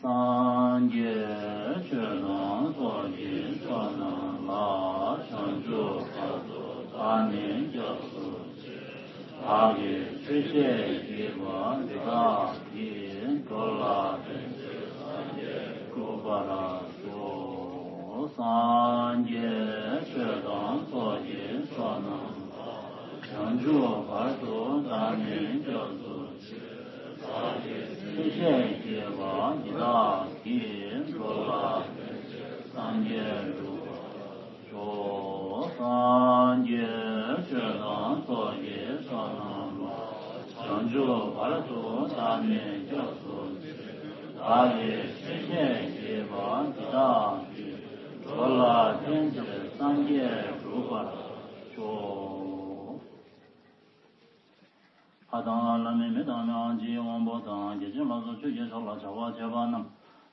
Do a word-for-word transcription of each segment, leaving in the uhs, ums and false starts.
སངས་རྒྱས་ཆོས་དང་ཚོགས་ཀྱི་མཆོག་རྣམས་ལ། བྱང་ཆུབ་བར་དུ་བདག་ནི་སྐྱབས་སུ་མཆི། བདག་གིས་ཆོས་བཤད་བགྱིས་པ་འདི་དག་གིས། འགྲོ་ལ་ཕན་ཕྱིར་སངས་རྒྱས་འགྲུབ་པར་ཤོག། སངས་རྒྱས་ཆོས་དང་ཚོགས་ཀྱི་མཆོག་རྣམས་ལ། བྱང་ཆུབ་བར་དུ་བདག་ནི་སྐྱབས་སུ་མཆི། བདག་གིས་ཆོས་བཤད་བགྱིས་པ་འདི་དག་གིས། འགྲོ་ལ་ཕན་ཕྱིར་སངས་རྒྱས་འགྲུབ་པར་ཤོག། སངས་རྒྱས་ཆོས་དང་ཚོགས་ཀྱི་མཆོག་རྣམས་ལ། བྱང་ཆུབ་བར་དུ་བདག་ནི་སྐྱབས་སུ་མཆི། བདག་གིས་ཆོས་བཤད་བགྱིས་པ་འདི་དག་གིས། འགྲོ་ལ་ཕན་ཕྱིར་སངས་རྒྱས་འགྲུབ་པར་ཤོག། ལྷ་དང་ལྷ་མིན་མི་དང་མི་དབང་ཆེའི་དབང་པོ་དང་། དགེ་བཅུ་ལ་སོགས་ཆོས་ཀྱི་མཆོག་ལ་བྱ་བ་བྱེད་པ་རྣམས།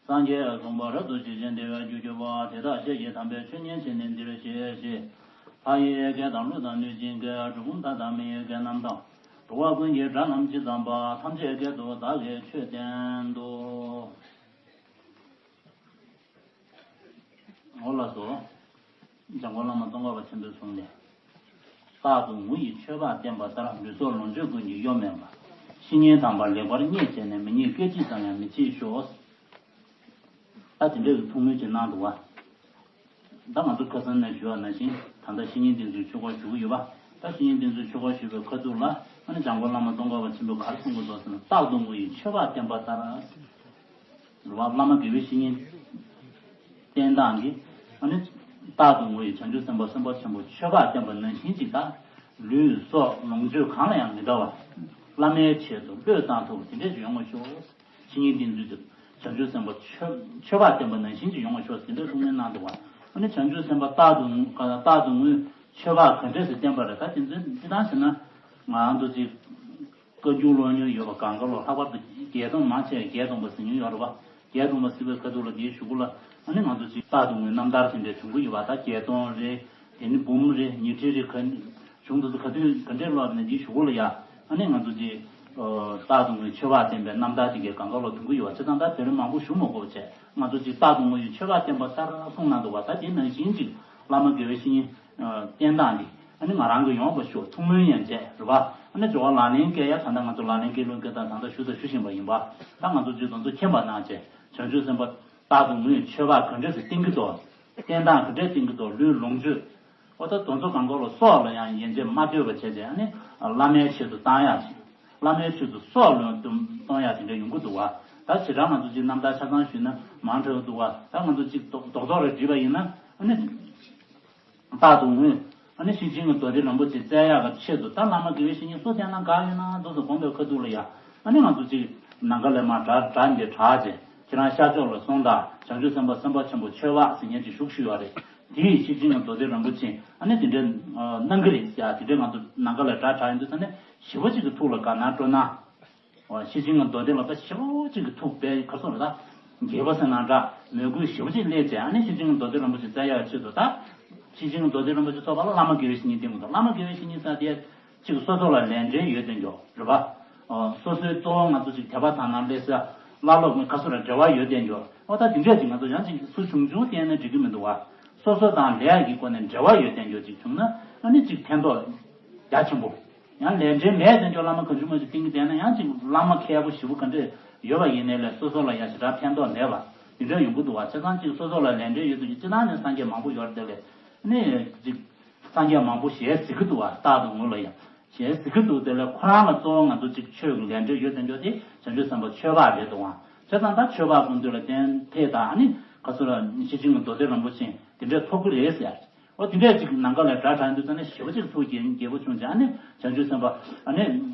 སངས་རྒྱས་གསུངས་པ་རབ་ཏུ་ཞི་ཞིང་བདེ་བའི་རྒྱུར་གྱུར་པ། དེ་དག་བཤད་ཀྱི་དམ་པའི་ཆོས་ཉན་བྱས་ནས་འདིར་གཤེགས་ཤིག། ལྷ་ཡི་སྐད་དང་ཀླུ་དང་གནོད་སྦྱིན་སྐད། གྲུལ་བུམ་དག་དང་མི་ཡི་སྐད་རྣམས་དང་། འགྲོ་བ་ཀུན་གྱི་སྒྲ་རྣམས་ཇི་ཙམ་པ། ཐམས་ཅད་སྐད་དུ་བདག་གིས་ཆོས་བསྟན་ཏོ། འོ་ལགས་སོ། འཇམ་མགོན་བླ་མ་ཙོང་ཁ་པ་ཆེན་པོའི་གསུང་ནས། རྟག་ཏུ་ངུ་ཡི་མཆོད་པ་བསྟན་པ་ལྟར། ལུས་སྲོག་ལོངས་སྤྱོད་ཀུན་གྱི་གཡོ་མེད་པ། བཤེས་གཉེན་དམ་པ་ལེགས་པར་རྙེད་བྱས་ནས། མི་ཉིད་སྐད་ཅིག་ཙམ་ཡང་མི་འཆིའི་ཤོག། ད་དེ་འདྲའི་ཐུགས་སྨོན་ཅིག་གནང་འདུག་བ། ད་ང་ཚོ་ཁ་སང་ནས་ཞུ་བ་ནང་བཞིན། ད་ལྟ་བཤེས་གཉེན་བསྟེན་ཚུལ་ཆོས་སྐོར་ཞུ་གི་ཡོད་པ། ད་བཤེས་གཉེན་བསྟེན་ཚུལ་ཆོས་སྐོར་ཞུ་བའི་ཁ་ཐུག་ལ། ཨ་ནི་འཇམ་མགོན་བླ་མ་ཙོང་ཁ་པ་ཆེན་པོས་ག་རེ་གསུང་གི་འདུག་ཟེར་ན། རྟག་ཏུ་ངུ་ཡི་མཆོད་པ་བསྟན་པ་ལྟར། རེད་བ། བླ་མ་དགེ་བའི་བཤེས་གཉེན་བསྟེན་སྟངས་ཀྱི། ཨ་ནི་རྟག་ཏུ་ངུ་ཡི་བྱང་ཆུབ་སེམས་དཔའ་སེམས་དཔའ་ཆེན་པོ་མཆོད་པ་བསྟན་པ་ནང་བཞིན་ཅིག་དང་། ལུས་སྲོག་ལོངས་སྤྱོད་གང་ལ་ཡང་མི་འབྲལ་བ། བླ་མའི་ཆེད་དུ་བློས་བཏང་ཐུབ་པ་དེ་འདྲས་ཡོང་བ་ཤོག། བཤེས་གཉེན་བསྟེན་ཚུལ་དེ། བྱང་ཆུབ་སེམས་དཔའ་མཆོད་མཆོད་པ་བསྟན་པ་ནང་བཞིན་ཅིག་ཡོང་བ་ཤོག་ཟེར་འདྲ་གསུང་མིན་གནང་འདུག་བ། ཨ་ནི་བྱང་ཆུབ་སེམས་དཔའ་རྟག་ཏུ་ངུ་རྟག་ཏུ་ངུ་མཆོད་པ་ག་འདྲས་སེ་བསྟན་པ་རེད། ད་དེ་ཚོ་འདི་ལྟར་བྱས་ན། ང་རང་ཚོ་ཅིག་བཀའ་འགྱུར་ཀློག་མྱོང་ཡོད་པ། གང་ག་ལོ་ལྷག་པར་དུ་བརྒྱད་སྟོང་མང་ཆེ་བ་བརྒྱད་སྟོང་པ་ཟིན་མྱོང་ཡོད་རེད་བ། བརྒྱད་སྟོང་པ་ཟིན་པའི་ཁ་ཐུག་ལ་དེའི་གཞུག་གུ་ལ། ཨ་ནི་ང་ཚོ་ཅིག་རྟག་ཏུ་ངུའི་རྣམ་ཐར་དེ་འདྲ་བྱུང་གི་ཡོད་པ། ད་བརྒྱད་སྟོང་རེད། དེ་ནི་འབུམ་རེད། ཉི་ཁྲི་རེད། ག་གཞུང་དེ་ཚོ་ག་དུས་ག་འདྲས་ཀློག་ནས་འདིའི་གཞུག་གུ་ལ་ཡ། ཨ་ནི་ང་ཚོ་ཅིག་ཨ་རྟག་ཏུ་ངུའི་མཆོད་པ་བསྟན་པའི་རྣམ་ཐར་དེ་གའི་གང་ག་ལོ་འདོན་གི་ཡོད་པ། བྱས་ཙང་ད་དེ་རིང་མང་པོ་ཞུ་མི་དགོས་པ་བྱས། ང་ཚོ་ཅིག་རྟག་ཏུ་ངུ་ཡི་མཆོད་པ་བསྟན་པ་ལྟར་གསུངས་གནང་འདུག་བ། ད་དེ་ནང་བཞིན་ཅིག་བླ་མ་དགེ་བའི་བཤེས་གཉེན་བསྟེན་སྟངས་འདི། ཨ་ནི་ང་རང་གི་ཡོང་བ་ཤོག། ཐུགས་སྨོན་ཡང་བྱས་རེད་བ། ཨ་ནི་སྦྱོར་བ་ལག་ལེན་བཀལ་ཡ། ད་ལྟ་ང་ཚོ་ལག་ལེན་བཀལ་ལུགས་བཀལ་སྟངས་ད་ལྟ་ཞུ་དང་ཞུ་བཞིན་པ་ཡིན་པ། ད་ང་ཚོ་ཅིག་དེ་ཚོ་མཁྱེན་པ་གནང་བྱས། བྱང་ཆུབ་སེམས་དཔའ་རྟག་ཏུ་ངུ་ཡི་མཆོད་པ་ག་འདྲས་སེ་བསྟེན་གི་འདུག། བསྟེན་སྟངས་ག་འདྲས་བསྟེན་གི་འདུག། ལུས་ལོངས་སྤྱོད། འོ་ད་དེ་ཚོ་གང་ག་ལོ་སྲོག་ལ་ཡང་ཡན་ཆད་མ་ལྟོས་པ་བྱས་བྱས། ཨ་ནི་བླ་མའི་ཆེད་དུ་བཏང་ཡག་ཅིག། བླ་མའི་ཆེད་དུ་སྲོག་ལོངས་གཏོང་ཡག་དེ་འདྲ་ཡོང་གི་འདུག་བ། ད་ཞེ་དྲག་ང་ཚོ་ཅིག་རྣམ་ཐར་ཆ་ཚང་ཞུས་ན་མང་དྲགས་འདུག་བ། ད་ང་ཚོ་ཅིག་རྡོག་རྡོག་རྡོག་རེ་བྲིས་པ་ཡིན་ན། ཨ་ནི་རྟག་ཏུ་ངུས། ཨ་ནི་ཤེར་ཕྱིན་གྱི་མདོ་སྡེ་རིན་པོ་ཆེ་བཙལ་ཡག་གི་ཆེད་དུ། ད་བླ་མ་དགེ་བའི་བཤེས་གཉེན་སུ་བསྟེན་ན་དགའ་ཡོད་ན་འདུག་སེ་དགོངས་པའི་ཁ་ཐུག་ལ་ཡ། ཨ་ནི་ང་ཚོ་ཅིག་ནམ་མཁའ་ལས་མར་སྒྲ་སྒྲ་འདི་གྲགས་བྱས། ཁྱེད་རང་ཤར་ཕྱོགས་ལ་སོང་དང་། བྱང་ཆུབ་སེམས་དཔའ་སེམས་དཔའ་ཆེན་པོ་མཆོད་པ་ཟེར་མཁན་ཅིག་བཞུགས་བཞུགས་ཡོད་རེད། དེ་ཡིས་ཤེར་ཕྱིན་གྱི་མདོ་སྡེ་རིན་པོ་ཆེ་ཨ་ནི་དེ་འདྲའི་གནང་གི་རེད་ཟེར་ཡ། དེ་འདྲའི་ང་ཚོ་ནམ་མཁའ་ལས་སྒྲ་གྲགས་ཡོང་དུས་ཙ་ནས་ཞི་བ་གཅིག་གི་ཐུགས་ལ་དགའ་སྣང་སྤྲོ་སྣང་། ཤེར་ཕྱིན་གྱི་མདོ་སྡེ་ལ་ད་ཞེ་པོ་ཅིག་གི་ཐུགས་དཔེ་ཁ་སོ་རེ་ད་དགྱེས་པ་ཟེར་ན་འདྲ། མོས་གུས་ཞེ་པོ་ཅིག་སླེབས་བྱས། ཨ་ནི་ཤེར་ཕྱིན་གྱི་མདོ་སྡེ་རིན་པོ་ཆེ་བཙལ་ཡག་ཆེད་དུ། ད་ཤེར་ཕྱིན་གྱི་མདོ་སྡེ་རིན་པོ་ཆེ་ཚོགས་པ་ལ་བླ་མ་དགེ་བའི་བཤེས་གཉེན་བསྟེན་དགོས་འདུག། བླ་མ་དགེ་བའི་བཤེས་གཉེན་ཟེར་དེ་ཅིག་སོ་སོ་ལ་ལས་འབྲེལ་ཡོད་དེ་འགྱོ་རེད་པ། སོ་སོའི་གཙོ་བོ་ང་ཚོ་ཅིག་དད་པ་དང་ནང་སླེབས་ས། བླ་སློབ་ཁ་སོ་ར་འབྲེལ་བ་ཡོད་དེ་འགྱོ། ཨོ་ད་དེ་འདྲས་ཅིག་ང་ཚོ་ཡང་ཅིག་སུ་བྱུང་བྱུང་བསྟེན་ན་འགྲིག་གི་མི་འདུག་བ། སོ་སོ་དང་ལས་ཀྱི་སྒོ་ནས་འབྲེལ་བ་ཡོད་དེ་འགྱོ་ཅིག་བྱུང་ན། ཨ་ནི་ཅིག་ཕན་ཐོགས་རྒྱ་ཆེན་པོ། ཡང་ལས་འབྲེལ་མེད་དེ་འགྱོ་བླ་མ་གང་བྱུང་མང་བྱུང་བསྟེན་གྱི་བསྡད་ན། ཡང་ཅིག་བླ་མ་མཁས་པོ་ཞེ་པོ་ག་འདྲས་ཡོད་པ་ཡིན་ནའི་ལས་སོ་སོ་ལ་ཡང་ཞེ་དྲག་ཕན་ཐོགས་མེད་པ་དེ་འདྲ་ཡོང་གི་འདུག་བ། བྱས་ཙང་ཅིག་སོ་སོ་ལ་ལས་འབྲེལ་ཡོད་དུས་ཅིག་སྤྱིར་བཏང་ནས་སངས་རྒྱས་མང་པོ་ཡོད་རེད་དེ་ལས། ཨ་ནི་ཅིག་སངས་རྒྱས་མང་པོ་ཞལ་གཟིགས་ཀྱི་འདུག་བ། རྟག་ཏུ་ངུ་ལ་ཡང་ཞལ་གཟིགས་ཀྱི་འདུག། དེ་ལས་ཁོ་རང་ལ་གཙོ་བོ་ང་ཚོ་ཅིག་ཆོས་ཀྱི་ལས་འབྲེལ་ཡོད་དེ་འགྱོ་དེ་བྱང་ཆུབ་སེམས་དཔའ་མཆོད་པ་རེད་འདུག་བ། བྱས་ཙང་ད་མཆོད་པ་ཀུན་འདུས་ལ་བརྟེན་ཐེག་དང་། ཨ་ནི་ག་ཚོད་ལ་ཤེར་ཕྱིན་གྱི་མདོ་སྡེ་རིན་པོ་ཆེ་དེ་འདྲས་ཐོབ་ཀྱི་རེད་ཟེར། འོ་དེ་འདྲས་ཅིག་ནམ་མཁའ་ལས་སྒྲ་གྲགས་དུས་ཙ་ནས་ཞེ་པོ་ཅིག་ཐུགས་དགྱེས་དགྱེས་པོ་བྱུང་བྱས། ཨ་ནི་བྱང་ཆུབ་སེམས་དཔའ་ཨ་ནི་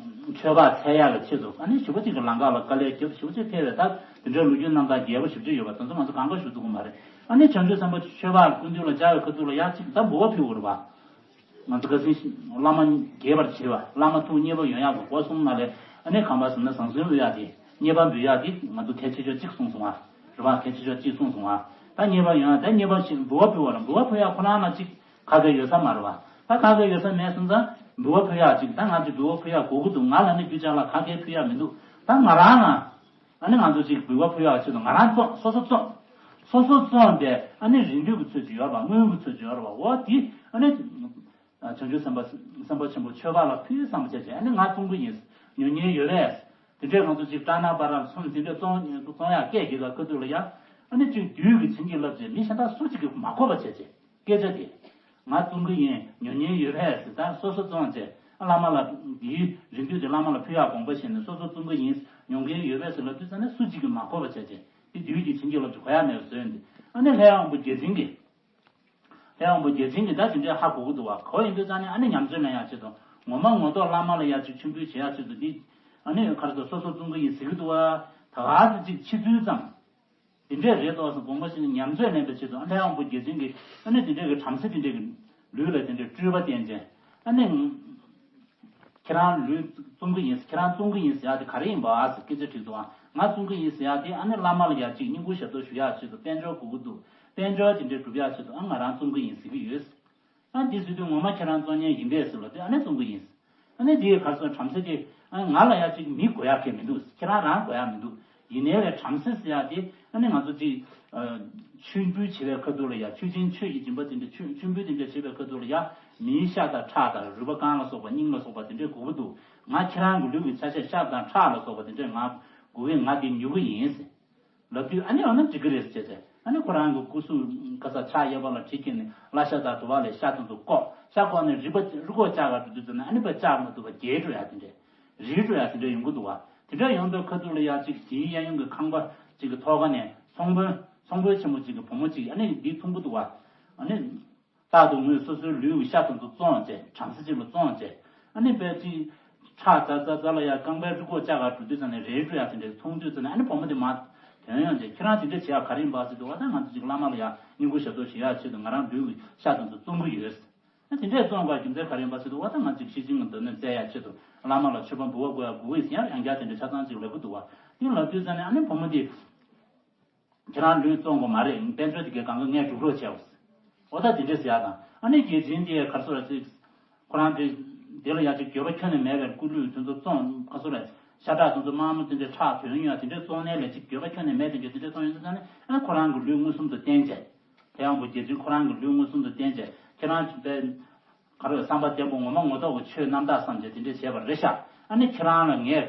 མཆོད་པ་འཚལ་ཡག་གི་ཆེད་དུ། ཨ་ནི་ཞེ་པོ་ཅིག་གི་ལམ་ཁ་ལ་དཀའ་ལས་རྒྱབ་ཞེ་པོ་ཅིག་ཐེབས་པས། ད་དེ་འདྲའི་ལོ་རྒྱུས་རྣམ་ཐར་རྒྱས་པོ་ཞེ་པོ་ཅིག་ཡོད་པ་དེ་ཚོ་ང་ཚོ་གང་ག་ཞུ་ཐུབ་ཀྱི་མ་རེད། ཨ་ནི་བྱང་ཆུབ་སེམས་དཔའ་མཆོད་པ་ཀུན་འདུས་ལ་སྦྱར་བའི་ཁ་ཐུག་ལ་ཡ་ཅིག་ད་འབུལ་བ་ཕུལ་དགོས་རེད་པ། ང་ཚོ་ཁ་སང་བླ་མ་དགྱེས་པར་བྱེད་པ། བླ་མ་ཐུགས་མཉེས་པོ་ཡོང་ཡག་གི་སྒོ་གསུམ་ནང་ལས། ཨ་ནི་གང་པ་ཟེར་ན་བཟང་གསོལ་འབུལ་ཡག་དེ། མཉེས་པ་འབུལ་ཡག་དེ་ང་ཚོ་གལ་ཆེ་ཤོས་གཅིག་གསུངས་སོང་ཨ། རེད་པ། གལ་ཆེ་ཤོས་གཅིག་གསུངས་སོང་ཨ། ད་མཉེས་པ་ཡོང་ཡག་ད་མཉེས་པ་ཞིག་འབུལ་བ་ཕུལ་བ་རེད། འབུལ་བ་ཕུལ་ཡག་ཁོ་རང་ལ་གཅིག་ག་གེ་ཡོད་ས་མ་རེད་པ། ད་ག་གེ་ཡོད་ས་མེད་སོང་ཙང་འབུལ་བ་ཕུལ་ཡག་གཅིག། ད་ང་ཚོས་འབུལ་བ་ཕུལ་ཡག་དགོས་ཀྱི་འདུག། ང་ལ་ནི་རྒྱུ་ཅག་ལ་ག་གེ་ཕུལ་ཡག་མི་འདུག། ད་ང་རང་ང་ ཨ་ནི་ང་ཚོ་ཅིག་འབུལ་བ་ཕུལ་ཡག་ཆེད་དུ་ང་རང་བཙོང་། སོ་སོ་བཙོང་། སོ་སོ་བཙོང་སྟེ་ཨ་ནི་རིན་བསྡུས་ཀྱི་ཚོད་ཅིག་ཡོད་རེད་པ། དངུལ་གྱི་ཚོད་ཅིག་ཡོད་རེད་པ། འོ་དེ་ཨ་ནི་བྱང་ཆུབ་སེམས་དཔའ་སེམས་དཔའ་ཆེན་པོ་མཆོད་པ་ལ་ཕུལ་བསམ་པ་བྱས་བྱས། ཨ་ནི་ང་བཙོང་གི་ཡིན། ཉོ་མཁན་ཡོད་པས། དེ་འདྲས་ང་ཚོ་ཅིག་སྦྲ་ནག་པ་ར་གསུམ་དེ་འདྲས་བཙོང་བཙོང་ཡག་སྐད་རྒྱག་ག་ཁ་ཐུག་ལ་ཡ། ཨ་ནི་ཅིག་བདུད་ཀྱིས་བྱིན་གྱིས་བརླབས་བྱས་མི་གཞན་དག་སུ་གཅིག་གིས་མ་གོ་བ་བྱས་བྱས། སྐད་ཆ་དེ། ང་བཙོང་གི་ཡིན། ཉོ་མཁན་ཡོད་པས་ཟེར། ད་སོ་སོ་བཙོང་བྱས། ཨ་བླ་མ་ལ་འདིའི་རིན་བསྡུས་དེ་བླ་མ་ལ་ཕུལ་ཡག་དགོངས་པ་བཞེས་ནས་སོ་སོ་བཙོང་གི་ཡིན། ཉོ་མཁན་ཡོད་པས་ཟེར་ལབ་དུས་ཙ་ནས་སུ་གཅིག་གིས་མ་གོ་བ་བྱས་བྱས། དེ་བདུད་ཀྱིས་བྱིན་གྱིས་བརླབས་བྱས་གོ་ཡག་མེད་པ་བཟོས་ཡོང་དུས། ཨ་ནི་ལྷའི་དབང་པོ་བརྒྱ་བྱིན་གྱིས། ལྷའི་དབང་པོ་བརྒྱ་བྱིན་གྱིས་ད་དེ་འདྲའི་ཧ་གོ་གི་འདུག་བ། གོ་ཡོང་དུས་ཙ་ནས་ཨ་ནི་ཉམས་ཚོད་ལེན་ཡག་ཆེད་དུ་ངོ་མ་ངོ་ཐོག་བླ་མ་ལ་ཡ་ཅིག་མཆོད་འབུལ་བྱེད་ཡག་ཆེད་དུ་འདི། ཨ་ནི་ག་རེ་ཟེར། སོ་སོ་བཙོང་གི་ཡིན་ཟེར་གི་འདུག་བ། ད་ག་ཚོད་ཅིག་ཕྱི་ཚུལ་ཙམ། དེ་འདྲས་རེད་དོ་ཟེར་དགོངས་པ་བཞེས་ནས་ཉམས་ཚོད་ལེན་པའི་ཆེད་དུ། ཨ་ལྷའི་དབང་པོ་བརྒྱ་བྱིན་གྱིས་ཨ་ནི་དེ་འདྲས་ཀྱི་བྲམ་ཟེ་དེ་འདྲས་ཀྱི་ལུས་ལ་དེ་འདྲས་སྤྲུལ་པ་བསྟན་བྱས། ཨ་ནི། ཁྱེད་རང་ལུས་བཙོང་གི་ཡིན། ཁྱེད་རང་བཙོང་གི་ཡིན་ཟེར་ཡག་དེ་ག་རེ་ཡིན་པ་ཟེར་སྐད་ཆ་དྲིས་འདུག་བ། ང་བཙོང་གི་ཡིན་ཟེར་ཡག་དེ་ཨ་ནི་བླ་མ་ལ་ཡ་ཅིག་བསྙེན་བཀུར་ཞབས་ཏོག་ཞུ་ཡག་ཆེད་དུ། དཔལ་འབྱོར་དགོས་ཀྱི་འདུག་དཔལ་འབྱོར་དེ་འདྲས་སྒྲུབ་ཡག་ཆེད་དུ་ཨ་ང་རང་བཙོང་གི་ཡིན་ཟེར་གི་ཡོད། ཨ་འདི་ཟེར་དུས་ངོ་མ་ཁྱེད་རང་བཙོང་མཁན་ཡིན་པས་ཟེར་ལབ་དུས། ཨ་ནི་བཙོང་གི་ཡིན། ཨ་ནི་དེའི་གར་སོང་བྲམ་ཟེ་དེ། ཨ་ང་ལ་ཡ་ཅིག་མི་དགོས་ཡག་གི་མི་འདུག་ཁྱེད་རང་རང་དགོས་ཡག་མི་འདུག་ཡིན་ནའི་ལས་བྲམ་ཟེ་ཟེར་ཡག་དེ་ཨ་ནི་ང་ཚོ་ཅིག་ཨ་མཆོད་འབུལ་བྱེད་པའི་ཁ་ཐུག་ལ་ཡ། མཆོད་སྦྱིན་ཆོས་ཀྱི་སྦྱིན་པ་དེ་འདྲ། མཆོད་མཆོད་འབུལ་དེ་འདྲ་བྱེད་པའི་ཁ་ཐུག་ལ་ཡ། མིའི་ཤ་དང་ཁྲག་དང་རུས་པ་རྐང་ལ་སོགས་པ། སྙིང་ལ་སོགས་པ་དེ་འདྲ་དགོས་ཀྱི་འདུག་ང་ཁྱེད་རང་གི་ལུས་ཀྱི་ཆ་ཤས་ཤ་དང་ཁྲག་ལ་སོགས་པ་དེ་འདྲ་ང་དགོས་ཀྱི། ང་དེ་ཉོ་གི་ཡིན་ཟེར། ལབ་དུས་ཨ་ནི་འོ་ན་འགྲིག་གི་རེད་ཟེར་བྱས་ཚེ། ཨ་ནི་ཁོ་རང་གི་སྐུ་གཟུགས་ག་ས་ཕྱག་གཡས་པ་ལ་གྲི་འཁྱེར་ནས་བླ་ཤ་དང་དུ་བ་ལས་ཤ་དང་དུ་བཀོག་ཤ་བཀོག་ནས་རུས་པ་རུས་ཁོག་བཅག་ག་འགྲོ་དུས་ཙམ་ན་ཨ་ནི་ཕར་བཅག་མ་ཐུབ་པ་རྒྱལ་འགྲོ་ཡག་དེ་འདྲས། རིལ་འགྲོ་ཡག་དེ་འདྲས་ཡོང་གི་འདུག་བ། དེ་འདྲས་ཡོང་དུས་ཁ་ཐུག་ལ་ཡ་ཅིག་དེའི་གཡས་གཡོན་གྱི་ཁང་པ་ཅིག་གི་ཐོག་ཁ་ནས་ཚོང་དཔོན་ཚོང་དཔོན་ཆེན་པོ་ཅིག་གི་བུ་མོ་ཅིག་ཨ་ནི་འདི་མཐོང་གི་འདུག་བ། ཨ་ནི། རྟག་ཏུ་ངོས་སོ་སོའི་ལུས་ཀྱི་ཤ་དང་དུ་བཙོངས་བྱས། བྲམ་ཟེ་ཅིག་ལ་བཙོངས་བྱས། ཨ་ནི་དཔེ་ཅིག་ཁྲག་ཙག་ཙག་ཙག་ལ་ཡ་རྐང་པའི་རུས་ཁོག་བཅག་ག་འགྲོ་དུས་ཙམ་ནས་རིལ་འགྲོ་ཡག་དེ་འདྲས་མཐོང་དུས་ཙམ་ནས་ཨ་ནི་བུ་མོ་དེ་མར་ཐོན་ཡོང་བྱས། ཁྱེད་རང་དེ་འདྲས་བྱེད་ཡག་ག་རེ་ཡིན་པ་ཟེར་དུས། འོ་ད་ང་ཚོ་ཅིག་བླ་མ་ལ་ཡ་བསྙེན་བཀུར་ཞབས་ཏོག་ཞུ་ཡག་ཆེད་དུ་ང་རང་ལུས་ཀྱི་ཤ་དང་དུ་བཙོང་གི་ཡོད། ཨ་དེ་འདྲས་བཙོང་དགོས་རྒྱུ་མཚན་ག་རེ་ཡིན་པ་ཟེར་དུས། འོ་ད་ང་ཅིག་ཤེར་ཕྱིན་གྱི་མདོ་ནས་བཙལ་ཡག་ཆེད་དུ་བླ་མ་ལ་མཆོད་པ་འབུལ་བ་དགོས་ཡག་དགོས་ཀྱི་ཡིན་ཟེར་ཡང་ཡང་བསྐྱར་དེ་འདྲས་ཆ་ཚང་ཅིག་ལབ་ཀྱི་འདུག་བ། དེ་ལབ་དུས་ཙམ་ནས་ཨ་ནི་བུ་མོ་དེ། ཁྱེད་རང་ལུས་བཙོང་དགོས་མ་རེད། དཔལ་འབྱོར་དེ་གའི་སྒང་ག་ངས་སྒྲུབ་རོགས་བྱས་པ། འོ་ད་དེ་འདྲས་ཟེར་ཡག་དང་། ཨ་ནི་རྒྱལ་ཆེན་དེ་ག་རེ་ཟེར་ར་ཅིག་ཁོ་རང་དེ་དེ་ལ་ཡ་ཅིག་འགྱོད་པ་ཁྱོན་ནས་མེད་པའི་སྐུ་ལུས་དེ་ཚོ་བཙོང་། ག་རེ་ཟེར་ར། ཤ་ཁྲག་དེ་ཚོ་དམར་མོ་དེ་འདྲས་ཁྲག་དོན་ཡོད་དེ་འདྲས་བཙོང་ནའི་ལས་ཅིག་འགྱོད་པ་ཁྱོན་ནས་མེད་དེ་འདྲས་དེ་འདྲས་བཙོང་ཡོང་དུས་ཙམ་ནས། ཨ་ཁོ་རང་གི་ལུས་མངོན་སུམ་དུ་བསྟན་བྱས། དེ་ཡང་བུ་རྒྱལ་ཆེན་ཁོ་རང་གི་ལུས་མངོན་སུམ་དུ་བསྟན་བྱས། ཁྱེད་རང་དཔེ་ག་རེ་བསམ་པ་བརྟན་པོ་ངོ་མ་ངོ་ཐོག་གི་ཆོས་རྣམ་དག་བསམ་བྱས་དེ་འདྲས་བྱས་པ་རེད་ཤག་ཨ་ནི་ཁྱེད་རང་ལ་ངས།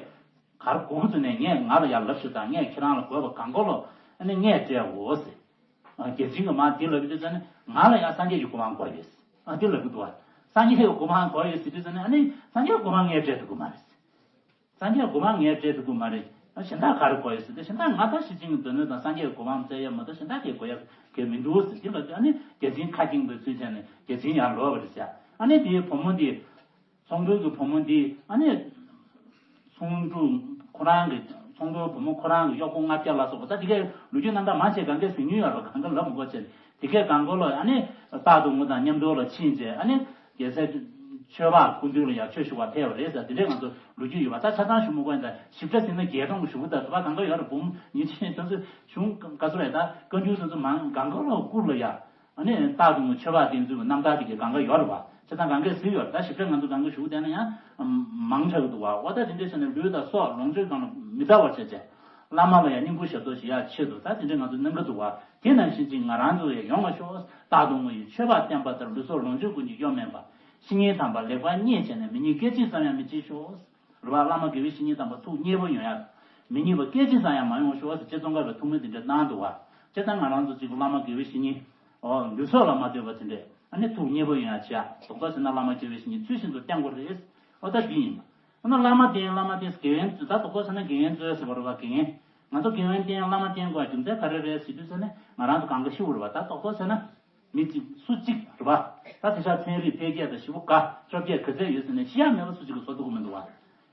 གར་སྒུག་ཚུལ་ནས་ངས་ང་ལ་ཡར་ལབ་ཤོག་དང་། ངས་ཁྱེད་རང་ལ་དགོས་པ་གང་དགོས་ལོ། ཨ་ནི་ངས་སྤྲད་འོ་ཟེར། ཨ་རྒྱལ་ཆེན་གྱིས་མར་འདི་ལབ་དུས་ཙམ་ནས་ང་ལ་ཡང་སངས་རྒྱས་ཀྱི་གོ་འཕང་དགོས་ཡོད་ཟེར། ཨ་འདི་ལབ་ཀྱི་འདུག་བ། སངས་རྒྱས་ཀྱི་གོ་འཕང་དགོས་ཡོད་ཟེར་དུས་ཙམ་ནས། ཨ་ནི་སངས་རྒྱས་གོ་འཕང་ངས་སྤྲད་ཐུབ་ཀྱི་མ་རེད་ཟེར། སངས་རྒྱས་གོ་འཕང་ངས་སྤྲད་ཐུབ་ཀྱི་མ་རེད། ཨ་གཞན་དག་ག་རེ་དགོས་ཡོད་ཟེར་ཏེ། གཞན་དག་ང་ད་ཤེར་ཕྱིན་གྱི་མདོ་སྣོད་དང་སངས་རྒྱས་ཀྱི་གོ་འཕང་བཙལ་ཡས་མ་གཏོགས་གཞན་དག་གས་དགོས་ཡག་གས་མི་འདུག་ཟེར། འདི་ལབ་དུས་ཨ་ནི་རྒྱལ་ཆེན་ཁ་སྐྱེངས་པའི་ཚུལ་བྱས་ནས་རྒྱལ་ཆེན་ཡར་ལོག་པ་རེད་ཟེར། ཨ་ནི་དེའི་བུ་མོ་འདི། ཚོང་དཔོན་གྱི་བུ་མོ་འདི་ཨ་ནི། ཚོང་ཕྲུག་ཁོ་རང་གི། ཚོང་དཔོན་བུ་མོ་ཁོ་རང་གི་གཡོག་པོ་ལྔ་བརྒྱ་ལ་སོགས་པ། ད་དེ་གའི་ལོ་རྒྱུས་རྣམ་ཐར་མང་ཆེ་གང་གའི་ཟིན་མྱོང་ཡོད་རེད། གང་ག་ལབ་མི་དགོས་བྱས། དེ་གའི་སྒང་ག་ལ་ཨ་ནི་རྟག་ཏུ་ངུ་དང་མཉམ་དུ་ལ་ཕྱིན་བྱས། ཨ་ནི་རྒྱལ་སྲས་ཆོས་འཕགས་སྐུ་མདུན་ལ་ཡང་ཆོས་ཞུ་བར་ཕེབས་པ་རེད་ཟེར། དེ་འདྲའི་ང་ཚོ་ལོ་རྒྱུས་ཡོད་པ། ད་ཆ་ཚང་ཞུ་མི་དགོས་ཡིན། ད་ཞིབ་ཕྲ་ཟིན་ན་བརྒྱད་སྟོང་གི་ཞུ་གི། ད་དུ་བ་གང་ག་ཡོད་རེད། འབུམ་ཉིས་ཆེན་དེ་ཚོ་གཞུང་ག་ཚོད་རེད། ད་བཀའ་འགྱུར་དེ་ཚོ་མང་གང་ག་ལ་བསྐུར་ལ་ཡ། ཨ་ནི་རྟག་ཏུ་ངུ་ཆོས་འཕགས་བསྟེན་ཚུལ་གྱི་རྣམ་ཐར་དེ་གའི་གང་ག་ཡོད་རེད་བ། བྱས་ཙང་གང་གས་གཟིགས་ཡོད་རེད། ད་ཞིབ་ཕྲ་ང་ཚོ་གང་ག་ཞུ་བསྡད་ན་ཡང་མང་དྲགས་ཀྱི་འདུག་བ། འོ་ད་དེ་འདྲས་བྱས་ནས་ལུས་དང་སྲོག་ལོངས་སྤྱོད་སྒང་ལ་མི་ལྟ་བར་བྱས་བྱས། བླ་མ་ལ་ཡང་བསྙེན་བཀུར་ཞབས་ཏོག་ཞུ་ཡག་ཆེད་དུ་ད་དེ་འདྲས་ང་ཚོ་གནང་གི་འདུག་བ། དེ་ནང་བཞིན་ཅིག་ང་རང་ཚོ་ཡང་ཡོང་བ་ཤོག་རྟག་ཏུ་ངུ་ཡི་ཆོས་འཕགས་བསྟེན་པ་ལྟར། ལུས་སྲོག་ལོངས་སྤྱོད་ཀུན་གྱི་གཡོ་མེད་པ། བཤེས་གཉེན་དམ་པ་ལེགས་པར་བརྙས་བྱས་ནས། མི་ཉིད་སྐད་ཅིག་ཙམ་ཡང་མི་འཆི་ཤོག་རེད་བ། བླ་མ་དགེ་བའི་བཤེས་གཉེན་དམ་པ་ཐུགས་མཉེས་པོ་ཡོང་ཡག་མི་ཉེས་པ་སྐད་ཅིག་ཙམ་ཡང་མ་ཡོང་ཤོག་ཟེར་ཅེས་ཙོང་ཁ་པའི་ཐུགས་སྨོན་དེ་འདྲ་གནང་འདུག་བ། བྱས་ཙང་ང་རང་ཚོ་གཅིག་པུ་བླ་མ་དགེ་བའི་བཤེས་གཉེན། ཨོ་ལུས་སྲོག་ལ་མ་ལྟོས་པ་དེ་འདྲས་ཨ་ནི་ཐུགས་མཉེས་པོ་ཡོང་ཡག་བྱེད་ཡག་རྡོག་རྡོག་བྱས་ན་བླ་མ་དགེ་བའི་བཤེས་གཉེན་ཚུལ་བཞིན་དུ་བསྟེན་དགོས་རེད། ཨོ་ད་འདི་ཡིན། ཨ་ན་བླ་མ་བསྟེན། བླ་མ་བསྟེན། དགེ་བའི་ད་རྡོག་རྡོག་བྱས་ན་དགེ་བའི་མཛོད་ཟེར་བ་རེད་བ། དགེ་བའི། ང་ཚོ་དགེ་བའི་བསྟེན། བླ་མ་བསྟེན་དགོས་རྒྱུ་མཚན་ག་རེ་རེད་ཟེར་དུས་ཙ་ནས་ང་རང་ཚོ་གང་ག་ཤི་བ་རེད་བ། ད་རྡོག་རྡོག་བྱས་ན། མི་གཅིག་སུ་གཅིག་རེད་པ། ད་དེང་སང་ཚན་རིག་འཕེལ་རྒྱས་དང་ཞེ་པོ་དགའ། བཅོ་བརྒྱད་ག་ཚད་ཡོད་ཟེར་ནས་ཤི་ཡག་མེད་པ་སུ་གཅིག་གིས་བཟོ་ཐུབ་ཀྱི་མི་འདུག་བ།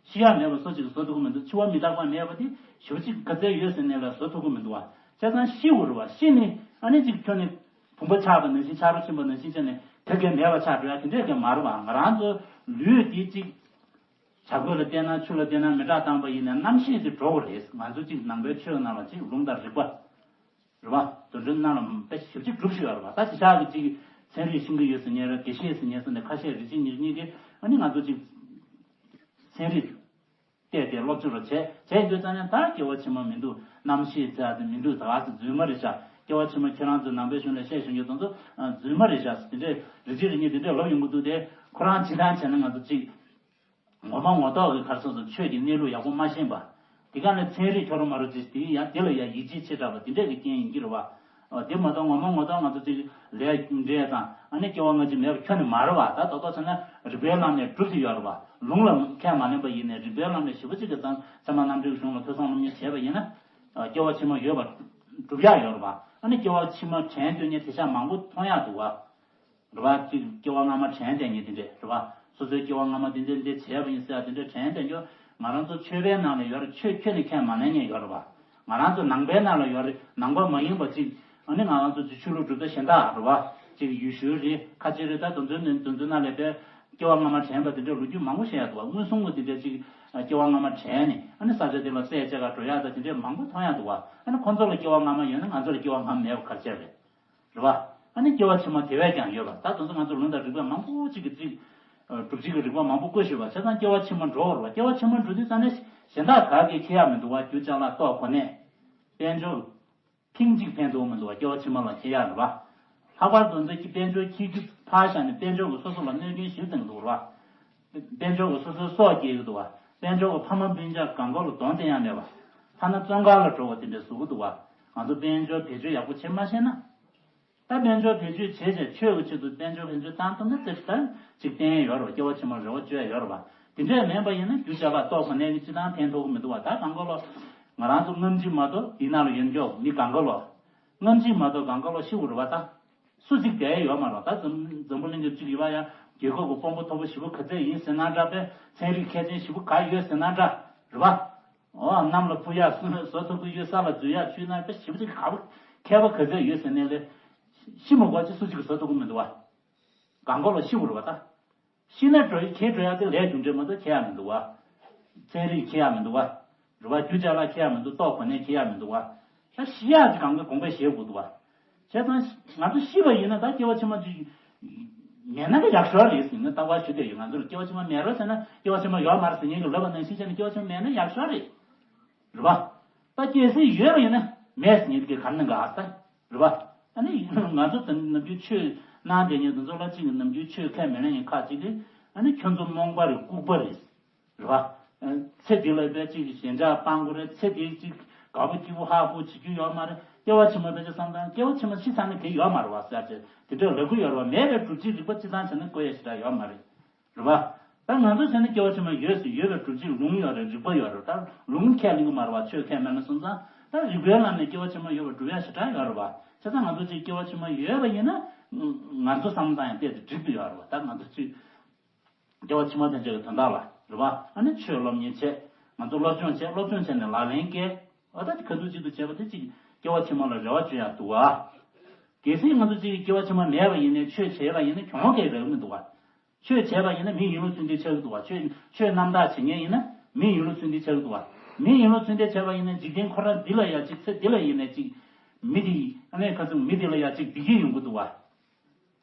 ཤི་ཡག་མེད་པ་སུ་གཅིག་གིས་བཟོ་ཐུབ་ཀྱི་མི་འདུག་འཆི་བ་མི་རྟག་པ་མེད་པ་དེ་ཞེ་པོ་ཅིག་ག་ཚད་ཡོད་ཟེར་ནས་ལ་བཟོ་ཐུབ་ཀྱི་མི་འདུག་བ། བྱས་ཙང་ཤི་བ་རེད་བ། ཤི་ནས་ཨ་ནི་ཅིག་ཁྱོན་ནས་བུམ་པ་ཆག་པ་ནང་བཞིན། ཆག་རོ་ཕྱིན་པ་ནང་བཞིན་བྱས་ནས་དེ་གས་མེད་པ་ཆགས་འགྲོ་ཡག་དེ་འདྲས་གས་མ་རེད་བ། ང་རང་ཚོ་ལུས་འདི་ཅིག་བྱ་རྒོད་ལ་བལྟས་ན་ཆུ་ལ་བལྟས་ན་མི་འདྲ་བཏང་པ་ཡིན་ན་རྣམ་ཤེས་དེ་འགྲོ་བ་རེད། ང་ཚོ་ཅིག་ནང་པའི་ཆོས་ནང་ལ་ཅིག་ལུང་དང་རིགས་པ། རེད་བ། དོན་འགྲེལ་ནང་ལ་དཔེ་ཞིབ་ཅིག་སྒྲུབ་ཤེས་ཡོད་རེད་བ། ད་དེ་ཆགས་ཀྱི་ཅིག་ཚན་རིག་ཤེས་ཀྱི་ཡོད་ཟེར་མཁན་རེད། དགེ་བཤེས་ཟེར་མཁན་ཟེར་ནས་ཁ་ཤས་རེ་ཅིག་ཉེར་གཉིས་ཀྱིས་ཨ་ནི་ང་ཚོ་ཅིག་ཚན་རིག་ བལྟས་ཏེ་སློབ་སྦྱོང་རུ་བྱས་བྱས་འདུག་ཙང་ནས། ད་སྐྱེ་བ་ཕྱི་མ་མི་འདུག་རྣམ་ཤེས་ཟེར་ཡ་དེ་མི་འདུག་ད་ག་ཟེ་རྫུན་མ་རེད་ཤག་སྐྱེ་བ་ཕྱི་མ་ཁྱེད་རང་ཚོ་ནང་པའི་གཞུང་ལ་བཤད་བཞིན་ཡོད་དང་ཚོ་རྫུན་མ་རེད་ཤག་དེ་འདྲས་རི་ཅི་རི་ཉི་དེ་འདྲས་ལབ་ཡོང་གི་འདུག་དེ་ཁོ་རང་སྤྱིར་བཏང་བྱས་ན་ང་ཚོ་གཅིག་ངོ་མ་ངོ་ཐོག་གི་ག་རེ་ཟེར་ཆོས་ཀྱི་གནས་ལུགས་ཡག་པོ་མ་ཤེས་པ། དེ་ག་ནས་ཚན་རིག་ཁྱོད་རང་མ་རུ་ཅིག་དེ་ཡང་དེ་ལ་ཡང་ཡིད་ཆེས་ཆེ་དྲགས་པ་དེ་འདྲས་ཀྱི་རྐྱེན་ཡིན་གྱི་རེད་བ། འོ་དེ་མ་གཏོགས་ངོ་མ་ངོ་ཐོག་ང་ཚོ་ཅིག་ལས་འབྲས་དང་ཨ་ནི་སྐྱེ་བ་སྔ་ཕྱི་མེད་པ་ཁྱོན་ནས་མ་རེད་བ། ད་ད་ལྟ་བྱས་ན་རིག་པའི་ལམ་ནས་སྒྲུབ་ཀྱི་ཡོད་རེད་བ། ལུང་ལ་ཁས་མ་ལེན་པ་ཡིན་ནའི་རིག་པའི་ལམ་ནས་ཞིབ་པོ་ཅིག་གི་ཚང་ཚད་མ་རྣམ་འགྲེལ་གཞུང་ལ་ཐོས་བསམ་སློབ་གཉེར་བྱས་པ་ཡིན་ན། སྐྱེ་བ་ཕྱི་མ་ཡོད་པ་སྒྲུབ་ཡག་ཡོད་རེད་བ། ཨ་ནི་སྐྱེ་བ་ཕྱི་མ་དྲན་འདོད་མཁན་དེ་ཤ་མང་པོ་མཐོང་ཡག་འདུག་བ། རེད་བ། ཅིག་སྐྱེ་བ་སྔ་མ་དྲན་བསྡད་མཁན་དེ་འདྲས་རེད་བ། སོ་སོའི་སྐྱེ་བ་སྔ་མ་དེ་འདྲས་འདྲས་བྱས་པ་ཡིན་ཟེར་ཡ་དེ་འདྲས་དྲན་བསྡད་རྒྱུ། ང་རང་ཚོ་ཆོས་པའི་ནང་ལ་ཡོད་རེད། ཆོས་ཁྱོན་ནས་ཁས་མ་ལེན་མཁན་ཡོད་རེད་བ། ང་རང་ཚོ་ནང་པའི་ནང་ལ་ཡོད་རེད། ནང་པ་མ་ཡིན་པ་ཅིག་ཨ་ནི་ང་རང་ཚོ་ཅིག་ཆོས་ལུགས་གྲུབ་མཐའ་གཞན་དག་རེད་བ། ཅིག་ཡུལ་ཤུལ་རེད། ཁ་ཆེ་རེད། ད་དེ་ཚོའི་ནང་དེ་ཚོའི་ནང་ལ་དཔེ་སྐྱེ་བ་སྔ་མ་དྲན་པ་དེ་འདྲས་ལོ་རྒྱུས་མང་པོ་བཤད་ཡག་འདུག་བ། མངོན་སུམ་གྱི་དེ་འདྲས་ཅིག་སྐྱེ་བ་སྔ་མ་དྲན་ནས་ཨ་ནི་ས་ཆ་དེ་ལ་སྲས་བཅས་ག་འགྲོ་ཡག་ད་དེ་འདྲས་མང་པོ་མཐོང་ཡག་འདུག་བ། ཨ་ནི་ཁོང་ཚོ་ལ་སྐྱེ་བ་སྔ་མ་ཡོད་ན་ང་ཚོ་ལ་སྐྱེ་བ་སྔ་མ་མེད་པ་ག་རེ་བྱས་རེད། རེད་བ། ཨ་ནི་སྐྱེ་བ་ཕྱི་མ་དེ་བས་ཀྱང་ཡོད་པ། ད་དེ་ཚོ་ང་ཚོ་ལུང་དང་རིགས་པ་མང་པོ་ཅིག་གི་རྩིས། སྒྲུབ་བྱེད་ཀྱི་རིགས་པ་མང་པོ་བཀོད་ཤེས་པ་བྱས་ཙང་སྐྱེ་བ་ཕྱི་མ་འགྲོ་བར་བ། སྐྱེ་བ་ཕྱི་མ་འགྲོ་དུས་ཙམ་ནས་གཞན་དག་ག་གེ་ཁེ་ཡག་མི་འདུག་བ། རྒྱུ་ཅ་ལག་ལྟོ་གོ་གནས། དཔལ་འབྱོར། ཐེངས་གཅིག་ཕན་ཐོགས་མི་འདུག་བ། སྐྱེ་བ་ཕྱི་མ་ལ་ཁེ་ཡག་རེད་བ། ལྷག་པར་དུ་འདི་གི་དཔལ་འབྱོར་ཁེ་རྒྱུ་ཕར་བཞག་ནས་དཔལ་འབྱོར་གྱི་སོ་སོ་ལ་གནོད་སྐྱོན་ཞིབ་ཙམ་འདུག་རེད་བ། དཔལ་འབྱོར་གྱི་སོ་སོའི་སྲོག་སྐྱེལ་གྱི་འདུག་བ། དཔལ་འབྱོར་གྱི་ཕ་མ་སྤུན་ཀྱག་གང་ག་ལ་གདོང་བསྟན་ཡག་མེད་པ། ཐ་ན་བཙོན་ཁང་ལ་འགྲོ་བ་དེ་འདྲ་བཟོ་གི་འདུག་བ། ང་ཚོ་དཔལ་འབྱོར་བེད་སྤྱོད་ཡག་པོ་བྱེད་མ་ཤེས་ན། ད་དཔལ་འབྱོར་བེད་སྤྱོད་བྱས་བྱས་ཆོས་ཀྱི་ཆེད་དུ་དཔལ་འབྱོར་བེད་སྤྱོད་བཏང་ཐུབ་ན་ཙེ་ཙེ་ཅིག་བསྟན་ཡོད་རེད་བ། སྐྱེ་བ་ཕྱི་མ་རེ་བ་བཅོལ་ཡོད་རེད་བ། དེ་འདྲས་མེད་པ་ཡིན་ན་རྒྱུ་ཅ་ལག་ལྟོ་གོ་གནས་ཀྱི་སྤྱི་བཏང་ཕན་ཐོགས་ཀྱི་མི་འདུག་བ། ད་གང་ག་ལོ། ང་རང་ཚོ་སྔ་ཕྱི་མ་གཏོགས་འདི་ནང་ལ་ཡོད་མཁན་མི་གང་ག་ལོ། སྔ་ཕྱི་མ་གཏོགས་གང་ག་ལོ་ཤི་དགོས་རེད་བ། ད་སུ་གཅིག་བསྡད་ཡོད་མ་རེད། ད་འཛམ་འཛམ་བུ་གླིང་གི་གཅིག་ཡོད་པ་ཡང་རྒྱལ་ཁབ་ཀྱི་དཔོན་པོ་མཐོ་པོ་ཞེ་པོ་ག་ཚད་ཡིན་ཟེར་ན་འདྲ། དཔེ་ཚན་རིག་མཁས་ཅན་ཞེ་པོ་ག་ཡོད་ཟེར་ན་འདྲ། རེད་བ། འོ་གནམ་ལ་འཕུར་ཡག་བཟོ་ཐུབ་ཀྱི་ཡོད། ས་ལ་འཛུལ་ཡག་ཆུ་ནང་དཔེ་ཞེ་པོ་ཅིག་ག་པོ་མཁས་པ་ག་ཚད་ཡོད་ཟེར་ནས་ལས། ཤི་མ་དགོས་ཅིག་སུ་གཅིག་གིས་བཟོ་ཐུབ་ཀྱི་མི་འདུག་བ། གང་ག་ལོ་ཤི་དགོས་རེད་བ་ད། ཤི་ན་འགྲོ་ཡི་ཁྱེད་འགྲོ་ཡག་དེ་ལས་རྒྱུ་འབྲས་མ་གཏོགས་ཁྱེད་ཡག་མི་འདུག་བ། ཚན་རིག་ཁྱེད་ཡག་མི་འདུག་བ། རེད་བ། རྒྱུ་ཅ་ལག་ཁྱེད་ཡག་མི་འདུག་ལྟོ་གོ་གནས་ཁྱེད་ཡག་མི་འདུག་བ། ད་ཤི་ཡག་ཅིག་གང་ག་དགོངས་པ་བཞེས་དགོས་འདུག་བ། བྱས་ཙང་ང་ཚོ་ཤི་བ་ཡིན་ན་ད་སྐྱེ་བ་ཕྱི་མ་ཅིག་མེད་ན་ཡག་ཤོས་རེད་ཟེར་ནས་རྟག་པར་ཞུ་བསྡད་ཡོད། ང་ཚོར་སྐྱེ་བ་ཕྱི་མ་མེད་རོགས་ཟེར་ན་སྐྱེ་བ་ཕྱི་མ་ཡོད་མ་རེད་ཟེར་མཁན་གྱི་ལབ་པ་ནང་བཞིན་བྱས་ནས་སྐྱེ་བ་ཕྱི་མ་མེད་ན་ཡག་ཤོས་རེད། རེད་བ། ད་སྐྱེ་སྲིད་ཡོད་པ་ཡིན་ན་མེད་ཟེར་མཁན་གྱི་ག་ནང་ག་ཨ་ས། རེད་བ། ཨ་ནི་ང་ཚོ་དེ་ནམ་རྒྱུན་ཆོས་གནང་བསྡད་མཁན་དེ་ཚོ་ལ་གཅིག་ནམ་རྒྱུན་ཆོས་ཁས་མི་ལེན་མཁན་ཁག་ཅིག་གིས་ཨ་ནི་ཁྱོད་ཚོ་རྨོངས་པ་རེད། ལྐུགས་པ་རེད། རེད་བ། ཚེ་འདི་ལ་དཔེ་གཅིག་ཞེན་ཆགས་སྤང་དགོས་རེད། ཚེ་འདི་གཅིག་དགའ་པོ་སྐྱིད་པོ་ཧ་གོ་བྱེད་རྒྱུ་ཡོད་མ་རེད། སྐྱེ་བ་ཕྱི་མ་ཕལ་ཆེར་བསམ་བཏང་སྐྱེ་བ་ཕྱི་མ་ཤི་ཚར་ན་དེ་ཡོད་མ་རེད་བ་ཟེར་བྱས་དེ་འདྲ་ལབ་ཀྱི་ཡོད་རེད་བ། མེད་པའི་སྒྲུབ་བྱེད་རིགས་པ་སྤྱི་བཏང་བྱས་ན་བཀོད་ཡ་ཞེ་དྲག་ཡོད་མ་རེད། རེད་བ། ད་ང་ཚོ་བྱས་ན་སྐྱེ་བ་ཕྱི་མ་ཡོད་ཟེར་ཡོད་པའི་སྒྲུབ་བྱེད་ལུང་ཡོད་རེད། རིགས་པ་ཡོད་རེད། ད་ལུང་ཁས་ལེན་གྱི་མ་རེད་བ། ཆོས་ཁས་མེད་ན། སོང་ཙང་ད་རིགས་པའི་ལམ་ནས་སྐྱེ་བ་ཕྱི་མ་ཡོད་པ་སྒྲུབ་ཡ་ཞེ་དྲག་ཡོད་རེད་བ། བྱས་ཙང་ང་ཚོ་ཅིག་སྐྱེ་བ་ཕྱི་མ་ཡོད་པ་ཡིན་ན་ང་ཚོ་བསམ་བློ་བཏང་ཡང་བལྟས་ཏེ་འགྲིག་ཏུ་ཡོད་རེད་བ། ད་ང་ཚོ་ཅིག་སྐྱེ་བ་ཕྱི་མ་ཕན་ཆད་ཀྱི་དོན་དག་ལ་རེད་བ། ཨ་ནི་ཆོས་སློབ་གཉེར་བྱས། ང་ཚོ་སློབ་སྦྱོང་བྱས། སློབ་སྦྱོང་བྱས་ནས་ལག་ལེན་བཀལ། འོ་ད་ག་དུས་གཅིག་ཏུ་བྱས་པ་དེ་ཅིག་སྐྱེ་བ་ཕྱི་མ་ལ་རེ་བ་བཅོལ་ཡག་འདུག་བ། གལ་སྲིད་ང་ཚོ་ཅིག་སྐྱེ་བ་ཕྱི་མ་མེད་པ་ཡིན་ནའི་ཆོས་བྱས་པ་ཡིན་ན་གྱོང་གས་རག་གི་མི་འདུག་བ། ཆོས་བྱས་པ་ཡིན་ན་མི་ཡིན་ལུགས་མཚོན་བྱེད་ཆགས་ཀྱི་འདུག་བ། ཆོས་ཆོས་རྣམ་དག་བྱེད་མཁན་ཡིན་ན་མི་ཡིན་ལུགས་མཚོན་བྱེད་ཆགས་ཀྱི་འདུག་བ། མི་ཡིན་ལུགས་མཚོན་བྱེད་བྱས་པ་ཡིན་ན་འཇིག་རྟེན་ཁོ་རང་འདི་ལ་ཡ་ཅིག་ཚེ་འདི་ལ་ཡིན་ནའི་ཅིག་མི་དེ་ཨ་ནི་ཁ་སང་མི་དེ་ལ་ཡ་ཅིག་བདེ་སྐྱིད་ཡོང་གི་འདུག་བ།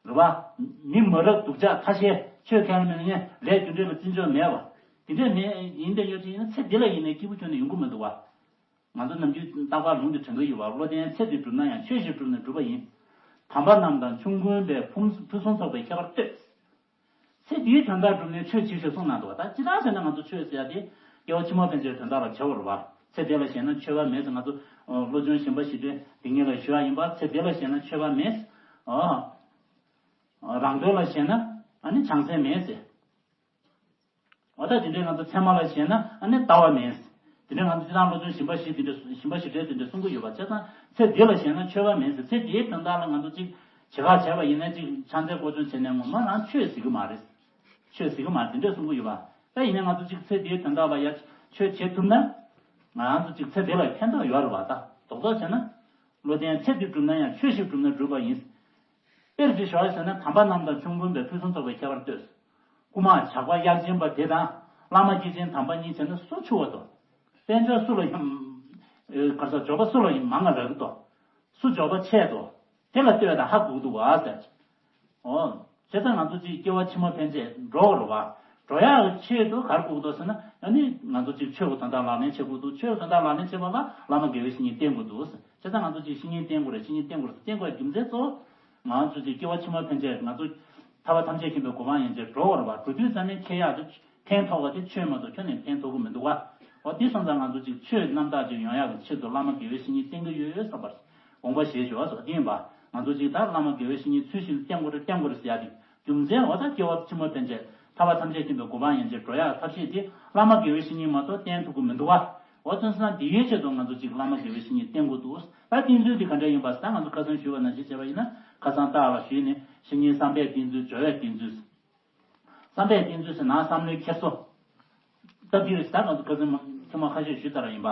རེད་བ། མི་མ་རབས་སྡུག་ཅག་ཐ་ཤལ་ཆོས་ཁས་མེད་མཁན་ལས་རྒྱུ་འབྲས་ལ་བརྩི་འཇོག་མེད་བ། དེ་འདྲས་མེད་ཡིན་བསྡད་ཡོད་ཅིག་ཡིན་ན་ཚེ་འདི་ལ་ཡིན་ནའི་སྐྱིད་པོ་ཁྱོན་ནས་ཡོང་གི་མི་འདུག་བ། ང་ཚོ་ནམ་རྒྱུན་རྟག་པར་ལུང་དེ་དྲན་གྱི་ཡོད་པ། བློ་ལྡན་ཚེ་འདི་བསྒྲུབས་ན་ཡང་ཆོས་ཞིག་བསྒྲུབས་ནས་གྲུབ་པ་ཡིན། དམ་པ་རྣམས་དང་ཆོས་མགོན་པས་ཕུན་ཕུན་སུམ་ཚོགས་པའི་ཁྱད་པར་ལྟོས། ཚེ་འདིའི་དོན་དག་བསྒྲུབས་ནས་ཆོས་བྱེད་ཞེས་གསུངས་གནང་འདུག་བ། ད་སྤྱིར་བཏང་བྱས་ན་ང་ཚོ་ཆོས་ཟེར་ཡ་དེ་སྐྱེ་བ་ཕྱི་མ་ཕན་ཆད་དོན་དག་ལ་བྱ་བ་རེད་བ། ཚེ་འདི་ལ་ཞེན་ན་ཆོས་པ་མེད་ཟེར། ང་ཚོ་བློ་སྦྱོང་ཞིམ་པ་ཞིག་དེ་འདི་ཉིད་ལ་ཞུ་ཡ་ཡིན་པ། ཚེ་འདི་ལ་ཞེན་ན་ཆོས་པ་མེད། རང་དོན་ལ་ཞེན་ན་ཨ་ནི་བྱང་སེམས་མེད་ཟེར། འོ་ད་དེ་འདྲའི་ང་ཚོ་ཚད་མ་ལ་ཞེན་ན་ཨ་ནི་ལྟ་བ་མེད། དེ་འདྲའི་ང་ཚོ་སྤྱིར་བཏང་བློ་སྦྱོང་ཞིམ་པ་ཞིག་དེ་འདྲ་ཞིམ་པ་ཞིག་རེད་དེ་འདྲ་གསུང་གི་ཡོད་པ། བྱས་ཙང་ཚེ་འདི་ལ་ཞེན་ན་ཆོས་པ་མེད་ཟེར། ཚེ་འདིའི་དོན་དག་ལ་ང་ཚོ་ཅིག་བྱེད་ཁ་བྱས་པ་ཡིན་ན་ཅིག་ཕྱག་འཚལ་སྐོར་སྦྱོང་བྱས་ནས་ངོ་མ་རང་ཆོས་ཟེར་གི་མ་རེད། ཆོས་ཟེར་གི་མ་རེད་དེ་འདྲ་གསུང་གི་ཡོད་པ། ད་ཡིན་ན་ང་ཚོ་ཅིག་ཚེ་འདིའི་དོན་དག་ལ་ཡ་ཆོས་བྱེད་ཐུབ་ན་ང་རང་ཚོ་ཅིག་ཚེ་འདི་ལ་ཕན་ཐོགས་ཡོད་རེད་བ། ད་རྡོག་རྡོག་བྱས་ན་བློ་ལྡན་ཚེ་འདི་བསྒྲུབས་ན་ཡང་ཆོས་ཤིག་བསྒྲུབས་ན་འགྲུབ་པ་ཡིན། དཔེར་ཅིག་ཞོག་ཟེར་ན་དམ་པ་རྣམས་དང་ཆོས་མགོན་པས་ཕུན་སུམ་ཚོགས་པའི་ཁྱད་པར་ལྟོས། རྐུ་མ་ཇག་པ་གཡར་ཅན་པ་དེ་དང་བླ་མ་སྐྱེས་ཆེན་དམ་པ་གཉིས་བྱས་ན་སུ་ཆུ་བ་དོ། དཔལ་འབྱོར་སུ་ལ་ཡང་། ག་རེ་ཟེར། འབྱོར་པ་སུ་ལ་ཡང་མང་ང་རག་གི་དོ། སུ་འབྱོར་པ་ཆེ་དོ། དེ་ལ་ལྟོས་དང་ཧ་གོ་གི་འདུག་བ་ཟེར། འོ། བྱས་ཙང་ང་ཚོ་ཅིག་སྐྱེ་བ་ཕྱི་མ་ཕན་ཆད་འགྲོ་བ་རེད་བ། འགྲོ་ཡག་གི་ཆེད་དུ་ག་རེ་དགོས་ཀྱི་འདུག་ཟེར་ན། ཨ་ནི་ང་ཚོ་ཅིག་ཆོས་ཀྱི་དོན་དག་ལག་ལེན་བྱེད་དགོས་འདུག་ཆོས་ཀྱི་དོན་དག་ལག་ལེན་བྱེད་པ་ལ་བླ་མ་དགེ་བའི་བཤེས་གཉེན་བསྟེན་དགོས་འདུག་བྱས་ཙང་ང་ཚོ་ཅིག་བཤེས་གཉེན་བསྟེན་དགོས་རེད། བཤེས་གཉེན་བསྟེན་དགོས་རེད། བསྟེན་དགོས་རྒྱུ་མཚན་གཙོ་བོ་ང་ཚོ་ཅིག་སྐྱེ་བ་ཕྱི་མ་ཕན་ཆད་ང་ཚོ་ཐར་པ་ཐམས་ཅད་མཁྱེན་པའི་གོ་འཕང་ཡན་ཆད་འགྲོ་བར་བ་འགྲོ་དུས་ཙམ་ནས་ཁྱེད་ཡག་དེ་ཕན་ཐོགས་པ་དེ་ཆོས་མ་གཏོགས་ཁྱོན་ནས་ཕན་ཐོགས་ཀྱི་མི་འདུག་བ། འོ་དེ་སོང་ཙང་ང་ཚོ་ཅིག་ཆོས་རྣམ་དག་ཅིག་ཡོང་ཡག་གི་ཆེད་དུ་བླ་མ་དགེ་བའི་བཤེས་གཉེན་བསྟེན་གྱི་ཡོད་ཡོད་བསམ་པར་དགོངས་པ་བཞེས་ཞུ་བ་སོགས་བསྟན་པ། ང་ཚོ་ཅིག་ད་བླ་མ་དགེ་བའི་བཤེས་གཉེན་ཚུལ་བཞིན་བསྟེན་དགོས་རེད། བསྟེན་དགོས་རེད་ཟེར་ཡག་དེ་རྒྱུ་མཚན་འོ་ད་སྐྱེ་བ་ཕྱི་མ་ཕན་ཆད་ཐར་པ་ཐམས་ཅད་མཁྱེན་པའི་གོ་འཕང་ཡན་ཆད་འགྲོ་ཡག་ཐབས་ཤེས་དེ་བླ་མ་དགེ་བའི་བཤེས་གཉེན་མ་གཏོགས་བསྟེན་ཐུབ་ཀྱི་མི་འདུག་བ། འོ་དེ་སོང་ཙང་དེའི་ཆེད་དུ་ང་ཚོ་ཅིག་བླ་མ་དགེ་བའི་བཤེས་གཉེན་བསྟེན་དགོས་འདུག་ད་བསྟེན་ཚུལ་དེ་ག་འདྲ་ཡིན་པ་ཟེར་ན་ང་ཚོ་ཁ་སང་ཞུས་པ་ནང་བཞིན་བྱས་པ་ཡིན་ན། ཁ་སང་ལྟག་ལ་ཞུས་ནས་བཤེས་གཉེན་བསམ་པས་བསྟེན་ཚུལ། སྦྱོར་བས་བསྟེན་ཚུལ། བསམ་པས་བསྟེན་ཚུལ་ཟེར་ན་བསམ་བློའི་འཁྱེར་སོ། སྟབས་བདེ་རེད་ཟེར། ད་ང་ཚོ་ཁ་སང་ཐེངས་མ་ཁ་ཤས་ཞུས་ཚར་བ་ཡིན་པ།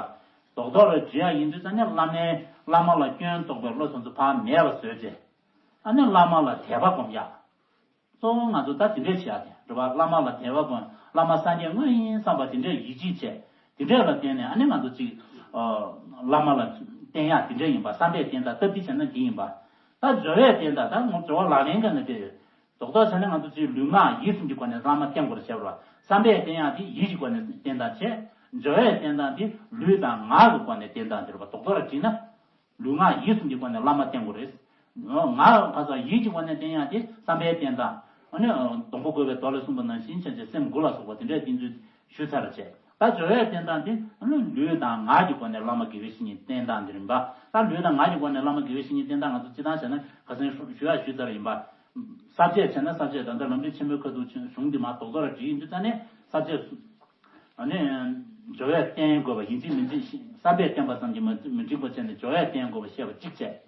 རྡོག་རྡོག་རེ་འབྲི་ཡག་ཡིན་དུས་ཙམ་ནས་བླ་མའི་བླ་མ་ལ་སྐྱོན་རྟོག་པའི་བློ་དེ་ཚོ་ཕར་མེད་པ་བཟོས་བྱས། ཨ་ནི་བླ་མ་ལ་དད་པ་སྒོམ་ཡག་གཙོ་བོ་ང་ཚོ་ད་དེ་འདྲས་བྱེད་ཡག་དེ་རེད་བ། བླ་མ་ལ་དད་པ་སྒོམ། བླ་མ་སངས་རྒྱས་དངོས་ཡིན་བསམ་པ་དེ་འདྲས་ཡིད་ཆེས་བྱས། དེ་འདྲས་ལ་བརྟེན་ནས་ཨ་ནི་ང་ཚོ་ཅིག་ཨ་བླ་མ་ལ་བསྟེན་ཡག་དེ་འདྲས་ཡིན་པ། བསམ་པས་བསྟེན་སྟངས་སྟབས་བདེ་བྱས་ན་འདི་ཡིན་པ། ད་སྦྱོར་བས་བསྟེན་སྟངས་ད་ངོ་སྦྱོར་བ་ལག་ལེན་ག་ནས་བསྟེན་ཡོད། རྡོག་རྡོག་བྱས་ན་ང་ཚོ་ཅིག་ལུས་ངག་ཡིད་གསུམ་གྱི་སྒོ་ནས་བླ་མ་བསྟེན་དགོས་རེད་བྱས་པ་རེད་བ། བསམ་པས་བསྟེན་ཡག་དེ་ཡིད་ཀྱི་སྒོ་ནས་བསྟེན་སྟངས་བྱས། སྦྱོར་བས་བསྟེན་སྟངས་དེ་ལུས་དང་ངག་གི་སྒོ་ནས་བསྟེན་སྟངས་དེ་རེད་བ། རྡོག་རྡོག་ར་བྲིས་ན། ལུས་ངག་ཡིད་གསུམ་གྱི་སྒོ་ནས་བླ་མ་བསྟེན་དགོས་རེད། ངག་ག་ས་ཡིད་ཀྱི་སྒོ་ནས་བསྟེན་ཡག་དེ་བསམ་པས་བསྟེན་སྟངས། ཨ་ནི་སྡོང་པོ་བཀོད་པའི་མདོ་ལས་གསུངས་པ་ནང་བཞིན་བྱས་བྱས་སེམས་མགུ་ལ་སོགས་པ་དེ་འདྲའི་བསྟེན་ཚུལ་ཞུས་ཚར་བྱས། ད་སྦྱོར་བས་བསྟེན་སྟངས་དེ་ཨ་ནི་ལུས་དང་ངག་གི་སྒོ་ནས་བླ་མ་དགེ་བའི་བཤེས་གཉེན་བསྟེན་སྟངས་དེ་རེད་པ། ད་ལུས་དང་ངག་གི་སྒོ་ནས་བླ་མ་དགེ་བའི་བཤེས་གཉེན་བསྟེན་སྟངས་ང་ཚོ་སྤྱིར་བཏང་བྱས་ན་ཁ་སང་ཞུ་ཡག་ཞུས་ཚར་ཡིན་པ། ས་བཅད་བྱས་ན་ས་བཅད་ད་ལྟ་ལམ་རིམ་ཆེན་མོའི་ཁ་ཐུག་གཞུང་འདི་མ་རྡོག་རྡོག་ར་བྲིས་ཡིན་དུས་ད་ནས་ས་བཅད་སུ། ཨ་ནི། སྦྱོར་བས་བསྟེན་དགོས་པ་ཡིན་གཅིག་མིན་གཅིག་བསམ་པས་བསྟེན་པ་ཙམ་གྱིས་མ་མི་འགྲིག་པ་བྱས་ནས་སྦྱོར་བས་བསྟེན་དགོས་པ་བཤད་པ་གཅིག་བྱས།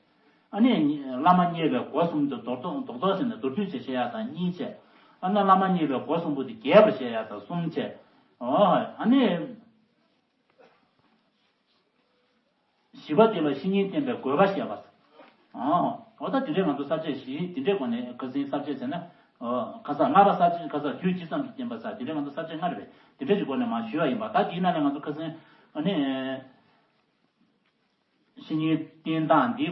ཨ་ནི། བླ་མ་མཉེས་པའི་སྒོ་གསུམ་དུ་རྡོག་རྡོག་རྡོག་རྡོག་བྱས་ནས་མདོར་བསྡུས་བྱས་བཤད་ཡག་དང་གཉིས་བྱས། ཨ་ནི་བླ་མ་མཉེས་པའི་སྒོ་གསུམ་པོ་དེ་རྒྱས་པར་བཤད་ཡག་དང་གསུམ་བྱས། ཨོ། ཨ་ནི། བཞི་པ་དེ་ལ་བཤེས་གཉེན་བསྟེན་པའི་དགོས་པ་བཤད་པ། ཨོ། ད་དེ་འདྲས་ང་ཚོ་ས་བཅད་བཞི་དེ་འདྲས་སྒོ་ནས་ཁ་སང་ས་བཅད་བྱས་ན། ཨོ། ཁ་སང་ལྔ་པ་ས་བཅད་ཁ་སང་དུས་ཇི་ཙམ་གྱིས་བསྟན་པ་ས་དེ་འདྲས་ང་ཚོ་ས་བཅད་ལྔ་རེད་པས། དེ་འདྲས་ཀྱི་སྒོ་ནས་མར་ཞུས་པ་ཡིན་པ། ད་དེའི་ནང་ནས་ང་ཚོ་ཁ་སང་ཨ་ནི། བཤེས་གཉེན་བསྟེན་སྟངས་འདི་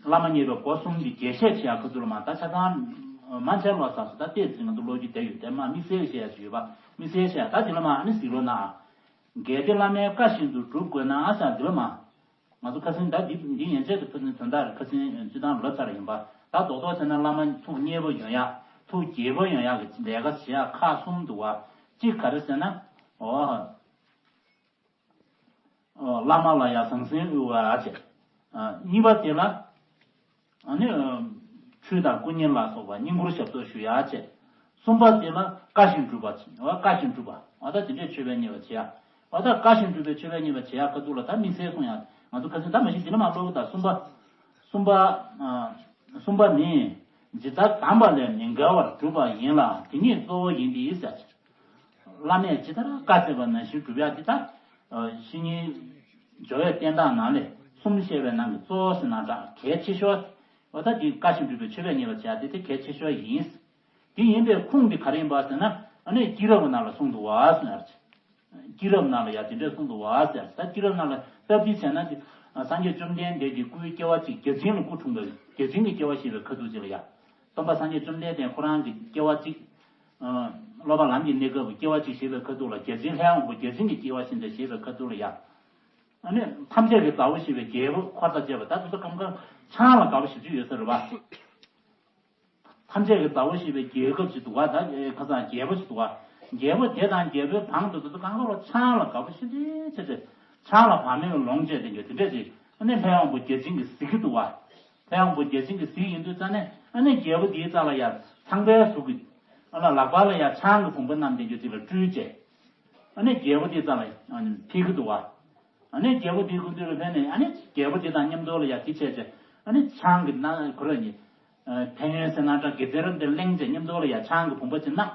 བླ་མ་མཉེས་པའི་སྒོ་གསུམ་གྱི་རྒྱས་བཤད་བྱེད་ཡག་ཁ་ཐུག་ལ་མ། ད་ཆ་ཚང་མ་མཇལ་ལོ་ས་སུ་ད་ལྟས་ཚིག་ང་ཚོ་ཀློག་རྒྱུ་བསྡད་ཡོད་དེ། མ་དམིགས་བསལ་བཤད་ཡག་ཅིག་ཡོད་པ། དམིགས་བསལ་བཤད་ཡག་ད་འདི་ལ་མ་ཨ་ནི་གཟིགས་རོགས་གནང་། གལ་ཏེ་བླ་མའི་བཀའ་བཞིན་དུ་སྒྲུབ་དགོས་ན་ཨ་ས་འདི་ལ་མ། ང་ཚོ་ཁ་སང་ད་འདི་འདི་ཡན་ཆད་དུ་ཕུལ་ནས་དོན་དག་རེད། ཁ་སང་སྤྱི་བཏང་ལབ་ཚར་ཡིན་པ། ད་རྡོག་རྡོག་བྱས་ན་བླ་མ་ཐུགས་མཉེས་པོ་ཡོང་ཡག་ཐུགས་དགྱེས་པོ་ཡོང་ཡག་གི་ལས་ཀ་བྱེད་ཡག་ཁག་གསུམ་འདུག་བ། གཅིག་ག་རེ་ཟེར་ན། ཨོ། བླ་མ་ལ་ཡང་ཟང་ཟིང་དབུལ་བ་བྱས། གཉིས་པ་དེ་ལ། ཨ་ནི། ཆོས་དང་སྐུ་བརྙན་ལ་སོགས་པ་བསྙེན་བཀུར་ཞབས་ཏོག་ཞུ་ཡག་བྱས། གསུམ་པ་དེ་ལ་བཀའ་བཞིན་སྒྲུབ་པ་བྱས། བཀའ་བཞིན་སྒྲུབ་པ། འོ་ད་དེ་འདྲའི་མཆོད་པའི་མཉེས་པ་བྱེད་ཡག་འོ་ད་བཀའ་བཞིན་སྒྲུབ་པའི་མཆོད་པའི་མཉེས་པ་བྱེད་ཡག་ཁ་ཐུག་ལ་ད་དམིགས་བསལ་གསུང་ཡག་ང་ཚོ་ཁ་སང་ད་མ་གཞི་འདི་ལ་མ་ཀློག་གི་ད་གསུམ་པ། གསུམ་པ། གསུམ་པ་ནི། ཇི་ལྟར་གདམས་པ་ལས་མི་འགལ་བར་སྒྲུབ་པ་ཡིན་ལ་དེ་ཉིད་གཙོ་བོ་ཡིན་ཏེ་ཟེར། བླ་མས་ཇི་ལྟར་བཀའ་སྩལ་པ་ནང་བཞིན་སྒྲུབ་ཡག་འདི་ལྟར། བཤེས་གཉེན། སྦྱོར་བའི་བསྟན་སྟངས་ནང་ལས་གསུམ་བཤད་པའི་ནང་གི་གཙོ་བོ་ཟེར་ན་འདྲ་གལ་ཆེ་ཤོས། འོ་ད་འདི་བཀའ་བཞིན་སྒྲུབ་པའི་མཆོད་པས་མཉེས་པར་བྱ་སྟེ་དེ་གལ་ཆེ་ཤོས་ཡིན། དེ་ཡིན་པའི་ཁུངས་འདི་ག་རེ་ཡིན་པ་ཟེར་ན་ཨ་ནི་སྐྱེས་རབས་ནང་ལ་གསུངས་འདུག་བ་ཟེར་ན། སྐྱེས་རབས་ནང་ལ་ཡང་དེ་འདྲས་གསུངས་འདུག་བ་ཟེར། ད་སྐྱེས་རབས་ནང་ལ་སྟབས་བདེ་བྱས་ན་དེ་སངས་རྒྱས་བཅོམ་ལྡན་འདས་ཀྱི་སྐུའི་སྐྱེ་བ་གཅིག་བརྒྱ་བྱིན་ལ་སྐུ་འཁྲུངས་པའི་བརྒྱ་བྱིན་གྱི་སྐྱེ་བ་བཞེས་པའི་ཁ་ཐུག་ཅིག་ལ་ཡ། སྟོན་པ་སངས་རྒྱས་བཅོམ་ལྡན་འདས་ཁོ་རང་གི་སྐྱེ་བ་གཅིག་སློབ་པ་ལམ་གྱི་གནས་སྐབས་སྐྱེ་བ་གཅིག་བཞེས་པའི་ཁ་ཐུག་ལ་བརྒྱ་བྱིན་ལྷའི་དབང་པོ་བརྒྱ་བྱིན་གྱི་སྐྱེ་བ་ཤིན་ཏུ་བཞེས་པའི་ཁ་ཐུག་ལ་ཡ། ཨ་ནི་ཐམས་ཅད་ཀྱི་མཛའ་བོ་ཞེས་པའི་རྒྱལ་པོ་འཁོར་དང་བཅས་པ་ད་དེ་ཚོ་སྐབས་འཁར་ཆང་ལ་དགའ་པོ་ཞེ་པོ་ཅིག་ཡོད་ས་རེད་བ། ཐམས་ཅད་ཀྱི་མཛའ་བོ་ཞེས་པའི་རྒྱལ་ཁབ་ཅིག་འདུག་བ། ད་ཁ་སང་རྒྱལ་པོ་ཞིག་འདུག་བ། རྒྱལ་པོ་དེ་དང་རྒྱལ་པོའི་འབངས་དེ་ཚོ་སྐབས་འཁར་ཆང་ལ་དགའ་པོ་ཞེ་པོ་ཅིག་བྱས་ཏེ། ཆང་ལ་བག་མེད་ལོངས་སྤྱད་དེ་འགྱོ་དེ་འདྲས་ཅིག་ཨ་ནི་ལྷའི་དབང་པོ་བརྒྱ་བྱིན་གྱིས་གཟིགས་ཀྱི་འདུག་བ། ལྷའི་དབང་པོ་བརྒྱ་བྱིན་གྱིས་གཟིགས་ཡིན་དུས་ཙ་ནས་ཨ་ནི་རྒྱལ་པོ་དེའི་རྩ་ལ་ཡ་ཚངས་པའི་གཟུགས་ཀྱི་ཨ་ལ་ལག་པ་ལ་ཡ་ཆང་གི་བུམ་པ་བསྣམས་ཏེ་འགྱོ་ཅིག་ལ་སྤྲུལ་བྱས། ཨ་ནི་རྒྱལ་པོ་དེའི་རྩ་ལ་ཨ་ནི་ཕེབས་ཀྱི་འདུག་བ། ཨ་ནི་རྒྱལ་པོ་དེའི་སྐུ་མདུན་ལ་ཕེབས་ནས་ཨ་ནི་རྒྱལ་པོ་དེ་དང་མཉམ་དུ་ལ་ཡ་དེ་བྱས་བྱས་ཨ་ནི་ཆང་གི་ནང་ཁོ་ར་ནི། ཕན་ཡོན་ཟེར་ན་འདྲ་དགེ་མཚན་རབ་འདི་གླེང་བྱས་མཉམ་དུ་ལ་ཡ་ཆང་གི་བུམ་པ་ཅིག་གནང་།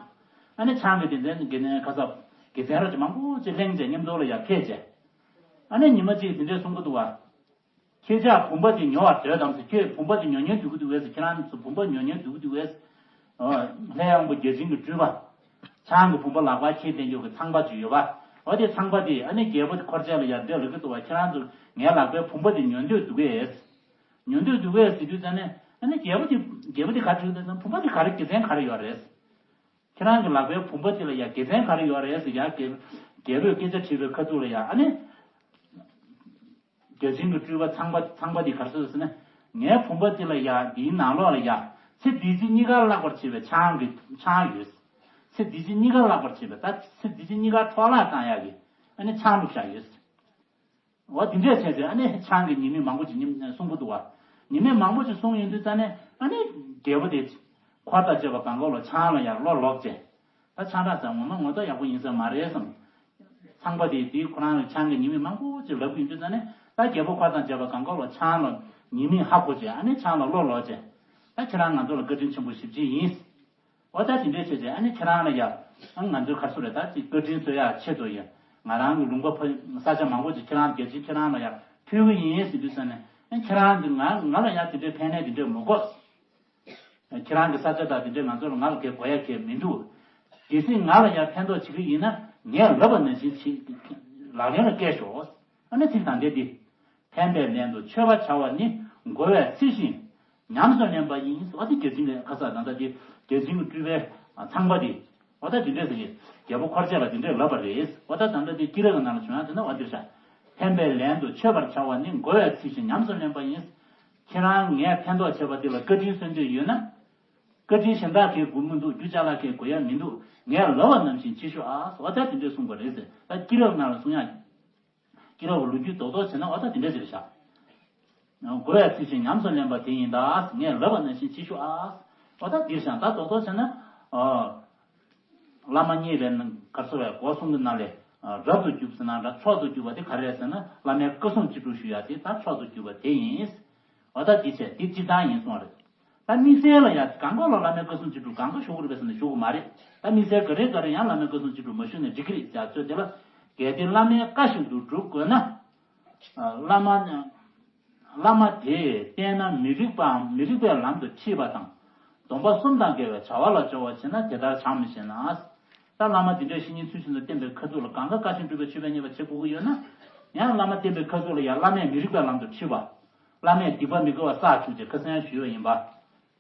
ཨ་ནི་ཆང་གི་དེ་ཚན་དགེ་མཚན་ཁ་གསབ་དགེ་མཚན་རབ་ཅིག་མང་པོ་ཅིག་གླེང་བྱས་མཉམ་དུ་ལ་ཡ་ཕེབས་བྱས། ཨ་ནི་ཉི་མ་གཅིག་དེ་འདྲས་གསུང་གི་འདུག་བ། ཁྱེད་ཅག་བུམ་པ་དེ་ཉོ་བར་འདོད་དམ་ཟེར། ཁྱོད་བུམ་པ་དེ་ཉོ་ཉོན་འདོད་ཀྱི་འདུག་གས་ཟེར། ཁྱེད་རང་ཚོ་བུམ་པ་ཉོ་ཉོན་འདོད་ཀྱི་འདུག་གས། ལྷའི་དབང་པོ་བརྒྱ་བྱིན་གྱི་སྤྲུལ་པ། ཆང་གི་བུམ་པ་ལག་པར་འཁྱེར་བསྡད་རྒྱུ་གི་ཚངས་པ་ཅིག་ཡོད་པ། འོ་དེ་ཚངས་པ་དེ་ཨ་ནི་རྒྱལ་པོ་འཁོར་བཅས་ལ་ཡར་འདོད་ལ་གི་འདུག་བ། ཁྱེད་རང་ཚོ་ངའི་ལག་པའི་བུམ་པ་དེ་ཉོ་འདོད་འདུག་གས། ཉོ་འདོད་འདུག་གས་ཟེར་དུས་ཙ་ནས་ཨ་ནི་རྒྱལ་པོ་དེ་རྒྱལ་པོ་དེ་ག་དྲིས་ན་བུམ་པ་དེ་ག་རེ་དགེ་མཚན་ག་རེ་ཡོད་རེད། ཁྱེད་རང་གི་ལག་པའི་བུམ་པ་དེ་ལ་ཡ་དགེ་མཚན་ག་རེ་ཡོད་རེད་ཟེར་ཡ། རྒྱལ་རྒྱལ་པོས་སྐད་ཆ་དྲིས་པའི་ཁ་ཐུག་ལ་ཡ། ཨ་ནི། བརྒྱ་བྱིན་གྱི་སྤྲུལ་པ་ཚངས་པ་ཚངས་པ་དེ་ག་རེ་ཟེར་ཟེར་ན། ངའི་བུམ་པ་དེ་ལ་ཡ། འདིའི་ནང་ལོགས་ལ་ཡ། ཚེ་འདི་ཕྱི་གཉིས་ཀ་བརླག་པར་བྱེད་པའི་ཆང་གི་ཆང་ཡོད། ཚེ་འདི་ཕྱི་གཉིས་ཀ་བརླག་པར་བྱེད་པའི། ད་ཚེ་འདི་ཕྱི་གཉིས་ཀ་འཕྲོ་བརླག་བཏང་ཡག་གི། ཨ་ནི་ཆང་བླུགས་བཞག་ཡོད། འོ་དེ་འདྲས་བྱས་ཏེ། ཨ་ནི་ཆང་གི་ཉེས་དམིགས་མང་པོ་ཅིག་ཉིན་གསུང་གི་འདུག་བ། ཉེས་དམིགས་མང་པོ་ཅིག་གསུང་ཡོང་དུས་ཙ་ནས། ཨ་ནི་རྒྱལ་པོ་དེ་འཁོར་དང་བཅས་པ་གང་ག་ལ་ཆང་ལ་ཡར་བློ་ལོག་བྱས། ད་ཆང་རག་ཟ་ངོ་མ་ངོ་ཐོག་ཡག་པོ་ཡིན་ས་མ་རེད་བསམ། ཚངས་པ་དེས་དེའི་ཁོ་རང་ལ་ཆང་གི་ཉེས་དམིགས་མང་པོ་ཅིག་ལབ་ཀྱི་ཡོང་དུས་ཙ་ནས། ད་རྒྱལ་པོ་འཁོར་དང་བཅས་པ་གང་ག་ལ་ཆང་ལ་ཉེས་དམིགས་ཧ་གོ་བྱས། ཨ་ནི་ཆང་ལ་བློ་ལོག་བྱས། ད་ཁྱེད་རང་ང་ཚོ་ལ་བཀའ་དྲིན་ཆེན་པོ་ཞེ་པོ་ཅིག་ཡིན། འོ་ད་དེ་འདྲས་བྱས་ཏེ། ཨ་ནི་ཁྱེད་རང་ལ་ཡ། ཨ་ང་ཚོའི་ག་རེ་ཟེར་རེད། ད་ཅིག་བཀའ་དྲིན་གསོ་ཡག་ཆེད་དུ་ཡ། ང་རང་གི་ལུང་པ་ཕ་ས་ཆ་མང་པོ་ཅིག་ཁྱེད་རང་རྒྱལ་སྤྱི་ཁྱེད་རང་ལ་ཡ་ཕུལ་གི་ཡིན་ཟེར་དུས་ཙ་ནས། ཨ་ཁྱེད་རང་གི་ང་ང་ལ་ཡ་དེ་འདྲའི་ཕན་གནས་དེ་འདྲས་མི་དགོས། ཁྱེད་རང་གི་ས་ཆ་དང་དེ་འདྲས་ང་ཚོ་ལ་ང་ལ་གའི་དགོས་ཡག་གའི་མི་འདུག། གལ་སྲིད་ང་ལ་ཡ་ཕན་ཐོགས་བྱེད་ཀྱི་ཡིན་ན། ངས་ལབ་པ་ནང་བཞིན་བྱེད། ལག་ལེན་ལ་བཀལ་ཤོག། ཨ་ནི་ཚིག་དང་འདྲ་འདི། ཕན་པའི་ལན་དུ་མཆོད་པར་བྱ་བ་ནི། མགོ་བས་ཚིག་བཞིན་ཉམས་སུ་ལེན་པ་ཡིན། འོ་དེ་བརྒྱ་བྱིན་གྱི་ཁ་ས་ད་ལྟ་དེ་བརྒྱ་བྱིན་གྱི་སྤྲུལ་པའི་ཚངས་པ་དེ། འོ་ད་དེ་འདྲས་ཟེར་གྱི། རྒྱལ་པོ་འཁོར་བཅས་ལ་དེ་འདྲས་ལབ་པ་རེད། འོ་ད་ད་ལྟ་དེ་ཀི་རག་གི་ནང་ལ་བྱུང་ཡ་དེ་ན་འོ་དེར་བཞག། ཕན་པའི་ལན་དུ་མཆོད་པར་བྱ་བ་ནི། མགོ་བས་ཚིག་བཞིན་ཉམས་སུ་ལེན་པ་ཡིན། ཁྱེད་རང་ངས་ཕན་ཐོགས་བྱས་པ་དེ་ལ་བཀའ་དྲིན་གསོ་འདོད་ཡོད་ན། བཀའ་དྲིན་གཞན་དག་གིས་དགོས་མི་འདུག། རྒྱུ་ཅ་ལག་གིས་དགོས་ཡ་མི་འདུག། ངས་ལབ་པ་ནང་བཞིན་བྱེད་ཤོག་ཨ། འོ་ད་དེ་འདྲས་གསུངས་པ་རེད་ཟེར། ད་ཀི་རག་ནང་ལ་གསུང་ཡ། ཀི་རག་པ་ལོ་རྒྱུས་རྡོག་རྡོག་བྱས་ན་འོ་ད་དེ་འདྲས་ཟེར་བཞག། མགོ་བས་ཚིག་བཞིན་ཉམས་སུ་ལེན་པ་དེ་ཡིན་ད། ངས་ལབ་པ་ནང་བཞིན་བྱེད་ཤོག་ཨ། འོ་ད་འདིར་བཞག། ད་རྡོག་རྡོག་བྱས་ན། ཨ། བླ་མ་མཉེས་པའི་ནང་ག་རེ་ཟེར་བའི་སྒོ་གསུམ་གྱི་ནང་ལས། ཨ། རབ་ཏུ་གྱུར་ཟེར་ན་འདྲ། མཆོག་ཏུ་གྱུར་པ་དེ་ག་རེ་རེད་ཟེར་ན། བླ་མའི་བཀའ་གསུང་ཅི་སྒྲུབ་ཞུ་ཡ་དེ་ད་མཆོག་ཏུ་གྱུར་པ་དེ་ཡིན། འོ་ད་འདི་བྱས། འདི་སྤྱིར་བཏང་ཡིན་གསུངས་པ་རེད། ད་དམིགས་བསལ་ལ་ཡ་གང་ག་ལ་བླ་མའི་བཀའ་གསུང་ཅི་སྒྲུབ་གང་ག་ཞུ་དགོས་རེད་པས་ཟེར་ནས་ཞུ་དགོས་མ་རེད། ད་དམིགས་བསལ་ག་རེ་ག་རེ་ཡང་བླ་མའི་བཀའ་གསུང་ཅི་སྒྲུབ་མ་ཞུས་ནས་འགྲིག་གི་རེད་ཟེར་ཚོད་དེ་ལ། གལ་ཏེ་བླ་མའི་བཀའ་བཞིན་དུ་སྒྲུབ་དགོས་ན། ཨ། བླ་མ། བླ་མ་དེས་བསྟན་ན་མི་རིགས་པའམ་མི་རིགས་པའི་ལམ་དུ་ཁྲིད་པ་དང་། སྡོམ་པ་གསུམ་དང་འགལ་བའི་བྱ་བ་ལ་སྦྱོར་བ་བྱེད་ན་དེ་ལྟར་བྱའམ་ཞེ་ན། ད་བླ་མ་འདི་འདྲའི་བཤེས་གཉེན་ཚུལ་བཞིན་དུ་བསྟེན་པའི་ཁ་ཐུག་ལ་གང་ག་བཀའ་བཞིན་སྒྲུབ་པའི་མཆོད་པའི་མཉེས་པ་བྱེད་དགོས་ཀྱི་ཡོད་ན། ཡང་བླ་མ་བསྟེན་པའི་ཁ་ཐུག་ལ་ཡང་བླ་མས་མི་རིགས་པའི་ལམ་དུ་ཁྲིད་པ། བླ་མས་སྡིག་པ་མི་དགེ་བ་བསགས་བཅུག་ཅེས་ཁ་སང་ཞུས་པ་ཡིན་པ།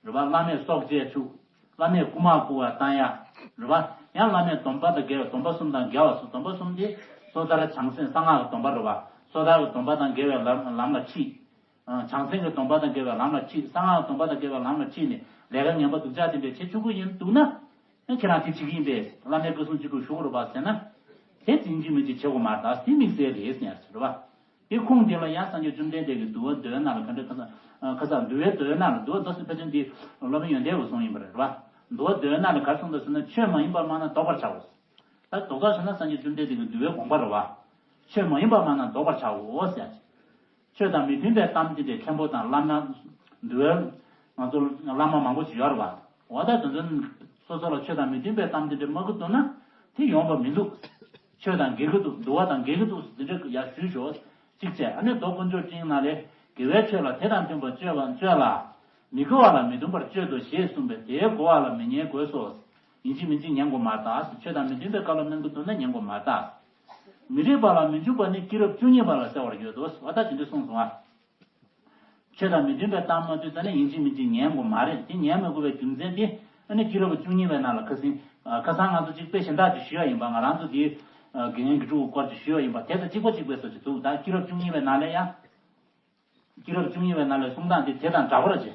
རེད་པ། བླ་མས་སྲོག་བཅད་བཅུག། བླ་མས་རྐུ་མ་རྐུ་བ་བཏང་ཡ། རེད་པ། ཡང་བླ་མས་སྡོམ་པ་དང་འགལ་བའི། སྡོམ་པ་གསུམ་དང་འགལ་བ་སོགས། སྡོམ་པ་གསུམ་དེ་སོ་ཐར་བྱང་སེམས་གསང་སྔགས་ཀྱི་སྡོམ་པ་རེད་པ། སོ་ཐར་གྱི་སྡོམ་པ་དང་འགལ་བའི་ལམ་ལམ་ལ་ཁྲིད། ཨ། བྱང་སེམས་ཀྱི་སྡོམ་པ་དང་འགལ་བའི་ལམ་ལ་ཁྲིད། གསང་སྔགས་ཀྱི་སྡོམ་པ་དང་འགལ་བའི་ལམ་ལ་ཁྲིད་ནས་ལས་ཀ་ངན་པ་སྡུག་ཅག་དེ་འདྲས་བྱེད་བཅུག་གི་ཡིན་འདུག་ན། ཨ། ཁྱེད་རང་དེ་བྱེད་ཀྱི་ཡིན་པས། བླ་མའི་བཀའ་གསུང་ཅི་སྒྲུབ་ཞུ་དགོས་རེད་པ་ཟེར་ན། དེ་ཡིན་གཅིག་མིན་གཅིག་བྱེད་དགོས་མ་རེད། ད་དེ་དམིགས་བསལ་རེད་ཟེར་ཡ་ཟེར་བ། དེ་ཁུངས་དེ་ལ་ཡང་སངས་རྒྱས་བཅོམ་ལྡན་འདས་ཀྱིས་འདུལ་བ་མདོའི་ནང་ལ་ག་འདྲ། ཁ་སང་ཁ་སང་འདུལ་བའི་མདོའི་ནང་ལ། འདུལ་བ་མདོ་ཟེར་ཕལ་ཆེར་འདི་སློབ་དཔོན་ཡོན་ཏན་གྱིས་གསུངས་ཡིན་པ་རེད་པ། འདུལ་བ་མདོའི་ནང་ལ་ག་རེ་གསུངས་འདུག་ཟེར་ན། ཆོས་མ་ཡིན་པར་སྨྲ་ན་བཟློག་པར་བྱའོ། ད་རྡོག་རྡོག་བྱས་ན་སངས་རྒྱས་བཅོམ་ལྡན་འདས་ཀྱི་འདུལ་བའི་དགོངས་པ་རེད་པ། ཆོས་མ་ཡིན་པར་སྨྲ་ན་བཟློག་པར་བྱའོ་ཟེར། ཆོས་དང་མི་མཐུན་པའི་གཏམ་དེ་འདྲས་མཁན་པོ་དང་བླ་མ། འདུལ་བའི་ང་ཚོ་བླ་མ་མང་པོ་ཞིག་ཡོད་རེད་པ། འོ་ད་དེ་ཚོ་སོ་སོ་ལ་ཆོས་དང་མི་མཐུན་པའི་གཏམ་དེ་འདྲས་སྨྲ་གི་འདུག་ན། དེ་ཡོང་བ་མི་འདུག། ཆོས་དང་འགལ་གི་འདུག། འདུལ་བ་དང་འགལ་གི་འདུག། འདི་འདྲ་ཡར་ཞུས་ཤོག། གཅིག་བྱས། ཨ་ནི་མདོ་དཀོན་མཆོག་སྤྲིན་ནང་ལས། དགེ་བའི་ཆོས་ལ་དེ་དང་མཐུན་པར་སྤྱོད་པ་སྤྱོད་ལ། མི་དགེ་བ་ལ་མི་མཐུན་པར་སྤྱོད་དོ་ཞེས་གསུངས་པས། དེའི་གོ་བ་ལ་མི་ཉན་དགོས་སོ། ཡིན་གཅིག་མིན་གཅིག་ཉན་དགོས་མ་རེད་ད། ཆོས་དང་མི་མཐུན་པའི་སྐབས་ལ་སྨྲ་གི་འདུག་ན་ཉན་དགོས་མ་རེད་ད། མི་རིགས་པ་ལ་མི་འཇུག་པ་ནི་སྐྱེས་རབས་བཅུ་གཉིས་པ་ལ་གསལ་བར་ཡོད་དོ། འོ་ད་དེ་འདྲ་གསུངས་སོང་ཨ། ཆོས་དང་མི་མཐུན་པའི་གཏམ་སྨྲ་དུས་ཙ་ན་ཡིན་གཅིག་མིན་གཅིག་ཉན་དགོས་མ་རེད། དེ་ཉན་མི་དགོས་པའི་རྒྱུ་མཚན་དེ། ཨ་ནི་སྐྱེས་རབས་བཅུ་གཉིས་པའི་ནང་ལ་ཁ་སང་། ཨ། ཁ་སང་ང་ཚོ་གཅིག་དཔེ་གཞན་དག་ཅིག་ཞུས་པ་ཡིན་པ། ང་རང་ཚོ་དེའི། ཨ། དགེ་རྒན་དགེ་ཕྲུག་གི་སྐོར་ཅིག་ཞུས་པ་ཡིན་པ། དེ་དང་གཅིག་པ་གཅིག་པའི་བཟོ་ཅིག་འདུག། ད་སྐྱེས་རབས་བཅུ་གཉིས་པའི་ནང་ལ་ཡང་། སྐྱེས་རབས་བཅུ་གཉིས་པའི་ནང་ལ་གསུང་སྟངས་དེ་དེ་དང་འདྲ་པོ་རེད་ཅེ།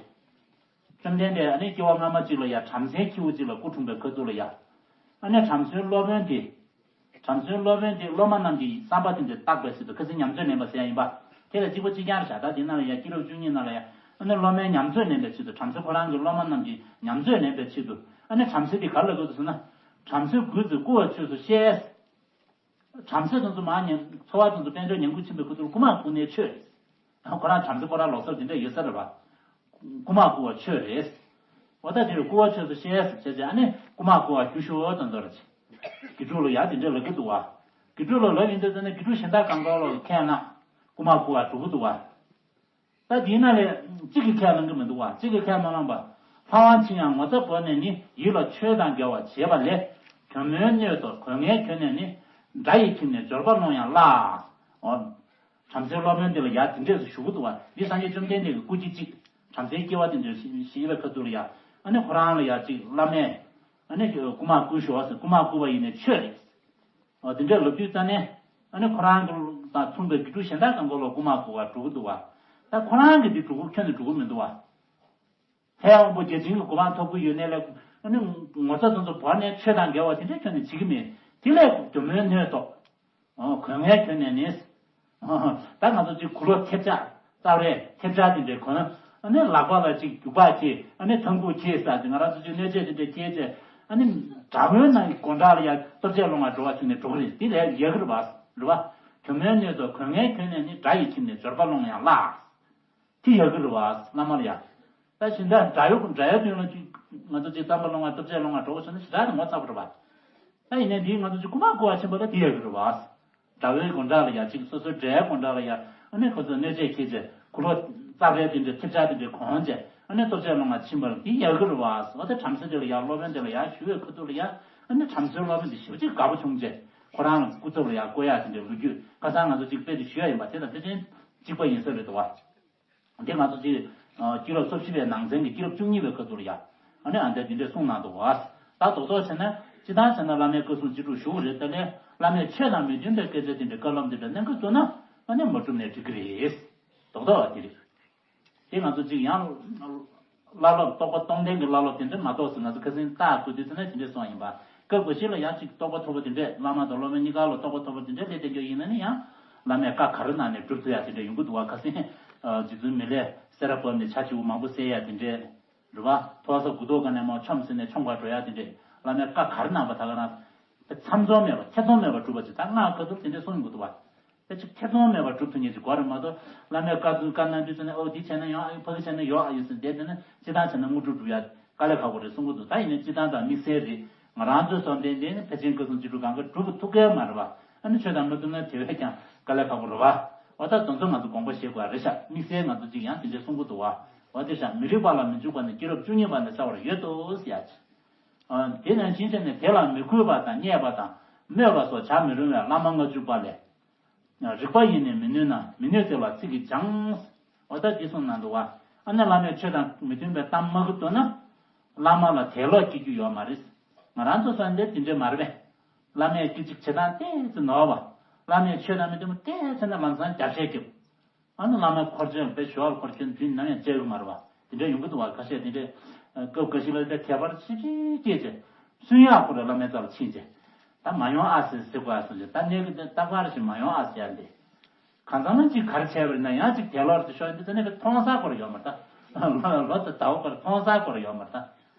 བཅོམ་ལྡན་འདས་ཨ་ནི་སྐྱེ་བ་སྔ་མ་གཅིག་ལ་ཡ་བྲམ་ཟེའི་ཁྱེའུ་གཅིག་ལ་སྐུ་འཁྲུངས་པའི་ཁ་ཐུག་ལ་ཡ། ཨ་ནི་བྲམ་ཟེའི་སློབ་དཔོན་དེ། བྲམ་ཟེའི་སློབ་དཔོན་དེ་སློབ་མ་རྣམས་ཀྱི་བསམ་པ་དེ་འདྲ་བརྟག་པའི་ཆེད་དུ་ཁ་སང་ཉམས་ཚོད་ལེན་པ་ཟེར་ཡ་ཡིན་པ། དེ་ལ་གཅིག་པ་གཅིག་རྐྱང་རེད་ཤག། ད་དེ་ནང་ལ་ཡ་སྐྱེས་རབས་བཅུ་གཉིས་ནང་ལ་ཡ། ཨ་ནི་སློབ་མའི་ཉམས་ཚོད་ལེན་པའི་ཆེད་དུ། བྲམ་ཟེ་ཁོ་རང་གི་སློབ་མ་རྣམས་ཀྱི་ཉམས་ཚོད་ལེན་པའི་ཆེད་དུ། ཨ་ནི་བྲམ་ཟེ་དེ་ག་རེ་ལབ་ཀྱི་འདུག་ཟེར་ན། བྲམ་ཟེ་གུས་ཏེ་བསྐུལ་བ་ཆོས་སུ་བཤད། བྲམ་ཟེ་དེ་ཚོ་མར་ཉན། འཚོ་བ་དེ་ཚོ་དཔལ་འབྱོར་ཉམས་རྒུད་ཕྱིན་པའི་ཁུ་ཚུར་རྐུ་མ་རྐུ་ནའི་ཆོས་རེད། ཁོ་རང་བྲམ་ཟེ་ཁོ་རང་ལོགས་སུ་དེ་འདྲ་ཡོད་ས་རེད་པ། རྐུ་མ་རྐུ་བ་ཆོས་རེད། འོ་ད་དེ་རུ་རྐུ་བ་ཆོས་སུ་བཤད་ཟེར་བྱས་ཙང་། ཨ་ནི་རྐུ་མ་རྐུ་བ་རྒྱུ་ཤོར་དང་འདོར་ཅིག། དགེ་ཕྲུག་ལ་ཡ་དེ་འདྲ་ལབ་ཀྱི་འདུག་བ། དགེ་ཕྲུག་ལ་ལབ་ཡིན་དུས་ཙ་ན་དགེ་ཕྲུག་གཞན་དག་གང་ག་ལ་ཁས་ན་རྐུ་མ་རྐུ་བ་འགྲོ་གི་འདུག་བ། ད་དེའི་ནང་ལས་གཅིག་གིས་ཁས་བླངས་ཀྱི་མི་འདུག་བ། གཅིག་གིས་ཁས་མ་བླངས་པ། ལྷ་དབང་ཕྱིན་ཡང་ངོ་ཚ་བོར་ནས་ནི། ཡིད་ལ་ཆོས་དང་འགལ་བ་བྱས་པ་ལས། གྱོ་མོའི་སྣོད་དུ་གོས་ངན་གྱོན་ནས་ནི། དགྲ་ཡི་ཁྱིམ་ནས་འབྱོར་པ་སློང་ཡང་སླ། འོ། བྲམ་ཟེའི་སློབ་དཔོན་འདི་ལ་ཡ་དེ་འདྲས་སུ་ཞུ་གི་འདུག་བ། འདི་སངས་རྒྱས་བཅོམ་ལྡན་འདས་ཀྱི་སྐུ་སྐྱེ་གཅིག། བྲམ་ཟེའི་སྐྱེ་བ་དེ་འདྲ་བཞེས་པའི་ཁ་ཐུག་ལ་ཡ། ཨ་ནི་ཁོ་རང་ལ་ཡ་གཅིག་བླ་མས། ཨ་ནི་རྐུ་མ་རྐུ་ཤོག་ཟེར། རྐུ་མ་རྐུ་བ་ཡིན་ནའི་ཆོས་རེད། འོ་དེ་འདྲའི་ལབ་དུས་ཙ་ནས། ཨ་ནི་ཁོ་རང་གི་དང་མཚུངས་པའི་དགེ་ཕྲུག་གཞན་དག་གང་ག་ལོ་རྐུ་མ་རྐུ་བ་འགྲོ་གི་འདུག་བ། ད་ཁོ་རང་གིས་འདི་འགྲོ་གི་ཁྱོན་ནས་འགྲོ་གི་མི་འདུག་བ། ལྷའི་དབང་པོ་བརྒྱ་བྱིན་གྱི་གོ་འཕང་ཐོབ་ཀྱི་ཡོད་ནའི་ལས། ཨ་ནི་ངོ་ཚ་དེ་ཚོ་བོར་ནས་ཆོས་དང་འགལ་བ་དེ་འདྲའི་ཁྱོན་ནས་བྱེད་ཀྱི་མེད། དེ་ལས་དོན་མེད་གནོད་དོ། ཨོ་གོན་ངན་གྱོན་ནས་ནི། ད་ང་ཚོ་ཅིག་གུ་ལོ་ཐེབས་ཆག་རྩ་རེད། ཐེབས་ཆག་དེ་འདྲའི་གོན། ཨ་ནི་ལག་པ་ལ་ཅིག་རྒྱུག་པ་ཁྱེར། ཨ་ནི་ཐང་ཁུག་ཁྱེར་ཟེར་ཏེ་ང་རང་ཚོ་ཅིག་གནོད་བྱེད་དེ་འདྲའི་ཁྱེར་བྱས། ཨ་ནི་དགྲ་བོའི་ནང་གི་སྒོ་འགྲམ་ལ་ཡ་ལྟོ་ཆས་སློང་བ་འགྲོ་བ་བྱུང་ནས་འགྲོ་གི་རེད། དེ་ལས་ཡག་གི་རེད་བ། རེད་བ། གྱོང་མོའི་སྣོད་དུ་གོན་ངན་གྱོན་ནས་ནི། དགྲ་ཡི་ཁྱིམ་ནས་འབྱོར་པ་སློང་ཡང་སླ། དེ་ཡག་གི་རེད་བ། བླ་མ་ལ་ཡ། ད་ཞིང་དགྲ་ཡོད་དགྲ་ཡོད་དོན་ལ་ཅིག་ང་ཚོ་ཅིག་རྩམ་པ་སློང་བ་ལྟོ་ཆས་སློང་བ་འགྲོ་བ་བྱུང་ན་ཞེ་དྲག་ནས་ངོ་ཚ་པོ་རེད་བ། ད་ཡིན་ནའི་འདིའི་ང་ཚོ་ཅིག་རྐུ་མ་རྐུ་བ་ཕྱིན་པ་ལ་དེ་ཡག་གི་རེད་བ། དགྲ་བོའི་སྒོ་འགྲམ་ལ་ཡ་ཅིག་སོ་སོའི་དགྲའི་སྒོ་འགྲམ་ལ་ཡ། ཨ་ནི་ཁོ་ཚོས་གནོད་བྱེད་ཁྱེར་བྱས་གུ་ལོ་རྩ་རལ་དེ་འདྲའི་ཐེབས་ཆག་དེ་འདྲའི་གོན་བྱས། ཨ་ནི་ལྟོ་ཆས་སློང་བ་ཕྱིན་པ་ལ་དེ་ཡག་གི་རེད་བ། འོ་ད་བྲམ་ཟེ་དེ་ལ་ཡ། སློབ་དཔོན་དེ་ལ་ཡ་ཞུ་བའི་ཁ་ཐུག་ལ་ཡ། ཨ་ནི་བྲམ་ཟེའི་སློབ་དཔོན་དེ་ཞེ་པོ་ཅིག་དགའ་པོ་བྱུང་བྱས་ཁོ་རང་ལ་སྐུ་ཚབ་ལ་ཡ་བསྐོ་ཡག་དེ་འདྲའི་ལོ་རྒྱུས་ཁ་སང་ང་ཚོ་ཅིག་དཔེ་དེ་ཞུ་ཡ་ཡིན་པ་དེ་དང་དེ་བཞིན་གཅིག་པ་ཡིན་ས་རེད་འདུག་བ། འདི་ང་ཚོ་ཅིག་ཨ་སྐྱེས་རབས་སོ་བཞི་པའི་ནང་ཚན་གྱི་སྐྱེས་རབས་བཅུ་གཉིས་པའི་ཁ་ཐུག་ལ་ཡ། ཨ་ནི་ཨ་འདྲ་འདི་འདྲས་གསུངས་གནང་འདུག་བ། ད་རྡོག་རྡོག་བྱས་ན་སྤྱིར་བཏང་བྱས་ན་བླ་མའི་བཀའ་གསུང་ཅི་སྒྲུབ་ཞུ་དགོས་རེད། ད་ལས་བླ་མས་ཆོས་དང་མི་མཐུན་པའི་སྐད་ཆ་དེ་འདྲའི་བཀའ་སློབ་འདི་འདྲ་གནང་གི་འདུག་ན། ཨ་ནི་མ་སྒྲུབ་ནས་འགྲིག་གི་རེད། རྡོག་རྡོག་བ་དེ་རེད། དེ་ང་ཚོ་ཅིག་ཡང་བླ་སློབ་རྟོགས་པ་སྟོང་ལྡན་གྱི་བླ་སློབ་དེ་འདྲ་མ་གཏོགས་སུ་ང་ཚོ་ཁ་སང་ལྟ་དགོས་དུས་ཙམ་ན་དེ་འདྲས་གསུངས་ཡིན་པ། སྐབས་འགའ་ཞིག་ལ་ཡང་ཅིག་རྟོགས་པ་མཐོ་པོ་དེ་འདྲས། བླ་མ་དང་སློབ་དཔོན་གཉིས་ཀ་ལ་རྟོགས་པ་མཐོ་པོ་དེ་འདྲས་སླེབས་བསྡད་རྒྱུ་ཡིན་ན་ནི་ཡང་། བླ་མས་བཀའ་ག་རེ་གནང་ནས་སྒྲུབ་ཐུབ་ཡ་དེ་འདྲ་ཡོང་གི་འདུག་བ། ཁ་སང་རྗེ་བཙུན་མི་ལས་སེ་ར་བབས་ནས་ཇ་བྱེའུ་མང་པོ་བསད་ཡ་དེ་འདྲས། རེད་བ། ཐོག་ས་དགུ་ཐོག་ག་ནས་མར་ཆོམ་ཟིན་ནས་ཆོམ་ག་འགྲོ་ཡ་དེ་འདྲས། བླ་མས་བཀའ་ག་རེ་གནང་བ་ད་ག་རང་། མཚམས་འཛོམས་མེད་པ་ཐེ་ཚོམ་མེད་པ་སྒྲུབ་པ་ཅིག་ད་སྔགས་ཁ་ཐུག་དེ་འདྲས་གསུང་གི་འདུག་བ། དེ་ཅིག་ཐེ་ཚོམ་མེད་པར་སྒྲུབ་ཐུབ་མཁན་ཅིག་དགོས་རེད་མ་གཏོགས། བླ་མས་བཀའ་བཀའ་གནང་དུས་ཙམ་ནས་ཨོ་འདི་བྱས་ན་ཡོང་ཨ། ཕ་གི་བྱས་ན་ཡོང་ཨ་ཡོད་ཟེར་བསྡད་བསྡད་ན་སྤྱིར་བཏང་བྱས་ན་དངོས་གྲུབ་སྒྲུབ་ཡ་དཀའ་ལས་ཁག་པོ་རེད་གསུང་གི་འདུག་ད་ཡིན་ནའི་སྤྱིར་བཏང་དང་དམིགས་བསལ་རེད། ང་རང་ཚོའི་བསམ་གཏན་དེ་ནི་ཕལ་ཆེར་བཀའ་གསུང་ཅི་སྒྲུབ་གང་ག་སྒྲུབ་ཐུབ་ཀྱི་མ་རེད་བ། ཨ་ནི་ཆོས་དང་མ་མཐུན་ན་དེ་བས་ཀྱང་དཀའ་ལས་ཁག་པོ་རེད་བ། འོ་ད་དེ་ཚོ་ང་ཚོ་དགོངས་པ་བཞེས་དགོས་རེད་ཤག་དམིགས་བསལ་ང་ཚོ་ཅིག་ཡང་དེ་འདྲས་གསུང་གི་འདུག་བ། འོ་དེ་ཤག་མི་རིགས་པ་ལ་མི་འཇུག་པ་ནི་སྐྱེས་རབས་བཅུ་གཉིས་པ་ནས་བྱ་བར་ཡོད་དོ་ཟེར་ཡ་ཅིག་ཨ། དེ་ནང་བཞིན་བྱས་ནས་དེ་ལ་མི་གུས་པ་དང་བརྙས་པ་དང་སྨོད་པ་སོགས་བྱ་མི་རུང་བའི་བླ་མ་ལྔ་བཅུ་པ་ལས། རིགས་པ་ཡིས་ནི་མི་གནོད་ན། མི་གནོད་དེ་ལ་ཚིག་གིས་སྦྱངས། འོ་ད་འདི་གསུངས་གནང་འདུག་བ། ཨ་ནི་བླ་མས་ཆོས་དང་མི་མཐུན་པའི་གཏམ་མ་གི་འདུག་ན། བླ་མ་ལ་དད་ལོག་སྐྱེ་རྒྱུ་ཡོད་མ་རེད། ང་རང་ཚོ་བསམ་པའི་དེ་འདྲས་མ་རེད་པས། བླ་མས་སྐད་ཅིག་བྱེད་སྟངས་ཏོག་ཙམ་ནོར་བ། བླ་མས་ཆོས་དང་མི་མཐུན་པ་ཏོག་ཙམ་ན་ལམ་སང་རྒྱབ་བཤད་རྒྱབ། ཨ་ནི་བླ་མའི་འཁོར་ཆེན་དཔེ་ཞོར་འཁོར་ཆེན་དུས་ནམ་ཡང་བཅར་གི་མ་རེད་བ། དེ་འདྲ་ཡོང་གི་འདུག་བ། ཁ་ཤས་དེ་འདྲས། སྐབས་འགའ་ཞིག་ལ་དེ་དད་པ་ཞིབ་ཞིབ་སྐྱེས་བྱས། སུན་ཡག་ཁོ་ར་བླ་མའི་རྩ་ལ་ཕྱིན་བྱས། ད་མ་ཡོང་ཨ་ཟེར་ཟེར་དགོས་ཨ་སོང་བྱས། ད་གནས་ཀྱི་དེ་རྟག་པར་ཞིག་མ་ཡོང་ཨ་ཟེར་ཡ་འདི། གང་ཚང་ན་ཅིག་ག་རེ་བྱས་པ་རེད་ན་ཡང་ཅིག་དད་ལོག་དེ་ཤོར་འདི་ཚོ་གནས་པའི་མཐོང་ས་ཁོ་ར་ཡོད་མ་རེད་ད། ལོ་དང་ཟླ་བ་ཁོ་ར་མཐོང་ས་ཁོ་ར་ཡོད་མ་རེད་ད།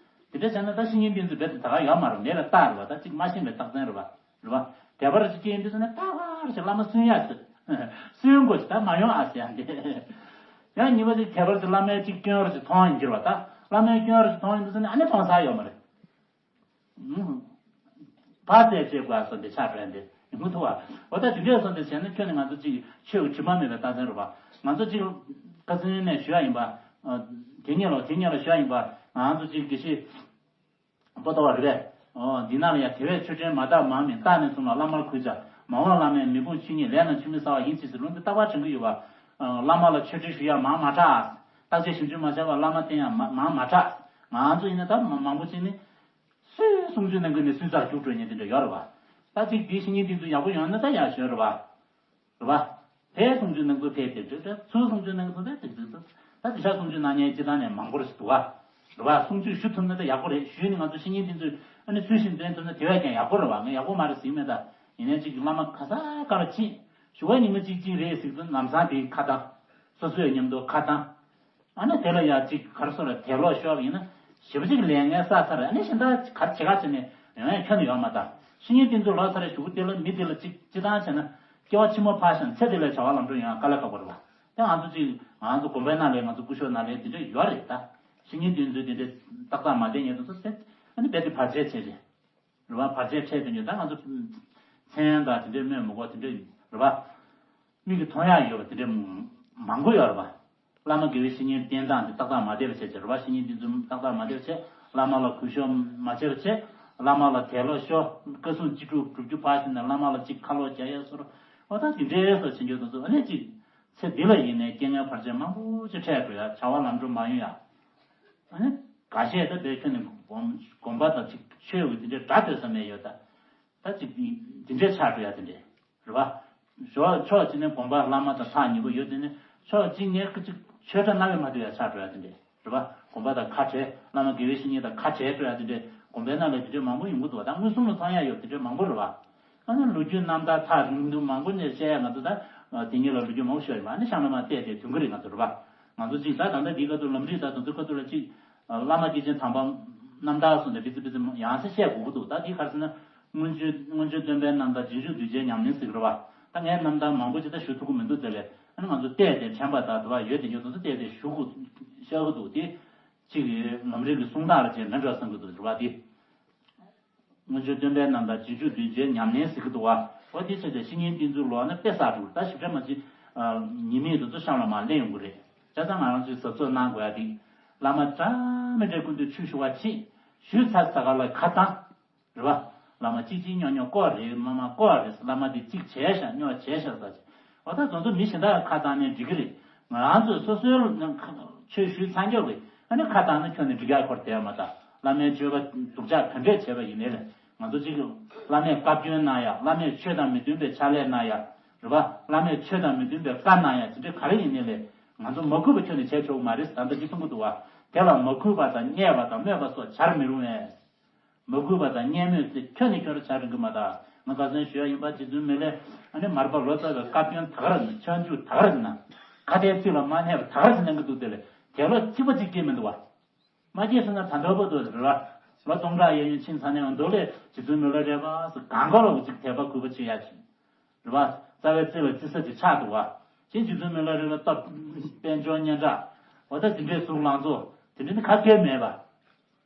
དེ་འདྲ་བྱས་ན་ད་བཤེས་གཉེན་བསྟེན་ཚུལ་རྦད་དེ་ད་ག་ཡོད་མ་རེད། མེད་པའི་རྟགས་རེད་བ། ད་ཅིག་མ་ཤེས་པའི་རྟགས་མཚན་རེད་བ། རེད་བ། དད་པ་རེ་ཞིག་སྐྱེས་ཡིན་དུས་ཙམ་ནས་རྟག་པར་ཞིག་བླ་མ་སུན་ཡག་ཟེར། སུན་དགོས་ཞིག་ད་མ་ཡོང་ཨ་ཟེར་ཡང་དེ། ཡང་གཉིས་པ་ཅིག་དད་པ་རེ་ཞིག་བླ་མའི་ཅིག་སྐྱོན་རེ་ཞིག་མཐོང་ཡིན་གྱི་རེད་བ། ད་བླ་མའི་སྐྱོན་རེ་ཞིག་མཐོང་ཡིན་དུས་ཙམ་ནས་ཨ་ནི་མཐོང་ས་ཡོད་མ་རེད། ཕར་བཙལ་བྱེད་དགོས་ཨ་སོང་དེ་ཆགས་པ་ཡང་དེ་ཡོང་གི་འདུག་བ། འོ་ད་དེ་འདྲས་སོང་དེ་བྱས་ན་ཁྱོན་ནས་ང་ཚོ་ཅིག་ཆོས་ཀྱི་དྲི་མ་མེད་པའི་རྟགས་མཚན་རེད་བ། ང་ཚོ་ཅིག་ཁ་སང་ནས་ཞུ་ཡ་ཡིན་པ། དེ་ཉིད་ལ་དེ་ཉིད་ལ་ཞུ་ཡ་ཡིན་པ། ང་ཚོ་ཅིག་དགེ་བཤེས། པོ་ཏོ་བ་རེད་པས། འོ་འདི་ནང་ལ་ཡང་དེ་བས་ཆོས་འབྲེལ་མ་དག་མང་མིན། བརྟགས་ནས་གསུངས་ལ་བླ་མར་གུས་བྱ། མ་འོངས་བླ་མས་མི་དགོངས་ཆོས་ཉིད། ལས་རྣམས་ཆུད་མི་ཟ་བ་ཡིན། ཅེས་ཟེར་ལུང་འདི་རྟག་པར་དྲན་གྱི་ཡོད་པ། བླ་མ་ལ་ཆོས་འབྲེལ་ཞུ་ཡ་མང་མ་དྲགས། བརྟག་དཔྱད་ཞིབ་འཇུག་མ་བྱས་པར་བླ་མ་བསྟེན་ཡ་མང་མ་དྲགས། ང་ཚོ་ཡིན་ན་ད་མང་པོ་ཅིག་ནི། སུས་གསུང་ཆོས་གནང་གི་ནི་སུས་རྩར་རྒྱུགས་འགྲོ་མཁན་དེ་འདྲ་ཡོད་རེད་བ། ད་ཅིག་འདིའི་བཤེས་གཉེན་དེ་ཚོ་ཡག་པོ་ཡོང་ན་ད་ཡག་ཤོས་རེད་བ། རེད་བ། དེ་གསུང་ཆོས་གནང་ཚུལ་ཕལ་དེ་འདྲ་རེད། ཚུར་གསུང་ཆོས་གནང་ཚུལ་དེ་དེ་འདྲ་རེད། ད་དེ་ཤག་གསུང་ཆོས་གནང་མཁན་སྤྱི་བཏང་ནས་མང་པོ་རེད་འདུག་ག་རེད་བ། གསུང་ཆོས་ཞུ་ཐུབ་ན་ད་ཡག་པོ་རེད། ཞུས་ནས་ང་ཚོ་བཤེས་གཉེན་དེ་ཚོས་ཨ་ནི་ཚུལ་བཞིན་འདོན་ཐུབ་ན་དེ་བས་ཀྱང་ཡག་པོ་རེད་བ། ངས་ཡག་པོ་མ་རེད་ཟེར་གྱི་མེད། ད་ཡིན་ནའི་ཅིག་བླ་མ་ག་ས་ག་ལ་ཕྱིན། ཞུ་བ་ཉི་མ་གཅིག་གཅིག་རེད་ཟེར་དུས་ལམ་སང་དེའི་ཁ་བཏང་། སོ་སོའི་མཉམ་དུ་ཁ་བཏང་། ཨ་ནི་དེ་ལ་ཡང་ཅིག་ག་རེ་ཟེར་དགོས་རེད། དད་ལོག་ཤོར་བ་ཡིན་ན་ཞེ་པོ་ཅིག་ལས་ངན་བསགས་ཚར་རེད། ཨ་ནི་གཞན་དག་ག་རེ་བྱེད་ག་བྱས་ནས་ཡོང་ཡ་ཁྱོན་ནས་ཡོད་མ་རེད། ད་བཤེས་གཉེན་དེ་ཚོ་ལོག་ཚར་རེད། གཞུག་གུ་དེ་ལ་མི་དེ་ལ་ཅིག་སྤྱིར་བཏང་བྱས་ན་སྐྱེ་བ་ཕྱི་མ་ཕར་བཞག་ཚེ་འདི་ལ་བྱ་བ་ལམ་འགྲོ་ཡོང་ཡ་དཀའ་ལས་ཁག་པོ་རེད་བ། དེ་ང་ཚོ་ཅིག་ང་ཚོ་དགོན་པའི་ནང་ལ་ང་ཚོ་སྐུ་ཞབས་ནང་ལ་དེ་འདྲ་ཡོད་རེད། ད་བཤེས་གཉེན་དེ་ཚོ་དེ་འདྲ་ཏག་ཏག་མ་བསྟེན་མཁན་དེ་ཚོ་ཟེར། ཨ་ནི་རྦད་དེ་བར་ཆད་བྱས་རེད། རེད་བ། བར་ཆད་འཕྲད་དུས་ད་ང་ཚོ་མཚན་དང་དེ་འདྲའི་སྨོས་མི་དགོས། དེ་འདྲའི་རེད་བ། མིག་གིས་མཐོང་ཡག་ཡོད་པ་དེ་འདྲའི་མང་པོ་ཡོད་རེད་བ། བླ་མ་དགེ་བའི་བཤེས་གཉེན་བསྟེན་སྟངས་དེ་ཏག་ཏག་མ་བསྡད་པ་བྱས་བྱས་རེད་བ། བཤེས་གཉེན་དེ་ཚོ་ཏག་ཏག་མ་བསྡད་པ་བྱས། བླ་མ་ལ་གུས་ཞབས་མ་བྱས་པ་བྱས། བླ་མ་ལ་དད་ལོག་ཤོར། བཀའ་གསུང་ཅི་སྒྲུབ་སྒྲུབ་རྒྱུ་ཕར་ཕྱིན་ནས་བླ་མ་ལ་ཅིག་ཁ་ལོག་རྒྱག་ཡ་སོགས། འོ་ད་དེ་འདྲའི་སོགས་བྱེད་རྒྱུ་དེ་ཚོ་ཨ་ནི་ཅིག་ཚེ་འདི་ལ་ཡིན་ནའི་རྐྱེན་ངན་བར་ཆད་མང་པོ་ཅིག་འཕྲད་འགྲོ་ཡ། བྱ་བ་ལམ་འགྲོ་མ་ཡོང་ཡ། ཨ་ནི། འགའ་ཤས་ད་བོད་ཁྱོན་ནས་དགོན་དགོན་པ་དང་ཅིག་ཆོས་ཀྱི་དེ་འདྲའི་སྒྲ་ཐོས་ས་མེད་ཡོད་ད། ད་ཅིག་འདི་འདི་འདྲའི་ཆགས་འགྲོ་ཡ་དེ་འདྲས་རེད་བ། ཕྱོགས་ཕྱོགས་གཅིག་ནས་དགོན་པ་བླ་མ་དང་ཐག་ཉེ་པོ་ཡོད་དེ་ནས་ཕྱོགས་གཅིག་ནས་ཅིག་ཆོས་སྒྲ་རྣ་བས་མ་ཐོས་ཡ་ཆགས་འགྲོ་ཡ་དེ་འདྲས་རེད་བ། དགོན་པ་དང་ཁ་བྲལ་བླ་མ་དགེ་བའི་བཤེས་གཉེན་དང་ཁ་བྲལ་འགྲོ་ཡ་དེ་འདྲས་དགོན་པའི་ནང་ལ་དེ་འདྲས་མང་པོ་ཡོང་གི་འདུག་བ། ད་མངོན་སུམ་ལ་མཐོང་ཡ་ཡོད་དེ་འདྲས་མང་པོ་རེད་བ། ཨ་ནི་ལོ་རྒྱུས་རྣམ་ཐར་ཐག་རིང་དུ་མང་པོ་ནས་བཤད་ཡ་ང་ཚོ་ད་དེ་གཉིས་ལ་ལོ་རྒྱུས་མང་པོ་ཤོད་ཡོད་མ་ཨ་ནི་ཤང་ལ་མ་བལྟས་ཏེ་དུས་འགོ་རེད་ང་ཚོ་རེད་བ། ང་ཚོ་ཅིག་ད་ད་ལྟ་འདིའི་ཁ་ཐུག་ལམ་རིམ་ད་དུང་ཚོའི་ཁ་ཐུག་ལ་ཅིག་བླ་མ་སྐྱེས་ཆེན་དམ་པ་རྣམ་ཐར་སོགས་ནས་བི་ཙི་བི་ཙི་ཡང་སེ་བཤད་དགོས་ཀྱི་འདུག་ད་འདི་ག་རེ་ཟེར་ན། སྔོན་བྱོན་སྔོན་བྱོན་སྟོན་པའི་རྣམ་ཐར་རྗེས་འཇུག་གདུལ་བྱའི་ཉམས་ལེན་ཟེར་གྱི་རེད་བ། ད་ངས་རྣམ་ཐར་མང་པོ་ཅིག་ད་ཞུ་ཐུབ་ཀྱི་མི་འདུག་དེ་ལས་ཨ་ནི་ང་ཚོ་བལྟས་ཏེ་དྲན་པ་དང་དུ་བ་ཡོད་དེ་ཡོད་དུ་བལྟས་ཏེ་ཞུ་དགོས་ཤག་གི་འདུག་དེ་གཅིག་གི་ལམ་རིམ་གྱི་གསུང་སྟངས་ལ་བྱས་ན་འདྲ་བསམ་གྱི་འདུག་རེད་བ་དེ། སྔོན་བྱོན་སྟོན་པའི་རྣམ་ཐར་རྗེས་འཇུག་གདུལ་བྱའི་ཉམས་ལེན་ཟེར་གྱི་འདུག་བ། འོ་དེ་བྱས་ཏེ་བཤེས་གཉེན་བསྟེན་ཚུལ་ལོག་ན་དཔེ་བསགས་འགྲོ་ད་ཞིབ་ཕྲ་མ་བྱེད། ཉི་མའི་དུ་ཚོ་གཤམ་ལ་མར་གླན་ཡོང་གི་རེད། བྱས་ཙང་ང་རང་ཚོས་གཟབ་གཟབ་གནང་དགོས་ཡ་དེ། བླ་མ་འདྲ་མི་འདྲའི་སྐུ་མདུན་ཆོས་ཞུ་བ་ཕྱིན། ཞུས་ཚར་ས་ག་ལ་ཁ་བཏང་། རེད་བ། བླ་མ་གཅིག་གཅིག་རྙོག་རྙོག་སྐོར་རེད་མ་མ་སྐོར་རེད་བླ་མ་འདི་གཅིག་བྱས་ཤག་རྙོག་བྱས་ཤག་ཟེར་གྱི། འོ་ད་དེ་ཚོ་མི་གཞན་དག་ཁ་བཏང་ནས་འགྲིག་གི་རེད། ང་རང་ཚོས་སོ་སོའི་ཆོས་ཞུས་ཚར་མགྱོགས་རེད་ཨ་ནི་ཁ་བཏང་ན་ཁྱོན་ནས་འགྲིག་ཡག་སྐོར་དེ་མ་ད་བླ་མའི་སྤྱོད་པ་སྡུག་ཅག་ག་འདྲས་བྱས་པ་ཡིན་ནའི་ལས་ང་ཚོ་གཅིག་བླ་མས་བཀའ་བཀྱོན་གནང་ཡག་བླ་མས་ཆོས་དང་མི་མཐུན་པའི་ཕྱག་ལས་གནང་ཡག་རེད་བ། བླ་མས་ཆོས་དང་མི་མཐུན་པའི་བཀའ་གནང་ཡག་དེ་འདྲས་ག་རེ་ཡིན་ནའི་ལས་ང་ཚོ་མ་གུས་པ་ཁྱོན་ནས་བྱས་ཆོག་གི་མ་རེད་ད་ལྟ་འདི་གསུང་གི་འདུག་བ། དེ་ལ་མ་གུས་པ་དང་བརྙས་པ་དང་སྨོད་པ་སོགས་བྱར་མི་རུང་བས། མ་གུས་པ་དང་བརྙས་སྨོད་ཚེ་ཁྱོན་ནས་ཁྱོན་རུ་བྱ་རིང་གི་མ་དག་ང་ཁ་སང་ཞུ་ཡ་ཡིན་པ་རྗེ་བཙུན་མི་ལས་ཨ་ནི་མར་པ་ལོ་ཙཱ་བའི་བཀའ་བཀྱོན་ད་ག་རེ་ན་ཆོས་འཇུག་ད་ག་རེ་ན་ཁ་བརྡའི་ཚིག་ལ་མ་གནས་པ་ད་ག་རེ་གནང་གི་འདུག་དེ་ལས་དེ་ལོ་གཅིག་པ་གཅིག་སྐྱེས་མི་འདུག་བ། མ་སྐྱེས་སོང་ན་ད་འདོད་པོ་འདུག་རེད་བ། ལོ་སྟོང་ཕྲག་གཡས་གཡོན་ཕྱིན་ཚར་ནས་འདུག་ལས་རྗེ་བཙུན་མི་ལ་རས་པ་སུ་གང་ག་ལོག་གཅིག་དད་པ་གུས་པ་བྱེད་ཡ་ཅིག་རེད་བ། རྩ་བའི་རྩེ་ལ་རྩི་ས་ཅིག་ཆགས་འདུག་བ། ཅིག་རྗེ་བཙུན་མི་ལ་རས་པ་སྟོབས་དཔལ་འབྱོར་སྙན་གྲགས་འོ་ད་དེ་འདྲའི་གཟུགས་ལང་ཚོ་དེ་འདྲའི་ནི་ཁ་སྐད་མེད་པ།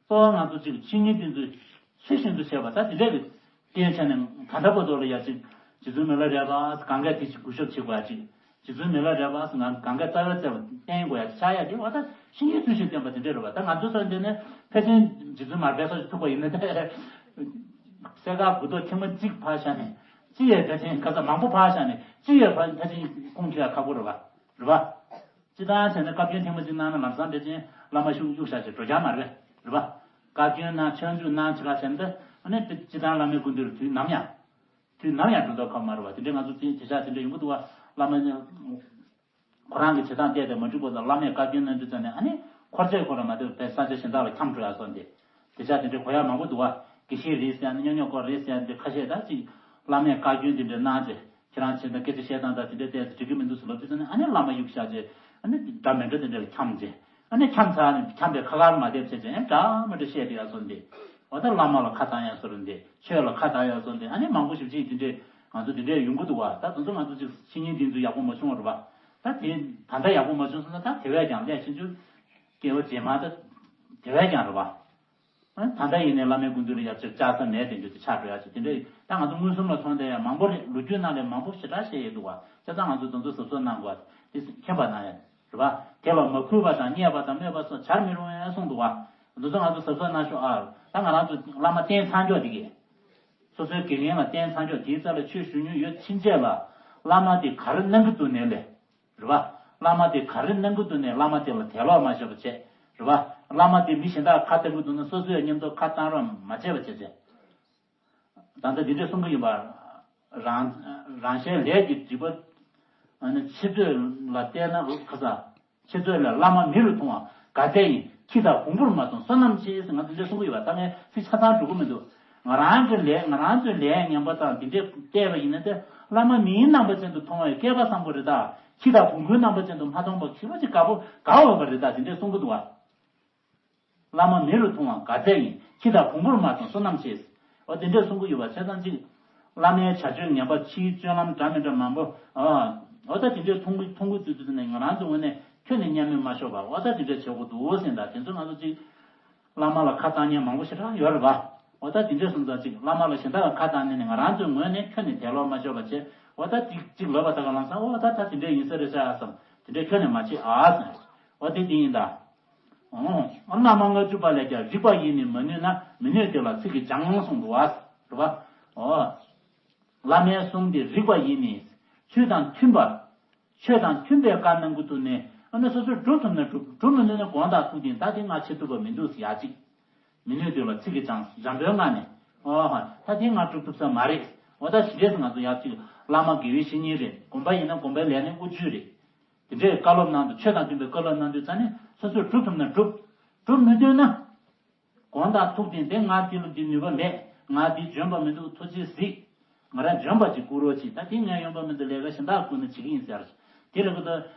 གཙོ་བོ་ང་ཚོ་ཅིག་ཕྱི་ཉིན་དེ་ཚོས་ཚུལ་བཞིན་དུ་བྱེད་པ་ད་དེ་འདྲ་གི་རྟེན་བྱས་ནས་ད་ལྟ་བར་དུ་ལ་ཡ་ཅིག་རྗེ་བཙུན་མི་ལ་རས་པ་གང་ག་དེ་ཅིག་གུས་ཞབས་བྱེད་དགོས་ཡ་ཅིག་རྗེ་བཙུན་མི་ལ་རས་པ་ང་གང་ག་རྩ་བའི་རྩེ་བ་བསྟེན་དགོས་ཡ་ཅིག་ཆགས་ཡ་དེ་འོ་ད་ཕྱི་ཉིན་ཚུལ་བཞིན་བསྟེན་པ་དེ་འདྲ་རེད་བ། ད་ང་ཚོ་ཚོ་འདི་ནས་ཕལ་ཆེར་རྗེ་བཙུན་མར་པའི་སོགས་ཅིག་ཐུག་པ་ཡིན་ན་དེ་སེ་ག་དགུ་ཐོག་ཐེངས་མ་གཅིག་ཕར་བཞག་ནས་ཅི་ཡས་ཕལ་ཆེར་ག་ས་མང་པོ་ཕར་བཞག་ནས་ཅི་ཡས་ཕལ་ཕལ་ཆེར་ཁུངས་འཁྱོལ་ཡ་ཁག་པོ་རེད་བ། རེད་བ། སྤྱི་བཏང་བྱས་ན་བཀའ་བཀྱོན་ཐེངས་མ་གཅིག་གནང་ན་ལམ་སང་ཕལ་ཆེར་བླ་མ་ཤུགས་གཡུག་བཞག་ཅིག་འགྲོ་རྒྱུ་མ་རེད་པས། རེད་པ། བཀའ་བཀྱོན་གནང་ཆོས་འཇུག་གནང་ཅི་ག་བྱས་ན་ཨ་ནི་སྤྱི་བཏང་བླ་མའི་སྐུ་མདུན་ལ་དུས་ནམ་ཡང་། དུས་ནམ་ཡང་འགྲོ་མདོག་ཁ་པོ་མ་རེད་པ། དེ་འདྲའི་ང་ཚོ་ཚེ་དེ་ཤག་དེ་འདྲ་ཡོང་གི་འདུག་བ། བླ་མ་ཁོ་རང་གི་བྱེད་སྟངས་བལྟས་ཏེ་མ་འགྲིག་པ་དང་བླ་མས་བཀའ་བཀྱོན་གནང་དུས་ཙམ་ནས་ཨ་ནི་འཁོར་ཚོས་ཁོ་རང་མ་གཏོགས་པའི་ས་ཆ་གཞན་དག་ལ་འཁྱམས་འགྲོ་ཡ་སོགས་འདི། དེ་ཆ་དེ་འདྲའི་གོ་ཡ་མང་པོ་འདུག་བ། དགེ་བཤེས་རེད་ཟེར་ཡ་ནི་སྨྱོ་སྨྱོ་སྐོར་རེད་ཟེར་ཡ་འདི་ཁ་ཤས་ད་ཅིག་བླ་མས་བཀའ་བཀྱོན་དེ་འདྲ་གནང་ཚེ་ཁྱེད་རང་བྱེད་ན་སྐད་ཆ་བཤད་སྟངས་དང་དེ་འདྲ་བལྟས་ཚེ་འགྲིག་གི་མི་འདུག་ཟེར་ལབ་དུས་ཙམ་ནས་ཨ་ནི་བླ་མ་གཡུག་བཞག་ཚེ་ཨ་ནི་འདྲ་མི་འདྲ་དེ་འདྲ་ལ་འཁྱམས་ཚེ་ཨ་ནི་འཁྱམས་ཚར་ནས་འཁྱམས་པའི་ཁ་ཁར་མ་བསྡད་ཚེ་ཅན་འདྲ་མི་འདྲ་བཤད་དེ་ཡ་སོ་འདི་འོ་ད་བླ་མ་ལ་ཁ་བཏང་ཡ་སོ་རུ་འདི་ཆོས་ལ་ཁ་བཏང་ཡ་སོ་འདི་ཨ་ནི་མང་པོ་ཞིག་ཅིག་དེ་འདྲས་ང་ཚོ་དེ་འདྲས་ཡོང་གི་འདུག་བ། ད་དེ་ཚོ་ང་ཚོ་ཅིག་ཕྱི་ཉིན་དེ་ཚོ་ཡག་པོ་མ་བྱུང་བ་རེད་བ། ད་དེ་ད་ལྟ་ཡག་པོ་མ་བྱུང་སོང་ན་ད་དེ་བས་ཀྱང་ལས་ཕྱིན་ཆོས་སྐྱེ་བ་རྗེས་མ་ད་དེ་བས་ཀྱང་རེད་བ། ད་ལྟ་ཡིན་ནའི་བླ་མའི་སྐུ་མདུན་ལ་ཡབ་ཆེར་བཅར་ས་མེད་དེ་འདྲ་དེ་ཆགས་འགྲོ་ཡ་ཆེ་དེ་འདྲ་ད་ང་ཚོ་མངོན་སུམ་ལ་མཐོང་བསྡད་ཡ་མང་པོ་རེད། ལོ་རྒྱུས་ནང་ལས་མང་པོ་ཞེ་དྲག་བཤད་ཡོད་འདུག་བ། བྱས་ཙང་ང་ཚོ་དེ་ཚོ་གཟབ་གཟབ་གནང་དགོས་པ་དེ་མཁྱེན་པ་གནང་ཡ་རེད་བ། དེ་ལ་མ་གུས་པ་དང་བརྙས་པ་དང་སྨོད་པ་སོགས་བྱར་མི་རུང་ཡ་གསུངས་འདུག་བ། དེ་ཚོ་ང་ཚོ་གཟབ་གཟབ་གནང་ཤོག་ཨ། ད་ང་རང་ཚོ་བླ་མ་བསྟེན་ཚར་མགྱོགས་དེ་གས་སོ་སོའི་དགེ་རྒན་ལ་བསྟེན་ཚར་མགྱོགས་དེའི་རྩ་ལ་ཆོས་ཞུ་མྱོང་ཡོད་ཕྱིན་ཆད་ལ་བླ་མ་དེ་ག་རེ་གནང་གི་འདུག་ནས་ལས། རེད་བ། བླ་མ་དེ་ག་རེ་གནང་གི་འདུག་ནས་བླ་མ་དེ་ལ་དད་ལོག་མ་བྱེད་པ་བྱས། རེད་བ། བླ་མ་དེ་མི་གཞན་དག་ཁ་བཏང་གི་འདུག་ན་སོ་སོའི་མཉམ་དུ་ཁ་བཏང་རོགས་མ་བྱེད་པ་བྱས་བྱས། ད་ལྟ་འདི་འདྲ་གསུང་གི་ཡིན་པ། རང་རང་གཞན་ལས་ཀྱི་སྒྲིབ་པ། ཨ་ནི་ཕྱི་ཚོད་ལ་བལྟས་ན་ཁ་ས། ཕྱི་ཚོད་ལ་བླ་མ་མི་རུ་མཐོང་བ་ག་ཚད་ཡིན་ཁྱི་དང་བོང་བུར་མ་མཐོང་བསོད་ནམས་ཆེ་ཟེར་ང་འདི་འདྲ་གསུང་གི་ཡོད་པ་ད་ངས་ཚིག་ཆ་ཚང་འགྲོ་གི་མི་འདུག་ང་རང་གི་ལས་ང་རང་ཚོའི་ལས་ངན་པ་དང་འདི་འདྲས་བལྟས་པ་ཡིན་ན་དེ་བླ་མ་མིའི་རྣམ་པ་ཅན་དུ་མཐོང་བའི་སྐལ་པ་བཟང་པོ་རེད་ད། ཁྱི་དང་བོང་བུའི་རྣམ་པ་ཅན་དུ་མ་མཐོང་བ་ཁྱི་བ་ཅིག་དགའ་པོ་དགའ་འོས་པ་རེད་ད་འདི་འདྲས་གསུང་གི་འདུག་བ། བླ་མ་མི་རུ་མཐོང་བ་ག་ཚད་ཡིན་ཁྱི་དང་བོང་བུར་མ་མཐོང་བསོད་ནམས་ཆེ། འོ་དེ་འདྲས་གསུང་གི་ཡོད་པ་བྱས་ཙང་ཅིག་བླ་མའི་བྱ་སྤྱོད་ངན་པ་ཕྱིའི་སྤྱོད་ལམ་འདྲ་མི་འདྲ་མང་པོ་ཨ། འོ་ད་དེ་འདྲས་མཐོང་གི་མཐོང་གི་དུས་དུས་ནས་ང་རང་ཚོ་ངོས་ནས་ཁྱོན་ནས་མཉམ་མེད་མ་ཤོར་བར་འོ་ད་དེ་འདྲས་བྱེད་དགོས་འདུག་ཟེར་ད་དེ་ཚོ་ང་ཚོ་ཅིག་བླ་མ་ལ་ཁ་བཏང་མཁན་མང་པོ་ཞེ་དྲག་ཡོད་རེད་པ། འོ་ད་དེ་འདྲས་སོང་ཙང་ཅིག་བླ་མ་ལ་གཞན་དག་ལ་ཁ་བཏང་ནས་ནི་ང་རང་ཚོའི་ངོས་ནས་ཁྱོན་ནས་དད་ལོག་མ་ཤོར་བ་བྱས་འོ་ད་ཅིག་ཅིག་ལབ་པ་ད་ག་ལམ་སང་འོ་ད་ད་དེ་འདྲས་ཡིན་ས་རེད་ཤག་བསམ་དེ་འདྲས་ཁྱོན་ནས་མ་བྱེད་ཨ་ཟེར། འོ་དེ་དེ་ཡིན་ད། ཨོ། རྣམ་ལྔ་བཅུ་པ་ལས་ཀྱང་རིགས་པ་ཡིས་ནི་མ་ནུས་ན་མི་ནུས་དེ་ལ་ཚིག་གིས་སྦྱང་གསུངས་འདུག་བ། རེད་པ། ཨོ། བླ་མའི་གསུང་འདི་རིགས་པ་ཡིས་ནི་ཚུལ་དང་མཐུན་པར། ཆོས་དང་མཐུན་པའི་བཀའ་གནང་གི་འདུག་ནས་ ཨ་ནི་སོ་སོས་སྒྲུབ་ཐུབ་ན་སྒྲུབ། སྒྲུབ་མི་ནུས་ན་དགོངས་དག་ཐུགས་བདེན། ད་དེ་ང་བྱེད་ཐུབ་པ་མི་འདུག་ཟེར་ཡ་གཅིག་མི་ནུས་དུས་ལ་ཚིག་གིས་སྦྱང་། འཇམ་པོའི་ངང་ནས། ཨོ་ཧ། ད་དེ་ང་སྒྲུབ་ཐུབ་ས་མ་རེད། འོ་ད་ཞི་འགྲིག་ང་ཚོ་ཡ་གཅིག་བླ་མ་དགེ་བའི་བཤེས་གཉེན་རེད། དགོན་པ་ཡིན་ན་དགོན་པའི་ལས་སྣེ་དབུ་ཁྲིད་རེད། དེ་འདྲས་བཀའ་སློབ་གནང་འདུག་ཆོས་དང་མཐུན་པའི་བཀའ་སློབ་གནང་དུས་ཙང་ནས་སོ་སོས་སྒྲུབ་ཐུབ་ན་སྒྲུབ། སྒྲུབ་མི་ཐུབ་ན། དགོངས་དག་ཐུགས་བདེན། དེ་ང་དེ་ལ་འདི་ནུས་པ་མེད། ང་འདི་འཇོན་པ་མི་འདུག་ཐུགས་རྗེས་གཟིགས། ང་རང་འཇོན་པ་ཅིག་བསྐུར་རོགས་གྱིས། ད་དེ་ངས་ཡོང་པ་མི་འདུག་ལས་ཀ་གཞན་དག་བསྐུར་ན་བྱེད་ཀྱི་ཡིན་ཟེར། དེ་ལ་ཁོ་ད་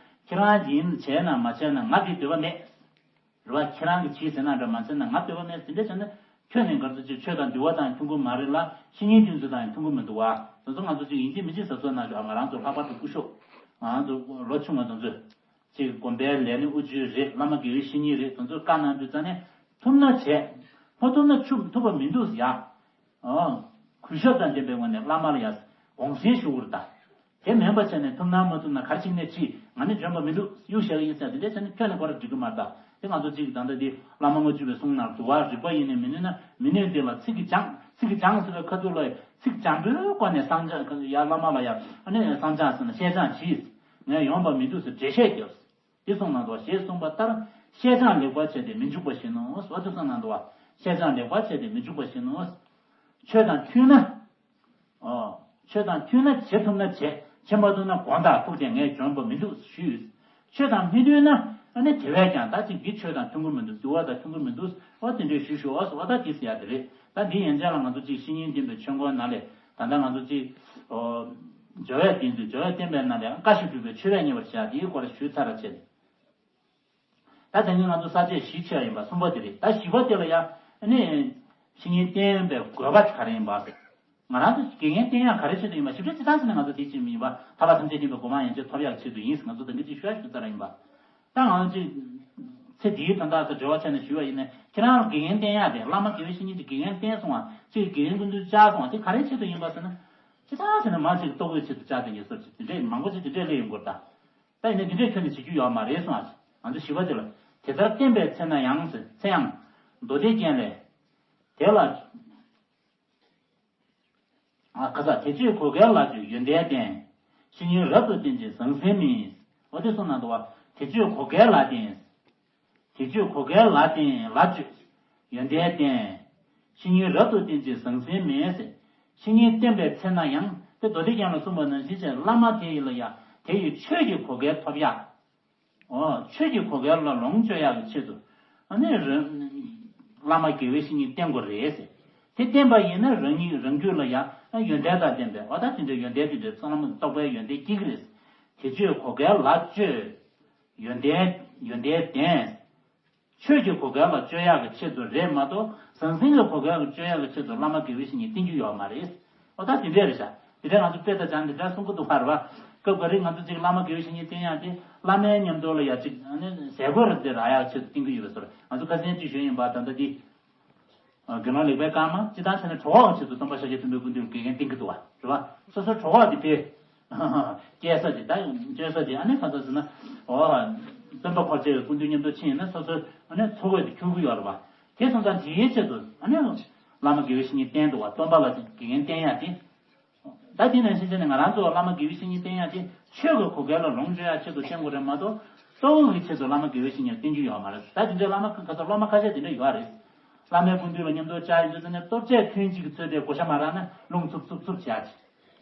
ཁྱེད་རང་གིས་ཡིན་བྱས་ན་མ་བྱས་ན་ང་དེ་འདོད་པ་མེད། རེད་བ། ཁྱེད་རང་གིས་བྱས་ཟེར་ན་འདྲ་མ་བྱས་ན་ང་འདོད་པ་མེད། དེ་འདྲ་བྱས་ན་ཁྱོད་ནི་ག་ཚོད་ཅིག་ཆོས་དང་འདུལ་བ་དང་མཐུན་གྱི་མ་རེད་ལ། བཤེས་གཉེན་དེ་ཚོ་དང་མཐུན་གྱི་མི་འདུག་བ། དེ་ཚོ་ང་ཚོ་ཅིག་ཡིན་གཅིག་མིན་གཅིག་གཟབ་གཟབ་གནང་ཤོག་ང་རང་ཚོ་ལྷག་པར་དུ་སྐུ་ཞབས། ང་རང་ཚོ་ལོ་ཆུང་བ་དེ་ཚོས། ཅིག་དགོན་པའི་ལས་སྣེ་དབུ་ཁྲིད་རེད། བླ་མ་དགེ་བའི་བཤེས་གཉེན་རེད། དེ་ཚོས་བཀའ་གནང་དུས་ཙང་ནས་ཐུབ་ན་བྱས། མ་ཐུབ་ན་ཆུ་ཐུབ་པ་མི་འདུག་ཟེར་ཡ། ཨོ། གུས་ཞབས་དང་ལྡན་པའི་ངང་ནས་བླ་མ་ལ་ཡ་དགོངས་སེལ་ཞུ་དགོས་རེད་ད། དེ་མིན་པ་བྱས་ནས་ཐུབ་ན་མ་ཐུབ་ན་ག་རེ་བྱས་ནས་ཅི། ང་ནི་འཇོན་པ་མི་འདུག་གཡུག་བཞག་གི་ཡིན་ཟེར་དེ་འདྲ་བྱས་ནས་ཁྱོན་ནས་ཁོ་ར་འགྲིག་གི་མ་རེད་ད། དེ་ང་ཚོ་གཅིག་ད་ལྟ་འདི་བླ་མ་དངོས་གྲུབ་པའི་གསུང་ནང་དུ་བ་རིག་པ་ཡིས་ནི་མི་ནུས་ན་མི་ནུས་དེ་ལ་ཚིག་གིས་སྦྱང་། ཚིག་གིས་སྦྱང་ཟེར་བའི་ཁ་ཐུག་ལ་ཚིག་སྦྱང་པོའི་སྒོ་ནས་བསང་སྦྱང་ཡ་བླ་མ་ལ་ཡ་ཨ་ནི་བསང་སྦྱང་ཟེར་ན་ཤེས་སྦྱང་གྱིས། ངས་ཡོང་པ་མི་འདུག་ཟེར་འགྲེལ་བཤད་རྒྱབ། འདི་གསུངས་གནང་འདུག་བ། ཞེས་གསུངས་པ་ལྟར་ཤེས་སྦྱང་ལེགས་པར་བྱས་ཏེ་མི་འཇུག་པ་བཞིན་ནོ། འོ་འདི་གསུངས་གནང་འདུག་བ། ཤེས་སྦྱང་ལེགས་པར་བྱས་ཏེ་མི་འཇུག་པ་བཞིན་ནོ། ཆོས་དང་མཐུན་ན། ཨོ། ཆོས་དང་མཐུན་ན་བྱེད་ཐུབ་ན་བྱེད། བྱེད་མ་ཐུབ་ན་དགོངས་དག་ཐུགས་བདེན། ངས་འཇོན་པ་མི་འདུག་ཞུས། ཆོས་དང་མི་མཐུན་ན་ཨ་ནི་དེ་བས་ཀྱང་ད་ཅིག་འདི་ཆོས་དང་མཐུན་གྱི་མི་འདུག་འདུལ་བ་དང་མཐུན་གྱི་མི་འདུག་འོ་དེ་འདྲས་ཞུས་ཞུ། འོ་འོ་ད་འདི་ཟེར་ཡ་དེ་རེད། ད་འདི་ཡན་ཆད་ལ་ང་ཚོ་ཅིག་བཤེས་གཉེན་སྟོན་པའི་ཆོས་འཁོར་ནང་ལས་ད་ལྟ་ང་ཚོ་ཅིག་ཨོ། སྦྱོར་བའི་སྟེང་དུ་སྦྱོར་བའི་བསྟན་པའི་ནང་ལས་བཀའ་བཞིན་སྒྲུབ་པའི་ཆོས་བས་མཉེས་པར་བྱ། དེའི་སྐོར་ཞུས་ཚར་བ་བྱས། ད་དེ་ནི་ང་ཚོ་ས་བཅད་བཞི་ཕྱེ་བ་ཡིན་པ། གསུམ་པ་དེ་རེད། ད་བཞི་པ་དེ་ལ་ཡང་ཨ་ནི་བཤེས་གཉེན་བསྟེན་པའི་དགོས་པ་ག་རེ་ཡིན་པ། ང་རང་ཚོ་དགེ་རྒན་བསྟེན་ཡག་ག་རེ་ཆེད་དུ་ཡིན་པ། ཞིབ་ཕྲ་ཅི་ལྟར་ཟེར་ན་ང་ཚོ་དེ་ཅིག་མིན་པ། ཐར་པ་ཐམས་ཅད་མཁྱེན་པའི་གོ་འཕང་ཡན་ཆད་ཐོབ་ཡག་ཆེད་དུ་ཡིན། ང་ཚོ་ད་གིན་ཅིག་ཤོད་ཤོད་ཚར་ཡིན་པ། ད་ང་ཚོ་ཅིག་ཚེ་འདིའི་དོན་དག་དང་འབྲེལ་བ་བྱས་ནས་ཞུས་པ་ཡིན་ན། ཁྱེད་རང་དགེ་རྒན་བསྟེན་ཡག་དེ། བླ་མ་དགེ་བའི་བཤེས་གཉེན་དེ་དགེ་རྒན་བསྟེན་སོང་བ་ཅིག་དགེ་རྒན་སྐུ་མདུན་བཅར་སོང་བ་དེ་ག་རེ་ཆེད་དུ་ཡིན་པ་ཟེར་ན། ཅི་ལྟར་ཟེར་ན་མ་ཅིག་ལྟོ་གོས་ཆེད་དུ་བཅར་དེ་ངེས་སོར་ཅིག་དེ་འདྲས་མང་པོ་ཅིག་དེ་འདྲས་སླེབས་ཡོང་གི་རེད་ད། ད་ཡིན་ན་འདི་འདྲས་ཁྱོན་ནས་བྱེད་རྒྱུ་ཡོད་མ་རེད་གསུངས་ཨ། ང་ཚོ་བཞི་པ་དེ་ལ། དེ་ལྟར་བསྟན་པའི་ཚེ་ན་ཡང་ཟེར། ཚེ་ཡང་། མདོ་སྡེ་རྒྱན་ལས། དེ་ལ། ཨ་ཁ་ས་དེ་ཆོས་གོ་གལ་ལ་སྤྱོད་ཡོན་ཏན་བསྟེན། བཤེས་གཉེན་རབ་ཏུ་བསྟེན་ཅིང་ཟང་ཟིང་མིན། འོ་དེ་གསུངས་གནང་འདུག་བ། དེ་ཆོས་གོ་གལ་ལ་བསྟེན། དེ་ཆོས་གོ་གལ་ལ་བསྟེན་ལ་སྤྱོད། ཡོན་ཏན་བསྟེན། བཤེས་གཉེན་རབ་ཏུ་བསྟེན་ཅིང་ཟང་ཟིང་མེད་ཟེར། བཤེས་གཉེན་བསྟེན་པའི་ཚེ་ན་ཡང་དེ་མདོ་སྡེ་རྒྱན་ལ་གསུངས་པ་ནང་བཞིན་བྱས། བླ་མ་དེ་ཡི་ལ་ཡང་དེ་ཡི་ཆོས་ཀྱི་གོ་གལ་ཐོབ་ཡག་ཨོ། ཆོས་ཀྱི་གོ་གལ་ལ་ལོངས་སྤྱོད་ཡག་གི་ཆེད་དུ། ཨ་ནི་རང་། བླ་མ་དགེ་བའི་བཤེས་གཉེན་བསྟེན་དགོས་རེད་ཟེར། དེ་བསྟེན་པ་ཡིན་ན་རང་ཉིད་རང་རྒྱུད་ལ་ཡང་ཡོན་ཏན་དང་ལྡན་པའི། འོ་ད་དེ་འདྲའི་ཡོན་ཏན་དེ་འདྲའི་བསམ་བློ་རྟོགས་པའི་ཡོན་ཏན་སྐྱེ་གི་རེད། དེ་ཆོས་གོ་གལ་ལ་སྤྱོད། ཡོན་ཏན་ཡོན་ཏན་ལྡན། ཆོས་ཀྱི་གོ་གལ་ལ་སྤྱོད་ཡག་གི་ཆེད་དུ་རེད་མ་གཏོགས། ཟང་ཟིང་གི་གོ་གལ་ལ་སྤྱོད་ཡག་གི་ཆེད་དུ་བླ་མ་དགེ་བའི་བཤེས་གཉེན་བསྟེན་རྒྱུ་ཡོད་མ་རེད། ཨོ་ད་དེ་འདྲས་རེད་ཤག་དེ་འདྲས་ང་ཚོ་དཔེ་དང་སྦྱར་ནས་དེ་འདྲས་གསུང་གི་འདུག་བར་བ། སྐབས་འགའ་རེ་ང་ཚོ་ཅིག་བླ་མ་དགེ་བའི་བཤེས་གཉེན་བསྟེན་ཡག་དེ་བླ་མའི་མཉམ་དུ་ལ་ཡ་ཅིག་ཨ་ནི་ཟས་གོས་རེ་དེ་རག་ཡག་ཆེད་དུ་བསྟེན་གི་ཡོད་པའི་བཟོ་འདྲ། ང་ཚོ་ཁ་སང་ཅིག་ཞུས་ཡིན་པ། ད་ལྟ་འདི་དགེ་སློང་ལེགས་པའི་སྐར་མ་སྤྱིར་བཏང་བྱས་ན་གྲོགས་པོའི་ཆེད་དུ་སྟོན་པ་ཤཱཀྱ་ཐུབ་པའི་སྐུ་མདུན་དགེ་རྒན་བསྟེན་གི་འདུག་བ། རེད་བ། སོ་སོའི་གྲོགས་པོ་དེ་དཔེ་སྐྱེལ་ས་དེ། ད་སྐྱོན་ས་དེ་ཨ་ནི་ག་ཚོད་ཟེར་ན། ཨོ། སྟོན་པ་འཁོར་བཅས་པའི་སྐུ་མདུན་མཉམ་དུ་ཕྱིན་ཡིན་ན་སོ་སོའི་ཨ་ནི་འཚོ་གོས་དེ་འཁྱུར་གི་ཡོད་རེད་བ། དེ་སོང་ཙང་དེའི་ཆེད་དུ་ཨ་ནི་བླ་མ་དགེ་བའི་བཤེས་གཉེན་བསྟེན་འདུག་བ། སྟོན་པ་ལ་དགེ་རྒན་བསྟེན་ཡག་དེ། ད་དེ་ནང་བཞིན་བྱས་ནས་ང་རང་ཚོ་བླ་མ་དགེ་བའི་བཤེས་གཉེན་བསྟེན་ཡག་དེ་ཆོས་ཀྱི་གོ་གལ་ལ་ལོངས་སྤྱོད་ཡག་ཆེད་དུ་བསྟེན་དགོས་རེད་མ་གཏོགས། ལྟོ་གོས་ཀྱི་ཆེད་དུ་བླ་མ་དགེ་བའི་བཤེས་གཉེན་བསྟེན་རྒྱུ་ཡོད་མ་རེད། ད་དེ་འདྲའི་བླ་མ་ཁ་ཁ་ཚ་སློབ་མ་ཁ་ཤས་དེ་འདྲ་ཡོད་རེད། བླ་མའི་སྐུ་མདུན་ལ་མཉམ་དུ་བཅར་ཡོང་དུས་ཙམ་ནས་སྟོབས་ཆེ་ཐུན་གཅིག་གི་ཚོད་དེ་བགོ་བཤའ་མ་རག་ན་རླུང་འཚུབ་འཚུབ་འཚུབ་བྱེད་ཡག་ཅིག་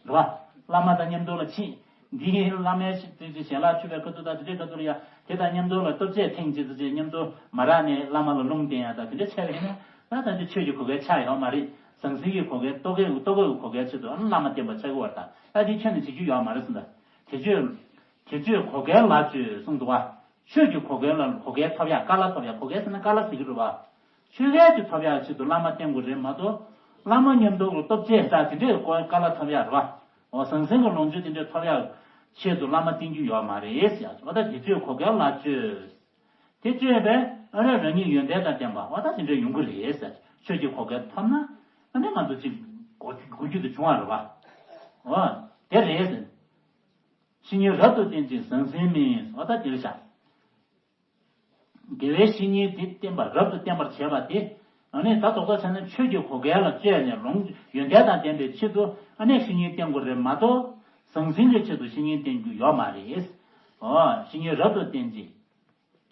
རེད་བ། བླ་མ་དང་མཉམ་དུ་ལ་ཕྱིན། འདི་བླ་མའི་ཞིག་དེ་ཞལ་ལག་མཆོད་པའི་ཁ་ཐུག་དང་དེ་འདྲའི་ཁ་ཐུག་ལ་ཡ། དེ་དང་མཉམ་དུ་ལ་སྟོབས་ཆེ་ཐེངས་གཅིག་ཙམ་ཅིག་མཉམ་དུ་མ་རག་ནས་བླ་མ་ལ་རླུང་བསྟན་ཡག་དང་དེ་འདྲ་བྱས་པ་ཡིན་ན། ད་ད་འདི་ཆོས་ཀྱི་གོ་གལ་ཆགས་ཡོད་མ་རེད། ཟང་ཟིང་གི་གོ་གལ། ལྟོ་གོས་ལྟོ་གོས་ཀྱི་གོ་གལ་ཆེད་དུ་ཨ་ནི་བླ་མ་བསྟེན་པ་ཆགས་ཀྱི་ཡོད་རེད་ད། ད་འདི་ཁྱོན་ནས་བྱེད་རྒྱུ་ཡོད་མ་རེད་གསུངས་ད། དེ་ཆོས། དེ་ཆོས་གོ་གལ་ལ་སྤྱོད་གསུངས་འདུག་བ། ཆོས་ཀྱི་གོ་གལ་ལ་གོ་གལ་ཐོབ་ཡག། སྐལ་བ་ཐོབ་ཡག། གོ་གལ་ཟེར་ན་སྐལ་བ་ཟེར་གྱི་རེད་བ། ཆོས་སྐལ་ཅིག་ཐོབ་ཡག་ཆེད་དུ་བླ་མ་བསྟེན་དགོས་རེད་མ་གཏོགས། བླ་མ་མཉམ་དུ་ལ་སྟོབས་ཆེ་ད་དེ་འདྲའི་སྐལ་བ་ཐོབ་ཡག་རེད་བ། འོ་ཟང་ཟིང་གི་ལོངས་སྤྱོད་དེ་འདྲའི་ཐོབ་ཡག་ཆེད་དུ་བླ་མ་བསྟེན་རྒྱུ་ཡོད་མ་རེད་ཟེར་ཡག་ཅིག་འོ་ད་དེ་ཆོས་གོ་གལ་ལ་སྤྱོད། དེ་སྤྱོད་པས་ཨ་ནི་རང་ཉིད་ཡོན་ཏན་དང་ལྡན་པ་འོ་ད་དེ་འདྲའི་ཡོང་གི་རེད་ཟེར། ཆོས་ཀྱི་གོ་གལ་ཐོབ་ན་ཨ་ནི་ང་ཚོ་ཅིག་གོ་གོ་རྒྱུ་དེ་བྱུང་བ་རེད་བ། འོ་དེ་རེད་ཟེར། བཤེས་གཉེན་རབ་ཏུ་བསྟེན་ཅིང་ཟང་ཟིང་མིན། འོ་ད་དེ་རེད་ཤག་དགེ་བའི་བཤེས་གཉེན་དེ་བསྟེན་པ་རབ་ཏུ་བསྟེན་པར་བྱེད་པ་དེ། ཨ་ནི་ད་རྡོག་རྡོག་བྱས་ན་ཆོས་ཀྱི་གོ་གལ་ལ་སྤྱོད་ནས་ལོངས་ཡོན་ཏན་དང་ལྡན་པའི་ཆེད་དུ་ཨ་ནི་བཤེས་གཉེན་བསྟེན་དགོས་རེད་མ་གཏོགས། ཟང་ཟིང་གི་ཆེད་དུ་བཤེས་གཉེན་བསྟེན་རྒྱུ་ཡོད་མ་རེད། འོ་བཤེས་གཉེན་རབ་ཏུ་བསྟེན་ཅིང་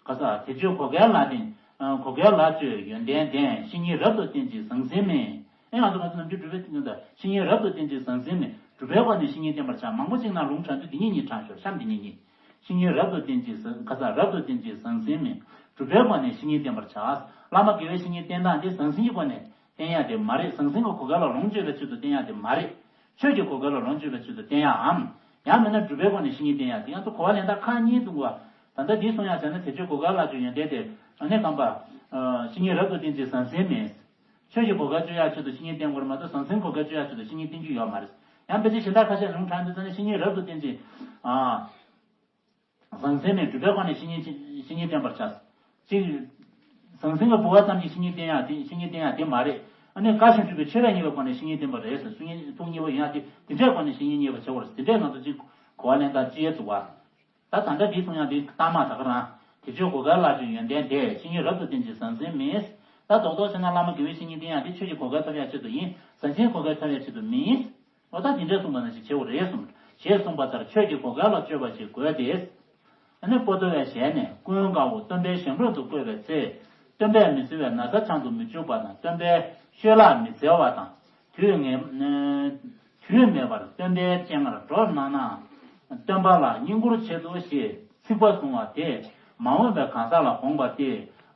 ག་ས་དེ་ཆོས་གོ་གལ་ལ་བརྟེན། གོ་གལ་ལ་དཔྱོད་ཡོན་ཏན་ལྡན། བཤེས་གཉེན་རབ་ཏུ་བསྟེན་ཅིང་ཟང་ཟིང་མེད། ཨེ་ང་ཚོ་ང་ཚོ་ནམ་རྒྱུན་སྒྲུབ་པའི་ཚིག་ཉུང་དང་བཤེས་གཉེན་རབ་ཏུ་བསྟེན་ཅིང་ཟང་ཟིང་མེད། སྒྲུབ་པའི་སྒོ་ནས་བཤེས་གཉེན་བསྟེན་པར་བྱ། མང་པོ་གཅིག་ན་ལུང་དྲངས་དུས་འདི་ཉིད་གཉིས་དྲངས་ཤོག་གཤམ་འདི་ཉིད་གཉིས། བཤེས་གཉེན་རབ་ཏུ་བསྟེན་ཅིང་ཟང་ག་ས་རབ་ཏུ་བསྟེན་ཅིང་ཟང་ཟིང་མེད། སྒྲུབ་པའི་སྒོ་ནས་བཤེས་གཉེན་བསྟེན་པར་བྱ། བླ་མ་དགེ་བའི་བཤེས་གཉེན་བསྟེན་སྟངས་འདི་ཟང་ཟིང་གི་སྒོ་ནས་བསྟེན་ཡ་དེ་མ་རེད། ཟང་ཟིང་གི་གོ་སྐབས་ལ་ལོངས་སྤྱོད་པའི་ཚུལ་དུ་བསྟེན་ཡ་དེ་མ་རེད། ཆོས་ཀྱི་གོ་སྐབས་ལ་ལོངས་སྤྱོད་པའི་ཚུལ་དུ་བསྟེན་ཡའམ། ཡང་མིན་ན་སྒྲུབ་པའི་སྒོ་ནས་བཤེས་གཉེན་བསྟེན་ཡ་དེ་ཡང་དུ་གོ་བ་ལེན་སྟངས་ཁག་གཉིས་འདུག་བ། ད་ལྟ་འདི་གསུང་ཡ་བྱས་ན་དེ་ཆོས་གོ་སྐབས་ལ་ཆོས་ཡོན་ཏན་དེ་ཨ་ནི་གམ་པ། བཤེས་གཉེན་རབ་ཏུ་བསྟེན་ཅིང་ཟང་ཟིང་མེད། ཆོས་ཀྱི་གོ་སྐབས་སྤྱོད་ཡ་ཆེད་དུ་བཤེས་གཉེན་བསྟེན་དགོས་རེད་མ་གཏོགས་ཟང་ཟིང་གོ་སྐབས་སྤྱོད་ཡ་ཆེད་དུ་བཤེས་གཉེན་བསྟེན་རྒྱུ་ཡོད་མ་རེད། ཡང་ཕལ་ཆེར་གཞན་དག་ཁ་ཤས་ལུང་དྲངས་དུས་ཙམ་ནས་བཤེས་གཉེན་རབ་ཏུ་བསྟེན་ཅིང་། ཨ། ཟང་ཟིང་མེད། སྒྲུབ་པའི་སྒོ་ནས་བཤེས་གཉེན་བཤེས་གཉེན་བསྟེན་པར་བྱ། གཅིག་ཟང་ཟིང་གི་ལྦུ་བ་ཙམ་གྱིས་བཤེས་གཉེན་བསྟེན་ཡ་དེ་བཤེས་གཉེན་བསྟེན་ཡ་དེ་མ་རེད། ཨ་ནི་བཀའ་བཞིན་སྒྲུབ་པའི་ཆོས་བས་མཉེས་པའི་སྒོ་ནས་བཤེས་གཉེན་བསྟེན་པ་རེད་ཟེར། བཤེས་གཉེན་ཐུགས་མཉེས་པོ་ཡིན་ཡ་དེ་དེ་འདྲའི་སྒོ་ནས་བཤེས་གཉེན་མཉེས་པ་བྱེད་དགོས་རེད། དེ་འདྲའི་ང་ཚོ་གཅིག་གོ་བ་ལེན་སྟངས་ཅི་ཡས་འདུག་བ། ད་ད་ལྟ་འདི་གསུང་ཡ་འདི་གཏའ་མ་ད་ག་རང་། དེ་ཆོས་གོ་སྐབས་ལ་ཆོས་ཡོན་ཏན་དེ་བཤེས་གཉེན་རབ་ཏུ་བསྟེན་ཅིང་ཟང་ཟིང་མེད། ད་རྡོག་རྡོག་བྱས་ན་བླ་མ་དགེ་བའི་བཤེས་གཉེན་བསྟེན་ཡ་དེ་ཆོས་ཀྱི་གོ་སྐབས་ཐོབ་ཡ་ཆེད་དུ་ཡིན། ཟང་ཟིང་གོ་སྐབས་ཐོབ་ཡ་ཆེད་དུ་མིན། འོ་ད་དེ་འདྲས་གསུངས་པ་ནང་བཞིན་བྱེད་དགོས་རེད་གསུངས། ཞེས་གསུངས་པ་ལྟར་ཆོས་ཀྱི་གོ་སྐབས་ལ་དཔྱོད་པ་ཞིག་དགོས་ཏེ། ཨ་ནི་པོ་ཏོ་བའི་ཞལ་ནས། ཀུན་དགའ་བོ་སྟོན་པའི་ཞབས་འགྲམ་དུ་བཀོད་པའི་ཚེ། སྟོན་པས་མི་བཟོད་པའི་ན་ཚ་འཆང་དུ་མི་འཇུག་པ་དང་། སྟོན་པས་ཤོད་ལག་མི་འཚལ་བ་དང་། དུས་ངེས་དུས་མེད་པར་སྟོན་པའི་སྤྱན་སྔར་འགྲོ་གནང་ན། སྟོན་པ་ལ་བསྙེན་བཀུར་ཆེད་དོ་ཞེས་ཚིག་པ་བཟུང་བ་དེས་མ་འོངས་པའི་གང་ཟག་ལ་དགོངས་པ་སྟེ།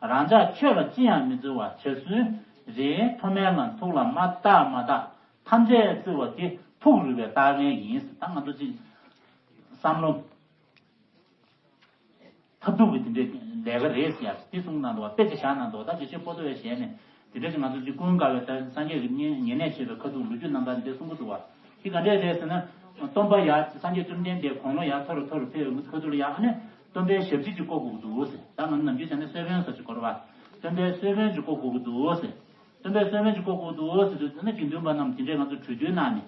རང་ཅག་ཆོས་ལ་ཅི་ཡང་མི་བརྩི་བ་བྱས་ཚུལ་རེད། མཐོ་དམན་ལ་ཐུགས་ལ་མ་བཏགས་མ་བཏགས་ཐམས་ཅད་བརྩི་བ་དེ་ཐུགས་རུས་པའི་རྟགས་ངན་ཡིན། ད་ང་ཚོ་ཅིག་བསམ་བློ་ཐབས་སྡུག་གི་དེ་འདྲའི་ལས་ཀ་རེད་ཟེར་ཡ་དེ་གསུངས་གནང་འདུག་བ། དཔེ་ཆ་བཞག་གནང་འདུག་བ། ད་དེ་ཆོས་པོ་ཏོ་བའི་ཞལ་ནས་དེ་འདྲ་ཅིག་ང་ཚོ་ཅིག་ཀུན་དགའ་བོས་ད་སངས་རྒྱས་ཀྱི་ཉེ་ཉེ་གནས་བྱེད་པའི་ཁ་ཐུག་ལོ་རྒྱུས་རྣམ་ཐར་འདི་གསུང་གི་འདུག་བ། དེ་ག་འདྲས་རེད་ཟེར་ན། སྟོན་པ་ཡར་སངས་རྒྱས་བཅོམ་ལྡན་འདས་དགུང་ལོ་ཡར་མཐོ་རུ་མཐོ་རུ་ཕེབས་ཡོང་གི་ཁ་ཐུག་ལ་ཡར་ཨ་ནི་སྟོན་པའི་ཞབས་རྗེས་ཅིག་བསྐོར་དགོས་ཀྱི་འདུག་ཟེར། ད་ང་ནམ་རྒྱུན་བྱས་ན་གསོལ་དཔོན་སོགས་ཅིག་བསྐོར་བ། སྟོན་པའི་གསོལ་དཔོན་ཅིག་བསྐོར་དགོས་ཀྱི་འདུག་ཟེར། སྟོན་པའི་གསོལ་དཔོན་ཅིག་བསྐོར་དགོས་འདུག་ཟེར་དུས་ཨ་ནི་དགེ་འདུན་པ་རྣམས་དེ་འདྲས་ང་ཚོ་གྲོས་བསྡུར་གནང་ནས།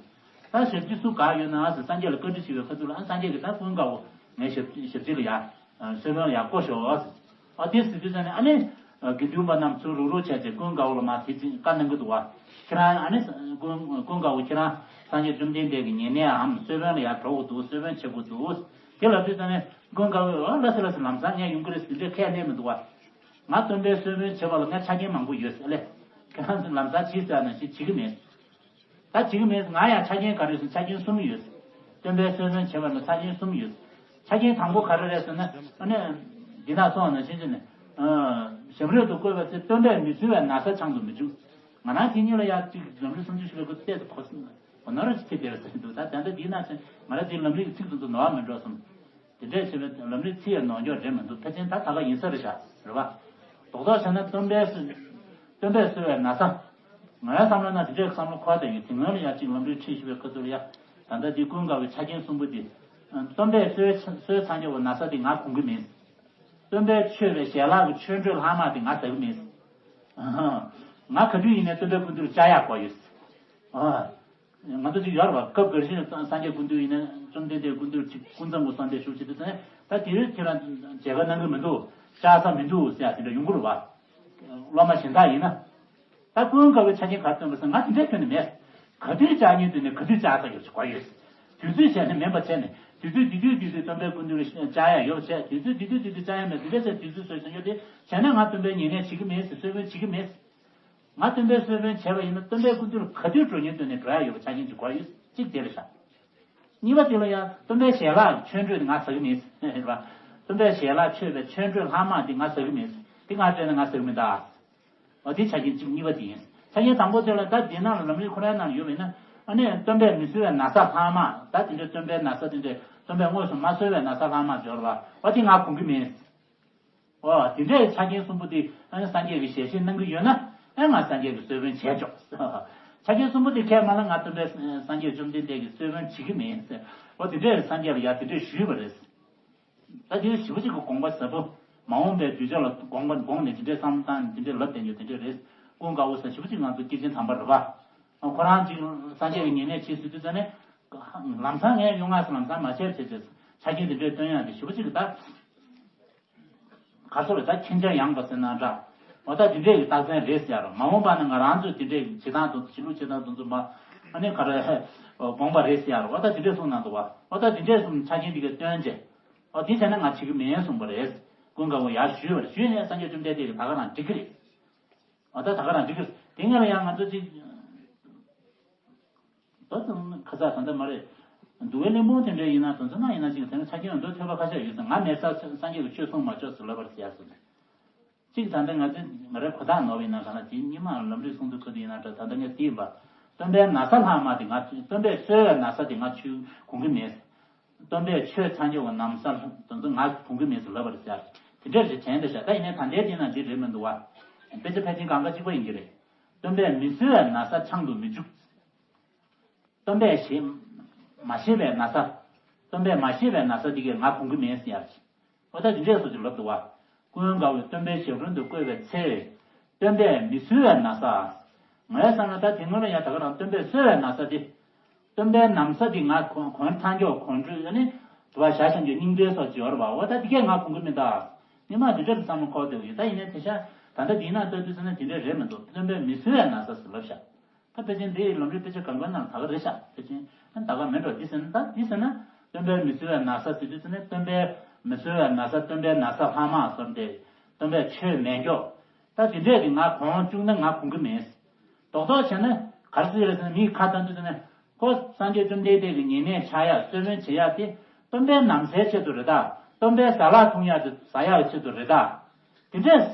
ད་ཞབས་ཕྱི་སུ་ག་ཡོད་ན་ཟེར་སངས་རྒྱས་ལ་བཀའ་འདྲི་ཞུས་པའི་ཁ་ཐུག་ལ་ཨ་སངས་རྒྱས་ཀྱིས་ད་ཀུན་དགའ་བོ་ངའི་ཞབས་ཞབས་ཕྱི་ལ་ཡ། གསོལ་དཔོན་ལ་ཡ་བསྐོ་ཤོག་ཟེར། ཨ་དེ་ཟེར་དུས་ཙམ་ནས་ཨ་ནི། དགེ་འདུན་པ་རྣམས་ཚུར་རུག་རུག་བྱས་ཚེ་ཀུན་དགའ་བོ་ལ་མ་དེ་ཅིག་བཀའ་གནང་གི་འདུག་བ། ཁྱེད་རང་ཨ་ནི་ཀུན་ཀུན་དགའ་བོ་ཁྱེད་རང་སངས་རྒྱས་བཅོམ་ལྡན་འདས་ཀྱི་ཉེ་གནས་འམ་གསོལ་དཔོན་ལ་ཡ་འགྲོ་དགོས་འདུག་གསོལ་དཔོན་བྱེད་དགོས་འདུག་དེ་ལབ་དུས་ཙམ་ནས་ཀུན་དགའ་བོས་ཨ་ལ་སི་ལ་སི་ལམ་སང་ངས་ཡོང་གི་རེད་ཟེར་དུས་ཁས་ལེན་མི་འདུག་བ། ང་སྟོན་པའི་གསོལ་དཔོན་བྱེད་པ་ལ་ངས་ཆ་རྐྱེན་མང་པོ་ཡོད་ཟེར་ལེ། ཁྱེད་རང་ཚོ་ལམ་སང་བྱེད་ཟེར་ནང་བཞིན་བྱེད་ཀྱི་མེད། ད་བྱེད་ཀྱི་མེད་ཟེར། ང་ཡང་ཆ་རྐྱེན་ག་རེ་ཟེར་ཆ་རྐྱེན་གསུམ་ཡོད་ཟེར། སྟོན་པའི་གསོལ་དཔོན་བྱེད་པ་ལ་ཆ་རྐྱེན་གསུམ་ཡོད་ཟེར། ཆ་རྐྱེན་དང་པོ་ག་རེ་རེད་ཟེར་ན་ཨ་ནི། འདི་ན་སོང་ནང་བཞིན་བྱས་ནས། ཞབས་རོལ་དུ་བཀོད་པའི་ཚེ་སྟོན་པས་མི་བཟོད་པའི་ན་ཚ་འཆང་དུ་མི་འཇུག་ང་རང་དེ་གཉིས་ལ་ཡང་གཅིག་ལམ་རིམ་སུམ་ཅུ་ཞུ་བའི་སྐབས་ཏོག་ཙམ་གོ་ནོར་ཅིག་ཐེབས་བསྡད་པ་ཟེར་གྱི་འདུག་ད་ད་ལྟ་འདི་ན་ཚེ་ང་རང་འདི་ལམ་རིམ་གྱི་ཚིག་ཙམ་དུ་ནོར་བ་མི་འགྲོ་བསམ། དེ་འདྲས་བྱས་པའི་ལམ་རིམ་ཚིག་ཡང་ནོར་འགྱོག་རེད་མི་འདུག་ཕལ་ཆེར་ད་ད་ག་ཡིན་ས་རེད་བཞག་རེད་བ། རྡོག་རྡོག་བྱས་ན་སྟོན་པས་སྟོན་པས་གསོལ་བའི་ན་ཚ། ང་རང་བསམ་བློ་ན་དེ་འདྲས་བསམ་བློ་འཁོར་བསྡད་ཡོད། དེ་སྔོན་ལ་ཡང་གཅིག་ལམ་རིམ་ཁྲིད་ཞུ་བའི་ཁ་ཐུག་ལ་ཡ། ད་ལྟ་འདི་ཀུན་དགའ་བོའི་ཆ་རྐྱེན་གསུམ་པོ་དེ། སྟོན་པས་གསོལ་གསོལ་ཚར་འགྱོ་བ་ན་ཚ་དེ་ང་གོང་གི་མིན། སྟོན་པས་མཆོད་པའི་ཞལ་ལག་གི་མཆོད་འགྲོས་ལྷག་མ་དེ་ང་ཟ་གི་མིན། ང་ག་དུས་ཡིན་ནའི་སྟོན་པའི་སྐུ་མདུན་ལ་བཅར་ཡག་དགོས་ཡོད། ང་ཚོ་ཅིག་ཡོད་རེད་བ། སྐབས་འགའ་ཞིག་ནས་སངས་རྒྱས་སྐུ་མདུན་ཡིན་ན་བཅོམ་ལྡན་འདས་སྐུ་མདུན་ཅིག་ཀུན་བཟང་གི་གསོལ་འདེབས་ཞུ་བྱེད་དུས་ཙང་ད་དེ་རིང་ཁྱེད་རང་མཇལ་ཁ་གནང་གི་མི་འདུག་བཅར་ས་མི་འདུག་ཟེར་ཡ་དེ་འདྲ་ཡོང་གི་རེད་བ། སློབ་མ་གཞན་དག་ཡིན་ན། ད་ཀུན་དགའ་བོའི་ཆ་རྐྱེན་ག་རེ་བཏོན་པ་ཟེར་ང་དེ་འདྲའི་ཁྱོན་ནས་མེད། ག་དུས་བཅར་སྙིང་འདོད་ནས་ག་དུས་བཅར་ས་ཡོད་ཅིག་གོ་ཡོད། དུས་ཚོད་བྱས་ནས་མིན་པ་བྱས་ནས་དུས་ཚོད་དེ་དུས་དེ་དུས་སྟོན་པའི་སྐུ་མདུན་ལ་བཅར་ཡ་ཡོད་པ་བྱས། དུས་ཚོད་དེ་དུས་དེ་དུས་བཅར་ཡ་མེད་དེ་འདྲ་བྱས་དུས་ཚོད་བཟོས་བྱས་ཡོད་དེ་བྱས་ན་ང་སྟོན་པའི་ཉེ་གནས་བྱེད་ཀྱི་མེད་ཟེར། གསོལ་དཔོན་བྱེད་ཀྱི་མེད་ཟེར། ང་སྟོན་པའི་གསོལ་དཔོན་བྱས་པ་ཡིན་ན་སྟོན་པའི་སྐུ་མདུན་ལ་ག་དུས་འགྲོ་སྙིང་འདོད་ནས་འགྲོ་ཡ་ཡོད་པ་ཆ་རྐྱེན་ཅིག་དགོས་ཡོད། གཅིག་དེ་རེད་ཤག་གཉིས་པ་དེ་ལ་ཡང་སྟོན་པའི་ཞལ་ལག་མཆོད་འགྲོས་ང་ཟ་གི་མིན་རེད་པ། སྟོན་པའི་ཞལ་ལག་མཆོད་པའི་མཆོད་འགྲོས་ལྷག་མ་དེ་ང་ཟ་གི་མིན། དེ་ང་སྤྲད་ན་ང་ཟ་གི་མིན་ད། འོ་དེ་ཆ་རྐྱེན་གཅིག་གཉིས་པ་དེ་ཡིན། ཆ་རྐྱེན་དང་པོ་དེ་ལ་ད་དེ་ནང་ལ་ལམ་རིམ་ཁོ་རའི་ནང་ཡོད་པ་ཡིན་ན་ཨ་ནི་སྟོན་པས་མི་བཟོད་པའི་ན་ཚ་ལྷག་མ་ད་དེ་འདྲའི་སྟོན་པའི་ན་ཚ་དེ་འདྲའི་སྟོན་པས་དངོས་སུ་མ་གསོལ་བའི་ན་ཚ་ལྷག་མ་སྦྱོར་བ་འོ་དེ་ང་གོང་གི་མིན། ཨོ། དེ་འདྲའི་ཆ་རྐྱེན་གསུམ་པོ་དེ་ཨ་ནི་སངས་རྒྱས་ཀྱི་ཞལ་བཞེས་གནང་གི་ཡོད་ན་ཨེ་ང་སངས་རྒྱས་ཀྱི་གསོལ་དཔོན་བྱས་ཆོག་ཆ་རྐྱེན་གསུམ་པོ་དེ་ཁས་མ་ལེན་ང་སྟོན་པའི་སངས་རྒྱས་བཅོམ་ལྡན་འདས་ཀྱི་གསོལ་དཔོན་བྱེད་ཀྱི་མིན་ཟེར། ཨོ་དེ་འདྲའི་སངས་རྒྱས་ལ་ཡ་དེ་འདྲའི་ཞུས་པ་རེད། ད་དེ་ཞེ་པོ་ཅིག་གི་དགོངས་པ་ཟབ་པོ། མ་འོངས་པའི་གདུལ་བྱ་ལ་དགོངས་པ་དགོངས་ནས་དེ་འདྲའི་བསམ་བློ་བཏང་ནས་དེ་འདྲའི་ལབ་བསྡད་རྒྱུ་དེ་འདྲའི་རེད། ཀུན་དགའ་བོ་ཟེར་ཞེ་པོ་ཅིག་ང་ཚོ་སྐྱེས་ཆེན་དམ་པ་རེད་པ། ཁོ་རང་ཅིག་སངས་རྒྱས་ཀྱི་ཉེ་གནས་བྱེད་ཟེར་དུས་ཙ་ནས། ལམ་སང་ངས་གཡུལ་ངས་ལམ་སང་མ་བྱས་བྱས་བྱས་ཆ་རྐྱེན་དེ་འདྲའི་སྟོན་ཡག་དེ་ཞེ་པོ་ཅིག་གི་ད། ག་ཚོད་རེད་ད་མཁྱེན་རྒྱ་ཡངས་པ་ཟེར་ན་འདྲ། འོ་ད་དེ་འདྲས་ཀྱི་རྟགས་མཚན་རེད་ཟེར་ཡ་རོ། མ་འོངས་པ་ན་ང་རང་ཚོས་དེ་འདྲས་ཀྱི་བྱེད་སྟངས་དུ་བྱེད་ལུགས་བྱེད་སྟངས་དུ་འཛུམ་པ། ཨ་ནི་ག་རེ། དགོངས་པ་རེད་ཟེར་ཡ་རོ། འོ་ད་དེ་འདྲས་གསུངས་གནང་འདུག་བ། འོ་ད་དེ་འདྲས་གསུངས་ཆ་རྐྱེན་དེ་གས་སྟོན་རྗེས། འོ་དེ་བྱས་ན་ང་བྱེད་ཀྱི་མིན་གསུངས་པ་རེད། ཀུན་དགའ་བོ་ཡར་ཞུས་པ་རེད། ཞུས་ནས་སངས་རྒྱས་བཅོམ་ལྡན་འདས་ཀྱིས་ད་ག་རང་འགྲིག་གི་རེད། ཨ་ད་ད་ག་རང་འགྲིག་གི་རེད། དེ་སྔོན་ལ་ཡང་ང་ཚོ་ཅིག་ད་ཙམ་ཁ་ཚ་ད་ལྟ་མ་རེད། འདུལ་བའི་གླེང་སྤོང་དེ་འདྲ་ཡིན་ན་དོན་ཚན་ནང་ཡིན་ན་ཅིག་དེ་ནི་ཆ་རྐྱེན་འོས་འདུ་ཐོས་པ་ཁ་ཤས་ཡོད་ཙང་ང་མེད་ས་སངས་རྒྱས་ཀྱིས་ཆོས་གསུང་མ་ཆོག་ཟེར་ལབ་པར་ཟེར་ཡ་སོ། གཅིག་ད་ལྟ་ང་ཚོས་ང་རའི་གོ་རྟོགས་ནོར་བ་ཡིན་ན་ག་ན་དེ་སྔོན་མ་ལམ་རིམ་གསུང་དུས་ཁ་དུ་ཡིན་ན་འདྲ། ད་ལྟ་ངས་དེ་ཡིན་པ། སྟོན་པའི་ན་བཟའ་ལྷག་མ་དེ་ང་སྟོན་པས་གསོལ་བའི་ན་བཟའ་དེ་ང་ཆུ་གོན་གི་མེད། སྟོན་པས་ཆོས་ཚར་མཁན་གྱི་ན་བཟའ་དེ་ཚོ་ང་གོན་གི་མེད་ཟེར་ལབ་པ་རེད་ཟེར། དེ་འདྲ་རེད་དྲན་འདྲ་ཤག་ད་ཡིན་ནའི་ད་ལྟའི་དེ་ན་འདི་རེད་མི་འདུག་བ། དཔེ་ཆ་ཕལ་ཆེར་གང་ག་གཅིག་པ་ཡིན་གྱི་རེད། སྟོན་པས་མི་གསོལ་བའི་ན་བཟའ་འཆང་དུ་མི་འཇུག་སྟོན་པས་ཞེས་མ་བཞེས་པའི་ན་བཟའ། སྟོན་པས་མ་བཞེས་པའི་ན་བཟའ་འདི་གས་ང་གོན་གི་མེད་ཟེར་ཡ་རེད། འོ་ད་འདི་འདྲས་སོ་ཅིག་ལབ་འདུག་བ། ཀུན་དགའ་བོས་སྟོན་པའི་ཞབས་དྲུང་དུ་བསྐོས་པའི་ཚེ། སྟོན་པས་མི་གསོལ་བའི་ན་བཟའ། ངས་བསམ་ན་ད་དེ་སྔོན་ལ་ཡང་ད་ག་རང་སྟོན་པས་གསོལ་བའི་ན་བཟའ་དེ། སྟོན་པའི་ན་བཟའ་དེ་ང་གོན་གོན་ཐང་ཀྱོག་གོན་འགྲོས་ཨ་ནི། དུ་བ་བཞག་བཞག་རྒྱུ་སྙིང་འདོད་སོགས་ཅིག་ཡོད་རེད་བ། འོ་ད་དེ་གས་ང་གོན་གི་མི་འདུག་ཉི་མ་འདི་འདྲ་རེད་བསམ་བློ་འཁོར་བསྡད་ཡོད། ད་ཡིན་ནའི་དེ་ཤ་ད་ལྟ་འདིའི་ནང་ལྟ་དུས་ཟེར་ན་དེ་འདྲ་རེད་མི་འདུག་སྟོན་པས་མི་གསོལ་བའི་ན་བཟའ་ཟེར་ལབ་ཤག་ད་ཕལ་ཆེར་འདི་ལམ་རིམ་དཔེ་ཆ་གང་ག་ནང་ད་ག་རེད་ཤག་ཕལ་ཆེར་ཨ་ད་ག་མེད་འགྲོ། འདི་ཟེར་ན་ད་འདི་ཟེར་ན། སྟོན་པས་མི་གསོལ་བའི་ན་བཟའ་ཟེར་དུས་ཟེར་ན་སྟོན་པས་མི་གསོལ་བའི་ན་བཟའ་སྟོན་པའི་ན་བཟའ་ལྷག་མ་ཟེར་ཏེ། སྟོན་པས་ཆོས་མེད་མགྱོགས། ད་དེ་འདྲས་ཀྱི་ང་གོང་བཅུག་ན་ང་གོང་གི་མེད། རྡོག་རྡོག་བྱས་ན་ག་རེ་ཟེར་རེད་ཟེར་ན་མིའི་ཁ་བཏང་དུས་ཟེར་ན། ཁོ་སངས་རྒྱས་བཅོམ་ལྡན་འདས་ཀྱི་ཉེ་གནས་ཆགས་ཡག་གསོལ་སྨོན་བྱེད་ཡག་དེ་སྟོན་པའི་ན་བཟའི་ཆེད་དུ་རེད་ད། སྟོན་པའི་ཟ་ལག་འཐུང་ཡག་དེ་ཟ་ཡག་ཆེད་དུ་རེད་ད། དེ་འདྲས་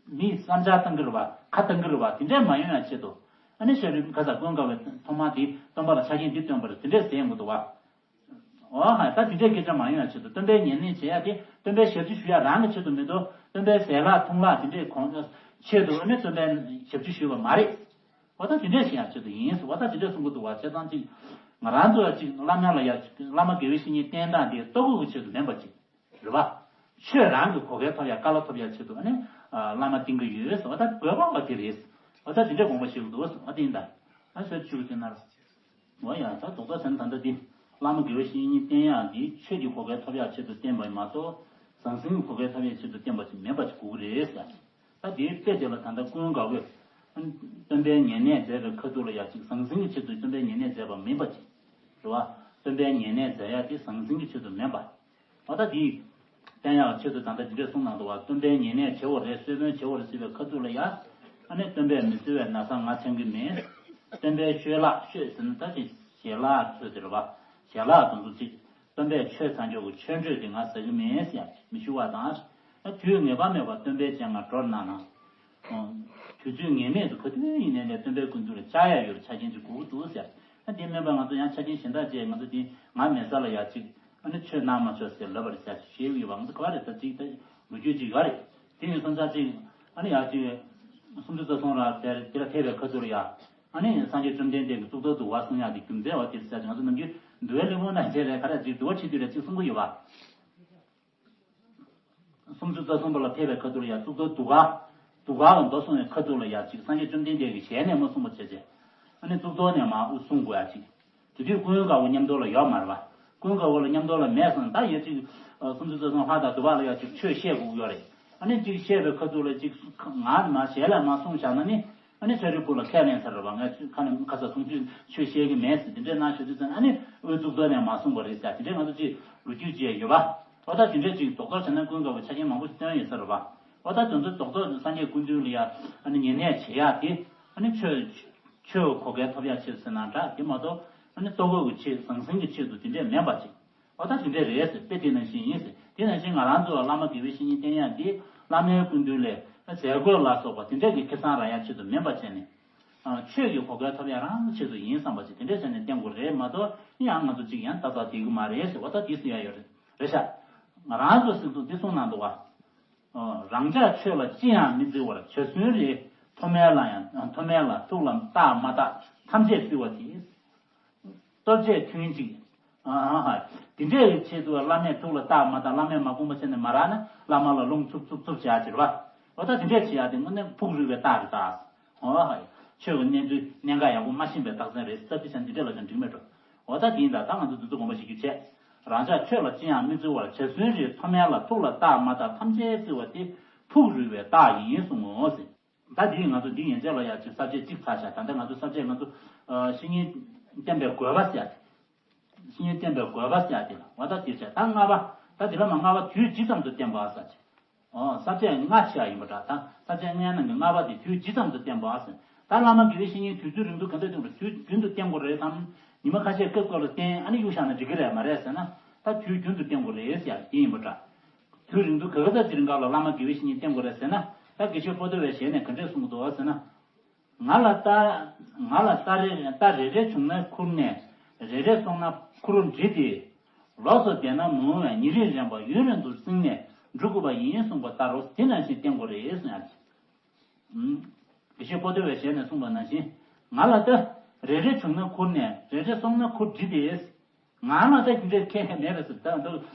མིས་བསམ་འཆར་བཏང་གི་རེད་བ། ཁ་བཏང་གི་རེད་བ། དེ་འདྲས་མ་ཡོང་ཡག་ཆེད་དུ། ཨ་ནི་ཤ་རུས་ཁ་ས་ཀུན་དགའ་བོས་ཐོག་མ་དེ་སྟོན་པ་ལ་ཆ་རྐྱེན་འདི་སྟོན་པ་རེད། དེ་འདྲས་ཟེར་ཡོང་གི་འདུག་བ། འོ་ཧ། ད་དེ་འདྲའི་སྐད་ཆ་མ་ཡོང་ཡ་ཆེད་དུ་སྟོན་པའི་ཉེ་གནས་བྱེད་ཡ་དེ་སྟོན་པའི་ཞབས་ཕྱི་ཞུ་ཡ་རང་གི་ཆེད་དུ་མི་འདུག་སྟོན་པའི་ཟས་ལག་འཐུང་ལག་དེ་འདྲའི་གོང་ཆེད་དུ་ནི་སྟོན་པའི་ཞབས་ཕྱི་ཞུས་པ་མ་རེད། འོ་ད་དེ་འདྲས་བྱེད་ཡ་ཆེད་དུ་ཡིན་ཟེར། འོ་ད་དེ་འདྲས་གསུང་གི་འདུག་བ། བྱས་ཙང་ཅིག་ང་རང་ཚོ་ཡ་ཅིག་བླ་མ་ལ་ཡ་ཅིག་བླ་མ་དགེ་བའི་བཤེས་གཉེན་བསྟེན་སྟངས་དེ་ལྟོ་གོས་ཀྱི་ཆེད་དུ་མིན་པ་ཅིག་རེད་བ། ཆོས་རང་གི་གོ་སྐལ་ཐོབ་ཡ་དཀའ་ལས་ཐོབ་ཡ་ཆེད་དུ་ནི་བླ་མ་བསྟེན་གི་ཡོད་ཟེར། འོ་ད་དགོས་པ་བ་དེ་རེད། འོ་ད་དེ་འདྲས་དགོངས་པ་བཞེས་གི་འདུག་ཟེར། འོ་དེ་ཡིན་ད། ཨ་ཟེར་ཆུ་དེ་ནར། འོ་ཡ་ད་རྡོག་རྡོག་ཟེར་ན་ད་ལྟ་འདི་བླ་མ་དགེ་བའི་བཤེས་གཉེན་བསྟེན་ཡག་འདི་ཆོས་ཀྱི་གོ་སྐལ་ཐོབ་ཡག་ཆེད་དུ་བསྟེན་པ་ཡིན་མ་གཏོགས་ཟང་ཟིང་གི་གོ་སྐལ་ཐོབ་ཡག་ཆེད་དུ་བསྟེན་པ་ཞིག་མིན་པ་ཞིག་དགོས་ཀྱི་རེད་ཟེར། ད་དེའི་དཔེ་དེ་ལ་ད་ལྟ་ཀུན་དགའ་བོས་སྟོན་པའི་ཉེ་གནས་མཛད་པའི་ཁ་ཐུག་ལ་ཡ་ཅིག་ཟང་ཟིང་གི་ཆེད་དུ་སྟོན་པའི་ཉེ་གནས་མཛད་པ་མིན་པ་ཅིག་རེད་བ། སྟོན་པའི་ཉེ་གནས་མཛད་ཡག་དེ་ཟང་ཟིང་གི་ཆེད་དུ་མིན་པ། འོ་ད་དེ་བསྟན་ཡག་ཆེད་དུ་ད་ལྟ་འདི་འདྲས་གསུངས་གནང་འདུག་བ། སྟོན་པའི་ཉེ་གནས་བྱེད་དགོས་རེད། གསོལ་སྨོན་བྱེད་དགོས་རེད་ཟེར་བའི་ཁ་ཐུག་ལ་ཡ། ཨ་ནི་སྟོན་པས་མི་གསོལ་བའི་ན་བཟའ་ང་འཆང་གི་མེད། སྟོན་པའི་ཤོ་ལགས། ཤོ་ཟེར་ན་ད་ཅིག་ཞལ་ལག་ཚོས་དེ་རེད་བ། ཞལ་ལག་དེ་ཚོ་ཅིག་སྟོན་པས་ཆོས་ཚར་མགྱོགས་ཀྱི་ཆོས་འཕྲོད་དེ་ང་ཟ་གི་མེད་ཟེར་ཡ་མི་ཞུ་བ་དང་། ཨ་དུས་ངེས་པ་མེད་པར་སྟོན་པའི་སྤྱན་སྔར་འགྲོར་གནང་ན། དུས་ཚོད་ངེས་མེད་དུ་ག་དུས་ཡིན་ནའི་ནས་སྟོན་པའི་སྐུ་མདུན་ལ་བཅར་ཡ་ཡོད་པའི་ཆ་རྐྱེན་ཅིག་དགོས་ཀྱི་འདུག་ཟེར། ཨ་དེ་མིན་པ་ང་ཚོ་ཡང་ཆ་རྐྱེན་གཞན་དག་བཅས་ང་ཚོ་དེ་ང་མེད་ས་ལ་ཡ་ཅིག་ཨ་ནི་ཆོས་གནང་མ་ཆོག་ཟེར་ལབ་པ་རེད་ཟེར་ཞེས་ཡོད་པ། ང་ཚོ་ག་བ་རེད་ད་ཅིག་ད་ལོ་རྒྱུས་ཅིག་ཡོད་རེད། དེ་ཡིན་སོང་ཙང་ཅིག་ཨ་ནི་ཡ་ཅིག་སུམ་ཅུ་རྩ་གསུམ་ར་དེ་དེ་ལ་ཕེབས་པའི་ཁ་ཐུག་ལ་ཡ། ཨ་ནི་སངས་རྒྱས་བཅོམ་ལྡན་འདས་ཀྱི་གཙུག་ཏོར་བསྡུ་བ་གསུང་ཡག་དེ་རྒྱུ་མཚན་འོ་དེ་ཟེར་ང་ཚོ་ནམ་རྒྱུན་འདུལ་བའི་གླེང་སློང་ནང་བྱས་རེད། ག་རེ་ཅིག་འདུལ་བ་ཁྲིད་དུས་རེད་ཅིག་གསུང་གི་ཡོད་པ། སུམ་ཅུ་རྩ་གསུམ་པ་ལ་ཕེབས་པའི་ཁ་ཐུག་ལ་ཡ་གཙུག་ཏོར་བསྡུ་ག་བསྡུ་ག་ལ་མདོ་གསུང་བའི་ཁ་ཐུག་ལ་ཡ་ཅིག་སངས་རྒྱས་བཅོམ་ལྡན་འདས་ཀྱི་ཞལ་ནས་མ་གསུངས་པ་བྱས་བྱས། ཨ་ནི་གཙུག་ཏོར་ནས་མར་དབུ་གསུང་དགོས་ཡ་ཅིག་དེ་དུས་ཀུན་དགའ་བོ་མཉམ་དུ་ལ་ཡོད་མ་རེད་པ། ཀུན་དགའ་བོ་ལ་མཉམ་དུ་ལ་མེད་སོང་ད་ཡ་ཅིག་སུམ་ཅུ་རྩ་གསུམ་ལྷག་དང་བསྡུ་བ་ལ་ཡ་ཅིག་ཆོས་བཤད་དགོས་ཀྱི་ཡོད་རེད། ཨ་ནི་ཅིག་བཤད་པའི་ཁ་ཐུག་ལ་ཅིག་ང་མ་ཞལ་ལ་མ་གསུངས་བཞག་ན་ནི། ཨ་ནི་ཤ་རུས་སྤུན་ལ་ཁས་ལེན་ཚར་རེད་པ། ང་ཁ་ནས་ཁ་ས་གསུང་ཆོས་ཆོས་བཤད་ཀྱི་མེད་ཟེར་དེ་འདྲས་གནང་ཞུ་དུས་ཙང་ཨ་ནི་དབུ་གཙུག་ཏོར་ནས་མ་གསུངས་པ་རེད་ཟེར་དེ་འདྲས་ང་ཚོ་ཅིག་ལོ་རྒྱུས་ཅིག་ཡོད་པ། འོ་ད་དེ་འདྲས་ཅིག་རྡོག་རྡོག་བྱས་ན་ཀུན་དགའ་བོ་ཆ་རྐྱེན་མང་པོ་ཞིག་བཏོན་ཡོད་ས་རེད་པ། འོ་ད་དེ་ཚོ་རྡོག་རྡོག་སངས་རྒྱས་སྐུ་མདུན་ལ་ཡ་ཨ་ནི་ཉེ་གནས་བྱེད་ཡག་དེ་ཨ་ནི་ཆོས་ཆོས་གོ་སྐལ་ཐོབ་ཡག་ཆེད་ཟེར་ན་འདྲ་དེ་མ་གཏོགས་ཨ་ནི་ལྟོ་གོས་ཀྱི་ཆེད་ཟང་ཟིང་གི་ཆེད་དུ་དེ་འདྲས་མིན་པ་ཅིག་འོ་ད་དེ་འདྲས་རེད་ཟེར། དཔེ་དེ་ནང་བཞིན་ཡིན་ཟེར། དེ་ནང་བཞིན་ང་རང་ཚོ་ལ་བླ་མ་དགེ་བའི་བཤེས་གཉེན་བསྟེན་ཡག་འདི་བླ་མའི་སྐུ་མདུན་ལས་མཛད་སྒོ་ལ་སོགས་པ་དེ་འདྲས་ཀྱི་ཁེ་བཟང་རག་ཡག་ཆེད་དུ་མིན་པ་བྱས་ནས། ཆོས་ཀྱི་གོ་སྐལ་ཐོབ་ཡག་རང་ཆེད་དུ་ཡིན་བསམ་པ་ཅིག་དེ་འདྲས་བྱས་ནས་བསྟེན་དགོས་རེད་མ་གཏོགས་ཡང་ང་ཚོ་ཅིག་ཡང་ལྟ་ཚག་བསྡད་ཀྱི་མ་རེད་ཟེར། འོ་ད་འདི་ཟེར་ཡག་ཡོད་རེད་རེད་ཤག་ང་རང་ཚོ་སྲིད་དུ་འདི་གསུངས་གནང་འདུག་བ། རང་ཅག་ཆོས་ལ་ཅི་ཡང་མི་བརྩི་བར་བྱད་གསུམ་རེ། མཐོ་དམན་ལ་ཡང་མཐོ་དམན་ལ་ཐུགས་ལ་བཏགས་མ་བཏགས་ཐམས་ཅད་བརྩི་བ་དེ། ལྟོ་ཆས་ཐུན་གཅིག་ཨ་ཧ། དེ་འདྲའི་ཆེད་དུ་བླ་མས་ཐུགས་ལ་བཏགས་མ་བཏགས་བླ་མས་མ་དགོངས་པ་བྱས་ནས་མ་རག་ན་བླ་མ་ལ་རླུང་འཚུབ་འཚུབ་འཚུབ་བྱ་ཅིར་བ། འོ་ད་དེ་འདྲས་བྱེད་ཡག་དེ་དངོས་གནས་ཕུགས་རུས་པའི་རྟགས་རེད་ད། ཨ་ཧ། ཆོས་ཀྱི་གནད་དུ་གནད་འགག་ཡག་པོ་མ་ཤེས་པའི་རྟགས་མཚན་རེད། སྟབས་བདེ་ཆ་འདི་འདྲས་ལ་ཀྱང་འགྲིག་མེད་འགྲོ། འོ་ད་དེ་ཡིན་ད་ད་ང་ཚོ་འདི་ཚོ་དགོངས་པ་བཞེས་རྒྱུ་བྱས། རང་ཅག་ཆོས་ལ་ཅི་ཡང་མི་བརྩི་བར་བྱད་གསུམ་རེ། མཐོ་དམན་ལ་ཐུགས་ལ་བཏགས་མ་བཏགས་ཐམས་ཅད་བརྩི་བ་སྟེ་ཕུགས་རུས་པའི་རྟགས་ཡིན་གསུངས་ངོ་ཟེར། ད་འདི་ང་ཚོ་འདི་ཡན་ཆད་ལ་ཡ་ཅིག་ས་བཅད་གཅིག་ཚར་བཞག་ད་ལྟ་ང་ཚོ་ས་བཅད་ང་ཚོ་བཤེས་གཉེན་བསྟེན་པའི་དགོས་པ་ཟེར་ཡ་དེ། བཤེས་གཉེན་བསྟེན་པའི་དགོས་པ་ཟེར་ཡ་དེ་ལ་འོ་ད་དེ་བྱས་ད་ལྔ་པ་ད་དེ་ལ་མ་ལྔ་པ་དུས་ཇི་ཙམ་དུ་བསྟེན་པ་ཟེར་བྱས། ཨོ། ས་བཅད་ལྔ་ཆགས་ཡིན་པ་འདྲ། ད་ས་བཅད་ལྔའི་ནང་གི་ལྔ་པ་དེ་དུས་ཇི་ཙམ་དུ་བསྟན་པ་ཟེར། ད་བླ་མ་དགེ་བའི་བཤེས་གཉེན་དུས་ཚོད་རིང་དུ་ག་འདྲ་བསྟན་དགོས་རེད། དུས་རྒྱུན་དུ་བསྟན་དགོས་རེད་དམ། ཉི་མ་ཁ་ཤས་སྐབས་སྐབས་ལ་བསྟན། ཨ་ནི་གཡུག་བཞག་ན་འགྲིག་གི་རེད་མ་རེད་ཟེར་ན། ད་དུས་རྒྱུན་དུ་བསྟན་དགོས་རེད་ཟེར་ཡ་དེ་ཡིན་པ་འདྲ། དུས་རིང་དུ་ག་ག་ཙམ་གྱི་རིང་ག་ལ་བླ་མ་དགེ་བའི་བཤེས་གཉེན་བསྟེན་དགོས་རེད་ཟེར་ན། ད་དགེ་བཤེས་པོ་ཏོ་བའི་ཞལ་ནས་ག་འདྲས་གསུངས་འདུག་ཟེར་ན། ང་ལ་རྟ། ང་ལ་རྟ་རེ། རྟ་རེ་རེ་བྱུང་ན་ཁུར་ནས། རེ་རེ་སོང་ན་ཁུར་འབྲི་སྟེ། ལོགས་སུ་བསྡད་ན་མི་འོང་བས། ཉིན་རེ་རན་པ་ཡུན་རིང་དུ་བསྲིངས་ནས་འགྲོ་དགོས་པ་ཡིན་གསུངས་པ་ལྟར་རོ། དེ་ནང་བཞིན་བསྟེན་དགོས་རེད་གསུངས་ཡ། དགེ་བཤེས་པོ་ཏོ་བའི་ཞལ་ནས་གསུངས་པ་ནང་བཞིན། ང་ལ་རྟ་རེ་རེ་བྱུང་ན་ཁུར་ནས། རེ་རེ་སོང་ན་ཁུར་འབྲི་སྟེ། ང་ལ་ད་དེ་འདྲའི་ཁྱད་མེད་པས་ཟེར། ད་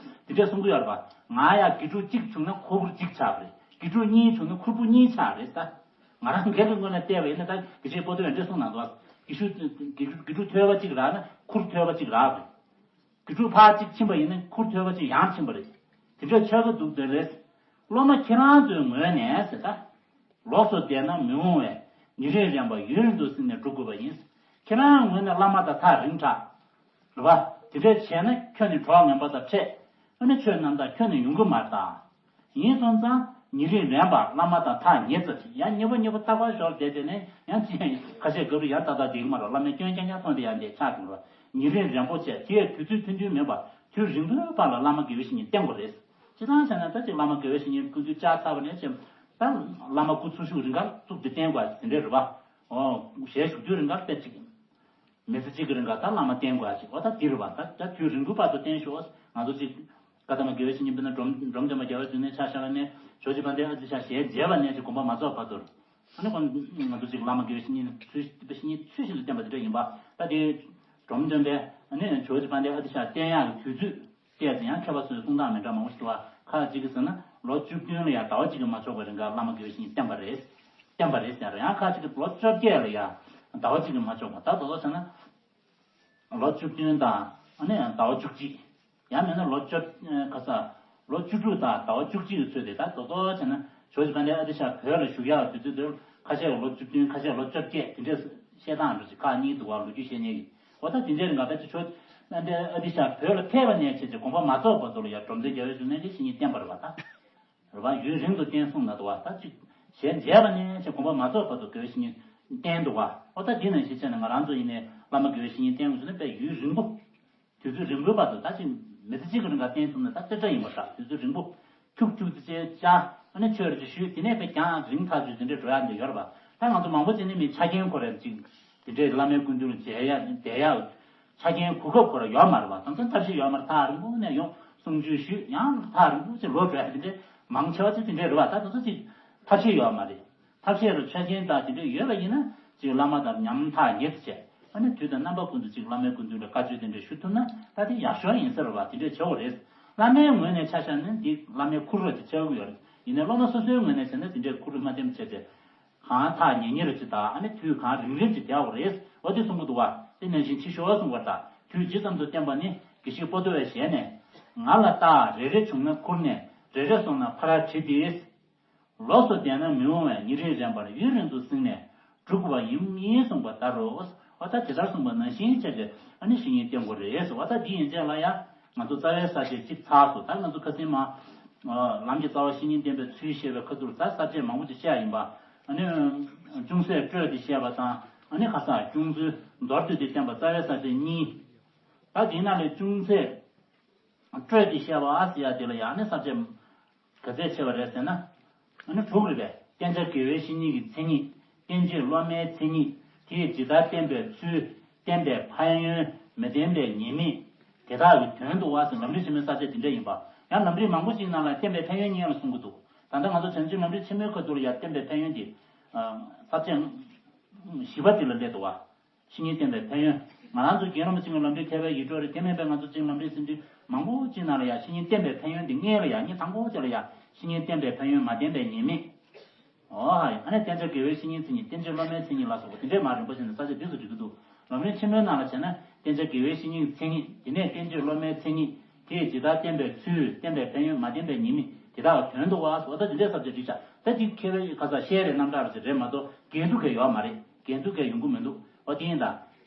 འདི་འདྲའི་གསུང་གི་ཡོད་རེད་པ། ང་ཡ་དགེ་ཕྲུག་གཅིག་བྱུང་ན་ཁུར་པོ་གཅིག་ཆགས་པ་རེད། དགེ་ཕྲུག་གཉིས་བྱུང་ན་ཁུར་པོ་གཉིས་ཆགས་རེད་ད། ང་རང་སྒེར་གྱི་ངོས་ནས་བལྟས་པ་ཡིན་ན། ད་དགེ་བཤེས་པོ་ཏོ་ཡང་འདྲ་གསུངས་གནང་འདུག། དགེ་ཕྲུག་དགེ་ཕྲུག་དགེ་ཕྲུག་ཐོས་པ་གཅིག་རག་ན་ཁུར་ཐོས་པ་གཅིག་རག་པ་རེད། དགེ་ཕྲུག་ཕར་གཅིག་ཕྱིན་པ་ཡིན་ན་ཁུར་ཐོས་པ་གཅིག་ཡང་ཕྱིན་པ་རེད། དེ་འདྲ་ཆགས་ཀྱི་འདུག། དེ་རེད། སློབ་མ་ཁྱེད་རང་ཚོའི་ངོས་ནས་ཟེར་ད། ལོགས་སུ་བསྡད་ན་མི་འོང་བས། ཉིན་རེ་རན་པ་ཡུན་རིང་དུ་བསྲིངས་ནས་འགྲོ་དགོས་པ་ཡིན། ཁྱེད་རང་ངོས་ནས་བླ་མ་དང་ཐག་རིང་དྲགས། རེད་པ། དེ་འདྲས་བྱས་ན་ཁྱོད་ནི་གྲོགས་ངན་པ་དང་འཕྲད། ཨ་ནི་ཆོས་རྣམ་དག་ཁྱོན་ནས་ཡོང་གི་མ་རེད་ད། ཡིན་སོང་ཙང་ཉིན་རེ་རན་པ་བླ་མ་དང་ཐག་ཉེ་ཙམ་ཞིག། ཡང་ཉེ་པོ་ཉེ་པོ་ཐག་པ་ཞོར་བསྡད་བསྡད་ནས་ཡང་ཅི་ཡང་ཁ་ཤས་སྐབས་རེ་ཡང་ཏག་ཏག་བསྡད་ཀྱི་མ་རེད། བླ་མའི་སྐྱོན་རྐྱང་རྐྱང་མཐོང་དེ་ཡང་འདས་ཆགས་འགྲོ་རེད། ཉིན་རེ་རན་པོ་བྱས། དེ་ཡང་དུས་ཚོད་ཐུང་ཐུང་མིན་པར་དུས་རིང་པོའི་བར་ལ་བླ་མ་དགེ་བའི་བཤེས་གཉེན་བསྟེན་དགོས་རེད། སྤྱིར་བཏང་བྱས་ན་ད་ཅིག་བླ་མ་དགེ་བའི་བཤེས་གཉེན་སྐུ་མདུན་བཅར་ཚར་བ་ནས་བྱས། ད་བླ་མ་སྐུ་འཚོ་བཞུགས་རིང་གར་བཙུགས་ཏེ་བསྟེན་དགོས་དེ་འདྲས་རེད་པ། ཨོ། ཞལ་བཞུགས་དུས་རིང་གར་བསྟེན་ཅིག། མི་ཚེ་གཅིག་གི་རིང་གར་ད་བླ་མ་བསྟེན་དགོས་ཅིག། འོ་ད་འདི་རེད་པ། ད་ད་དུས་རིང་པོའི་བར་དུ་བསྟེན་ཤོག། ང་ཚོ་ཅིག་བཀའ་གདམས་པ་དགེ་བའི་བཤེས་གཉེན་དཔེར་ན་འབྲོམ་འབྲོམ་སྟོན་པ་རྒྱལ་བའི་གདུང་ནས་ཕྱག་བཞེས་པ་ནས་ཇོ་བོ་རྗེ་དཔལ་ལྡན་ཨ་ཏི་ཤ་ཞལ་མཇལ་བ་ནས་ཅིག་དགོངས་པ་མ་རྫོགས་བར་དུ། ཨ་ནི་ཁོང་ང་ཚོ་ཅིག་བླ་མ་དགེ་བའི་བཤེས་གཉེན་ཚུལ་བཤེས་གཉེན་ཚུལ་བཞིན་དུ་བསྟེན་པ་དེ་འདྲ་ཡིན་པ། ད་དེ་འབྲོམ་སྟོན་པས་ཨ་ནི་ཇོ་བོ་རྗེ་དཔལ་ལྡན་ཨ་ཏི་ཤ་བསྟེན་ཡག་གི་དུས་ཚོད། བལྟས་ཙང་ཡང་མཁས་པ་ཚོས་གསུང་སྟངས་མི་འདྲ་མང་པོ་ཞིག་འདུག་བ། ཁ་ཅིག་གིས་ཟེར་ན་ལོ་བཅུ་བདུན་ལ་ཡང་ཟླ་བ་གཅིག་གིས་མ་ཆོག་པའི་རིང་ག་བླ་མ་དགེ་བའི་བཤེས་གཉེན་བསྟེན་པ་རེད། བསྟེན་པ་རེད་ཟེར། ཡང་ཁ་ཅིག་གིས་ལོ་བཅོ་བརྒྱད་ལ་ཡང་ཟླ་བ་གཅིག་གིས་མ་ཆོག་པ། ད་དོ་དོ་བྱས་ན་ལོ་བཅུ་བདུན་དང་ཨ་ནི་ཟླ་བ་བཅུ་གཅིག། ཡང་མིན་ན་ལོ་བཅོ་ཁ་ས་ལོ་བཅུ་དྲུག་དང་ཟླ་བ་བཅུ་གཅིག་གི་ཚོད་དེ། ད་དོ་དོ་བྱས་ན་ཇོ་བོ་རྗེ་དཔལ་ལྡན་ཨ་ཏི་ཤ་བོད་ལ་བཞུགས་ཡག་དུས་ཚོད་དེ་ཁ་ཤས་ལོ་བཅུ་བདུན། ཁ་ཤས་ལོ་བཅོ་བརྒྱད། དེ་འདྲས་བཤད་སྟངས་འདྲ་ཅིག་ཁག་གཉིས་འདུག་བ། ལོ་རྒྱུས་བཤད་མཁན་གྱི། འོ་ད་དེ་འདྲའི་རིང་ག་ད་ཅིག་ཇོ་བོ་རྗེ་དཔལ་ལྡན་ཨ་ཏི་ཤ་བོད་ལ་ཕེབས་པ་ནས་བྱས་ཏེ་དགོངས་པ་མ་རྫོགས་བར་དུ་ལ་ཡང་འབྲོམ་སྟོན་རྒྱལ་བའི་གདུང་ནས་ཀྱི་བཤེས་གཉེན་བསྟེན་པ་རེད་པ་ད། རེད་པ། ཡུན་རིང་དུ་བསྟེན་གསུངས་གནང་འདུག་བ། ད་ཅིག་ཞལ་མཇལ་བ་ནས་བྱས་དགོངས་པ་མ་རྫོགས་བར་དུ་དགེ་བའི་བཤེས་གཉེན་བསྟེན་འདུག་བ། འོ་ད་འདི་ནང་བཞིན་བྱས་ནས་ང་རང་ཚོ་ཡིན་ནའི་བླ་མ་དགེ་བའི་བཤེས་གཉེན་བསྟེན་དགོས་ཟེར་ན་དཔེ་ཡུན་རིང་པོ། དུས་ཚོད་རིང་པོའི་བར་དུ། ད་ཅིག་མི་ཚེ་གཅིག་གི་རིང་ག་བསྟེན་ཐུབ་ན་ད་རྩེ་གྲ་ཡིན་པ་འདྲ། དུས་ཚོད་རིང་པོ། ཁྱུག་ཁྱུག་ཙི་ཙི་བཅར། ཨ་ནི་ཆོས་རེ་ཅིག་ཞུས། དེ་ནས་དཔེ་རྒྱང་རིང་ཐག་ཆོད་དེ་འདྲས་འགྲོ་ཡག་འདི་ཡོད་རེད་པ། ད་ང་ཚོ་མང་པོ་ཅིག་ནི་མི་ཆ་རྐྱེན་ཁོ་རང་ཅིག་དེ་འདྲས་བླ་མའི་སྐུ་མདུན་ལ་མཇལ་ཡག་བསྡད་ཡག་ཆ་རྐྱེན་གོ་སྐབས་ཁོ་རང་ཡོད་མ་རེད་པ། དེང་སང་ཐབས་ཤེས་ཡོད་མ་རེད། ཐག་རིང་པོ་ནས་ཡོང་གསུང་ཆོས་ཞུས། ཡང་ཐག་རིང་པོ་ཅིག་ལོག་འགྲོ་ཡག་དེ་འདྲས་མང་ཆེ་བ་ཅིག་དེ་འདྲས་རེད་པ། ད་དེང་སང་ཅིག་ཐབས་ཤེས་ཡོད་མ་རེད། ཐབས་ཤེས་རུ་ཆ་རྐྱེན་དང་དེ་འདྲ་ཡོད་པ་ཡིན་ན་ཅིག་བླ་མ་དང་མཉམ་ཐག་ཉེ་དུ་བྱས། ཨ་ནི་དུས་དང་རྣམ་པ་ཀུན་ཏུ་ཅིག་བླ་མའི་སྐུ་མདུན་ལ་བཀའ་ཆོས་དེ་འདྲ་ཞུ་ཐུབ་ན་ད་དེ་ཡག་ཤོས་ཡིན་ས་རེད་པ། དེ་འདྲས་བྱེད་དགོས་རེད། བླ་མའི་ངོས་ནས་ཆ་བཞག་ན་འདི་བླ་མའི་ཁུར་ར་ཅིག་ཆགས་ཀྱི་ཡོད་རེད། ཡིན་ནའི་སློབ་མ་སོ་སོའི་ངོས་ནས་བྱས་ན་དེ་འདྲས་ཁུར་མ་བསྟེན་བྱས་ཏེ། གང་ཐག་ཉེ་ཉེ་རུ་ཅིག་དང་། ཨ་ནི་དུས་གང་རིང་རིང་ཅིག་བསྡད་དགོས་རེད། འོ་དེ་གསུང་གི་འདུག་བ། དེ་ནང་བཞིན་ཅིག་ཞུ་བ་གསུང་བར་དང་། དུས་ཇི་ཙམ་དུ་བསྟན་པ་ནི་དགེ་བཤེས་པོ་ཏོ་བའི་ཞལ་ནས། ང་ལ་རྟ་རེ་རེ་བྱུང་ན་ཁུར་ནས། རེ་རེ་སོང་ན་ཕར་བྲིས་ཏེ། ལོགས་སུ་བསྡད་ན་མི་འོང་བས། ཉིན་རེ་རན་པར་ཡུན་རིང་དུ་བསྲིངས་ནས་འགྲོ་དགོས་པ་ཡིན་གསུངས་པ་ལྟར་རོ། འོ་ད་དེ་ལྟར་གསུངས་པ་ནང་བཞིན་བྱས་ཏེ་ཨ་ནི་བཤེས་གཉེན་བསྟེན་དགོས་རེད། འོ་ད་འདི་ཡན་ཆད་ལ་ཡང་ང་ཚོ་རྩ་བའི་ས་བཅད་གཅིག་ཚར་སོང་། ད་ང་ཚོ་ཁ་སང་མ་ལམ་གྱི་རྩ་བ་བཤེས་གཉེན་བསྟེན་པའི་ཚུལ་བཤད་པའི་ཁ་ཐུག་ད་ས་བཅད་མང་པོ་ཅིག་བཤད་ཡིན་པ། ཨ་ནི་ཅུང་ཟད་སྤྲོས་ཏེ་བཤད་པ་དང་། ཨ་ནི་ཁ་སང་ཅུང་ཟད་མདོར་བསྡུས་ཏེ་བསྟན་པ་རྩ་བའི་ས་བཅད་གཉིས། ད་དེའི་ནང་ལས་ཅུང་ཟད་སྤྲོས་ཏེ་བཤད་པ་ཟེར་ཡ་དེ་ལ་ཡང་ནི་ས་བཅད་ག་ཚད་ཆེ་བ་རེད་ཟེར་ན། ཨ་ནི་དྲུག་རེད་པས། བསྟེན་བྱ་དགེ་བའི་བཤེས་གཉེན་གྱི་མཚན་ཉིད། བསྟེན་བྱེད་སློབ་མའི་མཚན་ཉིད། དེས་ཇི་ལྟར་བསྟེན་པའི་ཚུལ། བསྟེན་པའི་ཕན་ཡོན། མི་བསྟེན་པའི་ཉེས་དམིགས། དེ་དག་གི་དོན་དུ་བ་ཟེར། ལམ་རིམ་ཆེན་མོའི་ས་བཅད་དེ་འདྲ་ཡིན་པ། ཡང་ལམ་རིམ་མང་པོ་ཞིག་ནང་ལ་བསྟེན་པའི་ཕན་ཡོན་གཉིས་ལ་གསུང་གི་འདུག། ད་ལྟ་ང་ཚོ་བྱང་ཆུབ་ལམ་རིམ་ཆེན་མོའི་ཁ་ཐུག་ལ་ཡང་བསྟེན་པའི་ཕན་ཡོན་དེ་ས་བཅད་བཞི་པ་དེ་ལ་སླེབས་འདུག་བ། བཤེས་གཉེན་བསྟེན་པའི་ཕན་ཡོན། ང་རང་ཚོ་རྒན་རིན་པོ་ཆེ་གི་ལམ་རིམ་མཁས་པའི་ཡིད་འཕྲོག་རེད། དེ་མིན་པའི་ང་ཚོ་ཅིག་ལམ་རིམ་ཟིན་བྲིས་མང་པོ་ཅིག་ནང་ལ་ཡང་བཤེས་གཉེན་བསྟེན་པའི་ཕན་ཡོན་དེ་སྔོན་ལ་ཡང་ཉིན་དང་པོ་དེ་ལ་ཡང་བཤེས་གཉེན་བསྟེན་པའི་ཕན་ཡོན། མ་བསྟེན་པའི་ཉེས་དམིགས། ཨོ་ཧ་ཡ། ཨ་ནི་བསྟེན་བྱ་དགེ་བའི་བཤེས་གཉེན་མཚན་ཉིད། བསྟེན་བྱེད་སློབ་མའི་མཚན་ཉིད་ལ་སོགས་པ་དེ་འདྲས་མ་རིན་པོ་ཆེ་ནས་ས་བཅད་འདི་ཚོ་འགྲིག་གི་འདུག། ལམ་རིམ་ཆེན་མོའི་ནང་ལ་བྱས་ན་བསྟེན་བྱ་དགེ་བའི་བཤེས་གཉེན་མཚན་ཉིད། དེ་ནས་བསྟེན་བྱེད་སློབ་མའི་མཚན་ཉིད། དེས་ཇི་ལྟར་བསྟེན་པའི་ཚུལ། བསྟེན་པའི་ཕན་ཡོན། མ་བསྟེན་པའི་ཉེས་དམིགས། དེ་དག་དོན་དུ་བ། འོ་ད་འདི་འདྲའི་ས་བཅད་བསྒྲིགས་བྱ། ད་འདི་མཁས་པའི་ཁ་ས་བཤད་རེད། རྣམ་གྲངས་རེད་ཟེར་རེད་མ་གཏོགས་འགལ་འདུ་གས་ཡོད་མ་རེད། འགལ་འདུ་གས་ཡོང་གི་མི་འདུག། འོ་དེ་ཡིན་ད།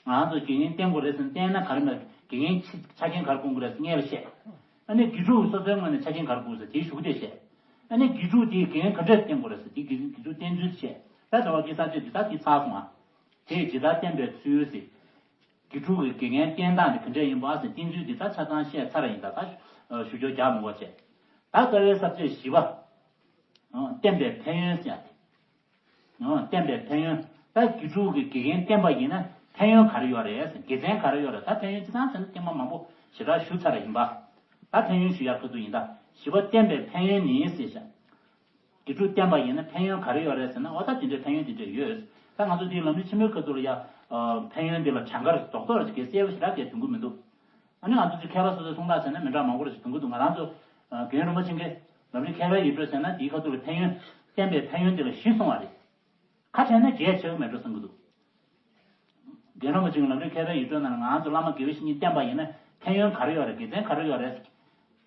ང་ཚོ་དགེ་རྒན་བསྟེན་དགོས་རེད་ཟེར་ན། བསྟེན་ན་ག་རེ་མེད། དགེ་རྒན་ཆ་རྐྱེན་ག་རེ་དགོས་ཀྱི་རེད་ཟེར་སྔོན་ལ་བཤད། ཨ་ནི་དགེ་ཕྲུག་སོ་སོའི་ངོས་ནས་ཆ་རྐྱེན་ག་རེ་དགོས་ཟེར་དེའི་གཞུག་དེ་བཤད། ཨ་ནི་དགེ་ཕྲུག་དེས་དགེ་རྒན་ག་འདྲས་བསྟེན་དགོས་རེད་ཟེར། དེ་དགེ་དགེ་ཕྲུག་བསྟེན་ཚུལ་བཤད། ད་དྲི་བ་དེ་ས་བཅད་འདི་ད་དེ་ཚར་སོང་ཨ། དེས་ཇི་ལྟར་བསྟེན་པའི་ཚུལ་ཟེར། དགེ་ཕྲུག་གི་དགེ་རྒན་བསྟེན་སྟངས་དེ་ག་འདྲས་ཡིན་པ་ཟེར་བསྟེན་ཚུལ་འདི་ད་ཆ་ཚང་བཤད་ཚར་ཡིན། ད་ད་ཞུ་སྐྱོར་རྒྱག་མི་དགོས་བྱས། ད་རྩ་བའི་ས་བཅད་བཞི་པ། ཨ། བསྟེན་པའི་ཕན་ཡོན་ཟེར་ཡ་དེ། ཨ། བསྟེན་པའི་ཕན་ཡོན། ད་དགེ་ཕྲུག་གི་དགེ་རྒན་བསྟེན་པ་ཡིན་ན་ཕན་ཡོན་ག་རེ་ཡོད་རེད་ཟེར། དགེ་མཚན་ག་རེ་ཡོད་རེད། ད་ཕན་ཡོན་ཅི་ཙམ་ཟེར་ན་ཐེངས་མ་མང་པོ་ཞེ་དྲག་ཞུ་ཚར་ཡིན་པ། ད་ཕན་ཡོན་ཞུ་ཡག་ཁ་ཐུག་ཡིན། ད་བཞི་པ་བསྟེན་པའི་ཕན་ཡོན་ནི་ཟེར་བཞག་དགེ་ཕྲུག་བསྟེན་པ་ཡིན་ན་ཕན་ཡོན་ག་རེ་ཡོད་རེད་ཟེར་ན། འོ་ད་དེ་འདྲའི་ཕན་ཡོན་དེ་འདྲ་ཡོད། ད་ང་ཚོ་འདིའི་ལམ་རིམ་ཆེན་མོའི་ཁ་ཐུག་ལ་ཡ། ཨ། ཕན་ཡོན་འདི་ལ་གྲངས་ཀ་རྡོག་རྡོག་ཅིག་གི་གསལ་པོ་ཞེ་དྲག་གི་འདོན་གི་མི་འདུག་ཨ་ནི་ང་ཚོ་ཚོས་མཁས་པ་སོ་སོའི་གསུང་སྟངས་བྱས་ན་མི་འདྲ་མང་པོ་རེ་ཞིག་འདོན་གི་འདུག་ང་རང་ཚོ། ཨ། རྒན་རིན་པོ་ཆེ་གིས་ལམ་རིམ་མཁས་པའི་ཡིག་འགྲོས་བྱས་ན་དེའི་ཁ་ཐུག་ལ་ཕན་ཡོན། བསྟེན་པའི་ཕན་ཡོན་དེ་ལ་བཞི་གསུངས་པ་རེད། ཁ་བྲལ་ན་བརྒྱད་ཆེ་གི་མེད་འགྲོ་བསམ་གི་འདུག་རྒན་རིན་པོ་ཆེ་གི་ལམ་རིམ་མཁས་པའི་ཡིག་འགྲོས་ནང་ལ་ང་ཚོ་བླ་མ་དགེ་བའི་བཤེས་གཉེན་བསྟེན་པ་ཡིན་ན་ཕན་ཡོན་ག་རེ་ཡོད་རེད། དགེ་མཚན་ག་རེ་ཡོད་རེད།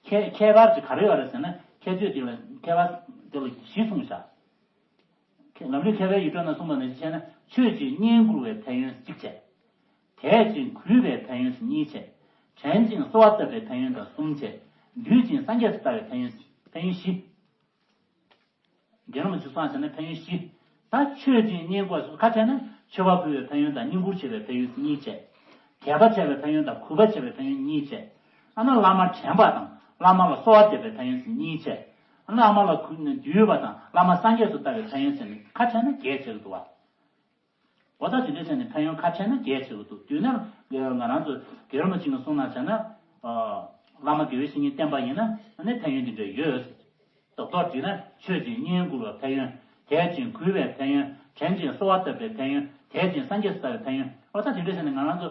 ཁྱད་ཁྱད་པར་གྱི་ག་རེ་ཡོད་རེད་ཟེར་ན། ཁྱད་ཆོས་དེ་ལ་ཁྱད་པར་དེ་ལ་བཞི་གསུངས་བཞག་ལམ་རིམ་མཁས་པའི་ཡིག་འགྲོས་ནང་གསུངས་པ་ནང་བཞིན་བྱས་ན། མཆོད་ཅིང་བསྙེན་བཀུར་བའི་ཕན་ཡོན་གཅིག་བྱས། དད་ཅིང་གུས་པའི་ཕན་ཡོན་གཉིས་བྱས། དྲན་ཅིང་གསོལ་བ་བཏབ་པའི་ཕན་ཡོན་དང་གསུམ་བྱས། འདུད་ཅིང་སངས་རྒྱས་སུ་ལྟ་བའི་ཕན་ཡོན། ཕན་ཡོན་བཞི། རྒན་རིན་པོ་ཆེས་གསུངས་བྱས་ན་ཕན་ཡོན་བཞི། ད་མཆོད་ཅིང་བསྙེན་བཀུར། ཁ་བྲལ་ན་མཆོད་པ་ཕུལ་བའི་ཕན་ཡོན་དང་བསྙེན་བཀུར་བྱེད་པའི་ཕན་ཡོན་གཉིས་བྱས། དད་པ་བྱེད་པའི་ཕན་ཡོན་དང་གུས་པ་བྱེད་པའི་ཕན་ཡོན་གཉིས་བྱས། ཨ་ནི་བླ་མ་དྲན་པ་དང་བླ་མ་ལ་གསོལ་བ་འདེབས་པའི་ཕན་ཡོན་གཉིས་བྱས། ཨ་ནི་བླ་མ་ལ་གུས་ནས་འདུད་པ་དང་བླ་མ་སངས་རྒྱས་སུ་ལྟ་བའི་ཕན་ཡོན་ཟེར་ནས་ཁ་བྲལ་ན་བརྒྱད་བྱེད་ཀྱི་འདུག་བ། འོ་ད་དེ་འདྲ་བྱས་ནས་ཕན་ཡོན་ཁ་བྲལ་ན་བརྒྱད་བྱེད་ཀྱི་འདུག་དུས་ན་ང་རང་ཚོ་རྒན་རིན་པོ་ཆེ་གི་གསུང་ནང་བྱས་ན། ཨ། བླ་མ་དགེ་བའི་བཤེས་གཉེན་བསྟེན་པ་ཡིན་ན་ཨ་ནི་ཕན་ཡོན་འདི་འདྲ་ཡོད། རྡོག་རྡོག་བྲིས་ན་མཆོད་ཅིང་བསྙེན་བཀུར་བའི་ཕན་ཡོན། དད་ཅིང་གུས་པའི་ཕན་ཡོན། དྲན་ཅིང་གསོལ་བ་བཏབ་པའི་ཕན་ཡོན། དད་ཅིང་སངས་རྒྱས་སུ་ལྟ་བའི་ཕན་ཡོན། འོ་ད་དེ་འདྲ་བྱས་ནས་ང་རང་ཚོ་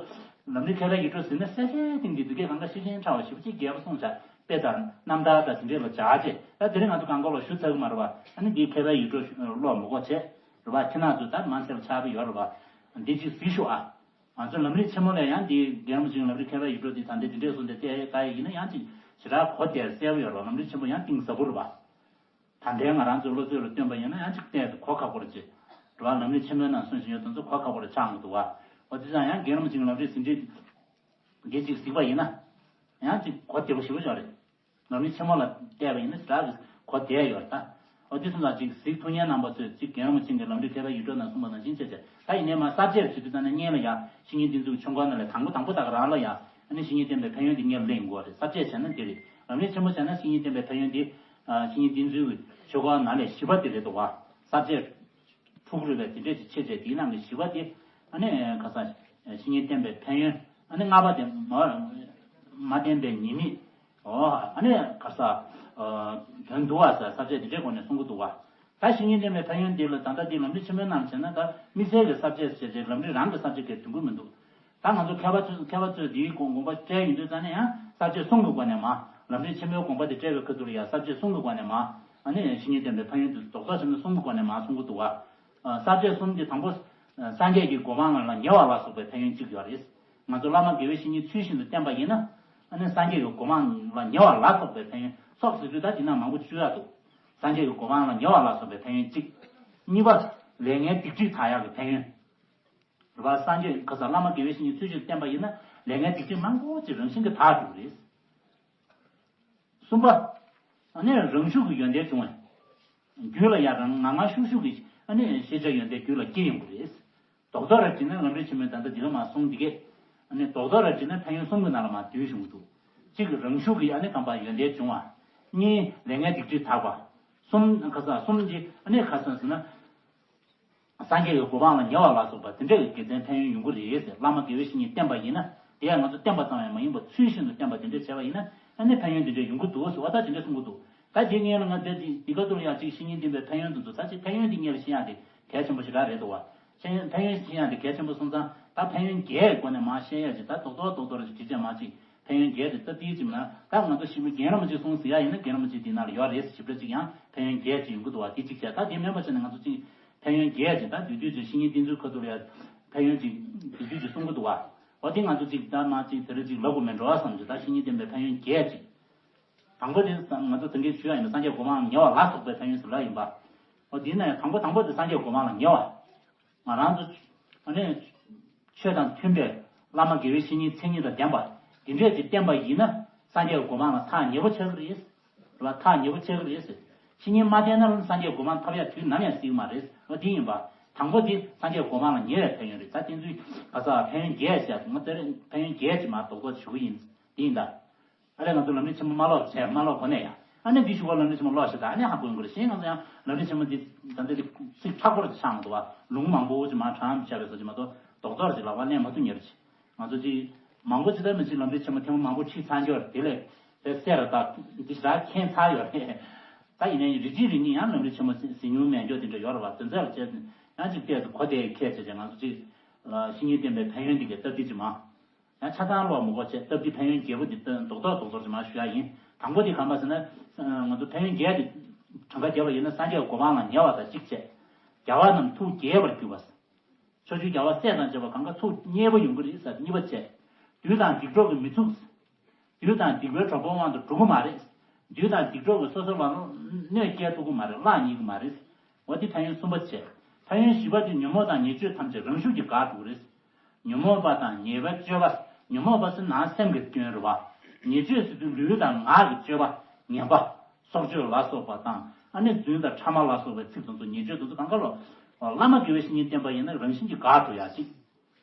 ལམ་རིམ་མཁས་པའི་ཡིག་འགྲོས་ཟིན་ན་གསལ་བཤད་སྟེང་གི་འདི་གས་གང་ག་ཤེས་ཤེས་ཕྲ་བ་ཞེ་པོ་ཅིག་རྒྱས་པ་གསུངས་བྱས། དཔེ་དང་རྣམ་ཐར་དང་དེ་འདྲས་ལ་སྦྱར་བྱས། ད་དེ་རིང་ང་ཚོ་གང་གོ་ལ་ཞུ་ཚར་གི་མ་རེད་བ། ཨ་ནི་འདིའི་མཁས་པའི་ཡིག་འགྲོས་ཀློག་མི་དགོས་བྱས། རེད་བ། ཁྱེད་རང་ཚོ་ད་མང་ཆེ་བ་ཆགས་པ་ཡོད་རེད་བ། འདི་ཅིག་གཟིགས་ཤོག་ཨ། ང་ཚོ་ལམ་རིམ་ཆེན་མོ་ལ་ཡང་འདི་རྒན་རིན་པོ་ཆེ་ལམ་རིམ་མཁས་པའི་ཡིག་འགྲོས་འདི་ད་འདི་འདི་འདྲས་སོང་སྟེ་བལྟས་ཡ་ད་ཡིན་ན་ཡང་ཅིག་ཞེ་དྲག་གོ་བདེ་གསལ་པོ་ཡོད་རེད་བ། ལམ་རིམ་ཆེན་པོ་ཡང་གཏིང་ཟབ་པོ་རེད་བ། ད་ལྟའི་ང་རང་ཚོའི་བློ་ཚོད་ལ་བཏོན་པ་ཡིན་ན་ཡང་ཅིག་བལྟས་ཏེ་གོ་ཁག་པོ་རེད་ཅེས། རེད་བ། ལམ་རིམ་ཆེན་མོའི་ནང་གསུངས་བཞིན་ཡོད་དོན་ཚོ་གོ་ཁག་པོ་རེ་ཆགས་འདུག་བ། འོ་དེ་ཙང་ཡང་རྒན་རིན་པོ་ཆེ་ལམ་རིམ་ཟིན་བྲིས་འདི་ཅིག་གཟིགས་པ་ཡིན་ན། ཡང་ཅིག་གོ་བདེ་པོ་ཞེ་པོ་ཅིག་རེད། ལམ་རིམ་ཆེན་མོ་ལ་བལྟས་པ་ཡིན་ན་ཞེ་དྲག་གི་གོ་བདེ་ཡོད་རེད་ད། འོ་དེ་སོང་ཙང་ཅིག་གཟིགས་ཐུབ་མཁན་རྣམ་པ་ཚོས་ཅིག་རྒན་རིན་པོ་ཆེ་གི་ལམ་རིམ་མཁས་པའི་ཡིག་འགྲོས་ནང་གསུངས་པ་ནང་བཞིན་བྱས་བྱས། ད་ཡིན་ནའི་མ་གསར་བཅད་བྱེད་དུས་ཙམ་ནས་སྔོན་ལ་ཡ་བཤེས་གཉེན་བསྟེན་ཚུལ་ཆོས་འཁོར་ནང་ལས་དང་པོ་དང་པོ་དག་རང་ལ་ཡ། ཨ་ནི་བཤེས་གཉེན་བསྟེན་པའི་ཕན་ཡོན་དེ་སྔོན་ལ་སླེབས་ཡོང་གི་རེད། གསར་བཅད་བྱས་ན་དེ་རེད། ལམ་རིམ་ཆེན་མོ་བྱས་ན་བཤེས་གཉེན་བསྟེན་པའི་ཕན་ཡོན་དེ། ཨ། བཤེས་གཉེན་བསྟེན་ཚུལ་གྱི་ཆོས་འཁོར་ནང་ལས་བཞི་པ་དེ་རེད་འདུག་བ། གསར་བཅད་དྲུག་རེད་པས། དེ་འདྲས་ཅིག་ཕྱེ་བྱས་དེའི་ནང་གི་བཞི་པ་དེ། ཨ་ནི་ཁ་སང་བཤེས་གཉེན་བསྟེན་པའི་ཕན་ཡོན། ཨ་ནི་ལྔ་པ་དེ་མ་མ་བསྟེན་པའི་ཉེས་དམིགས། ཨོ། ཨ་ནི་ཁ་སང་། ཨ། དོན་བསྡུ་བ་ཟེར་གསར་བཅད་དེ་འདྲའི་སྒོ་ནས་གསུང་གི་འདུག་བ། ད་བཤེས་གཉེན་བསྟེན་པའི་ཕན་ཡོན་འདི་ལ་ད་ལྟ་འདི་ལམ་རིམ་ཆེན་མོའི་ནང་བྱས་ན་ད་དམིགས་བསལ་གྱི་གསར་བཅད་ཟེར་བྱས་ལམ་རིམ་རང་གི་གསར་བཅད་གས་འདོན་གྱི་མི་འདུག་ད་ང་ཚོ་མཁས་པ་ཚོས་མཁས་པ་ཚོས་འདིའི་དགོངས་དགོངས་པ་བཀྲལ་ཡོང་དུས་ཙང་ནས་ཡང་གསར་བཅད་གསུམ་གྱི་སྒོ་ནས་མ། ལམ་རིམ་ཆེན་མོའི་དགོངས་པ་དེ་བཀྲལ་བའི་ཁ་ཐུག་ལ་ཡང་གསར་བཅད་གསུམ་གྱི་སྒོ་ནས་མ། ཨ་ནི་བཤེས་གཉེན་བསྟེན་པའི་ཕན་ཡོན་དེ་རྡོག་རྡོག་བྱས་ན་གསུམ་གྱི་སྒོ་ནས་མ་གསུང་གི་འདུག་བ། ཨ། གསར་བཅད་གསུམ་དེ་དང་པོ། ཨ། སངས་རྒྱས་ཀྱི་གོ་འཕང་ལ་ཉེ་བ་ལ་སོགས་པའི་ཕན་ཡོན་གཅིག་ཡོད་རེད། ང་ཚོ་བླ་མ་དགེ་བའི་བཤེས་གཉེན་ཚུལ་བཞིན་དུ་བསྟེན་པ་ཡིན་ན། ཨ་ནི་སངས་རྒྱས་ཀྱི་གོ་འཕང་ལ་ཉེ་བ་ལ་སོགས་པའི་ཕན་ཡོན། སོགས་ཟེར་དུས་ད་དེ་ན་མང་པོ་བཅུག་ཡ་འདུག་སངས་རྒྱས་ཀྱི་གོ་འཕང་ལ་ཉེ་བ་ལ་སོགས་པའི་ཕན་ཡོན་གཅིག་གཉིས་པ། ལས་ངན་སྡིག་སྒྲིབ་དག་ཡག་གི་ཕན་ཡོན། རེད་པ། སངས་རྒྱས་ཁ་སང་བླ་མ་དགེ་བའི་བཤེས་གཉེན་ཚུལ་བཞིན་བསྟེན་པ་ཡིན་ན་ལས་ངན་སྡིག་སྒྲིབ་མང་པོ་ཅིག་རང་བཞིན་གྱིས་དག་འགྲོ་གི་རེད། གསུམ་པ། ཨ་ནི་རང་ཤུགས་ཀྱི་ཡོན་ཏན་བྱུང་བས། རྒྱུད་ལ་ཡང་རང་ངང་ངང་ཤུགས་ཤུགས་ཀྱིས་ཨ་ནི་ཤེས་བྱ་ཡོན་ཏན་རྒྱུད་ལ་སྐྱེ་ཡོང་གི་རེད། རྡོག་རྡོག་ར་བྲིས་ན་ལམ་རིམ་ཆེན་མོའི་ད་ལྟ་འདི་ལ་མ་གསུངས་འདི་གས། ཨ་ནི་རྡོག་རྡོག་ར་བྲིས་ན་ཕན་ཡོན་གསུམ་གྱི་ནང་ལ་མ་བསྡུས་བྱུང་གི་འདུག་གཅིག་རང་ཤུགས་ཀྱིས་ཨ་ནི་གང་པ་ཡོན་ཏན་བྱུང་བ། གཉིས་ལས་ངན་སྡིག་སྒྲིབ་དག་པ། གསུམ་ཁ་སང་གསུམ་གྱིས་ཨ་ནི་ཁ་སང་ཟེར་ན། སངས་རྒྱས་ཀྱི་གོ་འཕང་ལ་ཉེ་བ་ལ་སོགས་པ་དེ་འདྲ་གི་དགེ་མཚན་ཕན་ཡོན་ཡོང་གི་རེད་ཟེར། བླ་མ་དགེ་བའི་བཤེས་གཉེན་བསྟེན་པ་ཡིན་ན། དེ་ཡང་ང་ཚོ་བསྟེན་པ་ཙམ་ཡང་མ་ཡིན་པར་ཚུལ་བཞིན་དུ་བསྟེན་པ་དེ་འདྲ་བྱས་པ་ཡིན་ན་ཨ་ནི་ཕན་ཡོན་དེ་འདྲ་ཡོང་གི་འདུག་ཟེར་བ་ད་དེ་འདྲ་གསུང་གི་འདུག་ད་དེ་སྔོན་ལ་ང་དེ་དེ་ག་ཏུ་ལ་ཡང་ཅིག་བཤེས་གཉེན་བསྟེན་པའི་ཕན་ཡོན་དེ་ཚོ་ད་ཅིག་ཕན་ཡོན་དེ་སྔོན་ལ་ཤེས་ཡག་དེ་གལ་ཆེན་པོ་ཞེ་དྲག་རེད་འདུག་བ། ཕན་ཡོན་ཕན་ཡོན་ཤེས་ཡག་དེ་གལ་ཆེན་པོ་སོང་ཙང་ད་ཕན་ཡོན་བརྒྱད་སྒོ་ནས་མར་བཤད་ཡག་ཅིག་ད་རྡོག་རྡོག་རྡོག་རྡོག་ཅིག་བྲིས་བྱས་མར་ཅིག་ཕན་ཡོན་བརྒྱད་དེ་སྟབས་བདེ་ཅིག་མ་ད་ང་ཚོ་ཞིབ་པོ་རྒན་རིན་པོ་ཆེ་གསུངས་ཟེར་ཡག་ཡིན་ན་རྒན་རིན་པོ་ཆེ་དེ་ནང་ལ་ཡོད་རེད། ཞིབ་ཕྲ་ཅིག་ཡང་ཕན་ཡོན་བརྒྱད་ཅིག་ཡོང་གི་འདུག་བ། དེ་གཅིག་བྱས། ད་དེ་མིན་པ་བྱས་ནས་ང་ཚོ་ཅིག་ཕན་ཡོན་བརྒྱད་ཅིག་ད་དུས་དུས་ཅིག་བཤེས་གཉེན་བསྟེན་ཚུལ་ཁ་ཐུག་ལ་ཡ་ཕན་ཡོན་ཅིག་དུས་དུས་ཅིག་གསུང་གི་འདུག་བ། འོ་དེ་ང་ཚོ་ཅིག་ད་མ་ཅིག་དེ་རིང་ཅིག་ལབ་དགོས་མེད་འགྲོ་བ་བསམ་གྱི། ད་བཤེས་གཉེན་བསྟེན་པའི་ཕན་ཡོན་བརྒྱད་ཅིག་དང་པོ་དེ་ང་ཚོ་དེང་གི་ཞུ་ཡ་ཡིན་ན་སངས་རྒྱས་གོ་འཕང་ཉེ་བ་ལ་སོགས་པའི་ཕན་ཡོན་ཟེར་ལབ་ཡིན་པ། འོ་དེ་ན་ཡང་དང་པོ་དང་པོ་དེ་སངས་རྒྱས་གོ་འཕང་ལ་ཉེ་བ། ང་རང་ཚོ་ཨ་ནི་ཆོས་དང་མཐུན་པའི་བླ་མ་དགེ་བའི་བཤེས་གཉེན་མཚན་ཉིད་དང་ལྡན་པ་དེ་འདྲས་ཅིག་བསྟེན་པ་ཡིན་ན་སངས་རྒྱས་ཀྱི་གོ་འཕང་ལ་ཐག་ཉེ་པོ་ཆགས་ཀྱི་རེད། རེད་བ། ཐག་ཉེ་པོ་ཆགས་ཀྱི་རེད་ཟེར། བཤེས་གཉེན་མ་བསྟེན་ན་སངས་རྒྱས་གོ་འཕང་ཐོབ་ཡ་དུས་ནམ་ཡང་སྲིད་ཀྱི་མ་རེད། འོ་དེ་ཡིན་པ། དང་པོ་དེ་སངས་རྒྱས་གོ་འཕང་ལ་ཉེ་བའི་ཕན་ཡོན་རེད། ད་དེ་ཚོའི་ག་ས་ཕན་ཡོན་བརྒྱད་བཤད་ང་དེར་ཕན་ཡོན་བརྒྱད་ཅིག་མ་རྡོག་རྡོག་ཞུ་གི་ཡིན། དེ་ཡིན་ད། ཨ་ལས་ང་ཚོ་ལམ་རིམ་ཆེན་མོ་མ་ཀློག་བྱས་མ་ཀློག་གོ་ནས་ཡ། ཨ་ནི་འདི་ཞུ་བ་ལམ་རིམ་ཆེན་མོ་ཀློག་ཤེས་ད་ཨ་ནི་ཧ་གོ་ཡོང་གི་རེད། གཞན་ང་ཚོ་ཡང་ལམ་རིམ་ཆེན་མོ་འདི་ད་ལྟ་འདི་ཚིག་ཁྲག་པོར་ཆགས་མ་འདུག་བ། ལུང་མང་པོ་ཅིག་མ་དྲངས་བྱས་པའི་སོ་ཅིག་མ་གཏོགས་རྡོག་རྡོག་ཅིག་ལག་པ་ལེན་མ་ཐུབ་ཉེར་ཅིག་ང་ཚོ་ཅིག་མང་པོ་ཅིག་ད་མི་ཅིག་ལམ་རིམ་ཆེན་མོ་ཐེངས་མང་པོ་ཁྲིད་ཚར་འགྱོ་རེད། དེ་ལས་དེ་གསལ་ར་ད་འདི་ཞེ་དྲག་མཁྱེན་ཚར་ཡོད་རེད། ད་ཡིན་ནའི་རི་གཅིག་རི་གཉིས་ཡང་ལམ་རིམ་ཆེན་མོ་ཟིན་མྱོང་མེད་འགྱོ་དེ་འདྲ་ཡོད་རེད་བ། དེ་ཚོ་ལ་བྱས་ཡང་ཅིག་ཏོག་ཙམ་གོ་བདེ་ཁྱད་བྱས་བྱས་ང་ཚོ་ཅིག་བཤེས་གཉེན་བསྟེན་པའི་ཕན་ཡོན་འདི་གའི་སྟབས་བདེ་ཅིག་མ། ཡང་ཆ་ཚང་ཀློག་མི་དགོས་བྱས་སྟབས་བདེ་ཕན་ཡོན་བརྒྱད་པོ་འདི་རྡོག་རྡོག་རྡོག་རྡོག་ཅིག་མར་ཞུ་ཡ་ཡིན། དང་པོ་འདི་གང་པ་ཟེར་ན། ང་ཚོ་ཕན་ཡོན་བརྒྱད་འདི་གྲངས་ཀ་བརྒྱབ་པ་ཡིན་ན་སངས་རྒྱས་གོ་འཕང་ལ་ཉེ་བ་དང་གཅིག་བྱས། རྒྱལ་བ་རྣམས་ཐུགས་དགྱེས་པར་གྱུར་པ། ཕྱོགས་བཅུའི་རྒྱལ་བ་སྲས་དང་བཅས་པ་གང་ག་ཐུགས་མཉེས་པོ་ཡོང་གི་རེད་ཟེར་གཉིས་པ་བྱས། བདུད་དང་སྡིག་གྲོགས་ཀྱིས་མི་ཚུགས། བདུད་དང་སྡིག་པའི་གྲོགས་པོའི་དབང་དུ་འགྲོ་གི་མ་རེད། བདུད་དང་སྡིག་གྲོགས་ཀྱིས་སོ་སོ་ལ་གནོད་སྐྱེལ་ཐུབ་ཀྱི་མ་རེད། གླགས་རྙེད་ཀྱི་མ་རེད། འོ་དེ་ཕན་ཡོན་གསུམ་པ་བྱས། ཕན་ཡོན་བཞི་པ་དེ་ཉོན་མོངས་དང་ཉེས་སྤྱོད་ཐམས་ཅད་རང་ཤུགས་ཀྱིས་འགག་འགྲོ་གི་རེད། ཉོན་མོངས་པ་དང་ཉེས་པའི་སྤྱོད་པ། ཉོན་མོངས་པ་ཟེར་ནང་སེམས་ཀྱི་སྐྱོན་རེད་བ། ཉེས་སྤྱོད་ཟེར་དུས་ལུས་དང་ངག་གི་སྤྱོད་པ། ངན་པ། སྲོག་གཅོད་ལ་སོགས་པ་དང་ཨ་ནི་རྫུན་དང་ཕྲ་མ་ལ་སོགས་པའི་ཚིག་དེ་ཚོ་ཉེས་སྤྱོད་དེ་ཚོ་གང་ག་ལོ། བླ་མ་དགེ་བའི་བཤེས་གཉེན་བསྟེན་པ་ཡིན་ན་རང་བཞིན་གྱིས་འགག་འགྲོ་ཡ་ཅིག་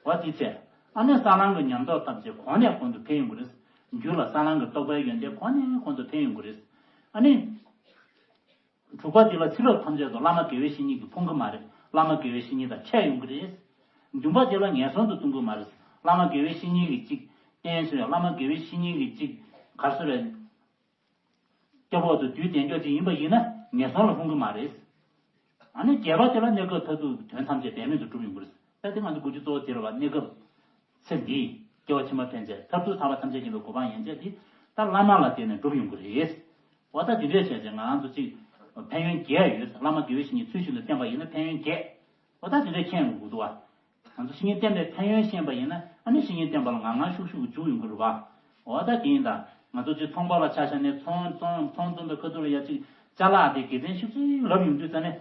འོ་དེ་བྱས། ཨ་ནི་ས་ལམ་གྱི་ཉམས་རྟོགས་ཐམས་ཅད་གོང་ནས་གོང་དུ་འཕེལ་ཡོང་གི་རེད། རྒྱུད་ལ་ས་ལམ་གྱི་རྟོགས་པའི་ཡོན་ཏན་གོང་ནས་གོང་དུ་འཕེལ་ཡོང་གི་རེད། ཨ་ནི། དྲུག་པ་དེ་ལ་ཚེ་སློབ་ཐམས་ཅད་དུ་བླ་མ་དགེ་བའི་བཤེས་གཉེན་གྱིས་ཕོངས་ཀྱི་མ་རེད། བླ་མ་དགེ་བའི་བཤེས་གཉེན་དང་འཕྲད་ཡོང་གི་རེད། བདུན་པ་དེ་ལ་ངན་སོང་དུ་ལྟུང་གི་མ་རེད། བླ་མ་དགེ་བའི་བཤེས་གཉེན་གྱིས་ཅིག་བསྟན་ཟེར་ཡང་བླ་མ་དགེ་བའི་བཤེས་གཉེན་གྱིས་ཅིག་ག་རེ་ཟེར་རེད། སྐྱབས་འོག་ཏུ་དུས་གདན་འཇོག་ཅིག་ཡིན་པ་ཡིན་ན་ངན་སོང་ལ་ལྷུང་གི་མ་རེད། ཨ་ནི་བརྒྱད་པ་དེ་ལ་གནས་སྐབས་མཐར་ཐུག་དོན་ཐམས་ཅད་འབད་མེད་དུ་འགྲུབ་ཡོང་གི་རེད། ད་དེ་ང་ཚོ་དགུ་བཅུ་གཙོ་བོ་དེ་རེད་བ། གནས་སྐབས་ཚེ་འདིའི་སྐྱེ་བ་ཕྱི་མ་ཕན་ཚུན་མཐར་ཐུག་ཐར་པ་ཐམས་ཅད་མཁྱེན་པའི་གོ་འཕང་ཡན་ཆད་དེ་ད་བླ་མ་ལ་བརྟེན་ནས་འགྲུབ་ཡོང་གི་རེད། འོ་ད་དེ་འདྲས་བྱས་ཙང་ང་རང་ཚོ་གཅིག་ཕན་ཡོན་བརྒྱད་ཡོད། བླ་མ་དགེ་བའི་བཤེས་གཉེན་ཚུལ་བཞིན་དུ་བསྟེན་པ་ཡིན་ན་ཕན་ཡོན་བརྒྱད། འོ་ད་དེ་འདྲས་མཁྱེན་དགོས་འདུག་བ། ང་ཚོ་བཤེས་གཉེན་བསྟེན་པའི་ཕན་ཡོན་ཤེས་པ་ཡིན་ན་ཨ་ནི་བཤེས་གཉེན་བསྟེན་པ་ལ་ངང་ངང་ཤུགས་ཤུགས་འཇུག་ཡོང་གི་རེད་བ། འོ་ད་དེ་ཡིན་ད། ང་ཚོ་ཅིག་ཚོང་པ་ལ་ཆ་བཞག་ནས་ཚོང་ཚོང་ཚོང་བཙོང་པའི་ཁ་ཐུག་ལ་ཡ་ཅིག་ཅ་ལག་དེ་དགེ་མཚན་ཤུགས་ཆེ་ལབ་ཡོང་དུས་ཙ་ནས།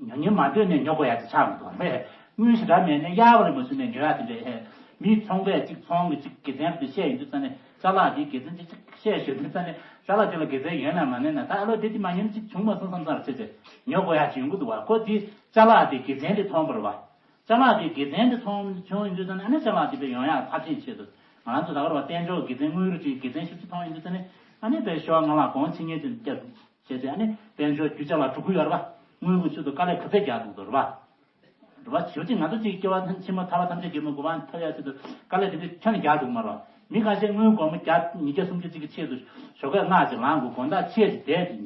ཉོ་ཉེན་མ་འདོད་ནས་ཉོ་དགོས་ཡ་ཅིག་ཆགས་མི་འདུག་བ། དངུལ་ཞེ་དྲག་མེད་ནས་གཡར་བ་རེ་མ་བཟོས་ནས་ཉོ་ཡ་དེ་འདྲས། མི་ཚོང་པས་ཅིག་ཚོང་གི་ཅིག་དགེ་མཚན་དེ་བཤད་ཡོང་དུས་ཙ་ནས་ཅ་ལག་དེའི་དགེ་མཚན་དེ་ཅིག་བཤད་ཞུ་དུས་ཙ་ནས་ཅ་ལག་དེ་ལ་དགེ་མཚན་ཡོད་ན་མ་ནས་ན་ད་ཨ་ལོ་དེ་དེ་མ་ཉོས་ན་ཅིག་བྱུང་མ་སོང་བསམ་བསམ་རེ་བྱས་བྱས་ཉོ་དགོས་ཡ་ཅིག་ཡོང་གི་འདུག་བ། ཁོ་དེ་ཅ་ལག་དེ་དགེ་མཚན་དེ་མཐོང་བ་རེད་བ། ཅ་ལག་དེ་དགེ་མཚན་དེ་མཐོང་བྱུང་ཡོང་དུས་ཙ་ནས་ཨ་ནི་ཅ་ལག་དེ་དཔེ་ཡོང་ཡག་ཚབས་ཆེན་ཆེད་དུ་ང་རང་ཚོ་ད་ག་རེ་བ་དཔལ་འབྱོར་དགེ་མཚན་དངུལ་རུ་ཅིག་དགེ་མཚན་ཞིབ་ཅིག་མཐོང་ཡོང་དུས་ཙ་ནས་ཨ་ནི་དཔེ་ཞོགས་ང་ལ་གོང་ཕྱིན་ངེས་ཅན་བསྐྱབས་བྱས་ཏེ་ཨ་ནི་དཔལ་འབྱོར་རྒྱུ་ཆ་ལ་འགྲོ་གི་ཡོད་རེད་བ། དངུལ་གྱི་ཚུལ་དུ་དཀའ་ལས་ག་ཚད་རྒྱག་ཐུབ་འདུག་རེད་བ། རེད་བ། ཞེ་པོ་ཅིག་ང་ཚོ་ཅིག་སྐྱེ་བ་ཕྱི་མ་ཐར་པ་ཐམས་ཅད་མཁྱེན་པའི་གོ་འཕང་ཐོབ་ཡག་ཆེད་དུ་དཀའ་ལས་དེ་འདྲ་ཁྱོན་ནས་རྒྱག་ཐུབ་མ་རེད་བ། མི་ཁ་ཤས་དངུལ་སྒོར་མོ་བརྒྱ་ཉིས་བརྒྱ་སུམ་བརྒྱ་ཅིག་གི་ཆེད་དུ་ཞོགས་ཀས་སྔ་ཅིག་ལངས་དགོས། དགོང་དག་ཕྱེད་ཅིག་བསྡད་ཅིག་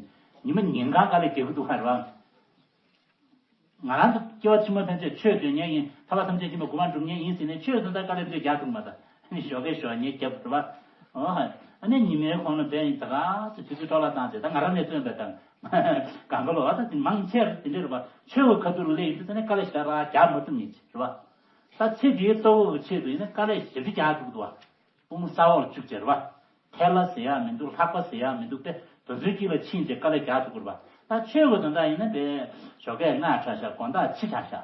ཉི་མ་ཉིན་གང་དཀའ་ལས་རྒྱག་གི་འདུག་ག་རེད་བ། ང་རང་ཚོ་སྐྱེ་བ་ཕྱི་མ་ཕན་ཆད་ཆོས་སྟོན་མཁན་ཡིན། ཐར་པ་ཐམས་ཅད་མཁྱེན་པའི་གོ་འཕང་སྒྲུབ་མཁན་ཡིན་ཟེར་ནས་ཆོས་སུ་ད་དཀའ་ལས་འདི་རྒྱག་ཐུབ་མ་ད། ཞོགས་ཀས་ཞོགས་ཉལ་རྒྱབ་འགྲོ་བ། ཨོ་ཧ། ཨ་ནི་ཉི་མའི་གོང་ལ་བསྡད་ཡིན་ད་ག་ཚོད་དུས་ཚོད་སྤྲོ་བརླག་བཏང་ཚེ་ད་ང་རང་ནས་བརྩོན་པའི་དང་། གང་ག་ལོ་ཨ་ད་དེ་མང་ཆེར་དེ་འདྲ་རེད་པ། ཆོས་ཀྱི་ཁ་ཐུག་ལ་སླེབས་ཡིན་དུས་ད་ནི་དཀའ་ལས་ཞེ་དྲག་རག་རྒྱག་མ་ཐུབ་མཁན་ཅིག་རེད་པ། ད་ཚེ་འདིའི་ལྟོ་གོས་ཀྱི་ཆེད་དུ་ཡིན་ན་དཀའ་ལས་ཞེ་དྲག་རྒྱག་ཐུབ་འདུག་བ། དཔུང་ས་འོག་ལ་བཅུག་བྱས་རེད་བ། ཐལ་བ་ཟེར་ཡག་མི་འདུག་ལྷགས་པ་ཟེར་ཡག་མི་འདུག་སྟེ། དེ་ཚོའི་དཀྱིལ་ལ་ཕྱིན་བྱས་དཀའ་ལས་རྒྱག་ཐུབ་དགོས་རེད་པ། ད་ཆོས་ཀྱི་དོན་དག་ཡིན་ན་དེ་ཞོགས་ཀས་སྔ་དྲགས་ཤག་དགོང་དག་ཕྱི་དྲགས་ཤག་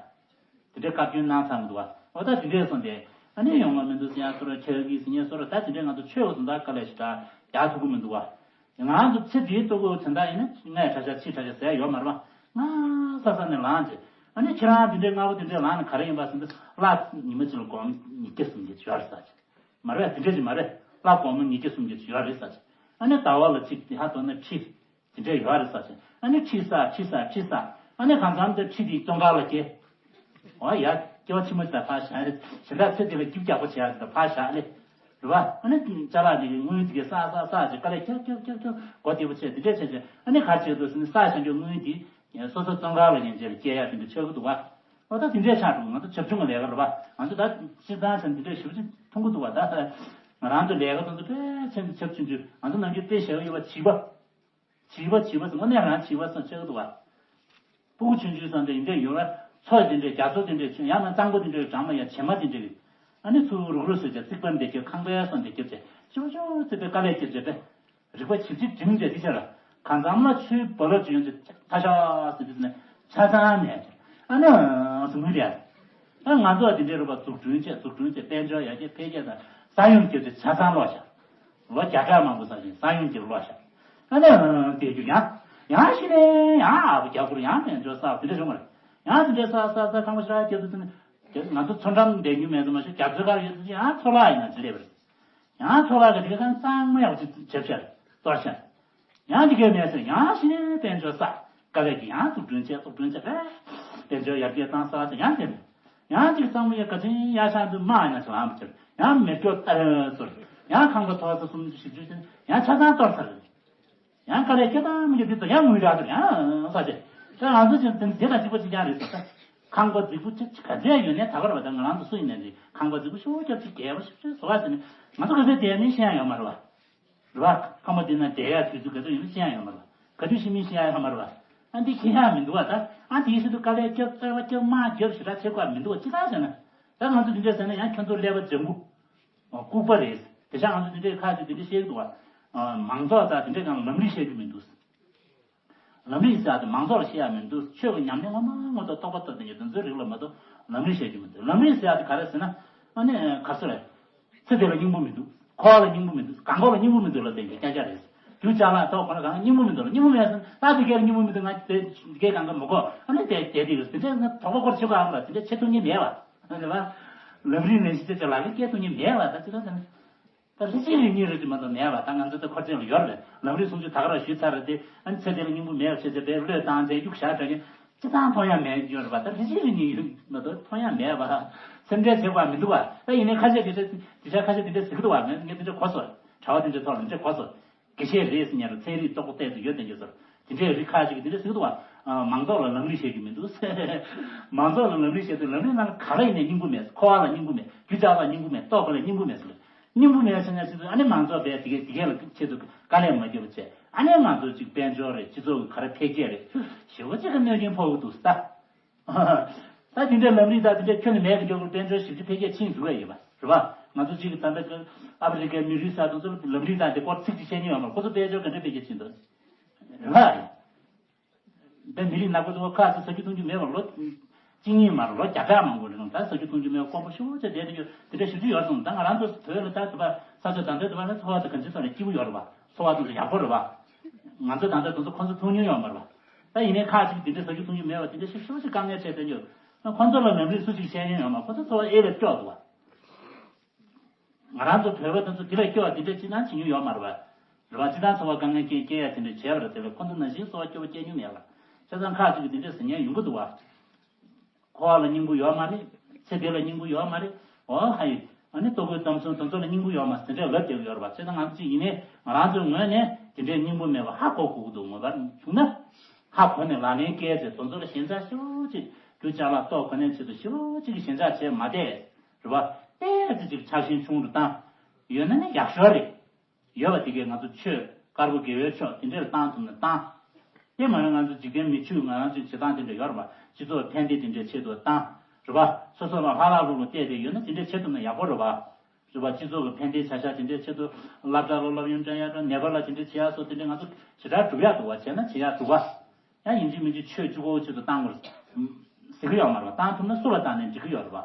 དེ་འདྲའི་བཀའ་བཀྱོན་གནང་ཚར་མི་འདུག་བ། འོ་ད་དེ་འདྲས་སོང་སྟེ། ཨ་ནི་ཡོང་བ་མི་འདུག་ཟེར་ཡག་སོ་ར་ཁྱེར་གི་ཟེར་ཉེ་སོ་ར་ད་དེ་འདྲས་ང་ཚོ་ཆོས་ཀྱི་དོན་དག་དཀའ་ལས་ཞེ་དྲག་རྒྱག་ཐུབ་ཀྱི་མི་འདུག་བ། ང་ཚོ་ཚེ་འདིའི་ལྟོ་གོས་དོན་དག་ཡིན་ན་སྔ་དྲགས་ཤག་ཕྱི་དྲགས་ཤག་ཟེར་ཡག་ཡོད་མ་རེད་བ། སྔ་ས་ས་ནས་ལངས་བྱས། ཨ་ནི་ཁྱེད་རང་དེ་འདྲའི་སྔ་པོ་དེ་འདྲས་ལངས་ནས་ག་རེ་ཡིན་པ་ཟེར་ན་ལྷ་ཉི་མ་གཅིག་ལ་སྒོར་མོ་ཉིས་བརྒྱ་སུམ་བརྒྱ་ཅིག་ཡོད་རེད་ཟེར་བྱས། མ་རེད་པས། དེ་འདྲས་ཅིག་མ་རེད། ལྷ་སྒོར་མོ་ཉིས་བརྒྱ་སུམ་བརྒྱ་ཅིག་ཡོད་རེད་ཟེར་བྱས། ཨ་ནི་ཟླ་བ་ལ་གཅིག་དེ་ཧ་ཐོབ་ན་ཁྲི་དེ་འདྲས་ཡོད་རེད་ཟེར་བྱས། ཨ་ནི་ཁྲི་ཟ་ཁྲི་ཟ་ཁྲི་ཟ། ཨ་ནི་གང་འཚམ་དེ་ཁྲི་དེའི་བཙོན་ཁང་ལ་སྐྱེལ། འོ་ཡ། སྐྱེ་བ་ཕྱི་མ་ཞིག་ལ་ཕར་བཞག་རེད། ཞེ་དྲག་ཚེ་འདི་ལ་སྐྱིད་རྒྱག་པོ་བྱེད་ཡག་ཞིག་ལ་ཕར་བཞག་ལེ། རེད་བ། ཨ་ནི་ཅ་ལག་དེ་གི་དངུལ་དེ་གི་ས་ས་ས་ཅིག་དཀའ་ལས་རྒྱག་རྒྱག་རྒྱག་རྒྱག་མགོ་བདེ་པོ་བྱས་དེ་འདྲས་བྱས་བྱས། ཨ་ནི་ག་རེ་བྱེད་འདུག་ཟེར་ན་ས་ཞང་གི་དངུལ་དེ། སོ་སོ་བཙོན་ཁང་ལ་ཡན་ཆད་ལ་སྐྱེལ་ཡག་དེ་འདྲ་ཆགས་ཀྱི་འདུག་བ། འོ་ད་དེ་འདྲས་ཆགས་འགྲོ་ང་ཚོ་བྱབ་ཆུང་གི་ལས་ཀ་རེད་བ། ང་ཚོ་ད་སྤྱིར་བཏང་ཆ་འདི་འདྲས་ཞེ་པོ་ཅིག་མཐོང་གི་འདུག་བ། ད་ང་རང་ཚོ་ལས་ཀ་དེ་ཚོ་ཕལ་ཆེར་བྱབ་ཆུང་ཆུང་ང་ཚོ་ནམ་རྒྱུན་དཔེ་བཞག་གི་ཡོད་པ་བྱིས་པ། བྱིས་པ་བྱིས་པ་ཟེར་དངོས་གནས་རང་བྱིས་པ་བཟོ་ཆགས་ཀྱི་འདུག་བ། སྤུ་གུ་ཆུང་ཆུང་བཟོ་འདྲ་ཡིན་འདྲས་ཡོད་ར། མཚོ་དེ་འདྲས་རྒྱ་མཚོ་དེ་འདྲས་ཆུང་ཡང་ན་གཙང་པོ་དེ་འདྲས་གྲང་མོ་ཡ་བྱེ་མ་དེ་འདྲས་ཡོད། ཨ་ནི་ཚུར་རུག་རུག་བཟོས་བྱས་རྩིག་པ་འདེད་རྒྱབ་ཁང་པའི་སོ་འདེད་རྒྱབ་བྱས་ཅོ་ཅོ་རྩིག་པའི་དཀའ་ལས་རྒྱབ་བྱས་པས། རིག་པ་ཇི་ལྟར་བསྒྲིམས་ཏེ་འདི་ཆ་ལ། གང་འཚམ་ལ་ཆུའི་རྦ་རླབས་ཅིག་ཡོང་ཚེ་ཐ་ཤག་ཟེར་དུས་ནས་ཆ་ཚང་མེད། ཨ་ནི་ཟུག་མི་རེད། ཨ་ང་ཚོ་འདི་འདྲའི་རུ་བ་འཛུགས་སྐྲུན་བྱས་འཛུགས་སྐྲུན་བྱས་དཔལ་འབྱོར་ཡར་རྒྱས་འཕེལ་རྒྱས་དང་ས་ཡོམ་བརྒྱབ་ཚེ་ཆ་ཚང་ལོག་ཤག་ལོ་བརྒྱ་ཕྲག་མང་པོ་ཟ་བཞིན་ས་ཡོམ་གྱིས་ལོག་ཤག་ཨ་ནི་དེ་རྒྱུ་ཡང་ ཡང་ཤི་ནས་ཡང་ཨ་བུ་རྒྱ་གུར་ཡང་དེ་འཇོག་ས་དེ་འདྲ་བྱུང་བ་རེད། ཡང་དེ་འདྲ་ས་ས་ས་ཁང་པ་ཤ་རྒྱབ་དུ་དེ་ང་ཚོ་མཚོ་འགྲམ་བསྡད་རྒྱུ་མེད་ཙམ་མ་ཤོད། རྒྱ་མཚོའི་ཁར་ཡོད་དུས་ཡང་མཚོ་ལྷ་ཡིན་ན་ཅི་ལས་པ་རེད། ཡང་མཚོ་ལྷ་གི་དེ་ག་ཚང་མ་ཡག་ཅིག་བྱེད་ཤར་གཏོར་ཤར། ཡང་དེ་གའི་མེད་ཟེར་ཡང་ཤི་ནས་དཔལ་འབྱོར་ས་དཀའ་ལས་ཀྱི་ཡང་འཛུགས་སྐྲུན་བྱས་འཛུགས་སྐྲུན་བྱས་པས་དཔལ་འབྱོར་ཡར་རྒྱས་བཏང་ས་ཟེར་ཡང་དེ་ནས་ཡང་ཅིག་གཙང་མ་ཡ་ག་ཚིན་ཡ་ཤང་དུ་མ་ཡིན་ན་ཚོ་ཨམ་ཅིག་ཡང་མེ་སྐྱོ་ལྟར་ཚོར། ཡང་ཁང་པ་ཐོག་ས་སུམ་ཅུ་བཞི་བཅུ་ཟེར་ཡང་ཆ་ཚང་གཏོར་ཚར། ཡང་དཀའ་ལས་ཁྱེད་དང་མི་འདི་ཚོ་ཡང་ངུས་རག་ཏུ་ཡང་ས་ཆེ། ད་ང་ཚོ་ཅིག་དེ་དང་གཅིག་པ་གཅིག་རྐྱང་རེད་ཟེར་ས། ཁང་པ་རྫིག་པོ་ཅིག་ག་ཚད་ཡོད་ནས་ད་ག་ར་བ་ད་ང་རང་ཚོ་སུ་ཡིན་ནས་འདི་ཁང་པ་རྫིག་པོ་ཤོག་རྒྱབ་ཅིག་རྒྱལ་པོ་ཞིག་བཟོ་བ་ཟེར་ནས་ང་ཚོ་ག་ཚད་བསྡད་མིན་ཤེས་ཡ་ཡོད་མ་རེད་བ། རེད་བ། ཁང་པ་འདི་ན་བསྡད་ཡ་དུས་ཚོད་ག་ཚད་ཡོད་མིན་ཤེས་ཡ་ཡོད་མ་རེད་བ། ག་དུས་ཤི་མིན་ཤེས་ཡ་ཡོད་མ་རེད་བ། ཨ་འདི་ཤེས་ཡ་མི་འདུག་བ། ད་ཨ་འདིའི་ཕྱི་དུ་དཀའ་ལས་རྒྱབ་རྩ་བ་རྒྱབ་དམག་རྒྱབ་ཞེ་དྲག་བྱེད་དགོས་མི་འདུག་བ། ཅི་ལྟར་ཟེར་ན། ད་ང་ཚོ་འདི་འདྲ་ཟེར་ན་ཡང་ཁྱོད་ཚོ་ཀླད་པ་འཇམ་པོ། ལྐུགས་པ་རེད། དེ་ཤ་ང་ཚོ་འདི་འདྲའི་ཁ་ཅིག་འདི་འདྲ་བཤད་ཀྱི་འདུག་བ། མང་ཚོགས་དང་འདི་འདྲའི་སྒང་ལམ་རིམ་བཤད་རྒྱུ་མི་འདུག་ལམ་རིམ་ཟེར་ཡ་དེ་མང་ཚོགས་ལ་བཤད་ཡ་མི་འདུག་ཆོས་ཀྱི་ཉམས་ལེན་ངོ་མ་ངོ་ཐོག་རྟོགས་པ་ཐོབ་དེ་ཉིད་དེ་ཚོའི་རིགས་ལ་མ་གཏོགས་ལམ་རིམ་བཤད་རྒྱུ་མི་འདུག་ལམ་རིམ་ཟེར་ཡ་དེ་ག་རེ་ཟེར་ན། ཨ་ནི་ག་རེ་ཟེར་རེད། ཚེ་འདི་ལ་སྙིང་པོ་མི་འདུག་འཁོར་བ་ལ་སྙིང་པོ་མི་འདུག་གང་འཁོར་ལ་སྙིང་པོ་མི་འདུག་ལབ་དེ་གི་སྐད་ཆ་རེད། རྒྱུ་ཅག་ལ་ཐོག་ཁོ་ན་གང་སྙིང་པོ་མི་འདུག་ལ་སྙིང་པོ་མེད་ཟེར་ན་ད་དེ་གའི་སྙིང་པོ་མི་འདུག་ང་དེ་དེ་གའི་གང་ག་མི་གོ་ཨ་ནི་དེ་དེ་དེ་གི་དེ་འདྲ་ན་དོགས་པ་སྐོར་ཆེ་ག་ཨང་ལ་དེ་འདྲ་ཆེ་ཐུབ་ཉེ་མེད་བ། ཨ་ནི་བ། ལམ་རིམ་ནས་ཤི་ཚེ་ལ་ལ་སྐྱེ་ཐུབ་ཉེ་མེད་བ་ད་ཅི་ལ་ཟེར་ན། ད་ལྷ་སྲིན་རིགས་གཉིས་རེད་དེ་མ་གཏོགས་མེད་པ་ད་ང་ཚོ་ད་འཁོར་ཅན་ལ་ཡོད་རེད། ལམ་རིམ་སུམ་ཅུ་ད་ག་རང་ཞུས་ཚར་རེད་དེ་ཨ་ནི་ཚེ་འདི་ལ་སྙིང་པོ་མེད་པ་བྱས་ཚེ་དཔེ་བློས་བཏང་ཚེ་གཡུག་བཞག་དྲན་ནས་ཅི་ཙང་མཐོང་ཡ་མེད་ཡོད་རེད་པ། ད་ལྷ་སྲིན་རིགས་གཉིས་ཡོད་མ་གཏོགས་མཐོང་ཡ་མེད་པ། སེམས་ཁྲལ་བྱེད་དགོས་མི་འདུག་བ། ད་ཡིན་ནའི་ཁ་ཤས་དེ་འདྲ་དེ་ཤ་ཁ་ཤས་དེ་འདྲ་ཟེར་གི་འདུག་བ། ངས་ངས་དེ་འདྲ་གོ་སོང་། གྲྭ་བ་དེ་འདྲ་ཐོག་ལ་འདི་འདྲ་གོ་སོང་། དགེ་བཤེས་རེད་ཟེར་ཉན་རུ་ཚན་རིག་རྟོགས་པ་བལྟས་ཏེ་ཡོད་དེ་འདྲ་ཟེར། དེ་འདྲའི་རིགས་ཁ་ཅིག་གིས་དེ་འདྲ་ཟེར་གི་འདུག་བ། མང་ཚོགས་ལ་ལམ་རིམ་བཤད་རྒྱུ་མི་འདུག་མང་ཚོགས་ལ་ལམ་རིམ་བཤད་དུས་ལམ་རིམ་ནང་ག་ལ་ཡིན་ནའི་སྙིང་པོ་མེད། འཁོར་བ་ལ་སྙིང་པོ་མེད། རྒྱུ་ཅག་ལ་སྙིང་པོ་མེད། རྟོགས་པ་ལ་སྙིང་པོ་མེད་ཟེར། སྙིང་པོ་མེད་ཟེར་ན་ཅི་ཚོད་ཨ་ནི་མང་ཚོགས་པས་དེ་གའི་དེ་གའི་ལ་ཆེད་དུ་དཀའ་ལས་མ་བརྒྱབ་པ་བྱས་ཨ་ནི་ང་ཚོ་ཅིག་དཔལ་འབྱོར་རེད། སྤྱི་ཚོགས་ཀྱི་ག་རེ་འཕེལ་རྒྱས་རེད། ཞེ་པོ་ཅིག་གི་གནོད་སྐྱོན་ཕོག་གི་འདུག་ད། ད་དེ་འདྲའི་ལམ་རིམ་དང་དེ་འདྲའི་ཁྱོན་ནས་མེད་པའི་མགྱོགས་པོར་དཔལ་འབྱོར་ཞིབ་ཕྲ་འཕེལ་རྒྱས་ཕྱིན་འགྲོ་གི་ཡོད་པ་རེད་བ། ང་ཚོ་གཅིག་གི་ད་ལྟ་གི་ཨ་ཕི་རི་ཀའི་མི་རིགས་ས་དང་ཚོ་ལམ་རིམ་དང་དེ་སྐོར་ཚིག་གཅིག་བཤད་མྱོང་ཡོད་མ་རེད། ཁོ་ཚོ་དཔལ་འབྱོར་ག་འདྲ་འཕེལ་རྒྱས་ཕྱིན་འདུག་རེད་བ། དཔེ་མི་རིགས་ནག་པོ་ཚོ་ཁ་ཚོ་ཟ་རྒྱུ་འཐུང་རྒྱུ་མེད་པར་ལོ་གཅིག་གཉིས་མ་རེད་ལོ་བརྒྱ་ཕྲག་མང་པོ་རེད། ད་ཟ་རྒྱུ་འཐུང་རྒྱུ་མེད་པར་དཀོན་པོ་ཞེ་པོ་ཅིག་བསྡད་དེ་ཡོད། དེ་འདྲ་ཞེ་པོ་ཅིག་ཡོད་སོང་། ད་ང་རང་ཚོ་བོད་ལ་ད་དུ་བ་ས་ཆ་ད་ལྟ་དུ་བ་ལ་འཚོ་བ་དང་གང་ཅི་ཐོག་ནས་སྐྱིད་པོ་ཡོད་རེད་བ། འཚོ་བ་དང་ཡག་པོ་རེད་བ། ང་ཚོ་ད་ལྟ་དུ་ཚོ་ཁོང་ཚོ་འཐུང་མྱོང་ཡོད་མ་རེད་བ། ད་ཡིན་ནའི་ཁག་ཅིག་དེ་འདྲ་ཟ་རྒྱུ་འཐུང་རྒྱུ་མེད་པ་དེ་འདྲ་ཞིག་ཤུགས་ཅིག་དཀའ་ངལ་འཕྲད་དོན་ཡོད། ཁོང་ཚོ་ལ་ལམ་རིམ་སུ་ཅིག་བཤད་མྱོང་ཡོད་མ། ཁོང་ཚོ་འཚོ་བ་ཨེ་ལས་སྐྱོ་འདུག་བ། ང་རང་ཚོ་བོད་པ་དེ་ཚོ་དེ་ལས་སྐྱོ་བ་དེ་འདྲ་ཅི་ཙང་བྱེད་མྱོང་ཡོད་མ་རེད་བ། རེད་བ། ཅི་ཙང་འཚོ་བ་དཀའ་ངལ་སྐྱེ་སྐྱེ་ཡ་དེ་འདྲ་བྱས་པ་རེད། དེ་ལས་ཁོང་ཚོ་ནང་བཞིན་འཚོ་བ་སྐྱོ་བ་སྐྱེ་མྱོང་མེད་པ། བྱས་ཙང་ཁག་ཅིག་གིས་དེ་འདྲ་ཟེར་མཁན་ཡོང་གི་འདུག་བ། འཁོར་བ་ལ་སྙིང་པོ་ཡོད་མ་རེད། ཚེ་འདི་ལ་སྙིང་པོ་ཡོད་མ་རེད། འོ་ཧ་ཡི། ཨ་ནི་ལྟོ་གོས་གཏམ་གསུམ་དེ་ཚོ་ལ་སྙིང་པོ་ཡོད་མ་རེད་ཟེར་འདྲ་ལབ་བསྡད་ཀྱི་ཡོད་རེད་བ། བྱས་ཙང་ང་ཚོ་ཡིན་ནའི་ང་རང་ཚོའི་ངོས་ནས་དེ་འདྲའི་སྙིང་པོ་མེད་པ་ཧ་གོ་དགོས་ཀྱི་འདུག་ངོ་མ་བྱུང་ན། ཧ་གོ་ནས་ལག་ལེན་བཀལ་ཚེ་དེ་ཚོ་ལ་ཞེན་ཆགས་ཞེ་པོ་ཅིག་རྒྱུ་ཅག་ལ་ལྟོ་གོ་ནས་ཆེད་དུ་ཞེ་པོ་ཅིག་གི་ཞེན་ཆགས་བྱས་མ་བསྡད། རེད་བ། ཏོག་ཙམ་ཅིག་ཆགས་ཞེན་ཆུང་རུ་བཏང་། ཡོད་ན་ནི་ཡག་ཤོས་རེད། ཡོད་པ་དེ་གས་ང་ཚོ་ཆོས་དཀར་པོ་དགེ་བའི་ཕྱོགས་དེ་འདྲར་བཏང་ཐུབ་ན་བཏང་། དེ་མ་ཡིན་ང་ཚོ་འཇིག་རྟེན་མི་ཆོས་ང་རང་ཚོའི་བྱེད་སྟངས་དེ་འདྲ་ཡོད་རེད་བ། སྤྱི་ཚོགས་ཕན་བདེ་དེ་འདྲའི་ཆེད་དུ་བཏང་། རེད་བ། སོ་སོ་ལ་ལྷག་ལྷག་ལུག་ལུག་བལྟས་ཏེ་ཡོད་ན་དེ་འདྲ་བྱེད་ཐུབ་ན་ཡག་པོ་རེད་བ། རེད་བ། སྤྱི་ཚོགས་ཀྱི་ཕན་བདེའི་བྱ་གཞག་དེ་འདྲའི་ཆེད་དུ་སློབ་གྲྭ་ལ་སློབ་ཡོན་སྤྲད་ཡག་དང་ནད་པ་ལ་དེ་འདྲ་བྱེད་ཡག་སོགས་དེ་འདྲ་ང་ཚོ་ཞེ་དྲག་སྒྲུབ་ཡག་འདུག་བ། བྱས་ན་བྱེད་ཡག་འདུག་བ། ཡང་ཡིན་གཅིག་མིན་གཅིག་ཆོས་གཅིག་པོ་ཆེད་དུ་བཏང་དགོས་ཟེར་གི་ཡོད་མ་རེད་བ། བཏང་ཐུབ་ན་སུ་ལ་བཏང་ནས་འགྲིག་གི་ཡོད་རེད་བ།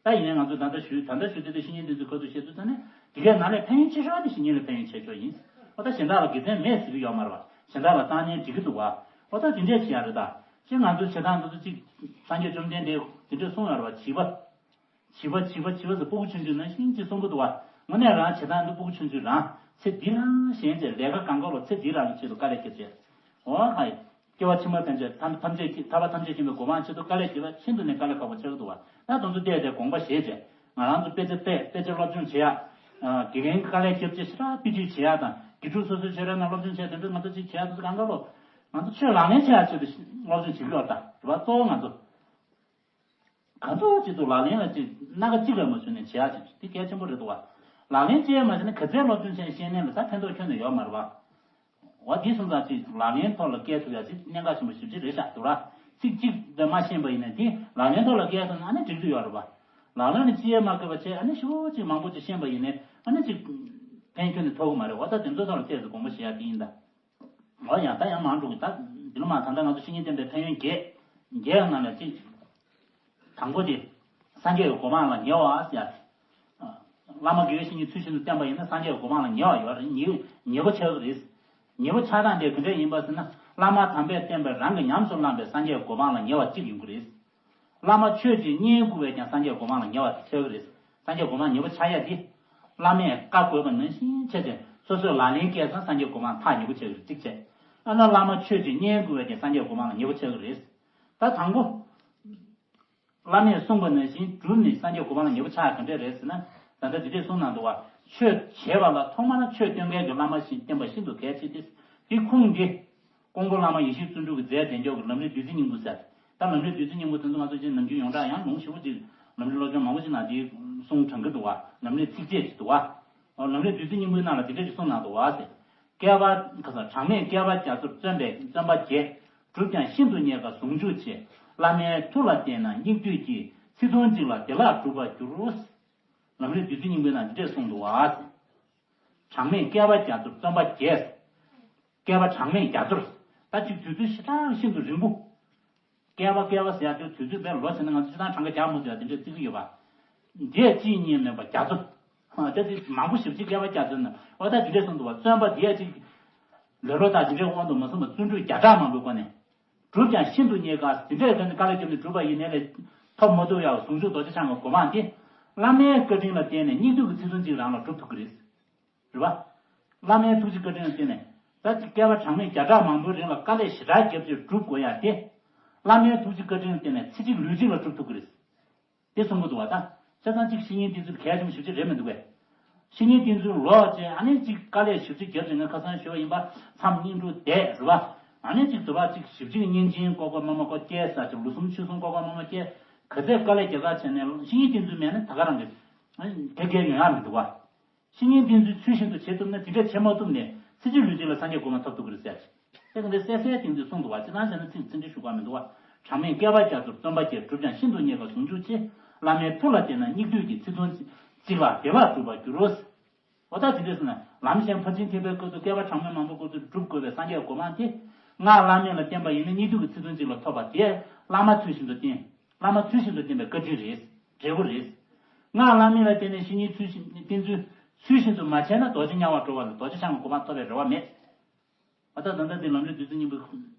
ད་ཡིན་ནའི་ང་ཚོས་ད་ལྟ་ཞུས་ད་ལྟ་ཞུས་དེ་དེ་བཤེས་གཉེན་དེ་ཚོའི་ཁ་ཐུག་བཤད་དུས་ད་ནི་དེ་གའི་ནང་ལས་ཕན་ཡོན་ཆེ་ཤོས་དེ་བཤེས་གཉེན་ལ་ཕན་ཡོན་ཆེ་ཤོས་ཡིན། ཨོ་ད་གཞན་དག་ལ་དགེ་མཚན་མེད་ཟེར་གི་ཡོད་མ་རེད་བ། གཞན་དག་ལ་བཏང་ནའི་འགྲིག་གི་འདུག་བ། ཨོ་ད་དེ་འདྲས་བྱེད་ཡག་རེད་ད། ཅི་ང་ཚོས་བྱེད་སྟངས་འདི་ཚོ་གཅིག་སངས་རྒྱས་བཅོམ་ལྡན་འདས་དེ་འདྲས་གསུངས་ཡོད་རེད་བ། བྱིས་པ། བྱིས་པ་བྱིས་པ་བྱིས་པ་ཟེར་སྤུ་གུ་ཆུང་ཆུང་ནང་བཞིན་ཅིག་གསུང་གི་འདུག་བ། དངོས་གནས་རང་བྱེད་སྟངས་འདི་སྤུ་གུ་ཆུང་ཆུང་རང་ཚེ་འདི་རང་ཞེན་བྱས་ལས་ཀ་གང་ག་ལོ་ཚེ་འདི་རང་གི་ཆེད་དུ་དཀའ་ལས་བརྒྱབ་བྱས། འོ་ཧ་ཡི། སྐྱེ་བ་ཕྱི་མ་ཕན་ཆད་ཐམས་ཐམས་ཅད་ཀྱི་ཐར་པ་ཐམས་ཅད་མཁྱེན་པའི་གོ་འཕང་ཆེད་དུ་དཀའ་ལས་བརྒྱབ་པ་ཤིན་ཏུ་ནས་དཀའ་ལས་ཁག་པོ་ཆགས་ཀྱི་འདུག་བ། ད་དེ་ཚོ་བལྟས་ཏེ་དགོངས་པ་བཞེས་བྱས། ང་རང་ཚོ་དཔེ་ཆ་བལྟས་དཔེ་ཆ་སློབ་སྦྱོང་བྱེད་ཡག་དགེ་རྒན་གྱི་དཀའ་ལས་བརྒྱབ་བྱས་ཞེ་དྲག་སྤི་ཏི་བྱེད་ཡག་དང་དགེ་ཕྲུག་སོ་སོའི་ཆོས་ར་ནང་སློབ་སྦྱོང་བྱས་དེ་འདྲ་ང་ཚོ་ཅིག་བྱེད་ཡག་དེ་ཚོ་གང་ག་ལོ། ང་ཚོ་ཆོས་ལག་ལེན་བྱེད་ཡག་ཆེད་དུ་སློབ་སྦྱོང་བྱེད་ཀྱི་ཡོད་ད་རེད་བ། གཙོ་བོ་ང་ཚོ། ག་ཚོད་ཅིག་ཏུ་ལག་ལེན་ལ་ཅིག་སྣ་ཁ་གཅིག་ལས་མ་བྱུང་ནས་བྱེད་ཡག་ཅིག་དེ་གལ་ཆེན་པོ་རེད་འདུག་བ། ལག་ལེན་བྱེད་ཡག་མ་བྱས་ན་ག་ཚད་སློབ་སྦྱོང་བྱས་ཤེས་ནས་ལ་ད་ཕན་ཐོགས་ཁྱོན་ནས་ཡོད་མ་རེད་བ། འོ་དེ་སོང་ཙང་ཅིག་ལག་ལེན་ཐོག་ལ་བཀལ་ཐུབ་ཡག་ཅིག་གནད་འགག་ཆེན་པོ་ཞེ་པོ་ཅིག་རེད་ཤག་འདུག་ར། ཚིག་གཅིག་དེ་མ་ཤེས་པ་ཡིན་ན་དེ་ལག་ལེན་ཐོག་ལ་བཀལ་ཐུབ་ན་ཨ་ནི་འགྲིག་གི་ཡོད་རེད་བ། ལག་ལེན་ལ་ཅི་ཡང་མ་བཀལ་བ་བྱས་ཨ་ནི་ཞེ་པོ་ཅིག་མང་པོ་ཅིག་ཤེས་པ་ཡིན་ནའི་ཨ་ནི་ཅིག་ཕན་ཁྱོན་ནས་ཐོགས་ཀྱི་མ་རེད། འོ་ད་དེ་ཚོ་ཐོག་ལ་བལྟས་ཏེ་དགོངས་པ་བཞེས་ཡག་དེ་ཡིན་ད། འོ་ཡང་ད་ཡང་མང་འགྲོ་གི་ད། འདི་ལ་མ་ད་ལྟ་ང་ཚོ་བཤེས་གཉེན་བསྟེན་པའི་ཕན་ཡོན་བརྒྱད། བརྒྱད་ཡང་ནང་ལ་གཅིག་དང་པོ་དེ། སངས་རྒྱས་ཀྱི་གོ་འཕང་ལ་ཉེ་བ་ཟེར་ཡ་དེ། བླ་མ་དགེ་བའི་བཤེས་གཉེན་ཚུལ་བཞིན་དུ་བསྟེན་པ་ཡིན་ན་སངས་རྒྱས་ཀྱི་གོ་འཕང་ལ་ཉེ་བ་ཡོད་རེད། ཉེ་ཉེ་པོ་ཆགས་ཀྱི་རེད། ཉེ་པོ་ཆགས་སྟངས་དེ་ག་འདྲ་ཡིན་པ་ཟེར་ན། བླ་མ་དམ་པས་བསྟན་པའི་རང་གིས་ཉམས་སུ་བླངས་པའི་སངས་རྒྱས་གོ་འཕང་ལ་ཉེ་བ་གཅིག་ཡོང་གི་རེད། བླ་མ་ཆོས་ཀྱི་བསྙེན་བཀུར་བས་ཀྱང་སངས་རྒྱས་གོ་འཕང་ལ་ཉེ་བ་དེ་ཆགས་ཀྱི་རེད། སངས་རྒྱས་གོ་འཕང་ཉེ་བོ་ཆགས་ཡ་དེ། བླ་མས་བཀའ་བསྒོས་པ་ནང་བཞིན་བྱས་ཏེ་སོ་སོས་ལག་ལེན་བཀལ་ཙང་སངས་རྒྱས་གོ་འཕང་ཐག་ཉེ་བོ་ཆགས་ཀྱི་རེད་གཅིག་བྱས། ཨ་ན་བླ་མ་ཆོས་ཀྱི་བསྙེན་བཀུར་བས་ཀྱང་སངས་རྒྱས་གོ་འཕང་ལ་ཉེ་བོ་ཆགས་ཀྱི་རེད། ད་དང་པོ། བླ་མས་གསུངས་པ་ནང་བཞིན་བསྒྲུབས་ནས་སངས་རྒྱས་གོ་འཕང་ལ་ཉེ་བོ་ཆགས་ཡ་ག་འདྲས་རེད་ཟེར་ན། ད་ལྟ་འདི་འདྲས་གསུངས་གནང་འདུག་བ། ཆོས་བྱེད་པ་ལ་ཐོག་མར་ཆོས་སྟོན་མཁན་གྱི་བླ་མ་ཞིག་བསྟེན་པ་ཤིན་ཏུ་གལ་ཆེ་སྟེ། དེ་ཁུངས་འདི། ཀོང་པོ་བླ་མ་ཡེ་ཤེས་བརྩོན་འགྲུས་ཀྱི་མཛད་དལ་འབྱོར་གྱི་ལམ་རིམ་བདུད་རྩི་སྙིང་པོ་ཟེར། ད་ལམ་རིམ་བདུད་རྩི་སྙིང་པོ་དེ་ཚོ་ང་ཚོ་ཅིག་ནམ་རྒྱུན་ཡོངས་གྲགས་ཡང་ལུང་ཞེ་པོ་ཅིག་ལམ་རིམ་བློ་སྦྱོང་མང་པོ་ཅིག་ནང་དེའི་གསུང་དྲན་གྱི་འདུག་བ། ལམ་རིམ་ཚིགས་བཅད་ཅིག་འདུག་བ། ལམ་རིམ་བདུད་རྩི་སྙིང་པོའི་ནང་ལ་དེ་འདྲས་ཅིག་གསུངས་གནང་འདུག་བ་ཟེར། བསྐལ་པ་ག་ས་གྲངས་མེད་བསྐལ་པ་བརྒྱ་ཚོར་བརྩོན་པས་བརྩོན་པ་བརྒྱད། བསྒྲུབས་ཀྱང་ཤིན་ཏུ་རྙེད་དཀའ་ཟུང་འཇུག་ཆེ། བླ་མའི་ཐུགས་ལ་བརྟེན་ན་སྙིགས་དུས་ཀྱི། ཚིག་ཐུང་གཅིག་ལ་བདེ་བླག་འགྲུབ་པར་འགྱུར། ལམ་རིམ་བདུད་རྩི་སྙིང་པོའི་ནང་འདི་འདྲས་གསུངས་འདུག་བ། གྲངས་མེད་བསྐལ་པ་བརྒྱ་ཚོར་བརྩོན་པ་བརྒྱད། བསྐལ་པ་གྲངས་མེད་བརྒྱ་ཚོར། ད་ཅིག་དུས་ཚོད་ཞེ་དྲག་ཤིན་ཏུ་རིང་པོ། བསྐལ་པ་བསྐལ་པ་ཟེར་ཡ་དེ་དུས་ཚོད་བས་ལོ་ཟེར་ན་ང་ཚོ་སྤྱིར་བཏང་གྲངས་ཀ་རྒྱག་མི་ཐུབ་ཡ་དེ་འདྲས་བརྩི་གི་ཡོད་པ། འདས་གཅིག་གཉིས་མིན་པ་བརྒྱ་ཚོ། ཨ་དེ་དེ་མང་པོ་ཞེ་པོ་ཅིག་བསྐལ་པ་བརྒྱ་ཚོ་ན་འོ་ད་དེ་འདྲས་གསུངས་འདུག་བ། བརྩོན་པ་འདས་གཅིག་ལེ་ལོ་དང་དེ་འདྲས་དབང་དུ་མ་སོང་བ་བརྩོན་འགྲུས་བརྒྱ་ཕྲག་མང་པོའི་སྒོ་ནས། བསྒྲུབས་ཀྱང་ཤིན་ཏུ་རྙེད་དཀའ་དེ་འདྲས་ཀྱི་དཀའ་ལས་བརྒྱབ་ནས་བསྒྲུབས་པ་ཡིན་ནའི་ལས་ཐོབ་མ་ཐུབ་ཡག་ཟུང་འཇུག་རྡོ་རྗེ་འཆང་གི་གོ་འཕང་དེ། བླ་མའི་བཀའ་དྲིན་ལ་བརྟེན་ནས་སྙིགས་དུས་ཀྱི་ཚིག་ཐུང་གཅིག་རང་ལ་འགྲུབ་ཐུབ་ཀྱི་རེད། རེད་བ། བླ་མའི་ཐུགས་རྗེ་བཀའ་དྲིན་ལ་བརྟེན་ནས། ད་ཅིག་བསྐལ་པ་གྲངས་མེད་བརྒྱ་ཕྲག་མང་པོའི་རིང་ལ་དཀའ་ལས་ཞེ་དྲག་བརྒྱབ་རྗེས་སྒྲུབ་དགོས་ཡ་དེ། བླ་མའི་ཐུགས་རྗེ་བཀའ་དྲིན་ལ་བརྟེན་ནས་ཚེ་གཅིག་ལུས་གཅིག་ལ་སྒྲུབ་ཐུབ་ཀྱི་རེད། དེ་གསུང་གི་འདུག་བ་ད། བྱས་ཙང་གཅིག་བཤེས་གཉེན་བསྟེན་ཚུལ་གལ་ཆེན་པོ་ཞེ་པོ་ཅིག་རེད་མི་འདུག་གས། བཤེས་གཉེན་བསྟེན་ཚུལ་ལོག་བྱས་ཨ་ནི་གཅིག་དཀའ་ལས་ཞེ་པོ་ཅིག་བརྒྱབ་ཅིག་ངས་ཁ་སང་ཞུས་པ་ཡིན་པ་མཚམས་བསྙེན་སྒྲུབ་བསྡད་རེད་བ། ཨ་ནི་གཅིག་དུ་བ་གཅིག་ཞེ་པོ་ཅིག་བསྙེན་ཆེན་བསྐོར་དགོས་མ་མ་བསྐོར་སྐྱེལ་ས་ཅིག་ལོ་གསུམ་ཕྱོགས་གསུམ་བསྐོར་དགོས་མ་མ་སྐྱེལ། ག་ཚད་དཀའ་ལས་རྒྱག་ག་བྱས་ནས་བཤེས་གཉེན་བསྟེན་ཚུལ་མེད་ན་ད་ག་རང་གི་དེ་གལ་ཡོང་ཡ་མི་འདུག་བ། བཤེས་གཉེན་བསྟེན་ཚུལ་ཚུལ་བཞིན་དུ་བྱེད་ཐུབ་ན་དེ་འདྲ་བྱེད་མ་ཐུབ་ནས་ཚེ་གཅིག་ལུས་གཅིག་ལ་སངས་རྒྱས་གོ་འཕང་ཐོབ་ཐུབ་ཀྱི་རེད་ཟེར། དེ་ག་འདི་གསལ་གསལ་དེང་དུས་གསུངས་འདུག་བ། ཅི་ལྟར་བྱས་ན་ཚིག་ཚིག་འདི་ཞུ་དགོས་མི་འདུག་བ། གྲངས་མེད་བསྐལ་པ་བརྒྱ་ཚོར་བརྩོན་པ་བསྐྱེད། བསྒྲུབས་ཀྱང་ཤིན་ཏུ་རྙེད་དཀའ་ཟུང་འཇུག་ཆེ། བླ་མའི་ཐུགས་ལ་བརྟེན་ན་སྙིགས་དུས་ཀྱི་ཚིག་ཐུང་གཅིག་ལ་བདེ་བླག་འགྲུབ་པར་འགྱུར་རོ། འོ་ད་དེ་འདྲ་སོང་ན་ལམ་གཞན་ཕར་ཕྱིན་ཐེག་པའི་སྐབས་སུ་བསྐལ་པ་གྲངས་མེད་མང་པོའི་སྐབས་སུ་སྒྲུབ་དགོས་པའི་སངས་རྒྱས་གོ་འཕང་དེ། སྔགས་བླ་མེད་ལ་བརྟེན་པ་ཡིན་ན་སྙིགས་དུས་ཀྱི་ཚིག་ཐུང་གཅིག་ལ་ཐོབ་པ་དེ་བླ་མ་ཚུལ་བཞིན་དུ་བསྟེན། བླ་མ་ཚུལ་བཞིན་དུ་བསྟེན་པའི་བཀའ་དྲིན་རེད། འབྲས་བུ་རེད། སྔགས་བླ་མེད་ལ་བརྟེན་ནས་བཤེས་གཉེན་ཚུལ་བཞིན་བསྟེན་ཚུལ་ཚུལ་བཞིན་དུ་མ་བྱས་ན་རྡོ་རྗེ་དམྱལ་བར་འགྲོ་བ་ལ་རྡོ་རྗེ་འཆང་གི་གོ་འཕང་ཐོབ་པའི་རེ་བ་མེད། ཨ་ད་ད་ལྟ་འདི་ལམ་རིམ་བདུད་རྩི་སྙིང་པོའི་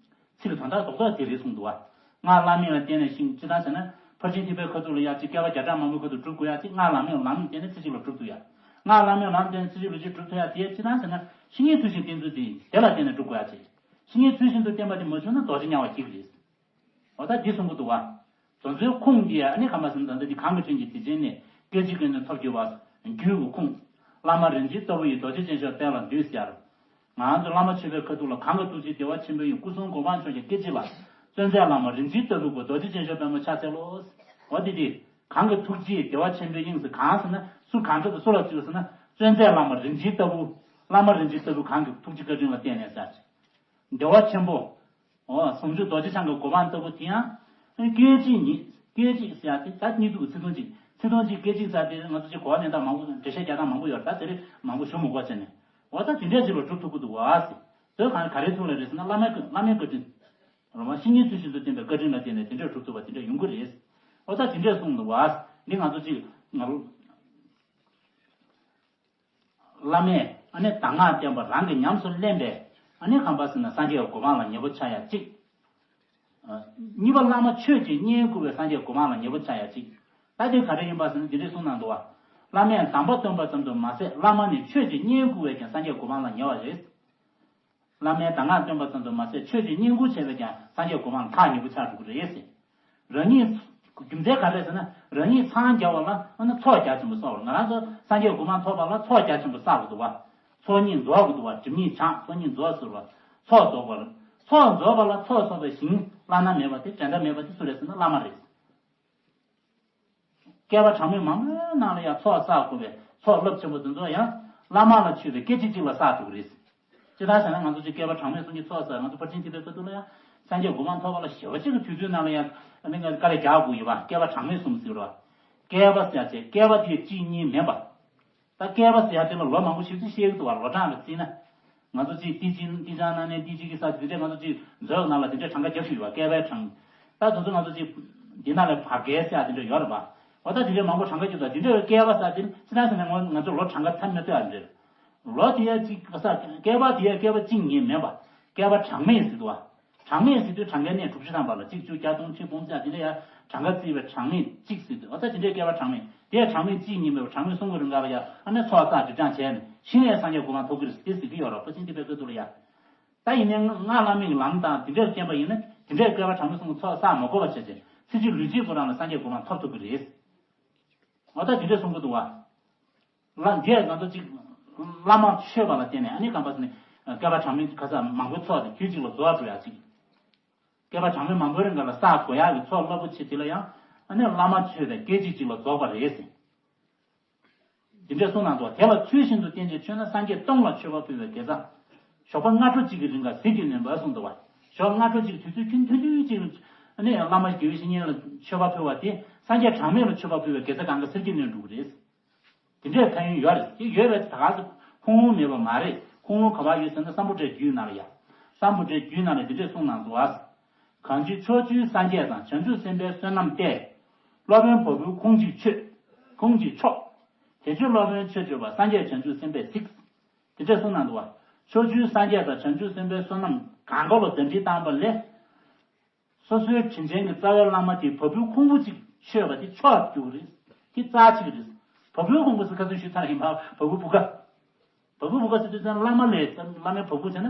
ཚིག་གི་དོན་དག་རྡོག་རྡོག་དེ་རེད་གསུངས་འདུག་བ། སྔགས་བླ་མེད་ལ་བརྟེན་ནས་ཤིང་ཅི་ལྟར་ཟེར་ན་ཕར་ཕྱིན་ཐེག་པའི་ཁ་ཐུག་ལ་ཡ་གཅིག་བསྐལ་པ་བརྒྱ་ཕྲག་མང་པོའི་ཁ་ཐུག་སྒྲུབ་དགོས་ཡ་གཅིག་སྔགས་བླ་མེད་ལམ་བརྟེན་ནས་ཚེ་གཅིག་ལ་སྒྲུབ་ཐུབ་ཡ། སྔགས་བླ་མེད་ལམ་བརྟེན་ནས་ཚེ་གཅིག་ལུས་གཅིག་སྒྲུབ་ཐུབ་ཡ་དེ་ཅི་ལྟར་ཟེར་ན་བཤེས་གཉེན་ཚུལ་བཞིན་བསྟེན་ཚུལ་དེ་དེ་ལ་བརྟེན་ནས་སྒྲུབ་དགོས་ཡ་གཅིག་བཤེས་གཉེན་ཚུལ་བཞིན་དུ་བསྟེན་པ་དེ་མ་བྱུང་ན་རྡོ་རྗེ་དམྱལ་བར་སྐྱེ་གི་རེད། འོ་ད་འདི་གསུང་གི་འདུག་བ། དོན་ཚུལ་ཁུངས་འདི་ཨ་ནི་གང་པ་ཟིན་ད་ལྟ་འདི་གང་གི་དྲིན་གྱིས་དེ་ཅན་ནས་སྐད་ཅིག་ཀུན་ནས་ཐོབ་གྱུར་པ། རྒྱུད་ཀྱི་ཁུངས། བླ་མ་རིན་ཆེན་ལྟ་བུ་ཡིས། རྡོ་རྗེ་ཅན་ཤོག་དཔལ་ལ་འདུད་ཟེར། ང་ཚོ་བླ་མ་མཆོད་པའི་ཁ་ཐུག་ལ་གང་གི་ཐུགས་རྗེ་བདེ་བ་ཆེན་པོའི་དབྱིངས། སྐུ་གསུམ་གོ་འཕང་མཆོག་གི་སྐད་ཅིག་ལ། བརྩོན་མཛད་བླ་མ་རིན་ཆེན་ལྟ་བུ་གོ། རྡོ་རྗེ་ཅན་ཤོག་དཔལ་མོ་ཕྱག་འཚལ་ལོ། འོ་འདི་འདི་གང་གི་ཐུགས་རྗེ་བདེ་བ་ཆེན་པོའི་དབྱིངས་སུ་གང་ཟེར་ན་སུ་གང་འདྲ་དུ་སུ་ལ་བརྩི་ཟེར་ན་བརྩོན་མཛད་བླ་མ་རིན་ཆེན་ལྟ་བུ། བླ་མ་རིན་ཆེན་ལྟ་བུ་གང་གི་ཐུགས་རྗེ་བཀའ་དྲིན་ལ་བརྟེན་ནས་ཟེར། བདེ་བ་ཆེན་པོ། འོ་ཟུང་འཇུག་རྡོ་རྗེ་འཆང་གི་གོ་འཕང་ལྟ་བུ་དེ་ཡང་། སྐད་ཅིག་ཉིད་སྐད་ཅིག་ཟེར་ཡ་དེ་ད་གཉིད་དུ་ཚིག་ཐུང་གཅིག་ཚིག་ཐུང་གཅིག་སྐད་ཅིག་ཟེར་དེ་ང་ཚོ་ཅིག་གོ་བ་ལེན་སྟངས་མང་པོ་འགྲེལ་བཤད་རྒྱག་སྟངས་མང་པོ་ཡོད་རེད། ད་དེ་རིགས་མང་པོ་ཞུ་མི་དགོས་བྱས་ནས་འོ་ད་དེ་འདྲས་ཅིག་ལ་གྲུབ་ཐུབ་ཀྱི་འདུག་བ་ཟེར། དེ་གང་ག་རེ་ཐུག་ལ་རེད་ཟེར་ན་བླ་མའི་བཀའ་བླ་མའི་བཀའ་དྲིན། རོ་མ་བཤེས་གཉེན་ཚུལ་བཞིན་དུ་བསྟེན་པའི་བཀའ་དྲིན་ལ་བརྟེན་ནས་དེ་འདྲས་གྲུབ་ཐུབ་པ་དེ་འདྲས་ཡོང་གི་རེད། འོ་ད་དེ་འདྲས་གསུངས་འདུག་བ། འདི་ང་ཚོ་ཅིག་ང་རོ། བླ་མས་ཨ་ནི་གདམས་ངག་བསྟན་པ་རང་གིས་ཉམས་སུ་ལེན་པས་ཨ་ནི་གང་པ་ཟེར་ན་སངས་རྒྱས་གོ་འཕང་ལ་ཉེ་བོ་ཆགས་ཡ་གཅིག་གཉིས་པ་བླ་མ་ཆོས་ཀྱི་བསྙེན་བཀུར་བས་སངས་རྒྱས་གོ་འཕང་ལ་ཉེ་བོ་ཆགས་ཡ་གཅིག་ད་དེ་ག་རེ་ཡིན་པ་ཟེར་ན་འདི་འདྲས་གསུངས་གནང་འདུག་བ། བླ་མས་གདམས་པ་སྟོན་པ་ཙམ་དུ་མ་ཟད་བླ་མ་ནི་ཆོས་ཀྱི་བསྙེན་བཀུར་བས་ཀྱང་སངས་རྒྱས་གོ་འཕང་ལ་ཉེ་བ་རེད། བླ་མའི་གདམས་ངག་སྟོན་པ་ཙམ་དུ་མ་ཟད་ཆོས་ཀྱི་བསྙེན་བཀུར་བྱས་པས་ཀྱང་སངས་རྒྱས་གོ་འཕང་ཐག་ཉེ་པོ་ཆགས་འགྲོ་གི་རེད་ཟེར། རང་ཉིད། རྒྱུ་མཚན་ག་རེ་ཟེར་ན་རང་ཉིད་འཚང་རྒྱ་བ་ལ་ཨ་ནི་ཚོགས་རྒྱ་ཆེན་པོ་བསགས་པ་ང་རང་ཚོ་སངས་རྒྱས་གོ་འཕང་ཐོབ་པ་ལ་ཚོགས་རྒྱ་ཆེན་པོ་བསགས་དགོས་འདུག་བ། ཚོགས་གཉིས་རྫོགས་དགོས་འདུག་བ། སྒྲིབ་གཉིས་བྱང་ཚོགས་གཉིས་རྫོགས་ཟེར་བ། ཚོགས་རྫོགས་པ་ལ། ཚོགས་རྫོགས་པ་ལ་ཚོགས་གསོག་པའི་ཞིང་བླ་ན་མེད་པ་དེ་འགྲན་ཟླ་མེད་པ་དེ་སུ་རེད་ཟེར་ན་བླ་མ་རེད། བསྐལ་པ་གྲངས་མེད་མང་པོའི་ནང་ལ་ཡང་ཚོགས་བསགས་དགོས་པའི་ཚོགས་རླབས་ཆེན་པོ་འདི་ཚོ་ཡང་བླ་མ་ལ་མཆོད་པའི་སྐད་ཅིག་གཅིག་ལ་བསགས་ཐུབ་ཀྱི་རེད། ཅི་ལྟར་ཟེར་ན་ང་ཚོ་ཅིག་བསྐལ་པ་གྲངས་མེད་གསུམ་གྱི་ཚོགས་བསགས་ང་ཚོ་ཕར་ཕྱིན་ཐེག་པའི་ཁ་ཐུག་ལ་ཡང་སངས་རྒྱས་གོ་འཕང་ཐོབ་པ་ལ་ཞེ་པོ་ཅིག་གི་དུས་ཚོད་ནང་ལ་ཡང་ཨ་ནི་དཀའ་ལས་རྒྱག་དགོས་ཡོད་པ་བསྐལ་པ་གྲངས་མེད་གསུམ་ཟེར་བ། བསྐལ་པ་ཟེར་ཡ་ཅིག་བསྐལ་པ་དེ་གཅིག་གཉིས་མིན་པ། ད་བསྐལ་པ་ཟེར་ཡ་དེ་ལ་ལོ་མང་པོ་ཞིག་ཅིག་བཤད་ཀྱི་འདུག་བ་ལོ་གྲངས་ལ་བརྩིས་ན། ང་ཚོ་ཅིག་ཏི་ཅི་ཏི་ཅང་ན་ནས་ཏི་ཅི་གི་ས་དེ་འདྲས་ང་ཚོ་ཅིག་མཛོད་ནང་ལ་དེ་འདྲས་གྲངས་ཀ་རྒྱབ་ཞུས་ཡོད་བ་བསྐལ་པའི་གྲངས། ད་དེ་ཚོ་ང་ཚོ་ཅིག་འདི་ནང་ལ་བར་བརྒལ་ཟེར་ཡ་དེ་འདྲས་ཡོད་རེད་བ། འོ་ད་དེ་འདྲས་མང་པོ་གྲངས་ཀ་རྒྱབ་ད་དེ་འདྲས་བསྐལ་པ་ཟེར་དེ་ཅི་ན་ཟེར་ན་ང་ང་ཚོ་ལོ་གྲངས་ཀ་ཐམ་མི་ཐོས་ཡ་རེད། ལོ་དེ་ཡ་ཅིག་ག་ས་བསྐལ་པ་དེ་ཡ་བསྐལ་པ་གཅིག་ཉིད་མིན་པ། བསྐལ་པ་གྲངས་མེད་ཟེར་འདུག་བ། གྲངས་མེད་ཟེར་དུས་གྲངས་ཀའི་གནས་དྲུག་ཅུ་ཐམ་པ་ལ་གཅིག་བཅུ་བརྒྱ་སྟོང་ཁྲི་འབུམ་ཚད་དེ་འདྲ་ཡ་གྲངས་ཀ་བརྩིས་པའི་གྲངས་མེད་གཅིག་ཟེར་དུས་འོ་ད་དེ་འདྲའི་བསྐལ་པ་གྲངས་མེད་དེ་ཡ་གྲངས་མེད་གཅིག་ཉིད་མེད་པར་གྲངས་མེད་གསུམ་གྱི་རིང་ག་ལ་ཡ་ཨ་ནི་ཚོགས་བསགས་སྒྲིབ་སྦྱང་བྱས་ནས་གཞི་ནས་སངས་རྒྱས་གོ་འཕང་ཐོབ་ཀྱི་རེད་ཟེར་དེ་ཟེར་གྱི་ཡོད་རེད། པ་ཅིན་དེ་བས་བཀོད་འདུག་ལ་ཡ། ད་ཡིན་ནའི་སྔགས་བླ་མེད་ཀྱི་ལམ་དང་དེ་འདྲས་བསྟན་པ་ཡིན་ན་དེ་འདྲས་བསྐལ་པ་གྲངས་མེད་གསུམ་གྱི་ཚོགས་བསགས་མ་དགོས་པ་བྱས་ཏེ་ཚེ་གཅིག་ལུས་གཅིག་པུ་རང་ལ་སངས་རྒྱས་གོ་འཕང་ཐོབ་ཐུབ་ཀྱི་རེད། འོ་ད་དེ་འདྲས་གསུང་གི་འདུག་བ། ལ་འདིས་ང་ཚོ་གཅིག་བླ་མ་མཆོད་པ་ལ་བརྟེན་ནས་ཨ་ནི་གང་པ་ཟེར་ནས་བསྐལ་པ་གྲངས་མེད་ག་ས་མང་པོའི་ཚོགས་དེ་དུས་གཅིག་ལ་རྫོགས་འགྲོ་ཡ་གཅིག་བསྐལ་པ་གྲངས་མེད་མང་པོའི་རིང་ག་ལ་བསགས་དགོས་ཡག་གི་ཚོགས་རླབས་པོ་ཆེ་དེ་ལ་ཡང་ཨ་ནི་བླ་མ་མཆོད་པའི་སྐད་ཅིག་གཅིག་ལ་རྫོགས་པ་རེད་ཟེར། དེ་འདྲས་གསུངས་གནང་འདུག་དེ་ལ་ཚུལ་བཞིན་དུ་བསྟེན་ཅིང་མཆོད་ན་སངས་རྒྱས་སྟོང་ལ་མཆོད་པ་ཕུལ་བའི་དགེ་རྩ། ཞོགས་པ་སྔ་དྲོ་གཅིག་གི་རིང་ག་ཟིལ་གྱིས་གནོན་པ་གསུངས་འདུག་བ། ཞོགས་སྔ་དྲོ་གཅིག་དུས་ཚོད་ཐུང་ཐུང་ཐུང་གཅིག་ནས་བླ་མ་དགེ་བའི་བཤེས་གཉེན་ལ་མཆོད་པ་ཕུལ་བ་དེ་སངས་རྒྱས་གྲངས་མེད་ལ་མཆོད་པ་ཕུལ་བའི་དགེ་རྩ་གང་ག་ཟིལ་གྱིས་གནོན་འགྲོ་གི་རེད། དེ་འདྲའི་ཕན་ཡོན་ཡོད་རེད། དེ་ཡོད་པས་ད་ག་ཟེ་ཁུངས་ལུང་མེད་པ་མ་རེད། ཁུངས་ལུང་ག་པར་ཡོད་ཟེར་ན་སམ་བྷོ་ཊའི་རྒྱུད་ནང་ལ་ཡ། སམ་བྷོ་ཊའི་རྒྱུད་ནང་ལ་དེ་འདྲས་གསུངས་གནང་འདུག་བ། གང་ཕྱིར་ཕྱོགས་བཅུའི་སངས་རྒྱས་དང་བྱང་ཆུབ་སེམས་དཔའི་བསོད་ནམས་ཏེ། སློབ་དཔོན་བ་སྤུའི་ཁོང་གཅིག་མཆོད། ཁོང་གཅིག་མཆོག་དེ་ཕྱིར་སློབ་དཔོན་མཆོད་བརྗོད་པ་སངས་རྒྱས་བྱང་ཆུབ་སེམས་དཔས་གཟིགས། དེ་འདྲས་གསུངས་གནང་འདུག་བ། ཕྱོགས་བཅུའི་སངས་རྒྱས་དང་བྱང་ཆུབ་སེམས་དཔའི་བསོད་ནམས་གང་ག་ལ་གདན་འདྲེན་བཏང་བ་ལས། སོ་སོའི་དྲིན་ཅན་གྱི་རྩ་བའི་བླ་མ་དེ་བ་སྤུའི་ཁུང་བུ་གཅིག་མཆོད་པ་དེ་མཆོག་གྱུར་རེད། དེ་རྩ་གཅིག་རེད། བ་སྤུའི་ཁུང་བུ་ཟེར་ཁ་སང་ཞུས་ཚར་ཡིན་པ་བ་སྤུ་བུ་ག་བ་སྤུ་བུ་ག་ཟེར་དུས་ཙང་བླ་མ་ལས་བླ་མའི་བ་སྤུ་བྱས་ན་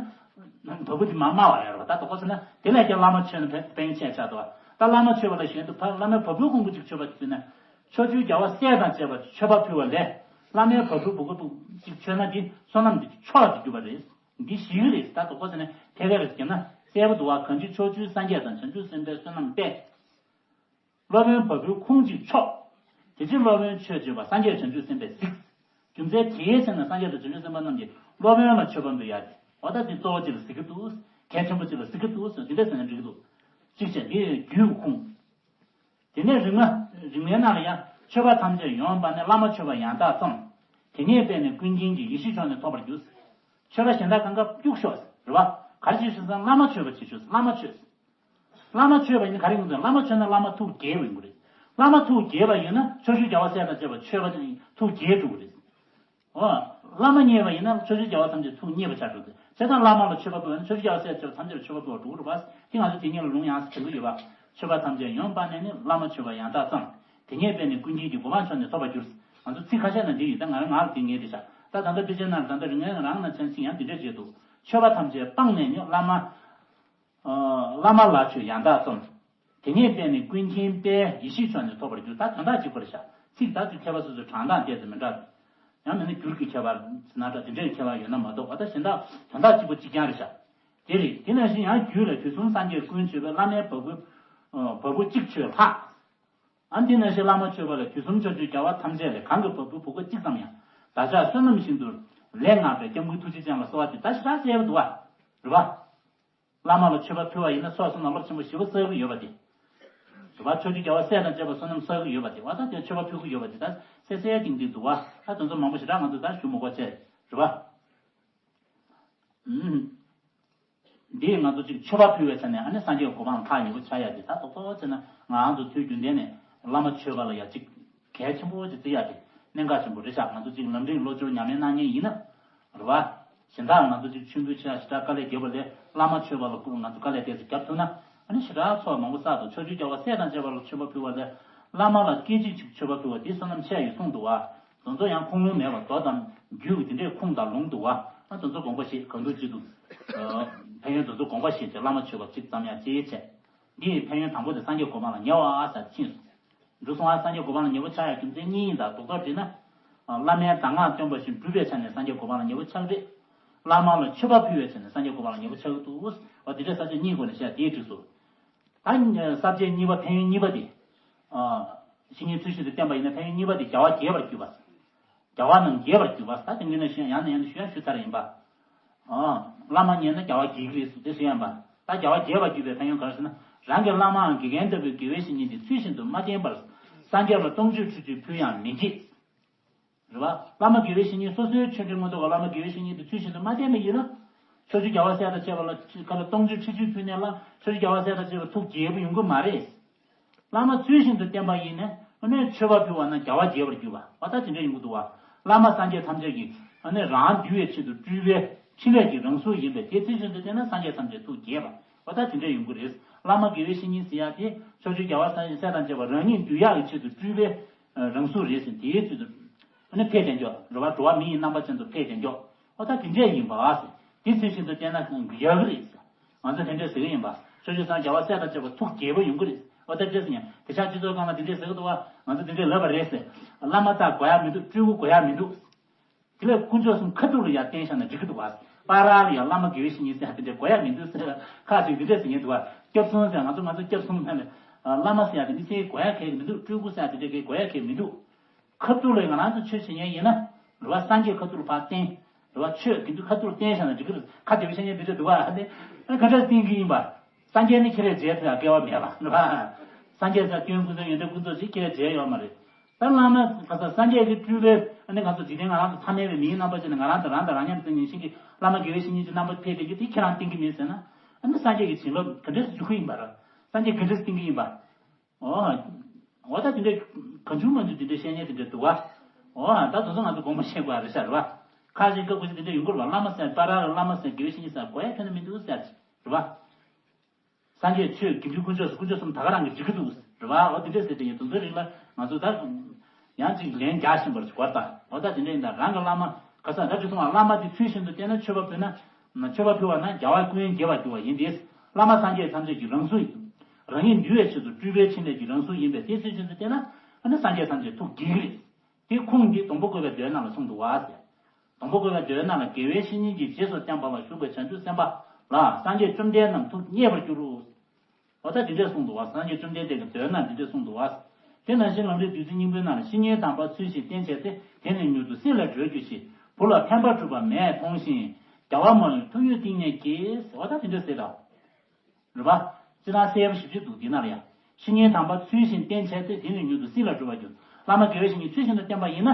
བ་སྤུ་དེ་མ་དམའ་བ་རེད་རེད་བ། ད་དོགས་པ་ཟེར་ན་དེ་ལས་ཀྱང་བླ་མ་མཆོད་ན་ཕན་ཕན་ཆེ་ཆགས་འདུག་བ། ད་བླ་མ་མཆོད་པ་ལ་གཞན་དུ་ཕ་བླ་མའི་བ་སྤུའི་ཁུང་བུ་གཅིག་མཆོད་པ་ཟེར་ན་ཕྱོགས་བཅུའི་རྒྱལ་བ་སྲས་དང་བཅས་པ་མཆོད་པ་ཕུལ་བ་ལས་བླ་མའི་བ་སྤུའི་བ་སྤུ་གཅིག་མཆོད་ན་དེ་བསོད་ནམས་དེ་མཆོག་ཏུ་གྱུར་པ་རེད། འདི་ཞིག་རེད། ད་དོགས་པ་ཟེར་ན་ཐད་ཀར་རེད་ཀྱི་ན་གསལ་པོ་འདུག་བ། གང་ཕྱིར་ཕྱོགས་བཅུའི་སངས་རྒྱས་དང་བྱང་ཆུབ་སེམས་དཔའི་བསོད་ནམས་ཏེ། སློབ་དཔོན་བ་སྤུའི་ཁུང་གཅིག་མཆོག་དེ་ཕྱིར་སློབ་དཔོན་མཆོད་བརྗོད་པ་སངས་རྒྱས་བྱང་ཆུབ་སེམས་དཔས་གཟིགས། རྒྱུ་མཚན་དེའི་ཕྱིར་ན་སངས་རྒྱས་དང་བྱང་ཆུབ་སེམས་དཔའ་རྣམས་ཀྱིས་སློབ་དཔོན་ལ་མཆོད་པ་འབུལ་ཡ་དེ། འོ་ད་དེ་གཙོ་བོ་གཅིག་ལ་གཟིགས་ཀྱི་འདུག་གལ་ཆེན་པོ་གཅིག་ལ་གཟིགས་ཀྱི་འདུག་ཟེར་དེ་འདྲ་ཟེར་ན་འགྲིག་གི་འདུག་གཅིག་བྱས་དེ་རྒྱུད་ཁུངས། དེ་ནས་རིག་མ་རིག་མའི་ནང་ལ་ཡང་མཆོད་པ་ཐམས་ཅད་ཡོངས་སྤངས་ནས་བླ་མ་མཆོད་པ་ཡང་དག་བརྩམས། དེ་ཉིད་པས་ནི་ཀུན་མཁྱེན་གྱི་ཡེ་ཤེས་མཆོག་ནི་ཐོབ་པར་འགྱུར། མཆོད་པ་གཞན་དག་གང་ག་གཡུག་ཤོག་རེད་བ། ག་རེ་བྱེད་ཤོག་ཟེར་ན་བླ་མ་མཆོད་པ་བྱེད་ཤོག་བླ་མ་མཆོད། བླ་མ་མཆོད་པ་ཡིན་ན་ག་རེ་ཡོང་དུས་བླ་མ་མཆོད་ན་བླ་མ་ཐུགས་དགྱེས་པ་ཡོང་གི་རེད། བླ་མ་ཐུགས་དགྱེས་པ་ཡིན་ན་ཕྱོགས་བཅུའི་རྒྱལ་བ་སྲས་དང་བཅས་པ་མཆོད་པ་ཐུགས་དགྱེས་འགྲོ་གི་རེད། འོ། བླ་མ་མཉེས་པ་ཡིན་ན་ཕྱོགས་བཅུའི་རྒྱལ་བ་ཐམས་ཅད་ཐུགས་མཉེས་པ་ཆགས་འགྲོ་གི་རེད། བྱས་ཙང་བླ་མ་ལ་མཆོད་པ་ཕུལ་བ་ན་ཕྱོགས་བཅུའི་རྒྱལ་བ་སྲས་དང་བཅས་པ་ཐམས་ཅད་ལ་མཆོད་པ་ཕུལ་བ་འགྲོ་གི་རེད་པ། དེ་ང་ཚོ་དེ་ཉིད་ལ་ལུང་ཡང་ཟེར་གྱི་ཡོད་པ། མཆོད་པ་ཐམས་ཅད་ཡོངས་སྤངས་ནས་ནི་བླ་མ་མཆོད་པ་ཡང་དག་བརྩམས། དེ་ཉིད་པས་ནི་ཀུན་མཁྱེན་གྱི་གོ་འཕང་མཆོག་ནི་ཐོབ་པར་འགྱུར། ང་ཚོ་ཚིག་ཁ་ཤས་ན་འདི་ཡིན། ད་ང་རང་ང་ལ་དེ་ངེས་དེ་བཞག་ད་ད་ལྟ་དཔེ་ཆའི་ནང་ད་ལྟ་རིག་མཁན་རང་ན་ཚན་ཚིག་ཡང་འདི་འདྲས་བྱས་འདུག་མཆོད་པ་ཐམས་ཅད་སྤངས་ནས་ནི་བླ་མ། ཨ། བླ་མ་ལ་མཆོད་ཡང་དག་བརྩམས། དེ་ཉིད་པས་ནི་ཀུན་མཁྱེན་དཔལ་ཡེ་ཤེས་མཆོག་ནི་ཐོབ་པར་འགྱུར། ད་དོན་དག་གཅིག་པ་རེད་ཤག་ཚིག་ད་ཚིག་ཁྱད་པར་སོ་སོའི་དྲང་གཏམ་བལྟས་ཚེ་མི་འདྲ། ཡང་མིན་ན་འགྱུར་གྱི་ཁྱད་པར་ཟེར་ན་འདྲ་དེ་འདྲའི་ཁྱད་པར་ཡོད་ན་མ་གཏོགས་པ་ད་གཞན་དག་དོན་དག་གཅིག་པ་གཅིག་རྐྱང་རེད་ཤག་དེ་རེད། དེ་ནང་བཞིན་ཡང་རྒྱུད་ལ་དུས་གསུམ་སངས་རྒྱས་ཀུན་མཆོད་པའི་བླ་མའི་བ་སྤུ། བ་སྤུ་གཅིག་མཆོད་ལྷག་ཨ་འདི་ནང་བཞིན་བླ་མ་མཆོད་པ་ལ་དུས་གསུམ་ཕྱོགས་བཅུའི་རྒྱལ་བ་ཐམས་ཅད་ལས་གང་གི་བ་སྤུའི་བ་སྤུ་གཅིག་ཙམ་ཡང་བདག་ཅག་བསོད་ནམས་བཞིན་དུ་ལས་བསྔགས་པའི་སྐྱབས་མགོན་ཐུགས་རྗེ་ཅན་ལ་གསོལ་བ་དེ་ད་ཞེ་དྲག་གསལ་པོ་འདུག་བ། རེད་བ། བླ་མ་ལ་མཆོད་པ་ཕུལ་བ་ཡིན་ན་སོ་སོ་ནང་རླབས་ཆེན་པོ་ཞེ་པོ་བསགས་ཀྱི་ཡོད་པ་དེ། རེད་བ། ཕྱོགས་བཅུའི་རྒྱལ་བ་སྲས་དང་བཅས་པ་བསོད་ནམས་བསགས་ཀྱི་ཡོད་པ་དེ་བ་ད་དེ་མཆོད་པ་ཕུལ་གྱི་ཡོད་པ་དེ་ད་གསལ་གསལ་ཏིང་ཏིང་འདུག་བ། ད་དེ་ཚོ་མང་པོ་ཞེ་དྲག་ང་ཚོ་ད་ཞུ་མི་དགོས་ཚེ་རེད་བ། ཨུམ། འདི་ང་ཚོ་གཅིག་མཆོད་པ་ཕུལ་བའི་ཆ་ནས་ཨ་ནི་སངས་རྒྱས་གོ་འཕང་ཐག་ཉེ་པོ་ཆགས་ཡ་དེ་ད་རྡོག་རྡོག་བྱས་ན་ང་རང་ཚོ་ཚུལ་རྒྱུན་ལྡན་ནས་བླ་མ་མཆོད་པ་ལ་ཡ་གཅིག་གལ་ཆེན་པོ་ཅིག་བརྩི་ཡ་དེ་གནད་འགག་ཆེན་པོ་རེད་ཤག་ང་ཚོ་གཅིག་ལམ་རིམ་བློ་སྦྱོར་ཉམས་ལེན་གནང་མཁན་ཡིན་ན་རེད་བ། གཞན་དག་ང་ཚོ་གཅིག་མཆོད་འབུལ་ཆེ་ཡ་ཞེ་དྲག་དཀའ་ལས་རྒྱབ་པ་ལས་བླ་མ་མཆོད་པ་ལ་ང་ཚོ་དཀའ་ལས་ཏོག་ཙམ་རྒྱབ་ཐུབ་ན་ཨ་ནི་ཞེ་དྲག་ཚོགས་མང་པོ་བསགས་འདུག་ཕྱོགས་བཅུའི་རྒྱལ་བ་སྲས་དང་བཅས་པ་ལ་མཆོད་པ་ཕུལ་བ་ལས་བླ་མ་ལ་སྐད་ཅིག་གཅིག་མཆོད་པ་ཕུལ་བ་དེ་བསོད་ནམས་ཆེ་ཡ་ཡོད་གསུངས་འདུག་བ། དེ་ཚོ་ཡང་ཁུངས་ལུང་མེད་པར་མདོ་དང་རྒྱུད་ཀྱི་དེ་འདྲའི་ཁུངས་དང་ལུང་འདུག་བ། ཨ་དེ་ཚོ་དགོངས་པ་བཞེས་གང་ཐུབ་ཅི་ཐུབ། ཨ་ཕན་ཡོན་དེ་ཚོ་དགོངས་པ་བཞེས་ཏེ་བླ་མ་མཆོད་པ་གཅིག་ཙམ་ཡང་ཅིའི་ཕྱིར། འདི་ཡི་ཕན་ཡོན་དང་པོ་དེ་སངས་རྒྱས་གོ་འཕང་ལ་ཉེ་བ་ཟེར་ཕྱིན་སོང་། འབྲུ་གསུང་བ་སངས་རྒྱས་གོ་འཕང་ལ་ཉེ་བོ་ཆགས་ཡ་རྒྱུ་མཚན་གཉིས་ཡིན་ད་རྡོག་རྡོག་བྲིས་ན། བླ་མའི་གདམས་ངག་སྟོན་པ་བཞིན་སྒྲུབ་པའི་ཆ་ནས་སངས་རྒྱས་གོ་འཕང་ལ་ཉེ་བོ་ཆགས་རེད། བླ་མ་ལ་མཆོད་པ་ཕུལ་བའི་ཆ་ནས་སངས་རྒྱས་གོ་འཕང་ལ་ཉེ་བོ་ཆགས་ཀྱི་འདུག་འོ་དེ་འདྲའི་ས་བཅད་གཉིས་སྒོ་ནས་བཤད་དེའི་འགྲིག་སོ། ད་ས་བཅད་གཉིས་པ་ཕན་ཡོན་གཉིས་པ་དེ། བཤེས་གཉེན་ཚུལ་བཞིན་དུ་བསྟེན་པ་ཡིན་ན་ཕན་ཡོན་གཉིས་པ་དེ་རྒྱལ་བ་དགྱེས་པར་གྱུར་པ། རྒྱལ་བ་རྣམས་དགྱེས་པར་གྱུར་པ་ད་དེ་འདྲ་ནས་ཤེས་ཡང་ནས་ཡང་དུ་ཞུ་ཡང་ཞུ་ཚར་ཡིན་པ། བླ་མ་མཉེས་ན་རྒྱལ་བ་དགྱེས་ཀྱི་རེད་ཟེར་དེ་ཞུ་ཡང་པ། ད་རྒྱལ་བ་དགྱེས་པར་གྱུར་པའི་ཕན་ཡོན་ག་རེ་ཟེར་ན། རང་གི་བླ་མའམ་དགེ་རྒན་ལྟ་བུའི་དགེ་བའི་བཤེས་གཉེན་དེ་ཚུལ་བཞིན་དུ་མ་བསྟེན་པར། སངས་རྒྱས་ལ་སྟོང་མཆོད་ཁྲི་བཅུ་ཕུལ་ཡང་མི་དགྱེས། རེད་བ། བླ་མ་དགེ་བའི་བཤེས་གཉེན་སོ་སོའི་ཆོས་འབྲེལ་མ་གཏོགས་བླ་མ་དགེ་བའི་བཤེས་གཉེན་དེ་ཚུལ་བཞིན་དུ་མ་བསྟེན་པ་ཡིན་ན། ཕྱོགས་བཅུའི་རྒྱལ་བ་སྲས་དང་བཅས་པ་ལ་ཁ་ལ་སྟོང་མཆོད་ཁྲི་བཅུ་ཕུལ་ནས་ལ་ཕྱོགས་བཅུའི་རྒྱལ་བ་སྲས་དང་བཅས་པ་ཐུགས་དགྱེས་པོ་ཡོང་གི་མ་རེད། བླ་མ་ཚུལ་བཞིན་དུ་བསྟེན་པ་ཡིན་ནས་ཨ་ནི་མཆོད་པ་ཕུལ་བ་ན་རྒྱལ་བ་དགྱེས་པར་གྱུར་པ་འོ་ད་དེ་འདྲ་ཡོང་གི་འདུག་བ། བླ་མ་སངས་རྒྱས་ཐམས་ཅད་ཀྱིས་ཨ་ནི་རང་འདུལ་བའི་ཆེད་དུ་སྤྲུལ་པའི་ཕྲིན་ལས་ཀྱི་རང་གཟུགས་ཡིན་པས་དེ་ཚུལ་བཞིན་དུ་བསྟེན་ན་སངས་རྒྱས་ཐམས་ཅད་ཐུགས་དགྱེས་པ། འོ་ད་དེ་འདྲ་ཡོང་གི་རེད། བླ་མ་དགེ་བའི་བཤེས་གཉེན་ཟེར་ཡག་དེ་ཕྱོགས་བཅུའི་རྒྱལ་བ་སྲས་དང་བཅས་པ་རང་ཉིད་འདུལ་ཡག་གི་ཆེད་དུ་སྤྲུལ་པའི་རང་གཟུགས་རེད་ཟེར། དེའི་ཚུལ་དུ་ཨ་ནི་ཕེབས་བསྡད་འཇོག་རེད་བ། འགྲོ་བ་མི་ཡི་རྣམ་པ་ཅན་དུ་ཕེབས་བསྡད་འཇོག་འོ་ད་དེ་འདྲ་ཡིན་པ་ཟེར། དེ་ཚུལ་བཞིན་དུ་བསྟན་ན་ཡག་གི་རེད་ཟེར། ང་ཚོས་དེ་འདྲ་ཟེར་གི་ཡིན་པ། ཕྱོགས་བཅུའི་སངས་རྒྱས་རྒྱལ་བ་སྲས་དང་བཅས་པ་ཐུགས་དགྱེས་པོ་ཡོང་གི་རེད། འོ་ད་འདྲ་ཟེར་ཡང་དེ་ཆགས་སྤྱི་ཚོགས་སྒང་ལ་དེ་འདྲ་ཟེར་གི་འདུག་བ། ང་ཚོས་དེ་འདྲ་ལབ་པ་རེད་ཟེར། བླ་མ་དག་དགོས་ཡག་མི་འདུག་སྤྲུལ་སྐུ་དགོས་ཡག་མི་འདུག་དེ་ལས་དཀོན་མཆོག་གསུམ་ཁ་ཐུག་ལ་ཡར་བསྟན་བཞག་ན་འགྲིག་གི་འདུག་བ། པ་ར་ལ་ཡང་བླ་མ་དགེ་བའི་བཤེས་གཉེན་ཟེར་ཡག་དེ་འདྲ་དགོས་ཡག་མི་འདུག་ཟེར། ཁ་ཅིག་དེ་འདྲ་ཟེར་མཁན་འདུག་བ། སྐྱབས་གསུམ་ཟེར་ང་ཚོ་ང་ཚོ་སྐྱབས་གསུམ་ཟེར་ནས་བླ་མ་ཟེར་ཡག་དེ་མི་ཚེ་དགོས་ཡག་གལ་གི་མི་འདུག་སྤྲུལ་སྐུ་ཟེར་ཡག་དེ་འདྲ་གལ་དགོས་ཡག་གལ་མི་འདུག་ཁ་ཐུག་ལ་ང་རང་ཚོ་ཆོས་བྱེད་མཁན་ཡིན་ན་རེད་བ། སངས་རྒྱས་ཁ་ཐུག་ལ་ཕར་བསྟན། རེད་བ། ཆོས་དགེ་འདུན་ཁ་ཐུག་ལ་བསྟན་བཞག་ན་འགྲིག་གི་རེད། ཁ་བདེ་བོ་བཤད་མཁན་འདི་འདྲ་འདུག་བ། ཨ་ནི་ཨ་ག་འདྲ་བསྟན་གི་ཡིན་པ། སངས་རྒྱས་ནི་ཁྱེད་རས་མཇལ་ཐུབ་ཡག་སྐལ་བ་མེད་པ་རེད་བ། སངས་རྒྱས་ཟེར་སྐྱོན་ཀུན་ཟད་ཡོན་ཏན་ཀུན་རྫོགས་ཅིག་ཁྱེད་རས་མཇལ་ཡོད་མ་རེད། ད་བླ་མ་ག་ས་སངས་རྒྱས་ཀྱི་སྤྲུལ་པའི་ཨ་ནི་ང་ཚོ་འཇིག་རྟེན་ང་རང་ཚོ་ཐ་མལ་པའི་མིའི་རྣམ་པ་ཅན་ནས་ང་རང་དང་རང་དང་རང་མཉམ་དུ་ཉིན་ཤིང་གི་བླ་མ་དགེ་བའི་བཤེས་གཉེན་གྱི་རྣམ་པ་ཕེབས་བསྡད་རྒྱུ་དེ་ཁྱེད་རང་བསྟན་གི་མིན་ཟེར་ན། ཨ་ནི་སངས་རྒྱས་ཀྱི་བྱིན་རླབས་ག་འདྲས་སུ་འཇུག་གི་ཡིན་པ་རེད། སངས་རྒྱས་ག་འདྲས་སུ་བསྟན་གི་ཡིན་པ། འོ། འོ་ད་དེ་འདྲའི་གང་བྱུང་མང་བྱུང་དེ་འདྲའི་བཤད་མཁན་དེ་འདྲ་འདུག་བ། འོ་ད་དེ་ཚོ་ང་ཚོ་དགོངས་པ་བཞེས་དགོས་རེད་ཤག་རེད་བ། ཁ་ཅིག་སྐབས་ཁ་ཅིག་དེ་འདྲ་ཡོང་གི་རེད་བ། བླ་མ་ཟེར་པ་ར་ལ་བླ་མ་ཟེར་དགེ་བའི་བཤེས་གཉེན་ཟེར་དགོས་ཡག་ཁྱོན་ནས་མི་འདུག་ཟེར་རེད་བ། སངས་རྒྱས་ཆོས་དགེ་འདུན་དཀོན་མཆོག་ཟེར་དཀོན་མཆོག་གསུམ་ད་ག་རང་གི་འགྲིག་གི་འདུག་རེད་བ། འོ་དེ་འདྲ་ཟེར་དེ་ཡིན་དེ་ཚོའི་རིགས་ལ་ང་ཚོ་ད་ཡང་ཅིག་ལན་རྒྱག་བཞིན་པར་གོ་ད། འོ་ད་དེ་འདྲ་ཡིན་ད་རང་གི་བླ་མ་ག་ས་ད་ཅི་སོང་བ། བླ་མ་དེ་ཚུལ་བཞིན་དུ་བསྟེན་ན་མཆོད་པ་ཕུལ་ན། མཆོད་པ་ཕུལ་བ་ན་རྒྱལ་བ་ཀུན་དགྱེས་པར་འགྱུར་བ་ཡིན་ཏེ། བླ་མ་སངས་རྒྱས་ཐམས་ཅད་ཀྱི་རང་གཟུགས་ཡིན། རང་ཉིད་འདུལ་བའི་ཆེད་དུ་སྤྲུལ་པའི་ཕྲིན་ལས་ཀྱི་རང་གཟུགས་ཡིན་པས་དེ་ཚུལ་བཞིན་དུ་བསྟེན་ན་ཨ་ནི་སངས་རྒྱས་ཐམས་ཅད་ཐུགས་དགྱེས་ཀྱི་རེད། དེ་ཁུངས་འདི་སྡོང་པོ་བཀོད་པའི་མདོའི་ནང་ལ་གསུངས་འདུག་བ་ཟེར། སྡོང་པོ་བཀོད་པའི་མདོའི་ནང་ལ་དགེ་བའི་བཤེས་གཉེན་གྱིས་རྗེས་སུ་བསྟན་པ་ལ་ཞུགས་པའི་བྱང་ཆུབ་སེམས་དཔའ་ལ་སངས་རྒྱས་བཅོམ་ལྡན་རྣམས་ཐུགས་མཉེས་པར་འགྱུར་རོ། འོ་ད་འདི་འདྲས་གསུངས་འདུག་བ། སངས་རྒྱས་བཅོམ་ལྡན་འདས་ཀྱི་མདོའི་ནང་འདི་འདྲས་གསུངས་འདུག་བ། དེ་ནང་བཞིན་ལམ་རིམ་བདུད་རྩི་སྙིང་པོའི་ནང་ལ། བཤེས་གཉེན་དམ་པ་ཚུལ་བཞིན་བསྟེན་བྱས་ཏེ། དེ་ནི་མྱུར་དུ་སྲིད་ལས་གྲོལ་འགྱུར་ཞིང་། བུ་ལ་ཕན་པ་བསྒྲུབས་པ་མས་མཐོང་ཞིང་། རྒྱལ་བ་མ་ལུས་ཐུགས་ཡིད་གཏིང་ནས་དགྱེས། འོ་ད་འདི་འདྲས་ཟེར་ད། རེད་པ། སྤྱིར་བཏང་གསལ་པོ་ཞེ་པོ་ཅིག་འདུག་འདི་ནང་ལ་ཡང་། བཤེས་གཉེན་དམ་པ་ཚུལ་བཞིན་བསྟེན་བྱས་ཏེ། དེ་ནི་མྱུར་དུ་སྲིད་ལས་གྲོལ་བར་འགྱུར། བླ་མ་དགེ་བའི་བཤེས་གཉེན་ཚུལ་བཞིན་དུ་བསྟེན་པ་ཡིན་ན།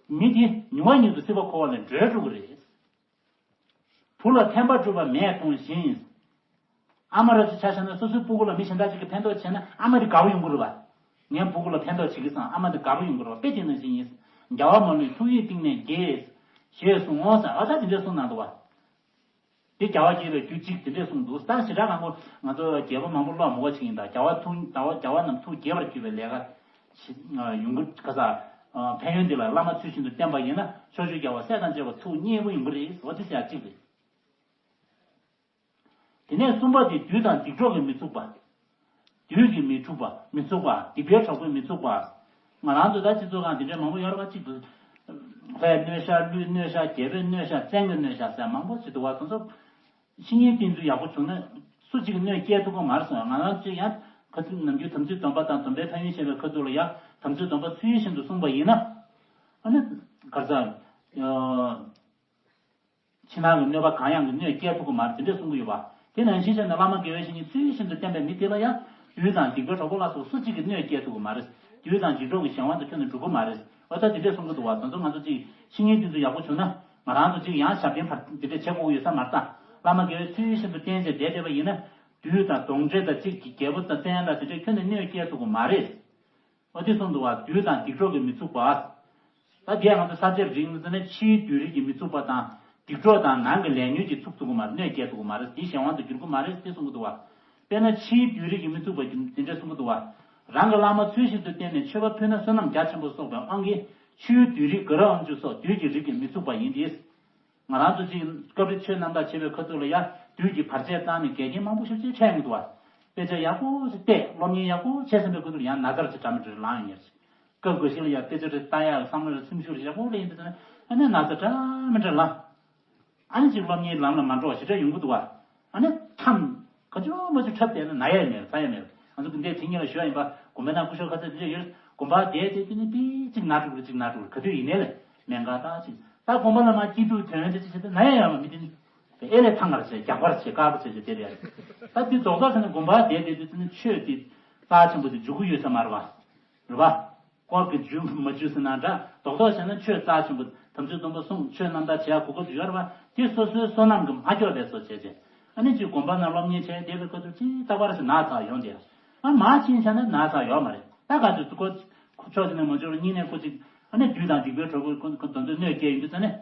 མི་དེ་མྱུར་བ་མྱུར་དུ་སྲིད་པ་འཁོར་བ་ལས་གྲོལ་འགྲོ་གི་རེད། བུ་ལ་ཕན་པ་བསྒྲུབས་པ་མས་མཐོང་ཞིང་། ཨ་མ་ར་ཅིག་ཆ་བཞག་ན་སོ་སོའི་སྤུ་གུ་ལ་མི་གཞན་དག་ཅིག་གིས་ཕན་ཐོགས་བྱས་ན་ཨ་མ་དེ་དགའ་པོ་ཡོང་གི་རེད་པ། ངའི་སྤུ་གུ་ལ་ཕན་ཐོགས་བྱེད་ཀྱི་སོང་། ཨ་མ་དེ་དགའ་པོ་ཡོང་གི་རེད་པ། དཔེ་དེ་ནང་བཞིན་ཡིན། རྒྱལ་བ་མ་ལུས་ཐུགས་ཡིད་གཏིང་ནས་དགྱེས། ཞེས་གསུངས་འོང་ཟེར། ཨ་ད་དེ་འདྲས་གསུངས་གནང་འདུག་བ། དེ་རྒྱལ་བ་དགྱེས་པའི་རྒྱུ་གཅིག་དེ་འདྲས་གསུངས་འདུག་ད་ཞེ་དྲག་གང་པོ་ང་ཚོ་རྒྱལ་པོ་མང་པོ་ཀློག་མི་དགོས་ཅིག་ཡིན། ད་རྒྱལ་བ་ཐུགས་རྒྱལ་བ་རྒྱལ་བ་རྣམས་ཐུགས་དགྱེས་པར་གྱུར་པའི་ལས་ཀ་ཞིག་ཡོང་གི་ག་ས། ཕན་ཡོན་འདི་ལ་བླ་མ་ཚུལ་བཞིན་དུ་བསྟེན་པ་ཡིན་ན་ཕྱོགས་བཅུའི་རྒྱལ་བ་སྲས་དང་བཅས་པ་ཐུགས་མཉེས་པོ་ཡོང་གི་རེད། འོ་དེ་ཟེར་ཡ་གཅིག་རེད། དེ་ནས་གསུམ་པ་དེ་བདུད་དང་སྡིག་གྲོགས་ཀྱིས་མི་ཚུགས་པ། བདུད་ཀྱིས་མི་འཁྲུགས་པ། མི་ཚུགས་པ། སྡིག་པའི་གྲོགས་པོས་མི་ཚུགས་པ། ང་རང་ཚོ་ད་སྤྱི་ཚོགས་ཁང་འདི་འདྲའི་མང་པོ་ཡོད་རེད་པ། གཅིག་ཏུ། ལྷའི་གནོད་ཤག་ཀླུའི་གནོད་ཤག་རྒྱལ་པོའི་གནོད་ཤག་བཙན་གྱི་གནོད་ཤག་ཟེར་མང་པོ་ཞིག་འདུག་བ། དེ་ཚོ་བཤེས་གཉེན་བསྟེན་ཚུལ་ཡག་པོ་བྱུང་ན་སུ་གཅིག་གིས་གནོད་སྐྱེལ་ཐུབ་ཀྱི་མ་རེད་གསུངས། ང་རང་ཚོས་ཡང་ཁ་ཐུག་ནམ་རྒྱུན་དམ་ཚིག་སྡོམ་པ་དང་སྡོམ་པའི་ཕན་ཡོན་བཤད་པའི་ཁ་ཐུག་ལ་ཡང་དམ་ཚིག་སྡོམ་པ་ཚུལ་བཞིན་དུ་བསྲུངས་པ་ཡིན་ན། ཨ་ནི། ག་རེ་ཟེར། ཕྱི་ནང་གི་གནོད་པ་གང་ཡང་གིས་གནོད་སྐྱེལ་ཐུབ་ཀྱི་མ་རེད། དེ་འདྲས་གསུང་གི་ཡོད་པ། དེ་ནང་བཞིན་བྱས་ནས་བླ་མ་དགེ་བའི་བཤེས་གཉེན་ཚུལ་བཞིན་དུ་བསྟེན་པའི་མི་དེ་ལ་ཡང་བདུད་དང་སྡིག་པའི་གྲོགས་པོ་ལ་སོགས་སུ་གཅིག་གིས་གནོད་སྐྱེལ་ཐུབ་ཀྱི་མ་རེད། བདུད་དང་སྡིག་གྲོགས་ཀྱི་གཞན་དབང་དུ་ཁྱོན་ནས་འགྲོ་གི་མ་རེད། འོ་ད་དེ་འདྲས་གསུང་གི་འདུག་བ། དེ་ཚོ་ང་ཚོ་གཅིག་བཤེས་གཉེན་དེ་ཚོ་ཡག་པོ་བྱུང་ན་ང་རང་ཚོ་གཅིག་ཡང་ཞབས་བརྟན་ཕར་དེ་འདྲས་བྱེད་དགོས་ཀྱི་ཡོད་ས་མ་རེད་ད། བླ་མ་དགེ་བའི་ཚུལ་བཞིན་དུ་བསྟེན་བྱས་བསྡད་བསྡད་པ་ཡིན་ན་བདུད་དང་གདོན་འདྲེ་དང་གཅིག་གི་རྒྱལ་པོ་དང་བཙན་དང་དེ་འདྲས་ཁྱོན་ནས་གནོད་སྐྱེལ་ཐུབ་ཀྱི་མ་རེད། འོ་དེ་གསུངས་འདུག་བ། བདུད་དང་སྡིག་གྲོགས་ཀྱིས་མི་ཚུགས་པ། ད་དེ་ང་ཚོ་ས་བཅད་རིག་ནས་ནི་ཕྱིའི་བདུད་རིགས་ཀྱིས་མི་ཚུགས་པ་དང་སྡིག་གྲོགས་དང་ནང་གི་ལས་ཉོན་གྱིས་ཚུགས་ཐུབ་ཀྱི་མ་རེད། གནོད་སྐྱེལ་ཐུབ་ཀྱི་མ་རེད། དེའི་གཞན་དབང་དུ་འགྱུར་གྱི་མ་རེད་དེ་གསུང་གི་འདུག་བ། དཔེར་ན་ཕྱིའི་བདུད་རིགས་ཀྱིས་མི་ཚུགས་པ་དེ་འདྲ་གསུང་གི་འདུག་བ། རང་གི་བླ་མ་ཚུལ་བཞིན་དུ་བསྟེན་ནས་མཆོད་པ་ཕུལ་ན་བསོད་ནམས་རྒྱ་ཆེན་པོ་གསོག་པའི་དབང་གིས་ཕྱིའི་བདུད་རིགས་ག་ར་དབང་ཕྱུག་སོགས་བདུད་ཀྱི་རིགས་ཀྱིས་མི་ཚུགས་པ་ཡིན་ཏེ། ང་རང་ཚོ་གཅིག་སྐབས་རེ་ཆོས་རྣམ་དག་བྱེད་པའི་ཁ་ཐུག་ལ་ཡ་བདུད་ཀྱིས་བར་ཆད་བཏང་ནས་འགལ་རྐྱེན་མང་པོ་ཞེ་པོ་ཅིག་འཕྲད་ཡོང་གི་འདུག་བ། དཔེ་ཆ་ཡག་པོ་ཞིག་བལྟས། སློབ་གཉེར་ཡག་པོ་བྱས་ཟིན་པའི་ཁ་ཐུག་ལ་ཡང་ན་ཚ་ཅིག་འདྲ་མི་འདྲ་ལངས་ཡོང་ཡ་ཞིག་སྐབས་འགའ་ཞིག་ལ་ཡ་དཔེ་ཆ་རེ་ལྟ་ཡག་བསམ་བློ་རེ་སེམས་ཤུགས་རེ་ཡག་པོ་སླེབས་ཡོང་དུས་ཙམ་ནས་ཨ་ནི་ན་ཚ་འདྲ་མི་འདྲ་ལངས། ཨ་ནི་ཅིག་སློབ་གཉེར་ལམ་ལ་མ་འགྲོ་བ་ཞེ་དྲག་ཡོང་གི་འདུག་བ། ཨ་ནི་ཐམ། ག་ཅུང་མ་ཅུང་འཁྲབ་བསྡད་ན་ན་ཡ་མེད་ཚ་ཡ་མེད། ང་ཚོ་འདི་འདྲའི་དེ་སྔོན་ལ་ཞུ་ཡ་ཡིན་པ། དགོན་པའི་ནང་སྐུ་ཞབས་ཁ་ཤས་འདི་འདྲ་ཡོད། དགོན་པ་བསྡད་དེ་དེ་ནི་པི་ཅིག་ན་འགྲོ་གི་རེད། ཅིག་ན་འགྲོ་གི་རེད། ག་དུས་ཡིན་ནའི་ལས་མེད་འགའ་ད་ཅིག་ད་དགོན་པ་ལ་མ་སྐྱིད་སྡུག་དོན་དེ་ཅིག་བྱེད་དུས་ན་ཡ་ཡོད་མ་མི་དེ་ནི། ཨེ་ལས་ཐང་ངར་བྱེད། རྒྱག་པར་བྱེད། དཀར་པོ་བྱེད་བྱེད་དེ་རེད། ད་དེ་རྡོག་རྡོག་བྱས་ན་དགོན་པ་བསྡད་དེ་དུས་ཙམ་ནས་ཆོས་དེ་རྩ་ཆེན་པོ་དེ་འཇུག་གི་ཡོད་ས་མ་རེད་བ། རེད་བ། སྐོར་གྱི་རྒྱུན་མ་བཅུ་ཟེར་ན་འདྲ། རྡོག་རྡོག་བྱས་ན་ཆོས་རྩ་ཆེན་པོ་དམ་ཚིག་སྡོམ་པ་སྲུང་། ཆོས་རྣམ་དག་བྱེད་ཡ་གོ་སྐབས་ཡོད་རེད་བ། དེ་སོ་སོའི་བསོད་ནམས་ཀྱིས་མ་སྐྱོབ་པའི་བཟོ་བྱས་བྱས། ཨ་ནི་ཅིག་དགོན་པ་ནང་སློབ་གཉེར་བྱས་བསྡད་པའི་སྐབས་སུ་ཅིག་རྟག་པར་ཞིག་ན་ཚ་ཡོང་དེ། ཨ་མ་ཕྱིན་ཆ་ནི་ན་ཚ་ཡོད་མ་རེད། ད་ག་དུས་སུ་ཁོ་ཁོ་ཕྱོགས་དེ་ནས་མ་འབྱོར་བ་གཉིས་ནས་ཁོ་ཅིག་ཨ་ནི་བདུད་དང་སྡིག་པའི་གྲོགས་པོ་ཁོ་ཁོ་དོན་དུ་གནོད་སྐྱེལ་ཡོང་དུས་ཙམ་ནས།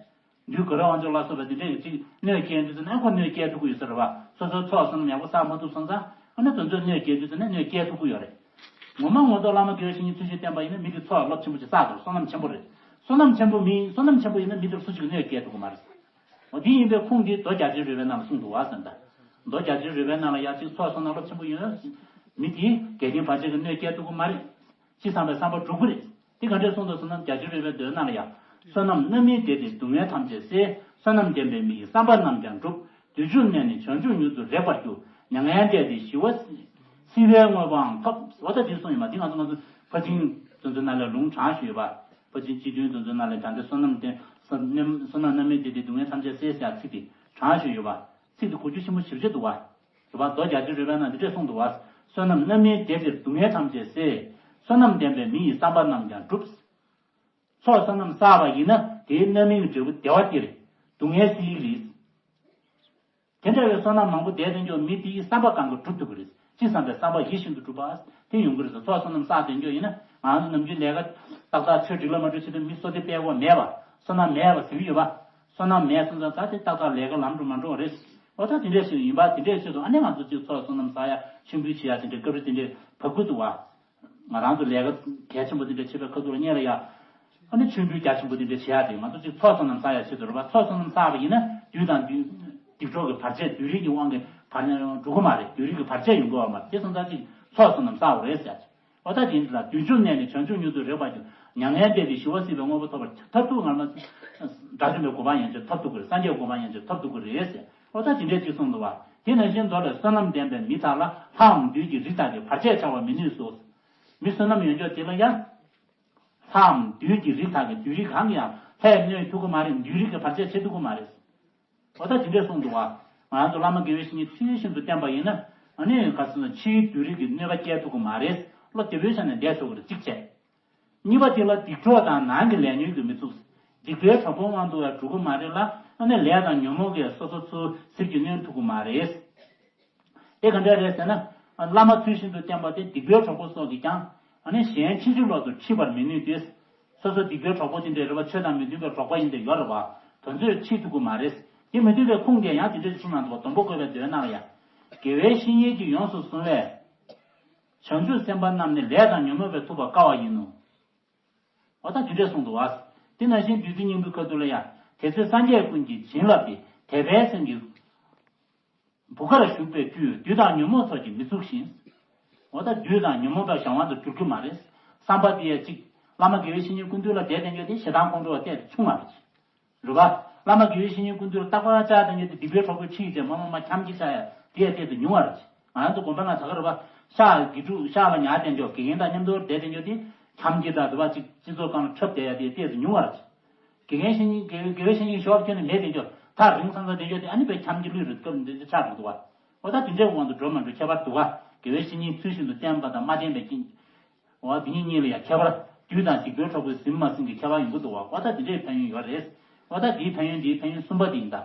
འདུས་ག་ར་དབང་ཕྱུག་ལ་སོགས་པའི་དེ་འདྲས་ཀྱི་ཅིག་གནོད་སྐྱེལ་དུས་ཙམ་ན་ཁོ་གནོད་སྐྱེལ་ཐུབ་ཀྱི་ཡོད་ས་རེད་བ། སོ་སོའི་ཚོགས་བསོད་ནམས་ཡག་པོ་བསགས་མ་ཐུབ་སོང་ཙང་ཨ་ནི་དེ་ཚོས་གནོད་སྐྱེལ་དུས་ཙམ་ན་གནོད་སྐྱེལ་ཐུབ་ཀྱི་ཡོད་རེད། ངོ་མ་ངོ་ཐོག་བླ་མ་དགེ་བའི་བཤེས་གཉེན་ཚུལ་ཤིང་བསྟན་པ་ཡིན་ན་མི་དེ་ཚོགས་རླབས་ཆེན་པོ་ཅིག་བསགས་འདུག་བསོད་ནམས་ཆེན་པོ་རེད། བསོད་ནམས་ཆེན་པོ་མིན། བསོད་ནམས་ཆེན་པོ་ཡིན་ན་མི་དེར་སུ་གཅིག་གནོད་སྐྱེལ་ཐུབ་ཀྱི་མ་རེད། འོ་དེ་ཡིན་པས་ཁུངས་འདི་མདོ་རྒྱ་ཆེར་རོལ་པའི་ནང་ལ་གསུངས་འདུག་བ་ཟེར་ད། མདོ་རྒྱ་ཆེར་རོལ་པའི་ནང་ལ་ཡང་གཅིག་ཚོགས་བསོད་ནམས་རླབས་ཆེན་པོ་ཡོད་མི་དེ་འགལ་རྐྱེན་བར་ཆད་ཀྱིས་གནོད་སྐྱེལ་ཐུབ་ཀྱི་མ་རེད། ཅི་བསམ་པའི་བསམ་པ་འགྲུབ་ཀྱི་རེད། འདི་ག་འདྲས་གསུངས་འདུག་ཟེར་ན་རྒྱ་ཆེར་རོལ་པའི་མདོའི་ནང་ལ་ཡང་། བསོད་ནམས་རྣམ་སྨིན་དེ་དེ་སྡུག་བསྔལ་ཐམས་ཅད་སེལ། བསོད་ནམས་ལྡན་པའི་མི་ཡི་བསམ་པ་རྣམས་ཀྱང་འགྲུབ། བདུད་འཇོམས་གནས་ནི་བྱང་ཆུབ་མྱུར་དུ་རེག་པར་འགྱུར། མྱ་ངན་འདས་ཏེ་ཞི་བ་སྲིད་པའི་དངོས་པོའང་ཐོབ། འོ་ད་འདི་གསུངས་ཡོད་མ། འདི་ང་ཚོ་ང་ཚོ་ཕར་ཕྱིན་དེ་ཚོའི་ནང་ལ་ལུང་དྲངས་ཞུས་ཡོད་པ། ཕར་ཕྱིན་སྤྱི་མཐུན་དེ་ཚོའི་ནང་ལ་ད་ལྟ་བསོད་ནམས་ལྡན་བསོད་ནམས་རྣམ་སྨིན་དེ་དེ་སྡུག་བསྔལ་ཐམས་ཅད་སེལ་ཟེར་ཚིག་དེ་དྲངས་ཞུས་ཡོད་པ། ཚིག་དེ་གོ་རྒྱུ་ཆེན་པོ་ཞེ་པོ་ཅིག་འདུག་བ། རེད་པ། མདོ་རྒྱ་ཆེར་རོལ་པའི་ནང་འདི་འདྲས་གསུངས་འདུག་བ། བསོད་ནམས་རྣམ་སྨིན་དེ་དེ་སྡུག་བསྔལ་ཐམས་ཅད་སེལ། བསོད་ནམས་ལྡན་པའི་མི་ཡི་བསམ་པ་རྣམས་ཀྱང་འགྲུབ། ཚོགས་བསོད་ནམས་བསགས་པ་ཡིན་ན་དེའི་རྣམ་སྨིན་གྱི་འབྲས་བུ་བདེ་བ་སྟེར། སྡུག་བསྔལ་སེལ་གྱི་རེད། དེ་འདྲ་བའི་བསོད་ནམས་མང་པོ་བསྡད་དེ་འཇོག་མི་དེའི་བསམ་པ་གང་ག་འགྲུབ་ཐུབ་ཀྱི་རེད། ཅི་བསམ་པའི་བསམ་པ་ཡིད་བཞིན་དུ་འགྲུབ་པ་དེ་ཡོང་གི་རེད། ཚོགས་བསོད་ནམས་བསགས་དེ་འཇོག་ཡིན་ན་ང་ཚོ་ནམ་རྒྱུན་ལས་ཀ་ཏག་ཏག་ཆོས་འགྲིག་ལ་མ་འགྲིག་བྱེད་དུས་མི་བསོད་བདེ་སྤེལ་དགོས་མེད་པ། བསོད་ནམས་མེད་པ་ཟེར་གྱི་ཡོད་པ། བསོད་ནམས་མེད་སོང་ཙང་ད་དེ་ཏག་ཏག་ལས་ཀ་ལམ་འགྲོ་མ་འགྲོ་བ་རེད། འོ་ད་དེ་འདྲས་ཞིག་ཡིན་པ་དེ་འདྲས་ཞིག་ཏུ་ཨ་ནི་ང་ཚོ་གཅིག་ཚོགས་བསོད་ནམས་བསགས་ཡ་མཆོད་འབུལ་བྱེད་ཡ་དེ་འདྲས་སྐབས་རེ་དེ་འདྲས་བབ་ཀྱི་འདུག་བ། ང་རང་ཚོ་ལས་ཀ་གལ་ཆེན་པོ་དེ་འདྲ་བྱེད་པའི་ཁ་ཐུག་ལ་སྔོན་ལ་ཡ། ཨ་ནི་མཆོད་འབུལ་རྒྱ་ཆེན་པོ་དེ་འདྲ་བྱེད་ཡ་དེ་ང་ཚོ་གཅིག་ཚོགས་བསོད་ནམས་བསགས་ཡ་ཆེད་དུ་རེད་བ། ཚོགས་བསོད་ནམས་བསགས་པ་ཡིན་ན་བདུད་དང་བདུད། སྡིག་གྲོགས་ཀྱི་བར་ཆད་བདུད་རིགས་ཀྱི་དབང་གིས་བར་ན་འགྲོ་གི་མ་རེད། བདུད་རིགས་ཀྱི་བར་ཆད་ཡོང་གི་ཡོད་མ་རེད། དེ་སོང་ཙང་གཅིག་ཚོགས་བསོད་ནམས་བསགས་པ་རེད་ཟེར་ཡ། འོ་ད་དེ་འདི་ལ་བདུད་འཇོམས་གནས་ནི་བྱང་ཆུབ་མྱུར་དུ་རེག་པར་འགྱུར། མྱ་ངན་འདས་ཏེ་ཞི་བ་སྲིད་པའི་དངོས་པོ་ཐོབ་པར་ཐབས་སྡུག་བསྔལ་མ། དགྲ་བཅོམ་པའི་གོ་འཕང་ཡན་ཆད་ཐོབ་ཐུབ་ཀྱི་རེད། སངས་རྒྱས་གོ་འཕང་ཡན་ཆད་ཐོབ་ཐུབ་ཀྱི་རེད་ཟེར། འོ་ད་དེ་འདྲས་གཅིག་གསུངས་འདུག་བ། དེ་ནང་བཞིན་མདོ་ལས་བསོད་ནམས་ལྡན་པའི་མི་དག་ལ་ལྷའམ་བདུད་ཀྱི་རིགས་དག་གིས་བར་ཆད་བྱ་བར་མི་ནུས་སོ། མི་བསོད་ནམས་ཡོད་མཁན་དེ་ལ་ཡང་། ལྷའམ་བདུད་ཀྱི་རིགས་དག་གིས་བདུད་རིགས་གང་གིས་ཡང་ལྷས་གནོད་ཐུབ་ཀྱི་མ་རེད། བདུད་རིགས་ཀྱིས་བར་ཆད་བྱེད་ཐུབ་ཀྱི་མ་རེད། འོ་ད་དེ་འདྲས་གསུངས་འདུག་བ། ང་རང་ཚོ་བླ་མ་དགེ་བའི་བཤེས་གཉེན་ཚུལ་བཞིན་དུ་བསྟེན་པ་ཡིན་ན་ཨ་ནི་ག་ཟེར་ན་ཕྱིའི་བདུད་རིགས་ཀྱིས་གནོད་པ་སྐྱེལ་ཐུབ་ཀྱི་མ་རེད། བློ་བདེ་པོའི་ཆ་ནས་བསྡད་ཆོག་གི་རེད། གཅིག་བྱས། གཉིས་པ་དེ་ལ་སྡིག་གྲོགས་དང་ནང་གི་ལས་ཉོན་གྱིས་མི་ཚུགས། སྡིག་པའི་གྲོགས་པོའི་དབང་དུ་ཡང་འགྲོ་གི་མ་རེད་ལ་ཨ་ནི་ལས་དང་ཉོན་མོངས་ཀྱིས་སོ་སོ་ཚུར་ཟིལ་གྱིས་གནོན་ཐུབ་ཀྱི་མ་རེད། དེ་ག་འདྲ་རེད་ཟེར་ན། བླ་མ་ཚུལ་བཞིན་དུ་བསྟེན་པ་དེ་སྡིག་པའི་གྲོགས་པོ་སོགས་ཀྱིས་ཀྱང་ཨ་ནི་གཞན་ཕྱིན་ཅི་ལོག་ཏུ་འཁྲིད་པར་མི་ནུས་ཏེ། སོ་སོ་སྡིག་པའི་གྲོགས་པོ་དེ་འདྲ་རེད་བ། ཆོས་དང་མི་མཐུན་པའི་གྲོགས་པོ་ཡིན་ཏེ་ཡོད་རེད་བ། དེ་ཚོས་འཁྲིད་ཐུབ་ཀྱི་མ་རེད། དེ་མི་མཐུན་པའི་ཁུངས་དེ་ཡང་དེ་འདྲ་ཞིག་གསུངས་གནང་འདུག་བ། སྡོང་པོ་བཀོད་པའི་མདོའི་ནང་ལ་ཡང་། དགེ་བའི་བཤེས་གཉེན་གྱིས་ཡོངས་སུ་བཟུང་བའི། བྱང་ཆུབ་སེམས་དཔའ་རྣམས་ནི་ལས་དང་ཉོན་མོངས་པས་ཐུབ་པར་དཀའ་བ་ཡིན་ནོ། འོ་ད་དེ་འདྲས་གསུངས་འདུག་བ། དེ་ནང་བཞིན་བདུད་རྩི་སྙིང་པོའི་ཁ་ཐུག་ལ་ཡང་དེ་ཚེ་སངས་རྒྱས་ཀུན་གྱིས་བྱིན་བརླབས་ཏེ་དད་པའི་སེམས་ཀྱིས། བུ་གར་བཞུགས་པའི་དུས་བདུད་དང་ཉོན་མོངས་ཚོགས་ཀྱིས་མི་ཚུགས་ཤིང་། འོ་ད་བདུད་དང་ཉོན་མོངས་པའི་གཞན་དབང་དུ་འགྱུར་གྱི་མ་རེད། བསམ་པ་དེ་ཡང་གཅིག་བླ་མ་དགེ་བའི་བཤེས་གཉེན་སྐུ་མདུན་ལ་བསྡད་བསྡད་རྒྱུ་དེ་ཞེ་སྡང་ཁོང་ཁྲོ་བ་བལྟས་ཏེ་ཆུང་བ་རེད། རེད་པ། བླ་མ་དགེ་བའི་བཤེས་གཉེན་སྐུ་མདུན་ལ་རྟག་པར་བཅར་བསྡད་རྒྱུ་དེ་སྡིག་པའི་གྲོགས་པོའི་ཁྲིད་ཀྱི་རྗེས་མ་མ་མ་འཁྱམ་གྱི་ཆགས་ཡ་དེ་ཡང་བལྟས་ཏེ་ཉུང་བ་རེད། ང་རང་ཚོ་དགོན་པ་ནང་ད་ག་རེད་པ། ཤག་དགེ་ཕྲུག་ཤག་ལ་ཉར་བསྡད་རྒྱུ་དགེ་རྒན་དང་མཉམ་དུ་བསྡད་བསྡད་རྒྱུ་དེ་འཁྱམ་གྱི་འདྲ་འདུག་པ། གཅིག་སྤྱི་ཚོགས་སྒང་ལ་འཁྲབ་བསྡད་ཡ་དེ་ཡང་བལྟས་ཏེ་ཉུང་བ་རེད། དགེ་རྒན་བཤེས་གཉེན་དགེ་དགེ་བའི་བཤེས་གཉེན་ཞོར་ཁྱོན་ནས་མེད་དེ་འཇོག་ཐག་རིང་ས་ས་དེ་འཇོག་དེ་ཨ་ནི་པའི་འཁྱམ་གྱི་ལུས་རེད། སྐབས་འདི་འདི་ཆགས་འགྲོ་འདུག་བ། འོ་ད་དེ་འདྲའི་དབང་དུ་འགྲོ་མ་འགྲོ་ཁྱད་པར་འདུག་བ། དགེ་བའི་བཤེས་གཉེན་ཚུལ་བཞིན་དུ་བསྟེན་པ་དང་མ་བསྟེན་པའི་རྐྱེན། འོ་དེ་གཉིས་གཉིས་ལ་ཡང་ཁྱད་པར། བདུད་དང་སྡིག་པའི་གྲོགས་པོས་ཟིན་མ་ཟིན་གྱི་ཁྱད་པར་ཡོང་གི་འདུག་བ། འོ་ད་དེ་འདྲའི་ཕན་ཡོན་ཡོད་རེད། འོ་ད་དེའི་ཕན་ཡོན་དེའི་ཕན་ཡོན་གསུམ་པ་དེ་ཡིན་ད།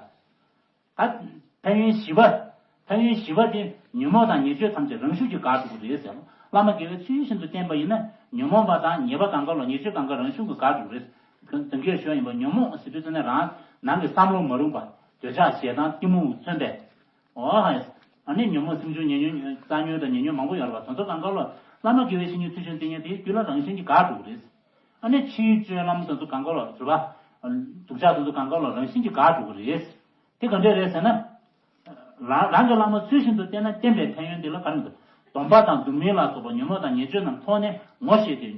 ད། ཕན་ཡོན་བཞི་པ། ཕན་ཡོན་བཞི་པ་དེ་ཉོན་མོངས་དང་ཉེས་སྤྱོད་ཐམས་ཅད་རང་ཤུགས་ཀྱིས་འགག་འགྲོ་གི་རེད་ཟེར། བླ་མ་དགེ་བའི་ཚུལ་བཞིན་དུ་བསྟེན་པ་ཡིན་ན་ཉོན་མོངས་པ་དང་ཉེས་པ་གང་ག་ལ་ཉེས་སྤྱོད་གང་ག་རང་ཤུགས་ཀྱིས་འགག་འགྲོ་གི་རེད། དོན་གྱིས་ཞུ་བ་ཡིན་པ་ཉོན་མོངས་ཟེར་དུས་ཙམ་ནས་རང་ནང་གི་བསམ་བློ་མ་རུངས་པ། འདོད་ཆགས་ཞེ་སྡང་གཏི་མུག་མཚོན་པས། འོ་ཧ། ཨ་ནི་ཉོན་མོངས་སེམས་བྱུང་ཉེ་ཉོན་རྩ་ཉོན་དང་ཉེ་ཉོན་མང་པོ་ཡོད་རེད་པ། དེ་ཚོ་གང་ག་ལ་བླ་མ་དགེ་བའི་བཤེས་གཉེན་ཚུལ་བཞིན་བསྟེན་མཁན་དེའི་རྒྱུད་ལ་རང་བཞིན་གྱིས་འགག་འགྲོ་གི་རེད། ཨ་ནི་ཕྱིའི་སྤྱོད་ལམ་དེ་ཚོ་གང་ག་ལ་རེད་པ། སྡུག་ཅག་དེ་ཚོ་གང་ག་ལ་རང་བཞིན་གྱིས་འགག་འགྲོ་གི་རེད། དེ་ག་འདྲས་རེད་ཟེར་ན། རང་རང་གི་བླ་མ་ཚུལ་བཞིན་དུ་བསྟེན་ན་བསྟེན་པའི་ཕན་ཡོན་དེ་ལ་ག་རེ་འདུག་སྡོམ་པ་དང་སྡུག་བསྔལ་ལ་སོགས་པ་ཉོན་མོངས་དང་ཉེས་སྤྱོད་རྣམས་མཐོང་ནས་ངོ་ཤེས་ཏེ།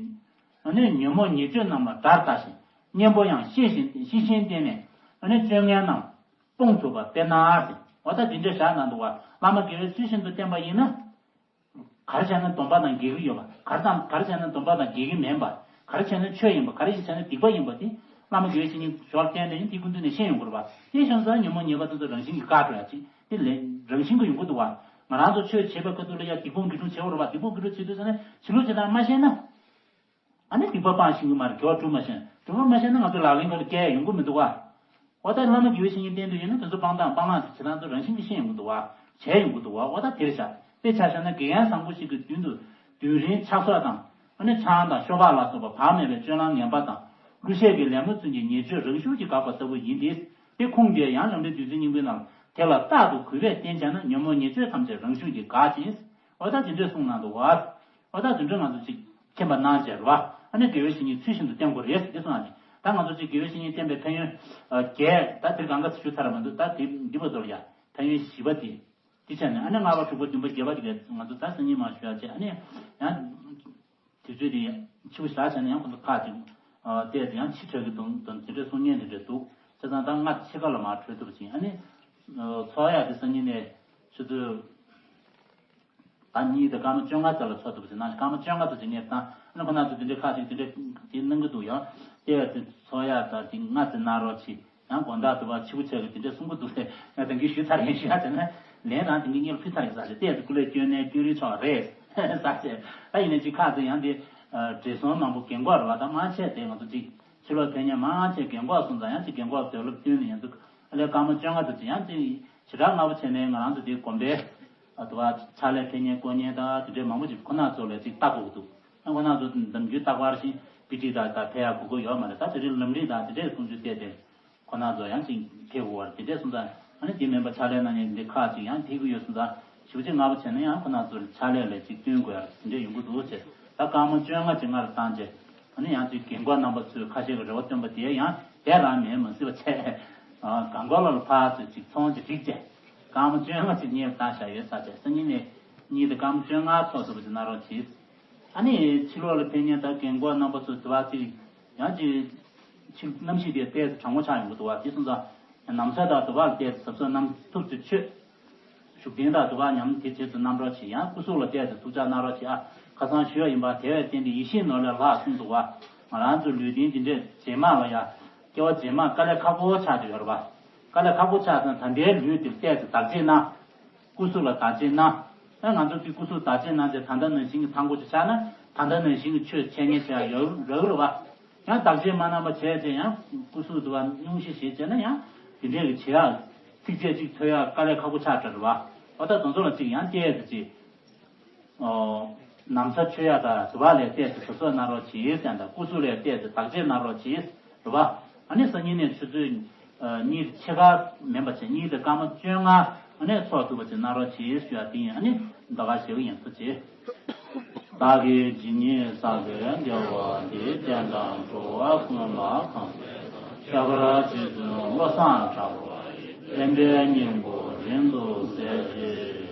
ཨ་ནི་ཉོན་མོངས་ཉེས་སྤྱོད་རྣམས་ལ་དགྲར་ལྟ་ཞིང་གཉེན་པོ་ཡང་ཤེས་བཞིན་ཤེས་བཞིན་བསྟེན་ནས། ཨ་ནི་སྤྱོད་ངན་རྣམས་སྤོང་ཐུབ་པ་དཔེར་ན་ཟེར། འོ་ད་དེ་འདྲས་བཞག་གནང་འདུག་བ། བླ་མ་དགེ་བའི་ཚུལ་བཞིན་དུ་བསྟེན་པ་ཡིན་ན། ག་རེ་བྱས་ན་སྡོམ་པ་དང་འགལ་གྱི་ཡོད་པ། ག་རེ་དང་ག་རེ་བྱས་ན་སྡོམ་པ་དང་འགལ་གྱི་མིན་པ། ག་རེ་བྱས་ན་ཆོས་ཡིན་པ། ག་རེ་ཞིག་བྱས་ན་སྡིག་པ་ཡིན་པ་དེ་བླ་མ་དགེ་བའི་བཤེས་གཉེན་ཞོར་བསྟེན་ནས་ཡིན་དེ་ཀུན་འདུས་ནས་ཤེས་ཡོང་དགོས་རེད་པ། དེ་བྱུང་ཙང་ཉོན་མོངས་ཉེས་པ་དེ་ཚོ་རང་བཞིན་གྱིས་བཀག་འགྲོ་ཡ་ཅིག་དེ་ལས་རང་བཞིན་གྱིས་ཡོང་གི་འདུག་བ། ང་རང་ཚོ་ཆོས་བྱེད་པའི་ཁ་ཐུག་ལ་ཡ་སྡིག་སྤོང་དགེ་སྒྲུབ་བྱེད་དགོས་རེད་པ། སྡིག་སྤོང་དགེ་སྒྲུབ་བྱེད་དུས་ཙམ་ནས་བྱེད་ལུགས་བྱེད་སྟངས་མ་ཤེས་ན། ཨ་ནི་སྡིག་པ་སྤང་ཤེས་ཀྱི་མ་རེད། དགེ་བ་སྒྲུབ་མ་ཤེས། སྒྲུབ་པ་མ་ཤེས་ན་ང་ཚོ་ལག་ལེན་ཁ་ལ་བཀལ་ཡ་ཡོང་གི་མི་འདུག་བ། འོ་ད་བླ་མ་དགེ་བའི་བཤེས་གཉེན་བསྟེན་དུས་ཡིན་ན་དེ་ཚོ་སྤང་སྟངས་སྤང་བླང་དེ་བྱེད་སྟངས་ཚོ་རང་བཞིན་གྱིས་ཤེས་ཡོང་གི་འདུག་བ། བྱས་ཡོང་གི་འདུག་བ། འོ་ད་དེ་རེད་ཤག་དཔེ་ཆ་བཞག་ན་དགེ་རྒན་བཟང་པོ་ཞིག་གི་མདུན་དུ་དུས་རིང་ཕྱག་སོར་དང་། ཨ་ནི་ཆང་དང་ཤོ་སྦག་ལ་སོགས་པ་བག་མེད་པའི་སྤྱོད་ལམ་ངན་པ་དང་ ཀླུ་ཤད་ཀྱི་ལད་མོ་ཚུན་གྱི་ཉེས་སྤྱོད་རང་ཤུགས་ཀྱིས་འགག་པ་ལྟ་བུ་ཡིན་ཏེ། དེ་ཁུངས་དེ་ཡང་ལམ་རིམ་བདུད་རྩི་སྙིང་པོའི་ནང་དེ་ལ་རྟག་ཏུ་གུས་པས་བསྟེན་བྱས་ན་ཉོན་མོངས་ཉེས་སྤྱོད་ཐམས་ཅད་རང་ཤུགས་ཀྱིས་འགག་ཅིང་། འོ་ད་དེ་འདྲས་གསུངས་གནང་འདུག་བ། འོ་ད་དེ་འདྲས་ང་ཚོ་ཅིག་མཁྱེན་པ་གནང་བྱས་རེད་བ། ཨ་ནི་དགེ་བའི་བཤེས་གཉེན་ཚུལ་བཞིན་དུ་བསྟེན་དགོས་རེད་ཟེར་དེ་གསུངས་ནས། ད་ང་ཚོ་ཅིག་དགེ་བའི་བཤེས་གཉེན་བསྟེན་པའི་ཕན་ཡོན་བརྒྱད་ད་དེ་གང་ག་ཞུ་ཚར་མ་འདུག་ད་དེ་འདི་པ་ཚོ་ལ་ཡ་ཕན་ཡོན་བཞི་པ་དེ། དེ་བྱས་ནས་ཨ་ནི་ལྔ་པ་དྲུག་པ་བདུན་པ་བརྒྱད་པ་དེ་ག་ང་ཚོ་ད་སང་ཉིན་མ་ཞུ་ཡ་བྱས། ཨ་ནི་ཡང་དུས་ཚོད་དེ་ཕྱི་པོ་ཞག་བྱས་ནས་ཡང་ཁོ་ཚོ་ཁག་ཅིག་བལྟས་ཏེ་ཡང་ཕྱི་དྲགས་ཀྱི་དུང་དུང་དེ་འདྲས་གསུང་མཁན་དེ་འདྲས་འདུག་བྱས་ཙང་ད་ལྔ་ཕྱེད་ཀ་ལ་མར་གྲོལ་ཐུབ་པ་ཅིག་ཨ་ནི་ཚོགས་ཡ་དེ་སང་ཉིན་ནས་ཆུ་ཚོད་ད་གཉིས་དང་སྐར་མ་བཅོ་ལྔ་ཙམ་ལ་ཚོགས་ཐུབ་པ་ཅིག་གནང་། སྐར་མ་བཅོ་ལྔ་ཙམ་ཅིག་ངས་བཏང་། ཨ་ནི་ཁོ་ན་ཚོ་དེ་འདྲས་ཁག་ཅིག་དེ་འདྲས་དེ་གནང་གི་འདུག་ཡང་བལྟས་ཡ་དེ་ཚོགས་ཡ་ད་དེ་ལྔ་ཙམ་གནང་རོགས་གྱིས། ཡང་དགོང་དག་དུ་བ་ཕྱི་པོ་ཆེ་གི་དེ་འདྲས་གསུང་གི་འདུག་ཟེར། ང་དང་གི་ཞུས་ཚར་ཡིན་ཞུ་ཡ་ཟེར་ན། ལན་རང་དེ་འདྲས་སྙིང་ལ་ཕུལ་ཚར་ཡིན་ཟེར་ཞེས་བལྟས་ཏེ་སྐུ་ལས་སྐྱོན་ནས་སྐྱོན་རིགས་ཆོག་རེད་ཟེར་བྱས། ད་ཡིན་ནའི་ཅིག་ཁག་ཅིག་ཡང་དེ་བགྲེས་སོང་མང་པོ་རྒན་གོག་རེད་བ། ད་མང་ཆེ་དེ་ང་ཚོ་ཅིག་ཕྱི་ལོགས་ཕེབས་མཁན་མང་ཆེ་རྒན་གོག་སོང་ཙང་ཡང་ཅིག་རྒན་གོག་དུས་ལོ་བསྟུན་ནས་ཡང་ཅིག་ཨ་ལས་སྐར་མ་བཅོ་ལྔ་ཙམ་ཅིག་ཡང་ཅིག་ཞེ་དྲག་སྔ་པོ་བྱས་ནས་ང་རང་ཚོ་དེ་དགོན་པའི་ཨ་དུ་བ་ཕྱག་ལས་ཕེབས་མཁན་སྐོར་མཁན་དང་དེ་འདྲས་མང་པོ་ཅིག་ཁོ་ན་ཚོ་ལ་ཅིག་ལྟ་དགོས་ཀྱི་འདུག་ཨ་ཁོ་ན་ཚོ་ནམ་རྒྱུན་རྟག་པར་བཞིན་པི་ཊི་དང་ད་ཕེབས་ཡག་གོ་སྐབས་ཡོད་མ་རེད། ད་དེ་རིང་ལམ་རིམ་དང་དེ་འདྲས་གསུང་རྒྱུ་བལྟས་ཏེ། ཁོ་ན་ཚོ་ཡང་ཅིག་ཕེབས་དགོས་པ་རེད། དེ་འདྲས་སོང་ཙང་ཨ་ནི་དེ་མིན་པ་ཕྱག་ལས་གནང་མཁན་འདི་ཁག་ཅིག་ཡང་ཕེབས་ཀྱི་ཡོད་སོང་ཙང་ཞེ་པོ་ཅིག་སྔ་པོ་བྱས་ན་ཡང་ཁོ་ན་ཚོར་ཕྱག་ལས་ལ་ཅིག་བསྟུན་དགོས་ཡ་དེ་འདྲས་ཡོང་གི་འདུག་ཟེར། ད་སྐར་མ་བཅོ་ལྔ་ཅིག་སྔར་བཏང་རྗེས་ཨ་ནི་ཡང་ཅིག་རྒན་གོག་རྣམ་པ་ཚོས་ཁ་ཤས་ཀྱི་རེ་བ་བཏོན་པ་དེ་ཡང་དེ་རང་མེད་མ་སྲིད་པ་བྱས། སྒང་གོག་ལ་ཕར་ཚུར་ཅིག་ཚོང་ཅིག་སྒྲིག་བྱས། སྐར་མ་བཅོ་ལྔ་ཅིག་སྔོན་བཏང་བཞག་ཡོད་ས་བྱས། སང་ཉིན་ནས་གཉིས་དང་སྐར་མ་བཅོ་ལྔ་ཚོགས་ཐུབ་པ་ཅིག་གནང་རོགས་གྱིས། ཨ་ནི་ཕྱི་ལོགས་ལ་ཕེབས་མཁན་དང་རྒན་གོག་རྣམ་པ་ཚོ་དུ་བ་ཅིག་ཡང་ཅིག་ཕྱི་གནམ་གཤིས་དེ་ཏོག་ཙམ་གྲང་མོ་ཆགས་ཡོང་གི་འདུག་བ། དེ་སོང་ཙང་ན་བཟའ་དང་དུ་བ་ལ་ཏོག་ཙམ་གཟབ་གཟབ་གནང་ཐུབ་ཚོད་ཆོད། བཞུགས་གདན་དང་དུ་བ་མཉམ་དེ་བྱེད་དུ་གནང་རོགས་བྱེད། ཡང་སྐུ་གཟུགས་ལ་ཏོག་ཙམ་ཐུགས་ཅག་གནང་རོགས་བྱེད་ཨ། ཁ་སང་ཞུས་པ་ཡིན་པ་དེ་བས་བརྟེན་ཏེ་ཡིད་བཞིན་ནོར་ལས་ལྷག་གསུངས་འདུག་བ། ང་རང་ཚོ་ལུས་རྟེན་འདི་འདྲས་རྗེས་མ་ལ་ཡ་སྐྱེ་བ་རྗེས་མ་དཀའ་ལས་ཁག་པོ་ཆགས་ཀྱི་ཡོད་རེད་བ། དཀའ་ལས་ཁག་པོ་ཆགས་ཙང་ད་ལྟའི་ལུས་འདིར་ཏོག་ཙམ་བདག་གཅེས་གནང་། སྐུ་གཟུགས་ལ་བདག་གཅེས་གནང་། ཨ་ང་ཚོ་གི་སྐུ་གཟུགས་བདག་གཅེས་གནང་བྱས་ད་ལྟ་ནང་བཞིན་གྱི་ཐང་གོ་ཅིག་ཆགས་ན་ད་ལྟ་ནང་བཞིན་གྱི་ཆོས་འཆད་ཉན་བྱེད་ཡ་ཡོད་རེད་བ། ཡང་བདག་གཅེས་མ་གནང་པ་བྱས་བྱས་ཡང་སྐུ་གཟུགས་དུ་བ་སྙུང་གཞི་ཞིག་བྱས་ན་ཡང་དེ་འདྲས་ཀྱི་བྱེད་ཡ་ཚིགས་བཅད་གཅིག་ཐོས་ཡ་དཀའ་ལས་ཁག་པོ་ཆགས་འགྲོ་རེད་བ། འོ་ད་དེ་ཚོ་ལ་ཅིག་ཡང་བལྟས་ཏེ་ཅིག་ཨོ། ན་བཟའ་མཆོད་ཡ་དང་དུ་བ་ལ་ཏོག་ཙམ་གཟབ་གཟབ་གནང་རོགས་གྱིས་ཟེར་དང་སྐུ་གཟུགས་ལ་ཏོག་ཙམ་བདག་གཅེས་གནང་རོགས་གྱིས་རེད་བ། ཨ་ནི་སང་ཉིན་ནས་ཆུ་ཚོད་ཨ་གཉིས་ཕྱེད་ཀ་མིན་པ་བྱས་གཉིས་དང་སྐར་མ་བཅོ་ལྔ་ཨ་ནི་ཚོགས་ཐུབ་པ་ཅིག་གནང་རོགས་གྱིས་ཞུ་ཡ་དེ་ཡིན། ཨ་ནི་ཟླ་དཀར་ཞེ་པོ་ཡིན་ཐུགས་རྗེ་ཆེ། བདག་གིས་ཇི་སྙེད་བསགས་པའི་དགེ་བ་འདིས་བསྟན་དང་འགྲོ་བ་ཀུན་ལ་གང་ཁྱད་པར་རྗེ་བཙུན་བློ་བཟང་གྲགས་པ་ཡི་བསྟན་པའི་སྙིང་པོ་རིང་དུ་གསལ་གྱིས།